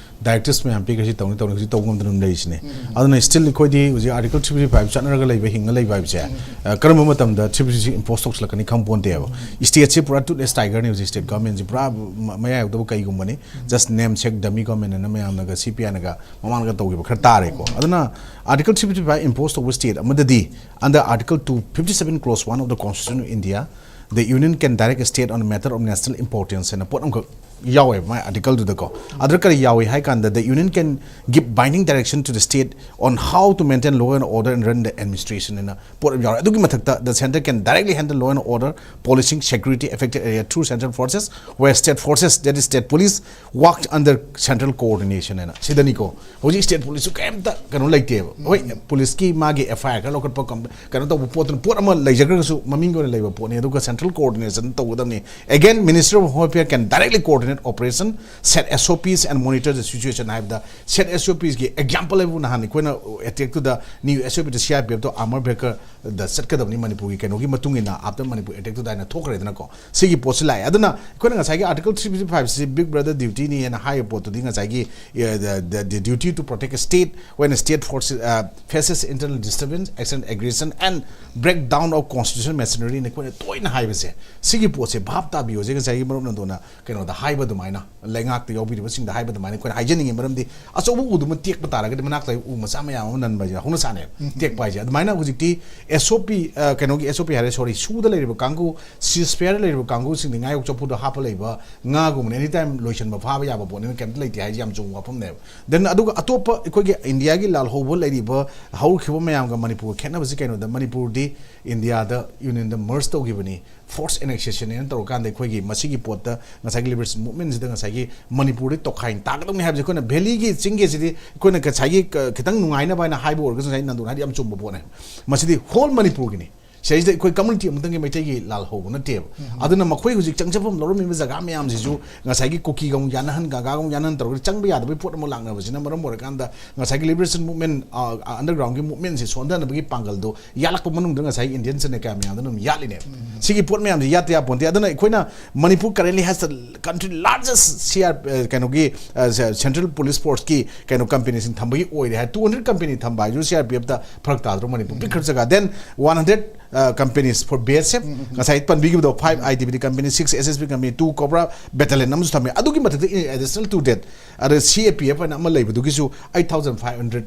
ꯗꯥꯏꯔꯦꯛꯇꯤꯞꯁ ꯃꯌꯥꯝ ꯄꯤꯈ꯭ꯔꯁꯤ, ꯇꯧꯅꯤ ꯇꯧꯔꯣꯏ, ꯍꯧꯖꯤꯛ ꯇꯧꯕ ꯉꯝꯗꯅ ꯑꯗꯨꯝ ꯂꯩꯔꯤꯁꯤꯅꯦ꯫ ꯑꯗꯨꯅ ꯁ꯭ꯇꯤꯜ ꯑꯩꯈꯣꯏꯗꯤ ꯍꯧꯖꯤꯛ ꯑꯥꯔꯇꯤꯀꯜ ꯊ꯭ꯔꯤ ꯐꯤꯐꯇꯤ ꯐꯥꯏꯚ ꯆꯠꯅꯔꯒ ꯂꯩꯕ, ꯍꯤꯡꯉ ꯂꯩꯕ ꯍꯥꯏꯕꯁꯦ, ꯑ, ꯀꯔꯝꯕ ꯃꯇꯝꯗ ꯊ꯭ꯔꯤ ꯐꯤꯐꯇꯤ ꯁꯤꯛꯁ ꯏꯝꯄꯣꯁ ꯇꯧꯁꯤꯜꯂꯛꯀꯅꯤ ꯈꯪꯄꯣꯟꯇꯦꯕ꯫ ꯁ꯭ꯇꯦꯠꯁꯦ ꯄꯨꯔꯥ ꯇꯨꯠꯂꯦꯁ ꯇꯥꯏꯒꯔꯅꯤ ꯍꯧꯖꯤꯛ꯫ ꯁ꯭ꯇꯦꯠ ꯒꯚꯔꯟꯃꯦꯟꯁꯦ ꯄꯨꯔꯥ ꯃ-, ꯃꯌꯥ ꯌꯧꯗꯕ ꯀꯩꯒꯨꯝꯕꯅꯤ꯫ ꯖꯁ ꯅꯦꯝ ꯁꯦꯛ ꯗꯃꯤ ꯒꯚꯔꯟꯃꯦꯟ ꯑꯅ ꯃꯌꯥꯝꯅꯒ ꯁꯤ ꯄꯤ ꯑꯥꯏꯅꯒ ꯃꯃꯥꯡꯗꯒ ꯇꯧꯈꯤꯕ ꯈꯔ ꯇꯥꯔꯦꯀꯣ꯫ ꯑꯗꯨꯅ ꯑꯥꯔꯇꯤꯀꯜ ꯊ꯭ꯔꯤ ꯐꯤꯐꯇꯤ ꯐꯥꯏꯚ ꯏꯝꯄꯣꯁ ꯇꯧꯕ ꯁ꯭ꯇꯦꯠ ꯑꯃꯗꯗꯤ, under Article two fifty seven clause one of the Constitution of India, the Union can direct a state on a matter of national importance ꯍꯥꯏꯅ ꯄꯣꯠ ꯑꯃꯈꯛ ꯌꯥꯎꯋꯦꯕ ꯃꯥꯏ ꯑꯥꯔꯇꯤꯀꯜꯗꯨꯗꯀꯣ꯫ ꯑꯗꯨꯗ ꯀꯔꯤ ꯌꯥꯎꯏ ꯍꯥꯏ ꯀꯥꯟꯗ, "The Union can give binding direction to the state on how to maintain law and order and run the administration" ꯍꯥꯏꯅ ꯄꯣꯠ ꯑꯃ ꯌꯥꯎꯔꯦ꯫ ꯑꯗꯨꯒꯤ ꯃꯊꯛꯇ, "The centre can directly handle law and order, policing, security affected area through central forces, where state forces, that is state police, work under central coordination" ꯍꯥꯏꯅ ꯁꯤꯗꯅꯤꯀꯣ꯫ ꯍꯧꯖꯤꯛ ꯁ꯭ꯇꯦꯠ ꯄꯨꯂꯤꯁꯁꯨ ꯀꯩꯝꯇ ꯀꯩꯅꯣ ꯂꯩꯇꯦꯕ꯫ ꯍꯣꯏ, ꯄꯨꯂꯤꯁꯀꯤ ꯃꯥꯒꯤ ꯑꯦꯐ ꯑꯥꯏ ꯑꯥꯔ ꯈꯔ ꯂꯧꯈꯠꯄ, ꯀꯝ-, ꯀꯩꯅꯣ ꯇꯧꯕ ꯄꯣꯠꯇꯨꯅ, ꯄꯣꯠ ꯑꯃ ꯂꯩꯖꯈ꯭ꯔꯒꯁꯨ ꯃꯃꯤꯡꯒꯤ ꯑꯣꯏꯅ ꯂꯩꯕ ꯄꯣꯠꯅꯤ꯫ ꯑꯗꯨꯒ ꯁꯦꯟꯇ꯭ꯔꯦꯜ ꯀꯣꯑꯣꯔꯗꯤꯅꯦꯁꯟ ꯇꯧꯒꯗꯕꯅꯤ꯫ Again, Ministry of Home Affairs can directly coordinate operation, set S O Ps and monitor the situation ꯍꯥꯏꯕꯗ, ꯁꯦꯠ ꯑꯦꯁ ꯑꯣ ꯄꯤꯁꯀꯤ ꯑꯦꯛꯖꯥꯝꯄꯜ ꯍꯥꯏꯕꯨ ꯅꯍꯥꯟ ꯑꯩꯈꯣꯏꯅ ꯑꯦꯇꯦꯛꯇꯨꯗ ꯅ꯭ꯌꯨ ꯑꯦꯁ ꯑꯣ ꯄꯤꯗ ꯁꯤ ꯑꯥꯔ ꯄꯤ ꯑꯦꯐꯇꯣ ꯑꯥꯔꯃꯔ ꯕ꯭ꯔꯦꯀꯔꯗ ꯆꯠꯀꯗꯕꯅꯤ ꯃꯅꯤꯄꯨꯔꯒꯤ ꯀꯩꯅꯣꯒꯤ ꯃꯇꯨꯡ ꯏꯟꯅ, after ꯃꯅꯤꯄꯨꯔ ꯑꯦꯇꯦꯛꯇꯨꯗ ꯍꯥꯏꯅ ꯊꯣꯛꯈ꯭ꯔꯦꯗꯅꯀꯣ꯫ ꯁꯤꯒꯤ ꯄꯣꯠꯁꯤ ꯂꯥꯛꯑꯦ꯫ ꯑꯗꯨꯅ ꯑꯩꯈꯣꯏꯅ ꯉꯁꯥꯏꯒꯤ Article three fifty five ꯁꯤ Big Brother duty ꯅꯤ ꯍꯥꯏꯅ ꯍꯥꯏꯔꯤꯕ ꯄꯣꯠꯇꯨꯗꯤ ꯉꯁꯥꯏꯒꯤ, ꯑ, the, the, the duty to protect a state when a state forces, uh, faces internal disturbance, external aggression and breakdown of constitutional machinery ꯅ ꯑꯩꯈꯣꯏꯅ ꯇꯣꯏꯅ ꯍꯥꯏꯕꯁꯦ꯫ ꯁꯤꯒꯤ ꯄꯣꯠꯁꯦ ꯚꯥꯞ ꯇꯥꯕꯤꯌꯣꯁꯦ, ꯉꯁꯥꯏꯒꯤ ꯃꯔꯨꯞ ꯅꯟꯗꯣꯅ ꯀꯩꯅꯣꯗ ꯍꯥꯏꯕ ꯑꯗꯨꯃꯥꯏꯅ, ꯂꯩꯉꯥꯛꯇ ꯌꯥꯎꯕꯤꯔꯤꯕꯁꯤꯡꯗ ꯍꯥꯏꯕ ꯑꯗꯨꯃꯥꯏꯅ ꯑꯩꯈꯣꯏꯅ ꯍꯥꯏꯖꯅꯤꯡꯉꯤ꯫ ꯃꯔꯝꯗꯤ ꯑꯆꯧꯕ ꯎꯗꯨꯃ ꯇꯦꯛꯄ ꯇꯥꯔꯒꯗꯤ ꯃꯅꯥꯛꯇ ꯎ ꯃꯆꯥ ꯃꯌꯥꯝ ꯑꯃ ꯅꯟꯕ ꯍꯥꯏꯁꯦ ꯍꯧꯅ ꯁꯥꯅꯦꯕ꯫ ꯇꯦꯛꯄ ꯍꯥꯏꯁꯦ꯫ ꯑꯗꯨꯃꯥꯏꯅ ꯍꯧꯖꯤꯛꯇꯤ ꯑꯦꯁ ꯑꯣ ꯄꯤ, ꯑ, ꯀꯩꯅꯣꯒꯤ ꯑꯦꯁ ꯑꯣ ꯄꯤ ꯍꯥꯏꯔꯦ, ꯁꯣꯔꯤ, ꯁꯨꯗ ꯂꯩꯔꯤꯕ ꯀꯥꯡꯕꯨ, ꯁꯤꯁ ꯐꯦꯌꯔ ꯂꯩꯔꯤꯕ ꯀꯥꯡꯕꯨꯁꯤꯡꯗꯤ ꯉꯥꯌꯣꯛ ꯆꯐꯨꯗ ꯍꯥꯞꯄ ꯂꯩꯕ ꯉꯥꯒꯨꯝꯕꯅꯤ, ꯑꯦꯅꯤ ꯇꯥꯏꯝ ꯂꯣꯏꯁꯤꯟꯕ ꯐꯥꯕ ꯌꯥꯕ ꯄꯣꯠꯅꯤꯅ ꯀꯩꯝꯇ ꯂꯩꯇꯦ ꯍꯥꯏꯁꯦ ꯌꯥꯝ ꯆꯨꯝꯕ ꯋꯥꯐꯝꯅꯦꯕ꯫ ꯗꯦꯟ ꯑꯗꯨꯒ ꯑꯇꯣꯞꯄ ꯑꯩꯈꯣꯏꯒꯤ ꯏꯟꯗꯤꯌꯥꯒꯤ ꯂꯥꯜꯍꯧꯕ ꯂꯩꯔꯤꯕ ꯍꯧꯈꯤꯕ ꯃꯌꯥꯝꯒ ꯃꯅꯤꯄꯨꯔꯒ ꯈꯦꯠꯅꯕꯁꯤ ꯀꯩꯅꯣꯗ, ꯃꯅꯤꯄꯨꯔꯗꯤ ꯏꯟꯗꯤꯌꯥꯗ ꯌꯨꯅꯤꯌꯟꯗ ꯃꯔꯖ ꯇꯧꯈꯤꯕꯅꯤ꯫ forced annexation ꯅ ꯇꯧꯔꯀꯥꯟꯗ ꯑꯩꯈꯣꯏꯒꯤ ꯃꯁꯤꯒꯤ ꯄꯣꯠꯇ ꯉꯁꯥꯏꯒꯤ liberation movement ꯁꯤꯗ ꯉꯁꯥꯏꯒꯤ ꯃꯅꯤꯄꯨꯔꯗ ꯇꯣꯈꯥꯏꯅ ꯇꯥꯒꯗꯕꯅꯤ ꯍꯥꯏꯕꯁꯦ ꯑꯩꯈꯣꯏꯅ valley ꯒꯤ, ꯆꯤꯡꯒꯤ ꯑꯁꯤꯗꯤ ꯑꯩꯈꯣꯏꯅ ꯉꯁꯥꯏꯒꯤ ꯈꯤꯇꯪ ꯅꯨꯡꯉꯥꯏꯅꯕ ꯍꯥꯏꯅ ꯍꯥꯏꯕ ꯑꯣꯏꯔꯒꯁꯨ, ꯉꯁꯥꯏ ꯅꯟꯗꯨꯅ ꯍꯥꯏꯗꯤ ꯌꯥꯝ ꯆꯨꯝꯕ ꯄꯣꯠꯅꯦ꯫ ꯃꯁꯤꯗꯤ whole ꯃꯅꯤꯄꯨꯔꯒꯤꯅꯤ꯫ ꯁꯤꯗꯩꯁꯤꯗ ꯑꯩꯈꯣꯏ community ꯑꯃꯇꯪꯒꯤ ꯃꯩꯇꯩꯒꯤ ꯂꯥꯜꯍꯧꯕ ꯅꯠꯇꯦꯕ꯫ ꯑꯗꯨꯅ ꯃꯈꯣꯏ ꯍꯧꯖꯤꯛ ꯆꯪꯖꯐꯝ ꯂꯧꯔꯝꯃꯤꯕ ꯖꯒꯥ ꯃꯌꯥꯝꯁꯤꯁꯨ ꯉꯁꯥꯏꯒꯤ ꯀꯨꯀꯤꯒ ꯑꯃꯨꯛ ꯌꯥꯅꯍꯟ, ꯒꯥꯒꯥꯒ ꯑꯃꯨꯛ ꯌꯥꯅꯍꯟ ꯇꯧꯔꯒ ꯆꯪꯕ ꯌꯥꯗꯕꯒꯤ ꯄꯣꯠ ꯑꯃ ꯂꯥꯛꯅꯕꯁꯤꯅ ꯃꯔꯝ ꯑꯣꯏꯔꯀꯥꯟꯗ ꯉꯁꯥꯏꯒꯤ liberation movement, ꯑ, ꯑ, underground ꯒꯤ movement ꯁꯦ ꯁꯣꯟꯊꯅꯕꯒꯤ ꯄꯥꯡꯒꯜꯗꯣ ꯌꯥꯠꯂꯛꯄ ꯃꯅꯨꯡꯗ ꯉꯁꯥꯏꯒꯤ Indian ꯁꯦꯅꯥ ꯀꯌꯥ ꯃꯌꯥꯝꯗꯨꯅ ꯑꯗꯨꯝ ꯌꯥꯠꯂꯤꯅꯦꯕ꯫ ꯁꯤꯒꯤ ꯄꯣꯠ ꯃꯌꯥꯝꯁꯦ ꯌꯥꯠꯇ ꯌꯥꯄꯣꯟꯇꯦ꯫ ꯑꯗꯨꯅ ꯑꯩꯈꯣꯏꯅ Manipur currently has the country largest C R, ꯑ, ꯀꯩꯅꯣꯒꯤ, ꯑ, central police force ꯀꯤ ꯀꯩꯅꯣ company ꯁꯤꯡ ꯊꯝꯕꯒꯤ ꯑꯣꯏꯔꯦ ꯍꯥꯏ꯫ Two hundred company ꯊꯝꯕ ꯍꯥꯏꯁꯨ C R P F ꯇ ꯐꯔꯛ ꯇꯥꯗ꯭ꯔꯣ? ꯃꯅꯤꯄꯨꯔ ꯄꯤꯛꯈ꯭ꯔꯕ ꯖꯒꯥ꯫ Then one hundred, ꯑ, companies for B S F, ꯉꯁꯥꯏ ꯄꯟꯕꯤꯈꯤꯕꯗꯣ, five I T B P company, six S S B company, two Cobra battalion ꯑꯃꯁꯨ ꯊꯝꯃꯦ꯫ ꯑꯗꯨꯒꯤ ꯃꯊꯛꯇ in additional to that, ꯑꯗ C A P F ꯍꯥꯏꯅ ꯑꯃ ꯂꯩꯕꯗꯨꯒꯤꯁꯨ eight thousand five hundred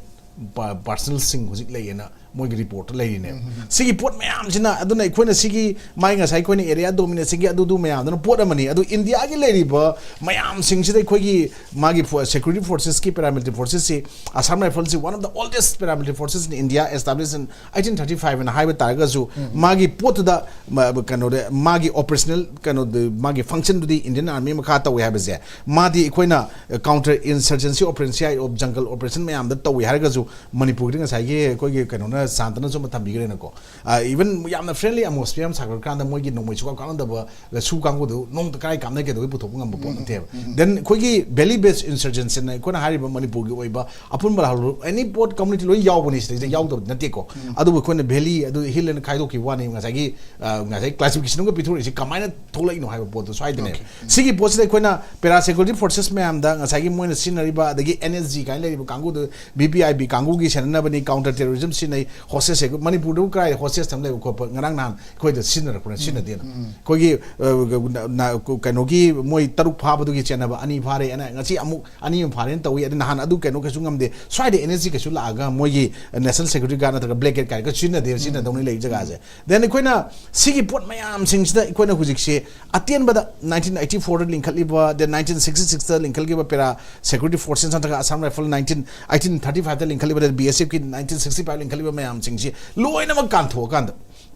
ꯄ-, personnel ꯁꯤꯡ ꯍꯧꯖꯤꯛ ꯂꯩꯌꯦꯅ ꯃꯣꯏꯒꯤ report ꯇ ꯂꯩꯔꯤꯅꯦꯕ꯫ ꯁꯤꯒꯤ ꯄꯣꯠ ꯃꯌꯥꯝꯁꯤꯅ, ꯑꯗꯨꯅ ꯑꯩꯈꯣꯏꯅ ꯁꯤꯒꯤ ꯃꯥꯏ ꯉꯁꯥꯏ ꯑꯩꯈꯣꯏꯅ area domination ꯒꯤ ꯑꯗꯨꯗꯨ ꯃꯌꯥꯝꯗꯨꯅ ꯄꯣꯠ ꯑꯃꯅꯤ꯫ ꯑꯗꯨ ꯏꯟꯗꯤꯌꯥꯒꯤ ꯂꯩꯔꯤꯕ ꯃꯌꯥꯝꯁꯤꯡꯁꯤꯗ ꯑꯩꯈꯣꯏꯒꯤ ꯃꯥꯒꯤ ꯐꯣ-, security forces ꯀꯤ paramilitary forces ꯁꯤ, Assam Rifles ꯁꯤ one of the oldest paramilitary forces in India, established in eighteen thirty five ꯍꯥꯏꯅ ꯍꯥꯏꯕ ꯇꯥꯔꯒꯁꯨ, ꯃꯥꯒꯤ ꯄꯣꯠꯇꯨꯗ ꯃ-, ꯀꯩꯅꯣꯗ ꯃꯥꯒꯤ operational ꯀꯩꯅꯣꯗ ꯃꯥꯒꯤ function ꯗꯨꯗꯤ Indian Army ꯃꯈꯥ ꯇꯧꯋꯦ ꯍꯥꯏꯕꯁꯦ, ꯃꯥꯗꯤ ꯑꯩꯈꯣꯏꯅ counter insurgency operation, C I of jungle operation ꯃꯌꯥꯝꯗ ꯇꯧꯏ ꯍꯥꯏꯔꯒꯁꯨ, ꯃꯅꯤꯄꯨꯔꯒꯤꯗꯤ ꯉꯁꯥꯏꯒꯤ ꯑꯩꯈꯣꯏꯒꯤ ꯀꯩꯅꯣꯅ ꯁꯥꯟꯇꯅꯁꯨ ꯑꯃ ꯊꯝꯕꯤꯈ꯭ꯔꯦꯅꯀꯣ꯫ ꯑ, even ꯌꯥꯝꯅ friendly atmosphere ꯑꯃ ꯁꯥꯒꯠꯈ꯭ꯔꯀꯥꯟꯗ ꯃꯣꯏꯒꯤ ꯅꯣꯡꯃꯩ ꯁꯨꯀꯥꯞ ꯀꯥꯞꯅꯗꯕ ꯁꯨ ꯀꯥꯡꯕꯨꯗꯨ ꯅꯣꯡꯃꯇ ꯀꯔꯥꯏ ꯀꯥꯞꯅꯒꯦꯗꯧꯕꯒꯤ ꯄꯨꯊꯣꯛꯄ ꯉꯝꯕ ꯄꯣꯠ ꯅꯠꯇꯦꯕ꯫ Then ꯑꯩꯈꯣꯏꯒꯤ valley based insurgency ꯅ ꯑꯩꯈꯣꯏꯅ ꯍꯥꯏꯔꯤꯕ ꯃꯅꯤꯄꯨꯔꯒꯤ ꯑꯣꯏꯕ ꯑꯄꯨꯟꯕ ꯂꯥꯜꯍꯧ, any ꯄꯣꯠ community ꯂꯣꯏ ꯌꯥꯎꯕꯅꯤ, ꯁꯤꯗꯩꯗ ꯌꯥꯎꯗꯕꯗꯤ ꯅꯠꯇꯦꯀꯣ꯫ ꯑꯗꯨꯕꯨ ꯑꯩꯈꯣꯏꯅ valley ꯑꯗꯨ hill ꯍꯥꯏꯅ ꯈꯥꯏꯗꯣꯛꯈꯤꯕ ꯋꯥꯅꯤ꯫ ꯉꯁꯥꯏꯒꯤ, ꯑ, ꯉꯁꯥꯏ classification ꯑꯃꯒ ꯄꯤꯊꯣꯔꯛꯏꯁꯤ ꯀꯃꯥꯏꯅ ꯊꯣꯛꯂꯛꯏꯅꯣ ꯍꯥꯏꯕ ꯄꯣꯠꯇꯨ ꯁ꯭ꯋꯥꯏꯗꯅꯦꯕ꯫ ꯁꯤꯒꯤ ꯄꯣꯠꯁꯤꯗ ꯑꯩꯈꯣꯏꯅ para security forces ꯃꯌꯥꯝꯗ ꯉꯁꯥꯏꯒꯤ ꯃꯣꯏꯅ ꯁꯤꯖꯤꯟꯅꯔꯤꯕ, ꯑꯗꯒꯤ N S G ꯀꯥꯏꯅ ꯂꯩꯔꯤꯕ ꯀꯥꯡꯕꯨꯗꯨ, V P I P ꯀꯥꯡꯕꯨꯒꯤ ꯁꯦꯟꯅꯅꯕꯅꯤ, counter terrorism ꯁꯤꯖꯤꯟꯅꯩ, hostage ꯁꯦ-, ꯃꯅꯤꯄꯨꯔꯗꯕꯨ ꯀꯔꯥꯏꯗ hostage ꯊꯝ ꯂꯩꯕ ꯈꯣꯠꯄ ꯉꯔꯥꯡ ꯅꯍꯥꯟ ꯑꯩꯈꯣꯏꯗ ꯁꯤꯖꯤꯟꯅꯔꯛꯄ꯭ꯔꯥ? ꯁꯤꯖꯤꯟꯅꯗꯦꯅ꯫ ꯑꯩꯈꯣꯏꯒꯤ, ꯑ, ꯅ-, ꯅ-, ꯀꯩꯅꯣꯒꯤ ꯃꯣꯏ ꯇꯔꯨꯛ ꯐꯥꯕꯗꯨꯒꯤ ꯆꯦꯟꯅꯕ ꯑꯅꯤ ꯐꯥꯔꯦ, ꯑꯅ ꯉꯁꯤ ꯑꯃꯨꯛ ꯑꯅꯤ ꯑꯃ ꯐꯥꯔꯦꯅ ꯇꯧꯏ꯫ ꯑꯗ ꯅꯍꯥꯟ ꯑꯗꯨ ꯀꯩꯅꯣ ꯀꯩꯁꯨ ꯉꯝꯗꯦ꯫ ꯁ꯭ꯋꯥꯏꯗ N S G ꯀꯩꯁꯨ ꯂꯥꯛꯑꯒ ꯃꯣꯏꯒꯤ national security guard ꯅꯠꯇ꯭ꯔꯒ blanket ꯀꯥꯏꯔꯒ ꯁꯤꯖꯤꯟꯅꯗꯦ, ꯁꯤꯖꯤꯟꯅꯗꯧꯅ ꯂꯩ ꯖꯒꯥꯁꯦ꯫ Then ꯑꯩꯈꯣꯏꯅ ꯁꯤꯒꯤ ꯄꯣꯠ ꯃꯌꯥꯝꯁꯤꯡꯁꯤꯗ ꯑꯩꯈꯣꯏꯅ ꯍꯧꯖꯤꯛꯁꯦ ꯑꯇꯦꯟꯕꯗ nineteen eighty four ꯗ ꯂꯤꯡꯈꯠꯂꯤꯕ, then nineteen sixty six ꯇ ꯂꯤꯡꯈꯠꯈꯤꯕ para security forces ꯅꯠꯇ꯭ꯔꯒ Assam Rifle nineteen, eighteen thirty five ꯇ ꯂꯤꯡꯈꯠꯂꯤꯕ, then B S F ꯀꯤ nineteen sixty five ꯂꯤꯡꯈꯠꯂꯤꯕ ꯃꯌꯥꯝꯁꯤꯡꯁꯤ ꯂꯣꯏꯅꯃꯛ ꯀꯥꯟꯊꯣꯛꯑꯀꯥꯟꯗ,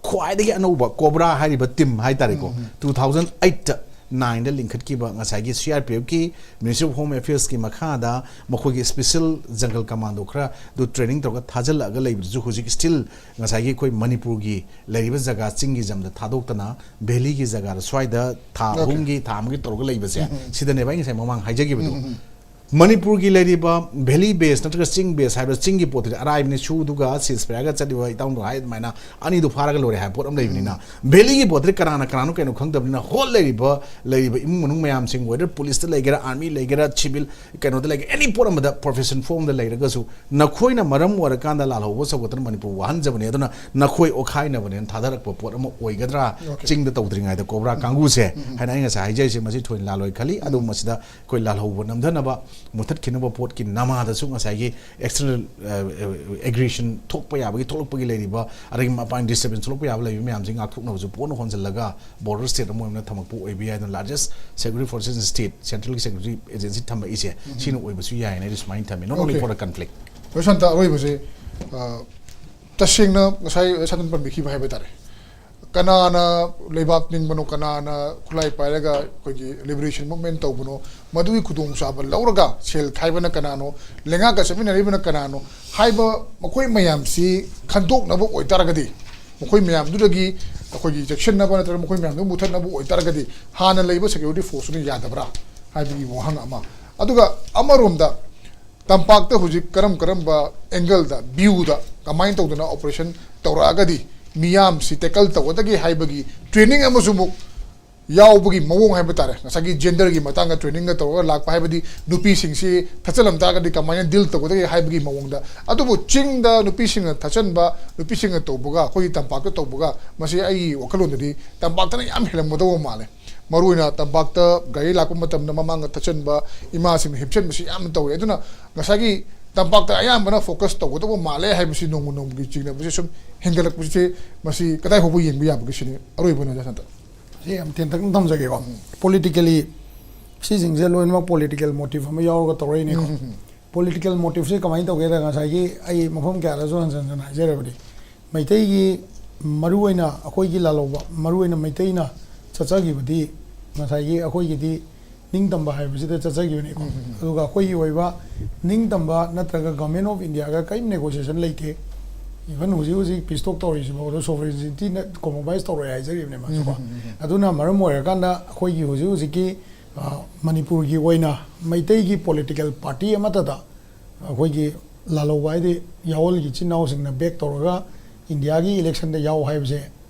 ꯈ꯭ꯋꯥꯏꯗꯒꯤ ꯑꯅꯧꯕ ꯀꯣꯕ꯭ꯔꯥ ꯍꯥꯏꯔꯤꯕ ꯇꯤꯝ ꯍꯥꯏ ꯇꯥꯔꯦꯀꯣ, ꯇꯨ ꯊꯥꯎꯖꯟ ꯑꯩꯠꯇ ꯅꯥꯏꯟꯗ ꯂꯤꯡꯈꯠꯈꯤꯕ ꯉꯁꯥꯏꯒꯤ ꯁꯤ ꯑꯥꯔ ꯄꯤ ꯑꯦꯐꯀꯤ, ꯃꯤꯅꯤꯁꯇ꯭ꯔꯤ ꯑꯣꯐ ꯍꯣꯝ ꯑꯦꯐꯤꯌꯔꯁꯀꯤ ꯃꯈꯥꯗ ꯃꯈꯣꯏꯒꯤ ꯁ꯭ꯄꯦꯁꯦꯜ ꯖꯪꯒꯜ ꯀꯃꯥꯟꯗꯣ ꯈꯔ ꯑꯗꯨ ꯇ꯭ꯔꯦꯅꯤꯡ ꯇꯧꯔꯒ ꯊꯥꯖꯤꯜꯂꯛꯑꯒ ꯂꯩꯕꯗꯨꯁꯨ ꯍꯧꯖꯤꯛ ꯁ꯭ꯇꯤꯜ ꯉꯁꯥꯏꯒꯤ ꯑꯩꯈꯣꯏ ꯃꯅꯤꯄꯨꯔꯒꯤ ꯂꯩꯔꯤꯕ ꯖꯒꯥ ꯆꯤꯡꯒꯤ ꯖꯝꯗ ꯊꯥꯗꯣꯛꯇꯅ ꯚꯦꯂꯤꯒꯤ ꯖꯒꯥꯗ ꯁ꯭ꯋꯥꯏꯗ ꯊꯥ ꯑꯣꯀꯦ꯫ ꯑꯍꯨꯝꯒꯤ ꯊꯥ ꯑꯃꯒꯤ ꯇꯧꯔꯒ ꯂꯩꯕꯁꯦ, ꯎꯝ, ꯎꯝ꯫ ꯁꯤꯗꯅꯦꯕ ꯑꯩ ꯉꯁꯥꯏ ꯃꯃꯥꯡ ꯍꯥꯏꯖꯈꯤꯕꯗꯣ꯫ ꯎꯝ, ꯎꯝ, ꯎꯝ꯫ ꯃꯅꯤꯄꯨꯔꯒꯤ ꯂꯩꯔꯤꯕ ꯚꯦꯂꯤ ꯕꯦꯁ ꯅꯠꯇ꯭ꯔꯒ ꯆꯤꯡ ꯕꯦꯁ ꯍꯥꯏꯕ ꯆꯤꯡꯒꯤ ꯄꯣꯠꯇꯨꯗꯤ ꯑꯔꯥꯏꯕꯅꯤ, ꯁꯨꯗꯨꯒ ꯁꯤꯁ ꯐꯌꯥꯔꯒ ꯆꯠꯂꯤꯕ ꯏꯇꯥꯎꯅ ꯍꯥꯏ ꯑꯗꯨꯃꯥꯏꯅ ꯑꯅꯤꯗꯨ ꯐꯥꯔꯒ ꯂꯣꯏꯔꯦ ꯍꯥꯏꯕ ꯄꯣꯠ ꯑꯃ ꯂꯩꯕꯅꯤꯅ, ꯎꯝ꯫ ꯚꯦꯂꯤꯒꯤ ꯄꯣꯠꯇꯗꯤ ꯀꯅꯥꯅ ꯀꯅꯥꯅꯣ ꯀꯩꯅꯣ ꯈꯪꯗꯕꯅꯤꯅ, ꯍꯣꯜ ꯂꯩꯔꯤꯕ, ꯂꯩꯔꯤꯕ ꯏꯃꯨꯡ ꯃꯅꯨꯡ ꯃꯌꯥꯝꯁꯤꯡ, whether ꯄꯨꯂꯤꯁꯇ ꯂꯩꯒꯦꯔꯥ, ꯑꯥꯔꯃꯤ ꯂꯩꯒꯦꯔꯥ, ꯁꯤꯚꯤꯜ ꯀꯩꯅꯣꯗ ꯂꯩꯒꯦꯔꯥ, ꯑꯦꯅꯤ ꯄꯣꯠ ꯑꯃꯗ ꯄ꯭ꯔꯣꯐꯦꯁꯟ ꯐꯣꯝꯗ ꯂꯩꯔꯒꯁꯨ, ꯅꯈꯣꯏꯅ ꯃꯔꯝ ꯑꯣꯏꯔꯀꯥꯟꯗ ꯂꯥꯜꯍꯧꯕ ꯁꯧꯒꯠꯇꯅ ꯃꯅꯤꯄꯨꯔ ꯋꯥꯍꯟꯖꯕꯅꯦ, ꯑꯗꯨꯅ ꯅꯈꯣꯏ ꯑꯣꯈꯥꯏꯅꯕꯅꯦꯅ ꯊꯥꯗꯔꯛꯄ ꯄꯣꯠ ꯑꯃ ꯑꯣꯏꯒꯗ꯭ꯔꯥ? ꯑꯣꯀꯦ꯫ ꯆꯤꯡꯗ ꯇꯧꯗ꯭ꯔꯤꯉꯩꯗ ꯀꯣꯕ꯭ꯔꯥ ꯎꯝ꯫ ꯀꯥꯡꯕꯨꯁꯦ ꯎꯝ, ꯎꯝ꯫ ꯍꯥꯏꯅ ꯑꯩ ꯉꯁꯥꯏ ꯍꯥꯏꯖꯔꯤꯁꯦ, ꯃꯁꯤ ꯊꯣꯏꯅ ꯂꯥꯜꯂꯣꯏ ꯈꯜꯂꯤ꯫ ꯎꯝ꯫ ꯑꯗꯨꯕꯨ ꯃꯁꯤꯗ ꯑꯩꯈꯣꯏ ꯂꯥꯜꯍꯧꯕ ꯅꯝꯊꯅꯕ, ꯃꯨꯊꯠꯈꯤꯅꯕ ꯄꯣꯠꯀꯤ ꯅꯃꯥꯗꯁꯨ ꯉꯁꯥꯏꯒꯤ ꯑꯦꯛꯁꯇꯔꯅꯦꯜ ꯑꯦꯒ꯭ꯔꯦꯁꯟ ꯊꯣꯛꯄ ꯌꯥꯕꯒꯤ, ꯊꯣꯛꯂꯛꯄꯒꯤ ꯂꯩꯔꯤꯕ, ꯑꯗꯒꯤ ꯃꯄꯥꯟ ꯗꯤꯁꯇꯔꯕꯦꯟꯁ ꯊꯣꯛꯂꯛꯄ ꯌꯥꯕ ꯂꯩꯕ ꯃꯌꯥꯝꯁꯦ ꯉꯥꯛꯊꯣꯛꯅꯕꯁꯨ ꯄꯣꯠꯅ ꯍꯣꯟꯖꯜꯂꯒ ꯕꯣꯔꯗꯔ ꯁ꯭ꯇꯦꯠ ꯑꯃ ꯑꯣꯏꯅ ꯊꯝꯃꯛꯄ ꯑꯣꯏꯕ ꯌꯥꯏ꯫ ꯑꯗꯨꯅ ꯂꯥꯔꯖꯦꯁ ꯁꯦꯀ꯭ꯌꯨꯔꯤꯇꯤ ꯐꯣꯔꯁꯦꯁ ꯏꯟ ꯁ꯭ꯇꯦꯠ, ꯁꯦꯟꯇ꯭ꯔꯦꯜꯒꯤ ꯁꯦꯀ꯭ꯌꯨꯔꯤꯇꯤ ꯑꯦꯖꯦꯟꯁꯤ ꯊꯝꯃꯛꯏꯁꯦ, ꯎꯝ꯫ ꯁꯤꯅ ꯑꯣꯏꯕꯁꯨ ꯌꯥꯏꯅ ꯑꯩꯗꯤ ꯁꯨꯃꯥꯏꯅ ꯊꯝꯃꯤ꯫ Not only okay. For the conflict. ꯕ꯭ꯔꯁꯟꯇ, ꯑꯔꯣꯏꯕꯁꯦ, ꯑ, ꯇꯁꯦꯡꯅ ꯉꯁꯥꯏ ꯁꯥꯗꯟ ꯄꯟꯕꯤꯈꯤꯕ ꯍꯥꯏꯕ ꯇꯥꯔꯦ, ꯀꯅꯥꯅ ꯂꯩꯕꯥꯛ ꯅꯤꯡꯕꯅꯣ, ꯀꯅꯥꯅ ꯈꯨꯠꯂꯥꯏ ꯄꯥꯏꯔꯒ ꯑꯩꯈꯣꯏꯒꯤ ꯂꯤꯕꯔꯦꯁꯟ ꯃꯨꯚꯃꯦꯟ ꯇꯧꯕꯅꯣ, ꯃꯗꯨꯒꯤ ꯈꯨꯗꯣꯡꯆꯥꯕ ꯂꯧꯔꯒ ꯁꯦꯜ ꯈꯥꯏꯕꯅ ꯀꯅꯥꯅꯣ, ꯂꯩꯉꯥꯛꯀ ꯆꯠꯃꯤꯟꯅꯔꯤꯕꯅ ꯀꯅꯥꯅꯣ ꯍꯥꯏꯕ ꯃꯈꯣꯏ ꯃꯌꯥꯝꯁꯤ ꯈꯟꯗꯣꯛꯅꯕ ꯑꯣꯏꯇꯥꯔꯒꯗꯤ, ꯃꯈꯣꯏ ꯃꯌꯥꯝꯗꯨꯗꯒꯤ ꯑꯩꯈꯣꯏꯒꯤ ꯆꯦꯛꯁꯤꯟꯅꯕ ꯅꯠꯇ꯭ꯔꯒ ꯃꯈꯣꯏ ꯃꯌꯥꯝꯗꯨ ꯃꯨꯊꯠꯅꯕ ꯑꯣꯏꯇꯥꯔꯒꯗꯤ, ꯍꯥꯟꯅ ꯂꯩꯕ ꯁꯦꯀ꯭ꯌꯨꯔꯤꯇꯤ ꯐꯣꯔꯁꯇꯨꯅ ꯌꯥꯗꯕ꯭ꯔꯥ ꯍꯥꯏꯕꯒꯤ ꯋꯥꯍꯪ ꯑꯃ꯫ ꯑꯗꯨꯒ ꯑꯃꯔꯣꯝꯗ ꯇꯝꯄꯥꯛꯇ ꯍꯧꯖꯤꯛ ꯀꯔꯝ ꯀꯔꯝꯕ ꯑꯦꯡꯒꯜꯗ, ꯚ꯭ꯌꯨꯗ ꯀꯃꯥꯏꯅ ꯇꯧꯗꯅ ꯑꯣꯄꯔꯦꯁꯟ ꯇꯧꯔꯛꯑꯒꯗꯤ ꯃꯤꯌꯥꯝꯁꯤ ꯇꯦꯀꯜ ꯇꯧꯒꯗꯒꯦ ꯍꯥꯏꯕꯒꯤ ꯇ꯭ꯔꯦꯅꯤꯡ ꯑꯃꯁꯨ ꯑꯃꯨꯛ ꯌꯥꯎꯕꯒꯤ ꯃꯑꯣꯡ ꯍꯥꯏꯕ ꯇꯥꯔꯦ꯫ ꯉꯁꯥꯏꯒꯤ ꯖꯦꯟꯗꯔꯒꯤ ꯃꯇꯥꯡꯗ ꯇ꯭ꯔꯦꯅꯤꯡꯒ ꯇꯧꯔꯒ ꯂꯥꯛꯄ ꯍꯥꯏꯕꯗꯤ ꯅꯨꯄꯤꯁꯤꯡꯁꯤ ꯊꯠꯆꯜꯂꯝ ꯇꯥꯔꯒꯗꯤ ꯀꯃꯥꯏꯅ ꯗꯤꯜ ꯇꯧꯒꯗꯒꯦ ꯍꯥꯏꯕꯒꯤ ꯃꯑꯣꯡꯗ꯫ ꯑꯗꯨꯕꯨ ꯆꯤꯡꯗ ꯅꯨꯄꯤꯁꯤꯡꯅ ꯊꯠꯆꯟꯕ, ꯅꯨꯄꯤꯁꯤꯡꯅ ꯇꯧꯕꯒ ꯑꯩꯈꯣꯏꯒꯤ ꯇꯝꯄꯥꯛꯇ ꯇꯧꯕꯒ, ꯃꯁꯤ ꯑꯩꯒꯤ ꯋꯥꯈꯜꯂꯣꯟꯗꯗꯤ ꯇꯝꯄꯥꯛꯇꯅ ꯌꯥꯝ ꯍꯦꯜꯂꯝꯒꯗꯧꯕ ꯃꯥꯜꯂꯦ꯫ ꯃꯔꯨꯑꯣꯏꯅ ꯇꯝꯄꯥꯛꯇ ꯒꯥꯔꯤ ꯂꯥꯛꯄ ꯃꯇꯝꯗ ꯃꯃꯥꯡꯗ ꯊꯠꯆꯟꯕ, ꯏꯃꯥꯁꯤꯡꯅ ꯍꯤꯞꯆꯟꯕꯁꯤ ꯌꯥꯝꯅ ꯇꯧꯋꯤ꯫ ꯑꯗꯨꯅ ꯉꯁꯥꯏꯒꯤ ꯇꯝꯄꯥꯛꯇ ꯑꯌꯥꯝꯕꯅ ꯐꯣꯀꯁ ꯇꯧꯒꯗꯧꯕ ꯃꯥꯜꯂꯦ ꯍꯥꯏꯕꯁꯤ, ꯅꯣꯡꯃ ꯅꯣꯡꯃꯒꯤ ꯆꯤꯡꯅꯕꯁꯦ ꯁꯨꯝ ꯍꯦꯟꯒꯠꯂꯛꯄꯁꯦ, ꯃꯁꯤ ꯀꯗꯥꯏ ꯐꯥꯎꯕ ꯌꯦꯡꯕ ꯌꯥꯕꯒꯦ ꯁꯤꯅꯤ ꯑꯔꯣꯏꯕ ꯑꯣꯏꯅ ꯗꯥ ꯁꯥꯟꯇ꯫ ꯁꯤ ꯌꯥꯝ ꯇꯦꯟꯇꯛꯅ ꯊꯝꯖꯒꯦꯀꯣ꯫ ꯎꯝ꯫ ꯄꯣꯂꯤꯇꯤꯀꯦꯂꯤ ꯁꯤꯁꯤꯡꯁꯦ ꯂꯣꯏꯅꯃꯛ ꯄꯣꯂꯤꯇꯤꯀꯦꯜ ꯃꯣꯇꯤꯚ ꯑꯃ ꯌꯥꯎꯔꯒ ꯇꯧꯔꯛꯏꯅꯦꯀꯣ꯫ ꯎꯝ, ꯎꯝ, ꯎꯝ꯫ ꯄꯣꯂꯤꯇꯤꯀꯦꯜ ꯃꯣꯇꯤꯚꯁꯦ ꯀꯃꯥꯏꯅ ꯇꯧꯒꯦꯗ, ꯉꯁꯥꯏꯒꯤ ꯑꯩ ꯃꯐꯝ ꯀꯌꯥꯗꯁꯨ ꯍꯟꯖꯟ ꯍꯟꯖꯟ ꯍꯥꯏꯖꯔꯕꯅꯤ꯫ ꯃꯩꯇꯩꯒꯤ ꯃꯔꯨꯑꯣꯏꯅ ꯑꯩꯈꯣꯏꯒꯤ ꯂꯥꯜꯍꯧꯕ, ꯃꯔꯨꯑꯣꯏꯅ ꯃꯩꯇꯩꯅ ꯆꯠꯆꯈꯤꯕꯗꯤ ꯉꯁꯥꯏꯒꯤ ꯑꯩꯈꯣꯏꯒꯤꯗꯤ ꯅꯤꯡꯇꯝꯕ ꯍꯥꯏꯕꯁꯤꯗ ꯆꯠꯆꯈꯤꯕꯅꯤꯀꯣ꯫ ꯑꯗꯨꯒ ꯑꯩꯈꯣꯏꯒꯤ ꯑꯣꯏꯕ ꯅꯤꯡꯇꯝꯕ ꯅꯠꯇ꯭ꯔꯒ Government of Indiaꯒ ꯀꯔꯤꯝ negotiation ꯂꯩꯇꯦ꯫ Even ꯍꯧꯖꯤꯛ ꯍꯧꯖꯤꯛ peace talk ꯇꯧꯔꯤꯁꯤꯐꯥꯎꯗ sovereigntyꯅ compromise ꯇꯧꯔꯣꯏ ꯍꯥꯏꯖꯔꯤꯕꯅꯦ ꯃꯥꯁꯨꯀꯣ꯫ ꯑꯗꯨꯅ ꯃꯔꯝ ꯑꯣꯏꯔꯀꯥꯟꯗ ꯑꯩꯈꯣꯏꯒꯤ ꯍꯧꯖꯤꯛ ꯍꯧꯖꯤꯛꯀꯤ, ꯑ, ꯃꯅꯤꯄꯨꯔꯒꯤ ꯑꯣꯏꯅ ꯃꯩꯇꯩꯒꯤ political party ꯑꯃꯠꯇꯗ ꯑꯩꯈꯣꯏꯒꯤ ꯂꯥꯜꯍꯧꯕ ꯍꯥꯏꯗꯤ ꯌꯥꯑꯣꯜꯒꯤ ꯏꯆꯤꯟ ꯏꯅꯥꯎꯁꯤꯡꯅ back ꯇꯧꯔꯒ ꯏꯟꯗꯤꯌꯥꯒꯤ electionꯗ ꯌꯥꯎ ꯍꯥꯏꯕꯁꯦ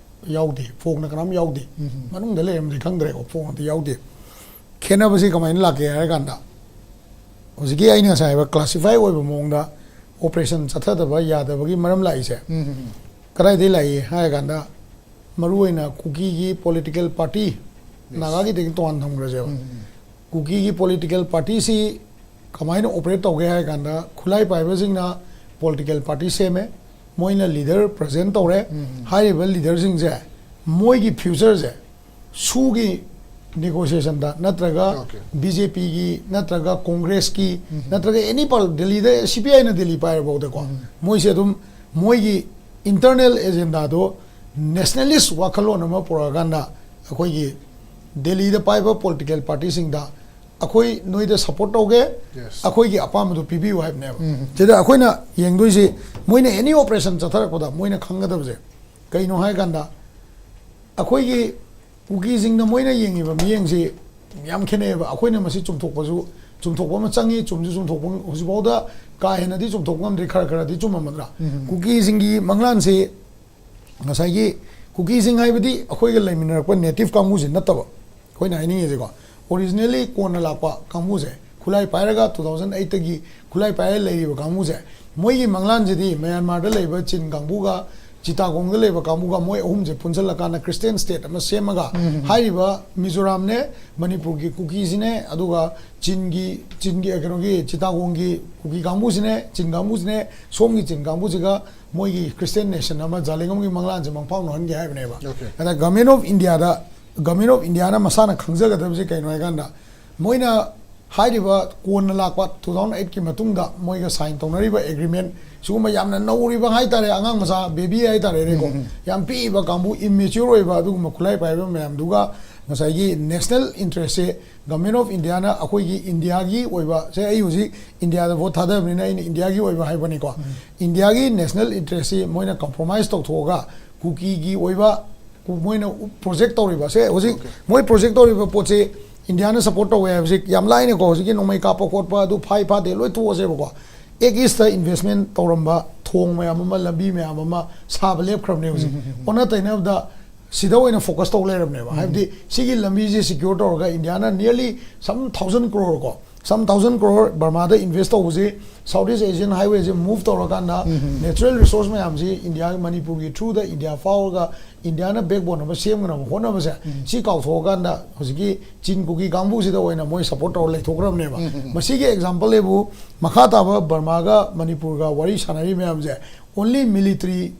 ꯌꯥꯎꯗꯦ꯫ ꯐꯣꯛꯅ ꯀꯅꯥꯝ ꯌꯥꯎꯗꯦ꯫ ꯃꯅꯨꯡꯗ ꯂꯩꯔꯝꯗꯤ ꯈꯪꯗ꯭ꯔꯦꯀꯣ, ꯐꯣꯛꯅꯗꯤ ꯌꯥꯎꯗꯦ꯫ ꯈꯦꯠꯅꯕꯁꯤ ꯀꯃꯥꯏꯅ ꯂꯥꯛꯀꯦ ꯍꯥꯏꯔ ꯀꯥꯟꯗ, ꯍꯧꯖꯤꯛꯀꯤ ꯑꯩꯅ ꯉꯁꯥꯏ ꯍꯥꯏꯕ classify ꯑꯣꯏꯕ ꯃꯑꯣꯡꯗ operation ꯆꯠꯊꯗꯕ ꯌꯥꯗꯕꯒꯤ ꯃꯔꯝ ꯂꯥꯛꯏꯁꯦ ꯀꯗꯥꯏꯗꯒꯤ ꯂꯥꯛꯏ ꯍꯥꯏꯔ ꯀꯥꯟꯗ, ꯃꯔꯨꯑꯣꯏꯅ ꯀꯨꯀꯤꯒꯤ political party, ꯅꯥꯒꯥꯒꯤꯗꯒꯤ ꯇꯣꯉꯥꯟ ꯊꯝꯈ꯭ꯔꯁꯦꯕ꯫ ꯀꯨꯀꯤꯒꯤ political partyꯁꯤ ꯀꯃꯥꯏꯅ operate ꯇꯧꯒꯦ ꯍꯥꯏꯔ ꯀꯥꯟꯗ, ꯈꯨꯠꯂꯥꯏ ꯄꯥꯏꯕꯁꯤꯡꯅ political party ꯁꯦꯝꯃꯦ, ꯃꯣꯏꯅ leader present ꯇꯧꯔꯦ꯫ ꯍꯥꯏꯔꯤꯕ leaderꯁꯤꯡꯁꯦ ꯃꯣꯏꯒꯤ futureꯁꯦ ꯁꯨꯒꯤ negotiationꯗ ꯅꯠꯇ꯭ꯔꯒ Okay. BJPꯒꯤ ꯅꯠꯇ꯭ꯔꯒ Congressꯀꯤ ꯅꯠꯇ꯭ꯔꯒ any party, ꯗꯦꯜꯂꯤꯗ CPIꯅ ꯗꯦꯜꯂꯤ ꯄꯥꯏꯔꯐꯥꯎꯗꯀꯣ, ꯃꯣꯏꯁꯦ ꯑꯗꯨꯝ ꯃꯣꯏꯒꯤ internal agendaꯗꯣ nationalist ꯋꯥꯈꯜꯂꯣꯟ ꯑꯃ ꯄꯨꯔꯛꯑꯀꯥꯟꯗ ꯑꯩꯈꯣꯏꯒꯤ ꯗꯦꯜꯂꯤꯗ ꯄꯥꯏꯕ political partyꯁꯤꯡꯗ ꯑꯩꯈꯣꯏ ꯅꯣꯏꯗ support ꯇꯧꯒꯦ, Yes. ꯑꯩꯈꯣꯏꯒꯤ ꯑꯄꯥꯝꯕꯗꯣ ꯄꯤꯕꯤꯌꯨ ꯍꯥꯏꯕꯅꯦꯕ꯫ ꯁꯤꯗ ꯑꯩꯈꯣꯏꯅ ꯌꯦꯡꯗꯣꯏꯁꯤ, ꯃꯣꯏꯅ any operation ꯆꯠꯊꯔꯛꯄꯗ ꯃꯣꯏꯅ ꯈꯪꯒꯗꯕꯁꯦ ꯀꯩꯅꯣ ꯍꯥꯏ ꯀꯥꯟꯗ, ꯑꯩꯈꯣꯏꯒꯤ ꯀꯨꯀꯤꯁꯤꯡꯅ ꯃꯣꯏꯅ ꯌꯦꯡꯉꯤꯕ ꯃꯤꯠꯌꯦꯡꯁꯤ ꯌꯥꯝ ꯈꯦꯠꯅꯩꯑꯕ꯫ ꯑꯩꯈꯣꯏꯅ ꯃꯁꯤ ꯆꯨꯝꯊꯣꯛꯄꯁꯨ, ꯆꯨꯝꯊꯣꯛꯄ ꯑꯃ ꯆꯪꯉꯤ, ꯆꯨꯝꯁꯨ ꯆꯨꯝꯊꯣꯛꯄ, ꯍꯧꯖꯤꯛꯐꯥꯎꯗ ꯀꯥ ꯍꯦꯟꯅꯗꯤ ꯆꯨꯝꯊꯣꯛꯄ ꯉꯝꯗ꯭ꯔꯤ, ꯈꯔ ꯈꯔꯗꯤ ꯆꯨꯝꯃꯝꯃꯗ꯭ꯔꯥ? ꯀꯨꯀꯤꯁꯤꯡꯒꯤ ꯃꯪꯂꯥꯟꯁꯤ ꯉꯁꯥꯏꯒꯤ ꯀꯨꯀꯤꯁꯤꯡ ꯍꯥꯏꯕꯗꯤ ꯑꯩꯈꯣꯏꯒ ꯂꯩꯃꯤꯟꯅꯔꯛꯄ native ꯀꯥꯡꯕꯨꯁꯤ ꯅꯠꯇꯕ, ꯑꯩꯈꯣꯏꯅ ꯍꯥꯏꯅꯤꯡꯉꯤꯁꯦꯀꯣ, originally ꯀꯣꯟꯅ ꯂꯥꯛꯄ ꯀꯥꯡꯕꯨꯁꯦ, ꯈꯨꯠꯂꯥꯏ ꯄꯥꯏꯔꯒ two thousand eightꯇꯒꯤ ꯈꯨꯠꯂꯥꯏ ꯄꯥꯏꯔ ꯂꯩꯔꯤꯕ ꯀꯥꯡꯕꯨꯁꯦ, ꯃꯣꯏꯒꯤ ꯃꯪꯂꯥꯟꯁꯤꯗꯤ ꯃ꯭ꯌꯥꯟꯃꯥꯔꯗ ꯂꯩꯕ ꯆꯤꯟ ꯀꯥꯡꯕꯨꯒ, ꯆꯤꯇꯥꯒꯣꯡꯗ ꯂꯩꯕ ꯀꯥꯡꯕꯨꯒ, ꯃꯣꯏ ꯑꯍꯨꯝꯁꯦ ꯄꯨꯟꯁꯤꯜꯂꯀꯥꯟꯗ Christian state ꯑꯃ ꯁꯦꯝꯃꯒ, ꯍꯥꯏꯔꯤꯕ ꯃꯤꯖꯣꯔꯥꯝꯅꯦ, ꯃꯅꯤꯄꯨꯔꯒꯤ ꯀꯨꯀꯤꯁꯤꯅꯦ, ꯑꯗꯨꯒ ꯆꯤꯟꯒꯤ, ꯆꯤꯟꯒꯤ, ꯀꯩꯅꯣꯒꯤ, ꯆꯤꯇꯥꯒꯣꯡꯒꯤ ꯀꯨꯀꯤ ꯀꯥꯡꯕꯨꯁꯤꯅꯦ, ꯆꯤꯟ ꯀꯥꯡꯕꯨꯁꯤꯅꯦ, ꯁꯣꯝꯒꯤ ꯆꯤꯟ ꯀꯥꯡꯕꯨꯁꯤꯒ ꯃꯣꯏꯒꯤ Christian nation ꯑꯃ, ꯖꯥꯂꯦꯡꯉꯝꯒꯤ ꯃꯪꯂꯥꯟꯁꯦ ꯃꯪꯐꯥꯎꯅꯍꯟꯒꯦ ꯍꯥꯏꯕꯅꯦꯕ꯫ Okay. ꯑꯗ Government of Indiaꯗ, Government of Indiaꯅ ꯃꯁꯥꯅ ꯈꯪꯖꯒꯗꯕꯁꯦ ꯀꯩꯅꯣ ꯍꯥꯏ ꯀꯥꯟꯗ, ꯃꯣꯏꯅ ꯍꯥꯏꯔꯤꯕ ꯀꯣꯟꯅ ꯂꯥꯛꯄ two thousand eight ꯀꯤ ꯃꯇꯨꯡꯗ ꯃꯣꯏꯒ sign ꯇꯧꯅꯔꯤꯕ agreement, ꯁꯤꯒꯨꯝꯕ ꯌꯥꯝꯅ ꯅꯧꯔꯤꯕ ꯍꯥꯏꯇꯥꯔꯦ, ꯑꯉꯥꯡ ꯃꯆꯥ, baby ꯍꯥꯏꯇꯥꯔꯦꯅꯦꯀꯣ, ꯌꯥꯝ ꯄꯤꯛꯏꯕ ꯀꯥꯡꯕꯨ, immature ꯑꯣꯏꯕ ꯑꯗꯨꯒꯨꯝꯕ ꯈꯨꯠꯂꯥꯏ ꯄꯥꯏꯕ ꯃꯌꯥꯝꯗꯨꯒ ꯉꯁꯥꯏꯒꯤ national interest say, Government of India ꯅ ꯑꯩꯈꯣꯏꯒꯤ ꯏꯟꯗꯤꯌꯥꯒꯤ ꯑꯣꯏꯕ ꯁꯦ, ꯑꯩ ꯍꯧꯖꯤꯛ ꯏꯟꯗꯤꯌꯥꯗ vote ꯊꯥꯗꯕꯅꯤꯅ ꯑꯩꯅ ꯏꯟꯗꯤꯌꯥꯒꯤ ꯑꯣꯏꯕ ꯍꯥꯏꯕꯅꯤꯀꯣ, ꯏꯟꯗꯤꯌꯥꯒꯤ national interest ꯁꯤ ꯃꯣꯏꯅ compromise ꯇꯧꯊꯣꯛꯑꯒ ꯀꯨꯀꯤꯒꯤ ꯑꯣꯏꯕ ꯀꯨ- ꯃꯣꯏꯅ ꯎ- project ꯇꯧꯔꯤꯕ ꯁꯦ, ꯍꯧꯖꯤꯛ ꯃꯣꯏ project ꯇꯧꯔꯤꯕ ꯄꯣꯠꯁꯦ ꯏꯟꯗꯤꯌꯥꯅ support ꯇꯧꯋꯦ ꯍꯥꯏꯕꯁꯤ ꯌꯥꯝ ꯂꯥꯏꯅꯀꯣ, ꯍꯧꯖꯤꯛꯀꯤ ꯅꯣꯡꯃꯩ ꯀꯥꯞꯄ ꯈꯣꯠꯄ ꯑꯗꯨ ꯐꯥꯏ ꯐꯥꯗꯦ ꯂꯣꯏ ꯇꯣꯛꯑꯁꯦꯕꯀꯣ, Act East ꯇ investment ꯇꯧꯔꯝꯕ ꯊꯣꯡ ꯃꯌꯥꯝ ꯑꯃ, ꯂꯝꯕꯤ ꯃꯌꯥꯝ ꯑꯃ ꯁꯥꯕ ꯂꯦꯞꯈ꯭ꯔꯕꯅꯦ ꯍꯧꯖꯤꯛ꯫ ꯑꯣꯟꯅ ꯇꯩꯅꯕꯗ ꯁꯤꯗ ꯑꯣꯏꯅ focus ꯇꯧ ꯂꯩꯔꯕꯅꯦꯕ꯫ ꯍꯥꯏꯕꯗꯤ ꯁꯤꯒꯤ ꯂꯝꯕꯤꯁꯦ secure ꯇꯧꯔꯒ ꯏꯟꯗꯤꯌꯥꯅ nearly some thousand crore ꯀꯣ, some thousand crore ꯕꯔꯃꯥꯗ invest ꯇꯧꯕꯁꯤ, South East Asian highway ꯁꯦ move ꯇꯧꯔꯀꯥꯟꯗ natural resource ꯃꯌꯥꯝꯁꯤ ꯏꯟꯗꯤꯌꯥꯒꯤ, ꯃꯅꯤꯄꯨꯔꯒꯤ through ꯗ ꯏꯟꯗꯤꯌꯥ ꯐꯥꯎꯔꯒ ꯏꯟꯗꯤꯌꯥꯅ backbone ꯑꯃ ꯁꯦꯝꯅꯕ ꯍꯣꯠꯅꯕꯁꯦ, ꯁꯤ ꯀꯥꯎꯊꯣꯛꯑꯀꯥꯟꯗ ꯍꯧꯖꯤꯛꯀꯤ ꯆꯤꯟ ꯀꯨꯀꯤ ꯀꯥꯡꯕꯨꯁꯤꯗ ꯑꯣꯏꯅ ꯃꯣꯏ support ꯇꯧꯔ ꯂꯩꯊꯣꯛꯈ꯭ꯔꯕꯅꯦꯕ꯫ ꯃꯁꯤꯒꯤ example ꯕꯨ ꯃꯈꯥ ꯇꯥꯕ ꯕꯔꯃꯥꯒ ꯃꯅꯤꯄꯨꯔꯒ ꯋꯥꯔꯤ ꯁꯥꯟꯅꯔꯤ ꯃꯌꯥꯝꯁꯦ only military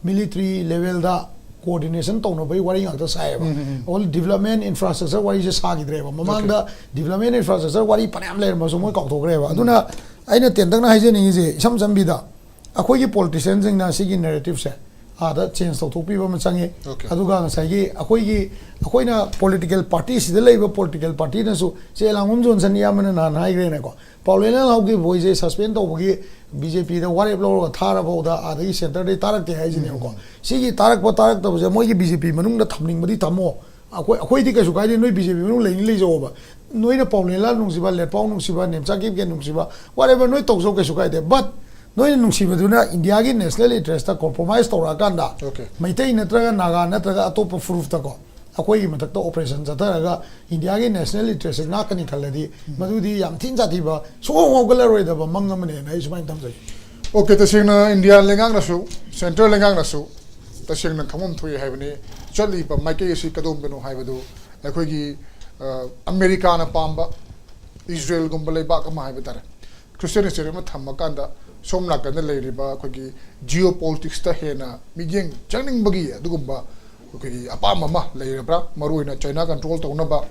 military level ꯗ coordination ꯇꯧꯅꯕꯒꯤ ꯋꯥꯔꯤ ꯉꯥꯛꯇ ꯁꯥꯏꯌꯦꯕ꯫ All development infrastructure ꯋꯥꯔꯤꯁꯦ ꯁꯥꯈꯤꯗ꯭ꯔꯦꯕ꯫ ꯃꯃꯥꯡꯗ development infrastructure ꯋꯥꯔꯤ ꯐꯅꯌꯥꯝ ꯂꯩꯔꯝꯃꯁꯨ ꯃꯣꯏ ꯀꯥꯎꯊꯣꯛꯈ꯭ꯔꯦꯕ꯫ ꯑꯗꯨꯅ ꯑꯩꯅ ꯇꯦꯟꯇꯛꯅ ꯍꯥꯏꯖꯅꯤꯡꯉꯤꯁꯦ, ꯏꯁꯝ ꯁꯝꯕꯤꯗ ꯑꯩꯈꯣꯏꯒꯤ politician ꯁꯤꯡꯅ ꯁꯤꯒꯤ narrative ꯁꯦ ꯑꯥꯗ change ꯇꯧꯊꯣꯛꯄꯤꯕ ꯑꯃ ꯆꯪꯉꯤ꯫ Okay. ꯑꯗꯨꯒ ꯉꯁꯥꯏꯒꯤ ꯑꯩꯈꯣꯏꯒꯤ, ꯑꯩꯈꯣꯏꯅ political party, ꯁꯤꯗ ꯂꯩꯔꯤꯕ political party ꯅꯁꯨ, ꯁꯦ, ꯂꯥꯡꯕꯝ ꯖꯣꯟꯁꯟ ꯏꯌꯥꯝꯕꯅ ꯅꯍꯥꯟ ꯍꯥꯏꯈ꯭ꯔꯦꯅꯦꯀꯣ, ꯄꯥꯎꯂꯦꯟ ꯂꯥꯜꯍꯧꯒꯤ ꯕꯣꯏꯁꯦ suspend ꯇꯧꯕꯒꯤ B J P ꯗ ꯋꯥꯔꯦꯞ ꯂꯧꯔꯒ ꯊꯥꯔꯐꯥꯎꯗ ꯑꯥꯗꯒꯤ centre ꯗꯒꯤ ꯇꯥꯔꯛꯇꯦ ꯍꯥꯏꯁꯤꯅꯦꯕꯀꯣ꯫ ꯁꯤꯒꯤ ꯇꯥꯔꯛꯄ ꯇꯥꯔꯛꯇꯕꯁꯦ ꯃꯣꯏꯒꯤ B J P ꯃꯅꯨꯡꯗ ꯊꯝꯅꯤꯡꯕꯗꯤ ꯊꯝꯃꯣ, ꯑꯩꯈꯣꯏ, ꯑꯩꯈꯣꯏꯗꯤ ꯀꯩꯁꯨ ꯀꯥꯏꯗꯦ, ꯅꯣꯏ BJ P ꯃꯅꯨꯡ ꯂꯩꯅꯤ ꯂꯩꯖꯧꯑꯣꯕ, ꯅꯣꯏꯅ ꯄꯥꯎꯂꯦꯟ ꯂꯥꯜ ꯅꯨꯡꯁꯤꯕ, ꯂꯦꯠꯄꯥꯎ ꯅꯨꯡꯁꯤꯕ, ꯅꯦꯝꯆꯥ ꯀꯤꯞꯒꯦꯟ ꯅꯨꯡꯁꯤꯕ, whatever ꯅꯣꯏ ꯇꯧꯖꯧ, ꯀꯩꯁꯨ ꯀꯥꯏꯗꯦ꯫ But ꯅꯣꯏꯅ ꯅꯨꯡꯁꯤꯕꯗꯨꯅ ꯏꯟꯗꯤꯌꯥꯒꯤ national interest ꯇ compromise ꯇꯧꯔꯛꯑꯀꯥꯟꯗ, Okay. ꯃꯩꯇꯩ ꯅꯠꯇ꯭ꯔꯒ ꯅꯥꯒꯥ ꯅꯠꯇ꯭ꯔꯒ ꯑꯇꯣꯞꯄ ꯐꯨꯔꯨꯞꯇꯀꯣ, ꯑꯩꯈꯣꯏꯒꯤ ꯃꯊꯛꯇ operation ꯆꯠꯊꯔꯒ ꯏꯟꯗꯤꯌꯥꯒꯤ national interest ꯁꯦ ꯉꯥꯛꯀꯅꯤ ꯈꯜꯂꯗꯤ, ꯃꯗꯨꯗꯤ ꯌꯥꯝ ꯊꯤꯅ ꯁꯥꯊꯤꯕ, ꯁꯨꯡꯍꯧ ꯍꯧꯒꯠꯂꯔꯣꯏꯗꯕ ꯃꯪ ꯑꯃꯅꯦꯅ ꯑꯩ ꯁꯨꯃꯥꯏꯅ ꯊꯝꯖꯒꯦ꯫ Okay, ꯇꯁꯦꯡꯅ ꯏꯟꯗꯤꯌꯥ ꯂꯩꯉꯥꯛꯅꯁꯨ, central ꯂꯩꯉꯥꯛꯅꯁꯨ ꯇꯁꯦꯡꯅ ꯈꯪꯐꯝ ꯊꯣꯛꯏ ꯍꯥꯏꯕꯅꯤ꯫ ꯆꯠꯂꯤꯕ ꯃꯥꯏꯀꯩ ꯑꯁꯤ ꯀꯗꯣꯝꯗꯅꯣ ꯍꯥꯏꯕꯗꯨ ꯑꯩꯈꯣꯏꯒꯤ, ꯑ, ꯑꯃꯦꯔꯤꯀꯥꯅ ꯄꯥꯝꯕ ꯏꯖꯔꯦꯜꯒꯨꯝꯕ ꯂꯩꯕꯥꯛ ꯑꯃ ꯍꯥꯏꯕ ꯇꯥꯔꯦ, Christian state ꯑꯃ ꯊꯝꯃꯀꯥꯟꯗ ꯁꯣꯝ ꯅꯥꯀꯟꯗ ꯂꯩꯔꯤꯕ ꯑꯩꯈꯣꯏꯒꯤ geopolitics ꯇ ꯍꯦꯟꯅ ꯃꯤꯠꯌꯦꯡ ꯆꯪꯅꯤꯡꯕꯒꯤ ꯑꯗꯨꯒꯨꯝꯕ ꯑꯩꯈꯣꯏꯒꯤ ꯑꯄꯥꯝꯕ ꯑꯃ ꯂꯩꯔꯕ꯭ꯔꯥ? ꯃꯔꯨꯑꯣꯏꯅ China control ꯇꯧꯅꯕ,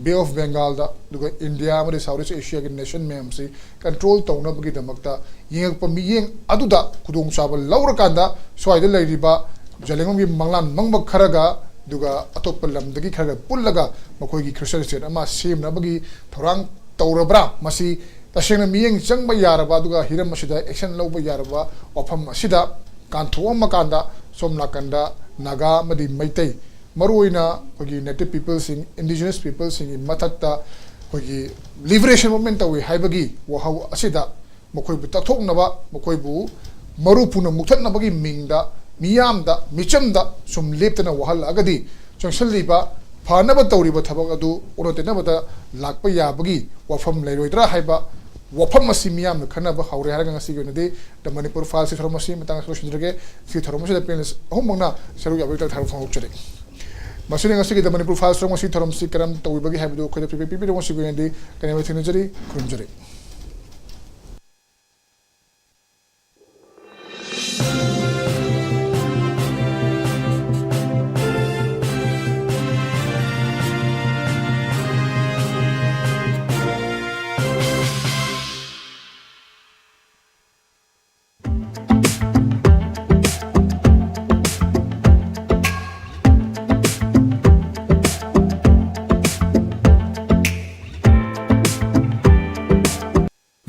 ꯕꯦ ꯑꯣꯐ ꯕꯦꯡꯒꯥꯜꯗ, ꯑꯗꯨꯒ ꯏꯟꯗꯤꯌꯥ ꯑꯃꯗꯤ ꯁꯥꯎꯠ ꯏꯁ ꯑꯦꯁꯤꯌꯥꯒꯤ ꯅꯦꯁꯟ ꯃꯌꯥꯝꯁꯤ ꯀꯟꯇ꯭ꯔꯣꯜ ꯇꯧꯅꯕꯒꯤꯗꯃꯛꯇ ꯌꯦꯡꯉꯛꯄ ꯃꯤꯠꯌꯦꯡ ꯑꯗꯨꯗ ꯈꯨꯗꯣꯡꯆꯥꯕ ꯂꯧꯔꯀꯥꯟꯗ ꯁ꯭ꯋꯥꯏꯗ ꯂꯩꯔꯤꯕ ꯖꯂꯦꯡꯕꯝꯒꯤ ꯃꯪꯂꯥꯟ ꯃꯪꯕ ꯈꯔꯒ, ꯑꯗꯨꯒ ꯑꯇꯣꯞꯄ ꯂꯝꯗꯒꯤ ꯈꯔꯒ ꯄꯨꯜꯂꯒ ꯃꯈꯣꯏꯒꯤ ꯈ꯭ꯔꯤꯁꯇꯤꯌꯟ ꯁ꯭ꯇꯦꯠ ꯑꯃ ꯁꯦꯝꯅꯕꯒꯤ ꯊꯧꯔꯥꯡ ꯇꯧꯔꯕ꯭ꯔꯥ? ꯃꯁꯤ ꯇꯁꯦꯡꯅ ꯃꯤꯠꯌꯦꯡ ꯆꯪꯕ ꯌꯥꯔꯕ, ꯑꯗꯨꯒ ꯍꯤꯔꯝ ꯑꯁꯤꯗ ꯑꯦꯛꯁꯟ ꯂꯧꯕ ꯌꯥꯔꯕ ꯋꯥꯐꯝ ꯑꯁꯤꯗ ꯀꯥꯟꯊꯣꯛꯑꯝꯃꯀꯥꯟꯗ, ꯁꯣꯝ ꯅꯥꯀꯟꯗ ꯅꯥꯒꯥ ꯑꯃꯗꯤ ꯃꯩꯇꯩ, ꯃꯔꯨꯑꯣꯏꯅ ꯑꯩꯈꯣꯏꯒꯤ ꯅꯦꯇꯤꯚ ꯄꯤꯄꯜꯁꯤꯡ, ꯏꯟꯗꯤꯖꯤꯅꯁ ꯄꯤꯄꯜꯁꯤꯡꯒꯤ ꯃꯊꯛꯇ ꯑꯩꯈꯣꯏꯒꯤ ꯂꯤꯕꯔꯦꯁꯟ ꯃꯨꯚꯃꯦꯟ ꯇꯧꯏ ꯍꯥꯏꯕꯒꯤ ꯋꯥꯍꯧ ꯑꯁꯤꯗ ꯃꯈꯣꯏꯕꯨ ꯇꯛꯊꯣꯛꯅꯕ, ꯃꯈꯣꯏꯕꯨ ꯃꯔꯨ ꯄꯨꯅ ꯃꯨꯛꯊꯠꯅꯕꯒꯤ ꯃꯤꯡꯗ ꯃꯤꯌꯥꯝꯗ, ꯃꯤꯆꯝꯗ ꯁꯨꯝ ꯂꯦꯞꯇꯅ ꯋꯥꯍꯜꯂꯛꯑꯒꯗꯤ, ꯆꯪꯁꯤꯜꯂꯤꯕ ꯐꯅꯕ ꯇꯧꯔꯤꯕ ꯊꯕꯛ ꯑꯗꯨ ꯑꯣꯟꯅ ꯇꯩꯅꯕꯗ ꯂꯥꯛꯄ ꯌꯥꯕꯒꯤ ꯋꯥꯐꯝ ꯂꯩꯔꯣꯏꯗ꯭ꯔꯥ ꯍꯥꯏꯕ ꯋꯥꯐꯝ ꯑꯁꯤ ꯃꯤꯌꯥꯝꯅ ꯈꯟꯅꯕ ꯍꯧꯔꯦ ꯍꯥꯏꯔꯒ ꯉꯁꯤꯒꯤ ꯑꯣꯏꯅꯗꯤ Theꯃꯅꯤꯄꯨꯔ ꯐꯥꯏꯜꯁꯀꯤ ꯊꯧꯔꯝ ꯑꯁꯤ ꯃꯇꯥꯡ ꯑꯁꯤꯗ ꯂꯣꯏꯁꯤꯟꯖꯔꯒꯦ꯫ ꯁꯤ ꯊꯧꯔꯝ ꯑꯁꯤꯗ ꯄꯦꯅꯦꯂꯤꯁ ꯑꯍꯨꯝꯃꯛꯅ ꯁꯔꯨꯛ ꯌꯥꯕꯒꯤ ꯊꯧꯔꯝ ꯐꯣꯡꯗꯣꯛꯆꯔꯤ꯫ ꯃꯁꯤꯅ ꯉꯁꯤꯒꯤ The ꯃꯅꯤꯄꯨꯔ ꯐꯥꯏꯜꯁ ꯊꯧꯔꯝ ꯑꯁꯤ ꯊꯧꯔꯝꯁꯤ ꯀꯔꯝ ꯇꯧꯕꯤꯕꯒꯦ ꯍꯥꯏꯕꯗꯨ ꯑꯩꯈꯣꯏꯗ ꯐꯤꯗꯕꯦꯛ ꯄꯤꯕꯤꯔꯛꯑꯣ꯫ ꯉꯁꯤꯒꯤ ꯑꯣꯏꯅꯗꯤ ꯀꯩꯅꯣ ꯊꯦꯡꯅꯖꯔꯤ꯫ ꯈꯨꯔꯨꯝꯖꯔꯤ꯫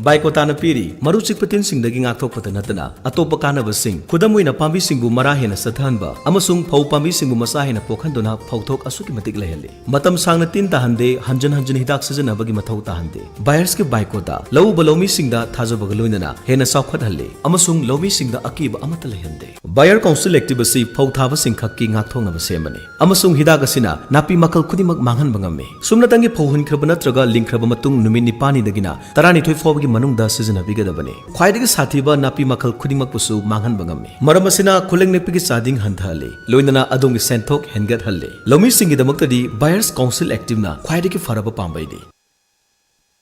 ꯕꯥꯏꯀꯣꯇꯥꯅ ꯄꯤꯔꯤ꯫ ꯃꯔꯨ ꯆꯤꯛꯄ ꯇꯤꯟꯁꯤꯡꯗꯒꯤ ꯉꯥꯛꯊꯣꯛꯄꯇ ꯅꯠꯇꯅ ꯑꯇꯣꯞꯄ ꯀꯥꯟꯅꯕꯁꯤꯡ, ꯈꯨꯗꯝ ꯑꯣꯏꯅ ꯄꯥꯝꯕꯤꯁꯤꯡꯕꯨ ꯃꯔꯥ ꯍꯦꯟꯅ ꯆꯠꯊꯍꯟꯕ ꯑꯃꯁꯨꯡ ꯐꯧ ꯄꯥꯝꯕꯤꯁꯤꯡꯕꯨ ꯃꯆꯥ ꯍꯦꯟꯅ ꯄꯣꯛꯍꯟꯗꯨꯅ ꯐꯧꯊꯣꯛ ꯑꯁꯨꯛꯀꯤ ꯃꯇꯤꯛ ꯂꯩꯍꯜꯂꯤ꯫ ꯃꯇꯝ ꯁꯥꯡꯅ ꯇꯤꯟ ꯇꯥꯍꯟꯗꯦ, ꯍꯟꯖꯤꯟ ꯍꯟꯖꯤꯟ ꯍꯤꯗꯥꯛ ꯁꯤꯖꯤꯟꯅꯕꯒꯤ ꯃꯊꯧ ꯇꯥꯍꯟꯗꯦ꯫ ꯕꯥꯌꯔꯁꯀꯤ ꯕꯥꯏꯀꯣꯇꯥ ꯂꯧꯎꯕ ꯂꯧꯃꯤꯁꯤꯡꯗ ꯊꯥꯖꯕꯒ ꯂꯣꯏꯅꯅ ꯍꯦꯟꯅ ꯆꯥꯎꯈꯠꯍꯜꯂꯤ ꯑꯃꯁꯨꯡ ꯂꯧꯃꯤꯁꯤꯡꯗ ꯑꯀꯤꯕ ꯑꯃꯠꯇ ꯂꯩꯍꯟꯗꯦ꯫ ꯕꯥꯌꯔ ꯀꯥꯎꯟꯁꯤꯜ ꯑꯦꯛꯇꯤꯚ ꯑꯁꯤ ꯐꯧ ꯊꯥꯕꯁꯤꯡꯈꯛꯀꯤ ꯉꯥꯛꯊꯣꯛꯅꯕ ꯁꯦꯝꯕꯅꯤ꯫ ꯑꯃꯁꯨꯡ ꯍꯤꯗꯥꯛ ꯑꯁꯤꯅ ꯅꯥꯄꯤ ꯃꯈꯜ ꯈꯨꯗꯤꯡꯃꯛ ꯃꯥꯡꯍꯟꯕ ꯉꯝꯃꯤ꯫ ꯁꯨꯞꯅꯇꯪꯒꯤ ꯐꯧ ꯍꯨꯟꯈ꯭ꯔꯕ ꯅꯠꯇ꯭ꯔꯒ ꯂꯤꯡꯈ꯭ꯔꯕ ꯃꯇꯨꯡ ꯅꯨꯃꯤꯠ ꯅꯤꯄꯥꯜꯅꯤꯗꯒꯤꯅ ꯇꯔꯥꯅꯤꯊꯣꯏ ꯐꯥꯎꯕꯒꯤ ꯃꯅꯨꯡꯗ ꯁꯤꯖꯤꯟꯅꯕꯤꯒꯗꯕꯅꯤ꯫ ꯈ꯭ꯋꯥꯏꯗꯒꯤ ꯁꯥꯊꯤꯕ ꯅꯥꯄꯤ ꯃꯈꯜ ꯈꯨꯗꯤꯡꯃꯛꯄꯨꯁꯨ ꯃꯥꯡꯍꯟꯕ ꯉꯝꯃꯤ꯫ ꯃꯔꯝ ꯑꯁꯤꯅ ꯈꯨꯂꯪ ꯅꯦꯛꯄꯒꯤ ꯆꯥꯗꯤꯡ ꯍꯟꯊꯍꯜꯂꯤ, ꯂꯣꯏꯅꯅ ꯑꯗꯣꯝꯒꯤ ꯁꯦꯟꯊꯣꯛ ꯍꯦꯟꯒꯠꯍꯜꯂꯤ꯫ ꯂꯧꯃꯤꯁꯤꯡꯒꯤꯗꯃꯛꯇꯗꯤ ꯕꯥꯌꯔꯁ ꯀꯥꯎꯟꯁꯤꯜ ꯑꯦꯛꯇꯤꯚꯅ ꯈ꯭ꯋꯥꯏꯗꯒꯤ ꯐꯔꯕ ꯄꯥꯝꯕꯩꯅꯤ꯫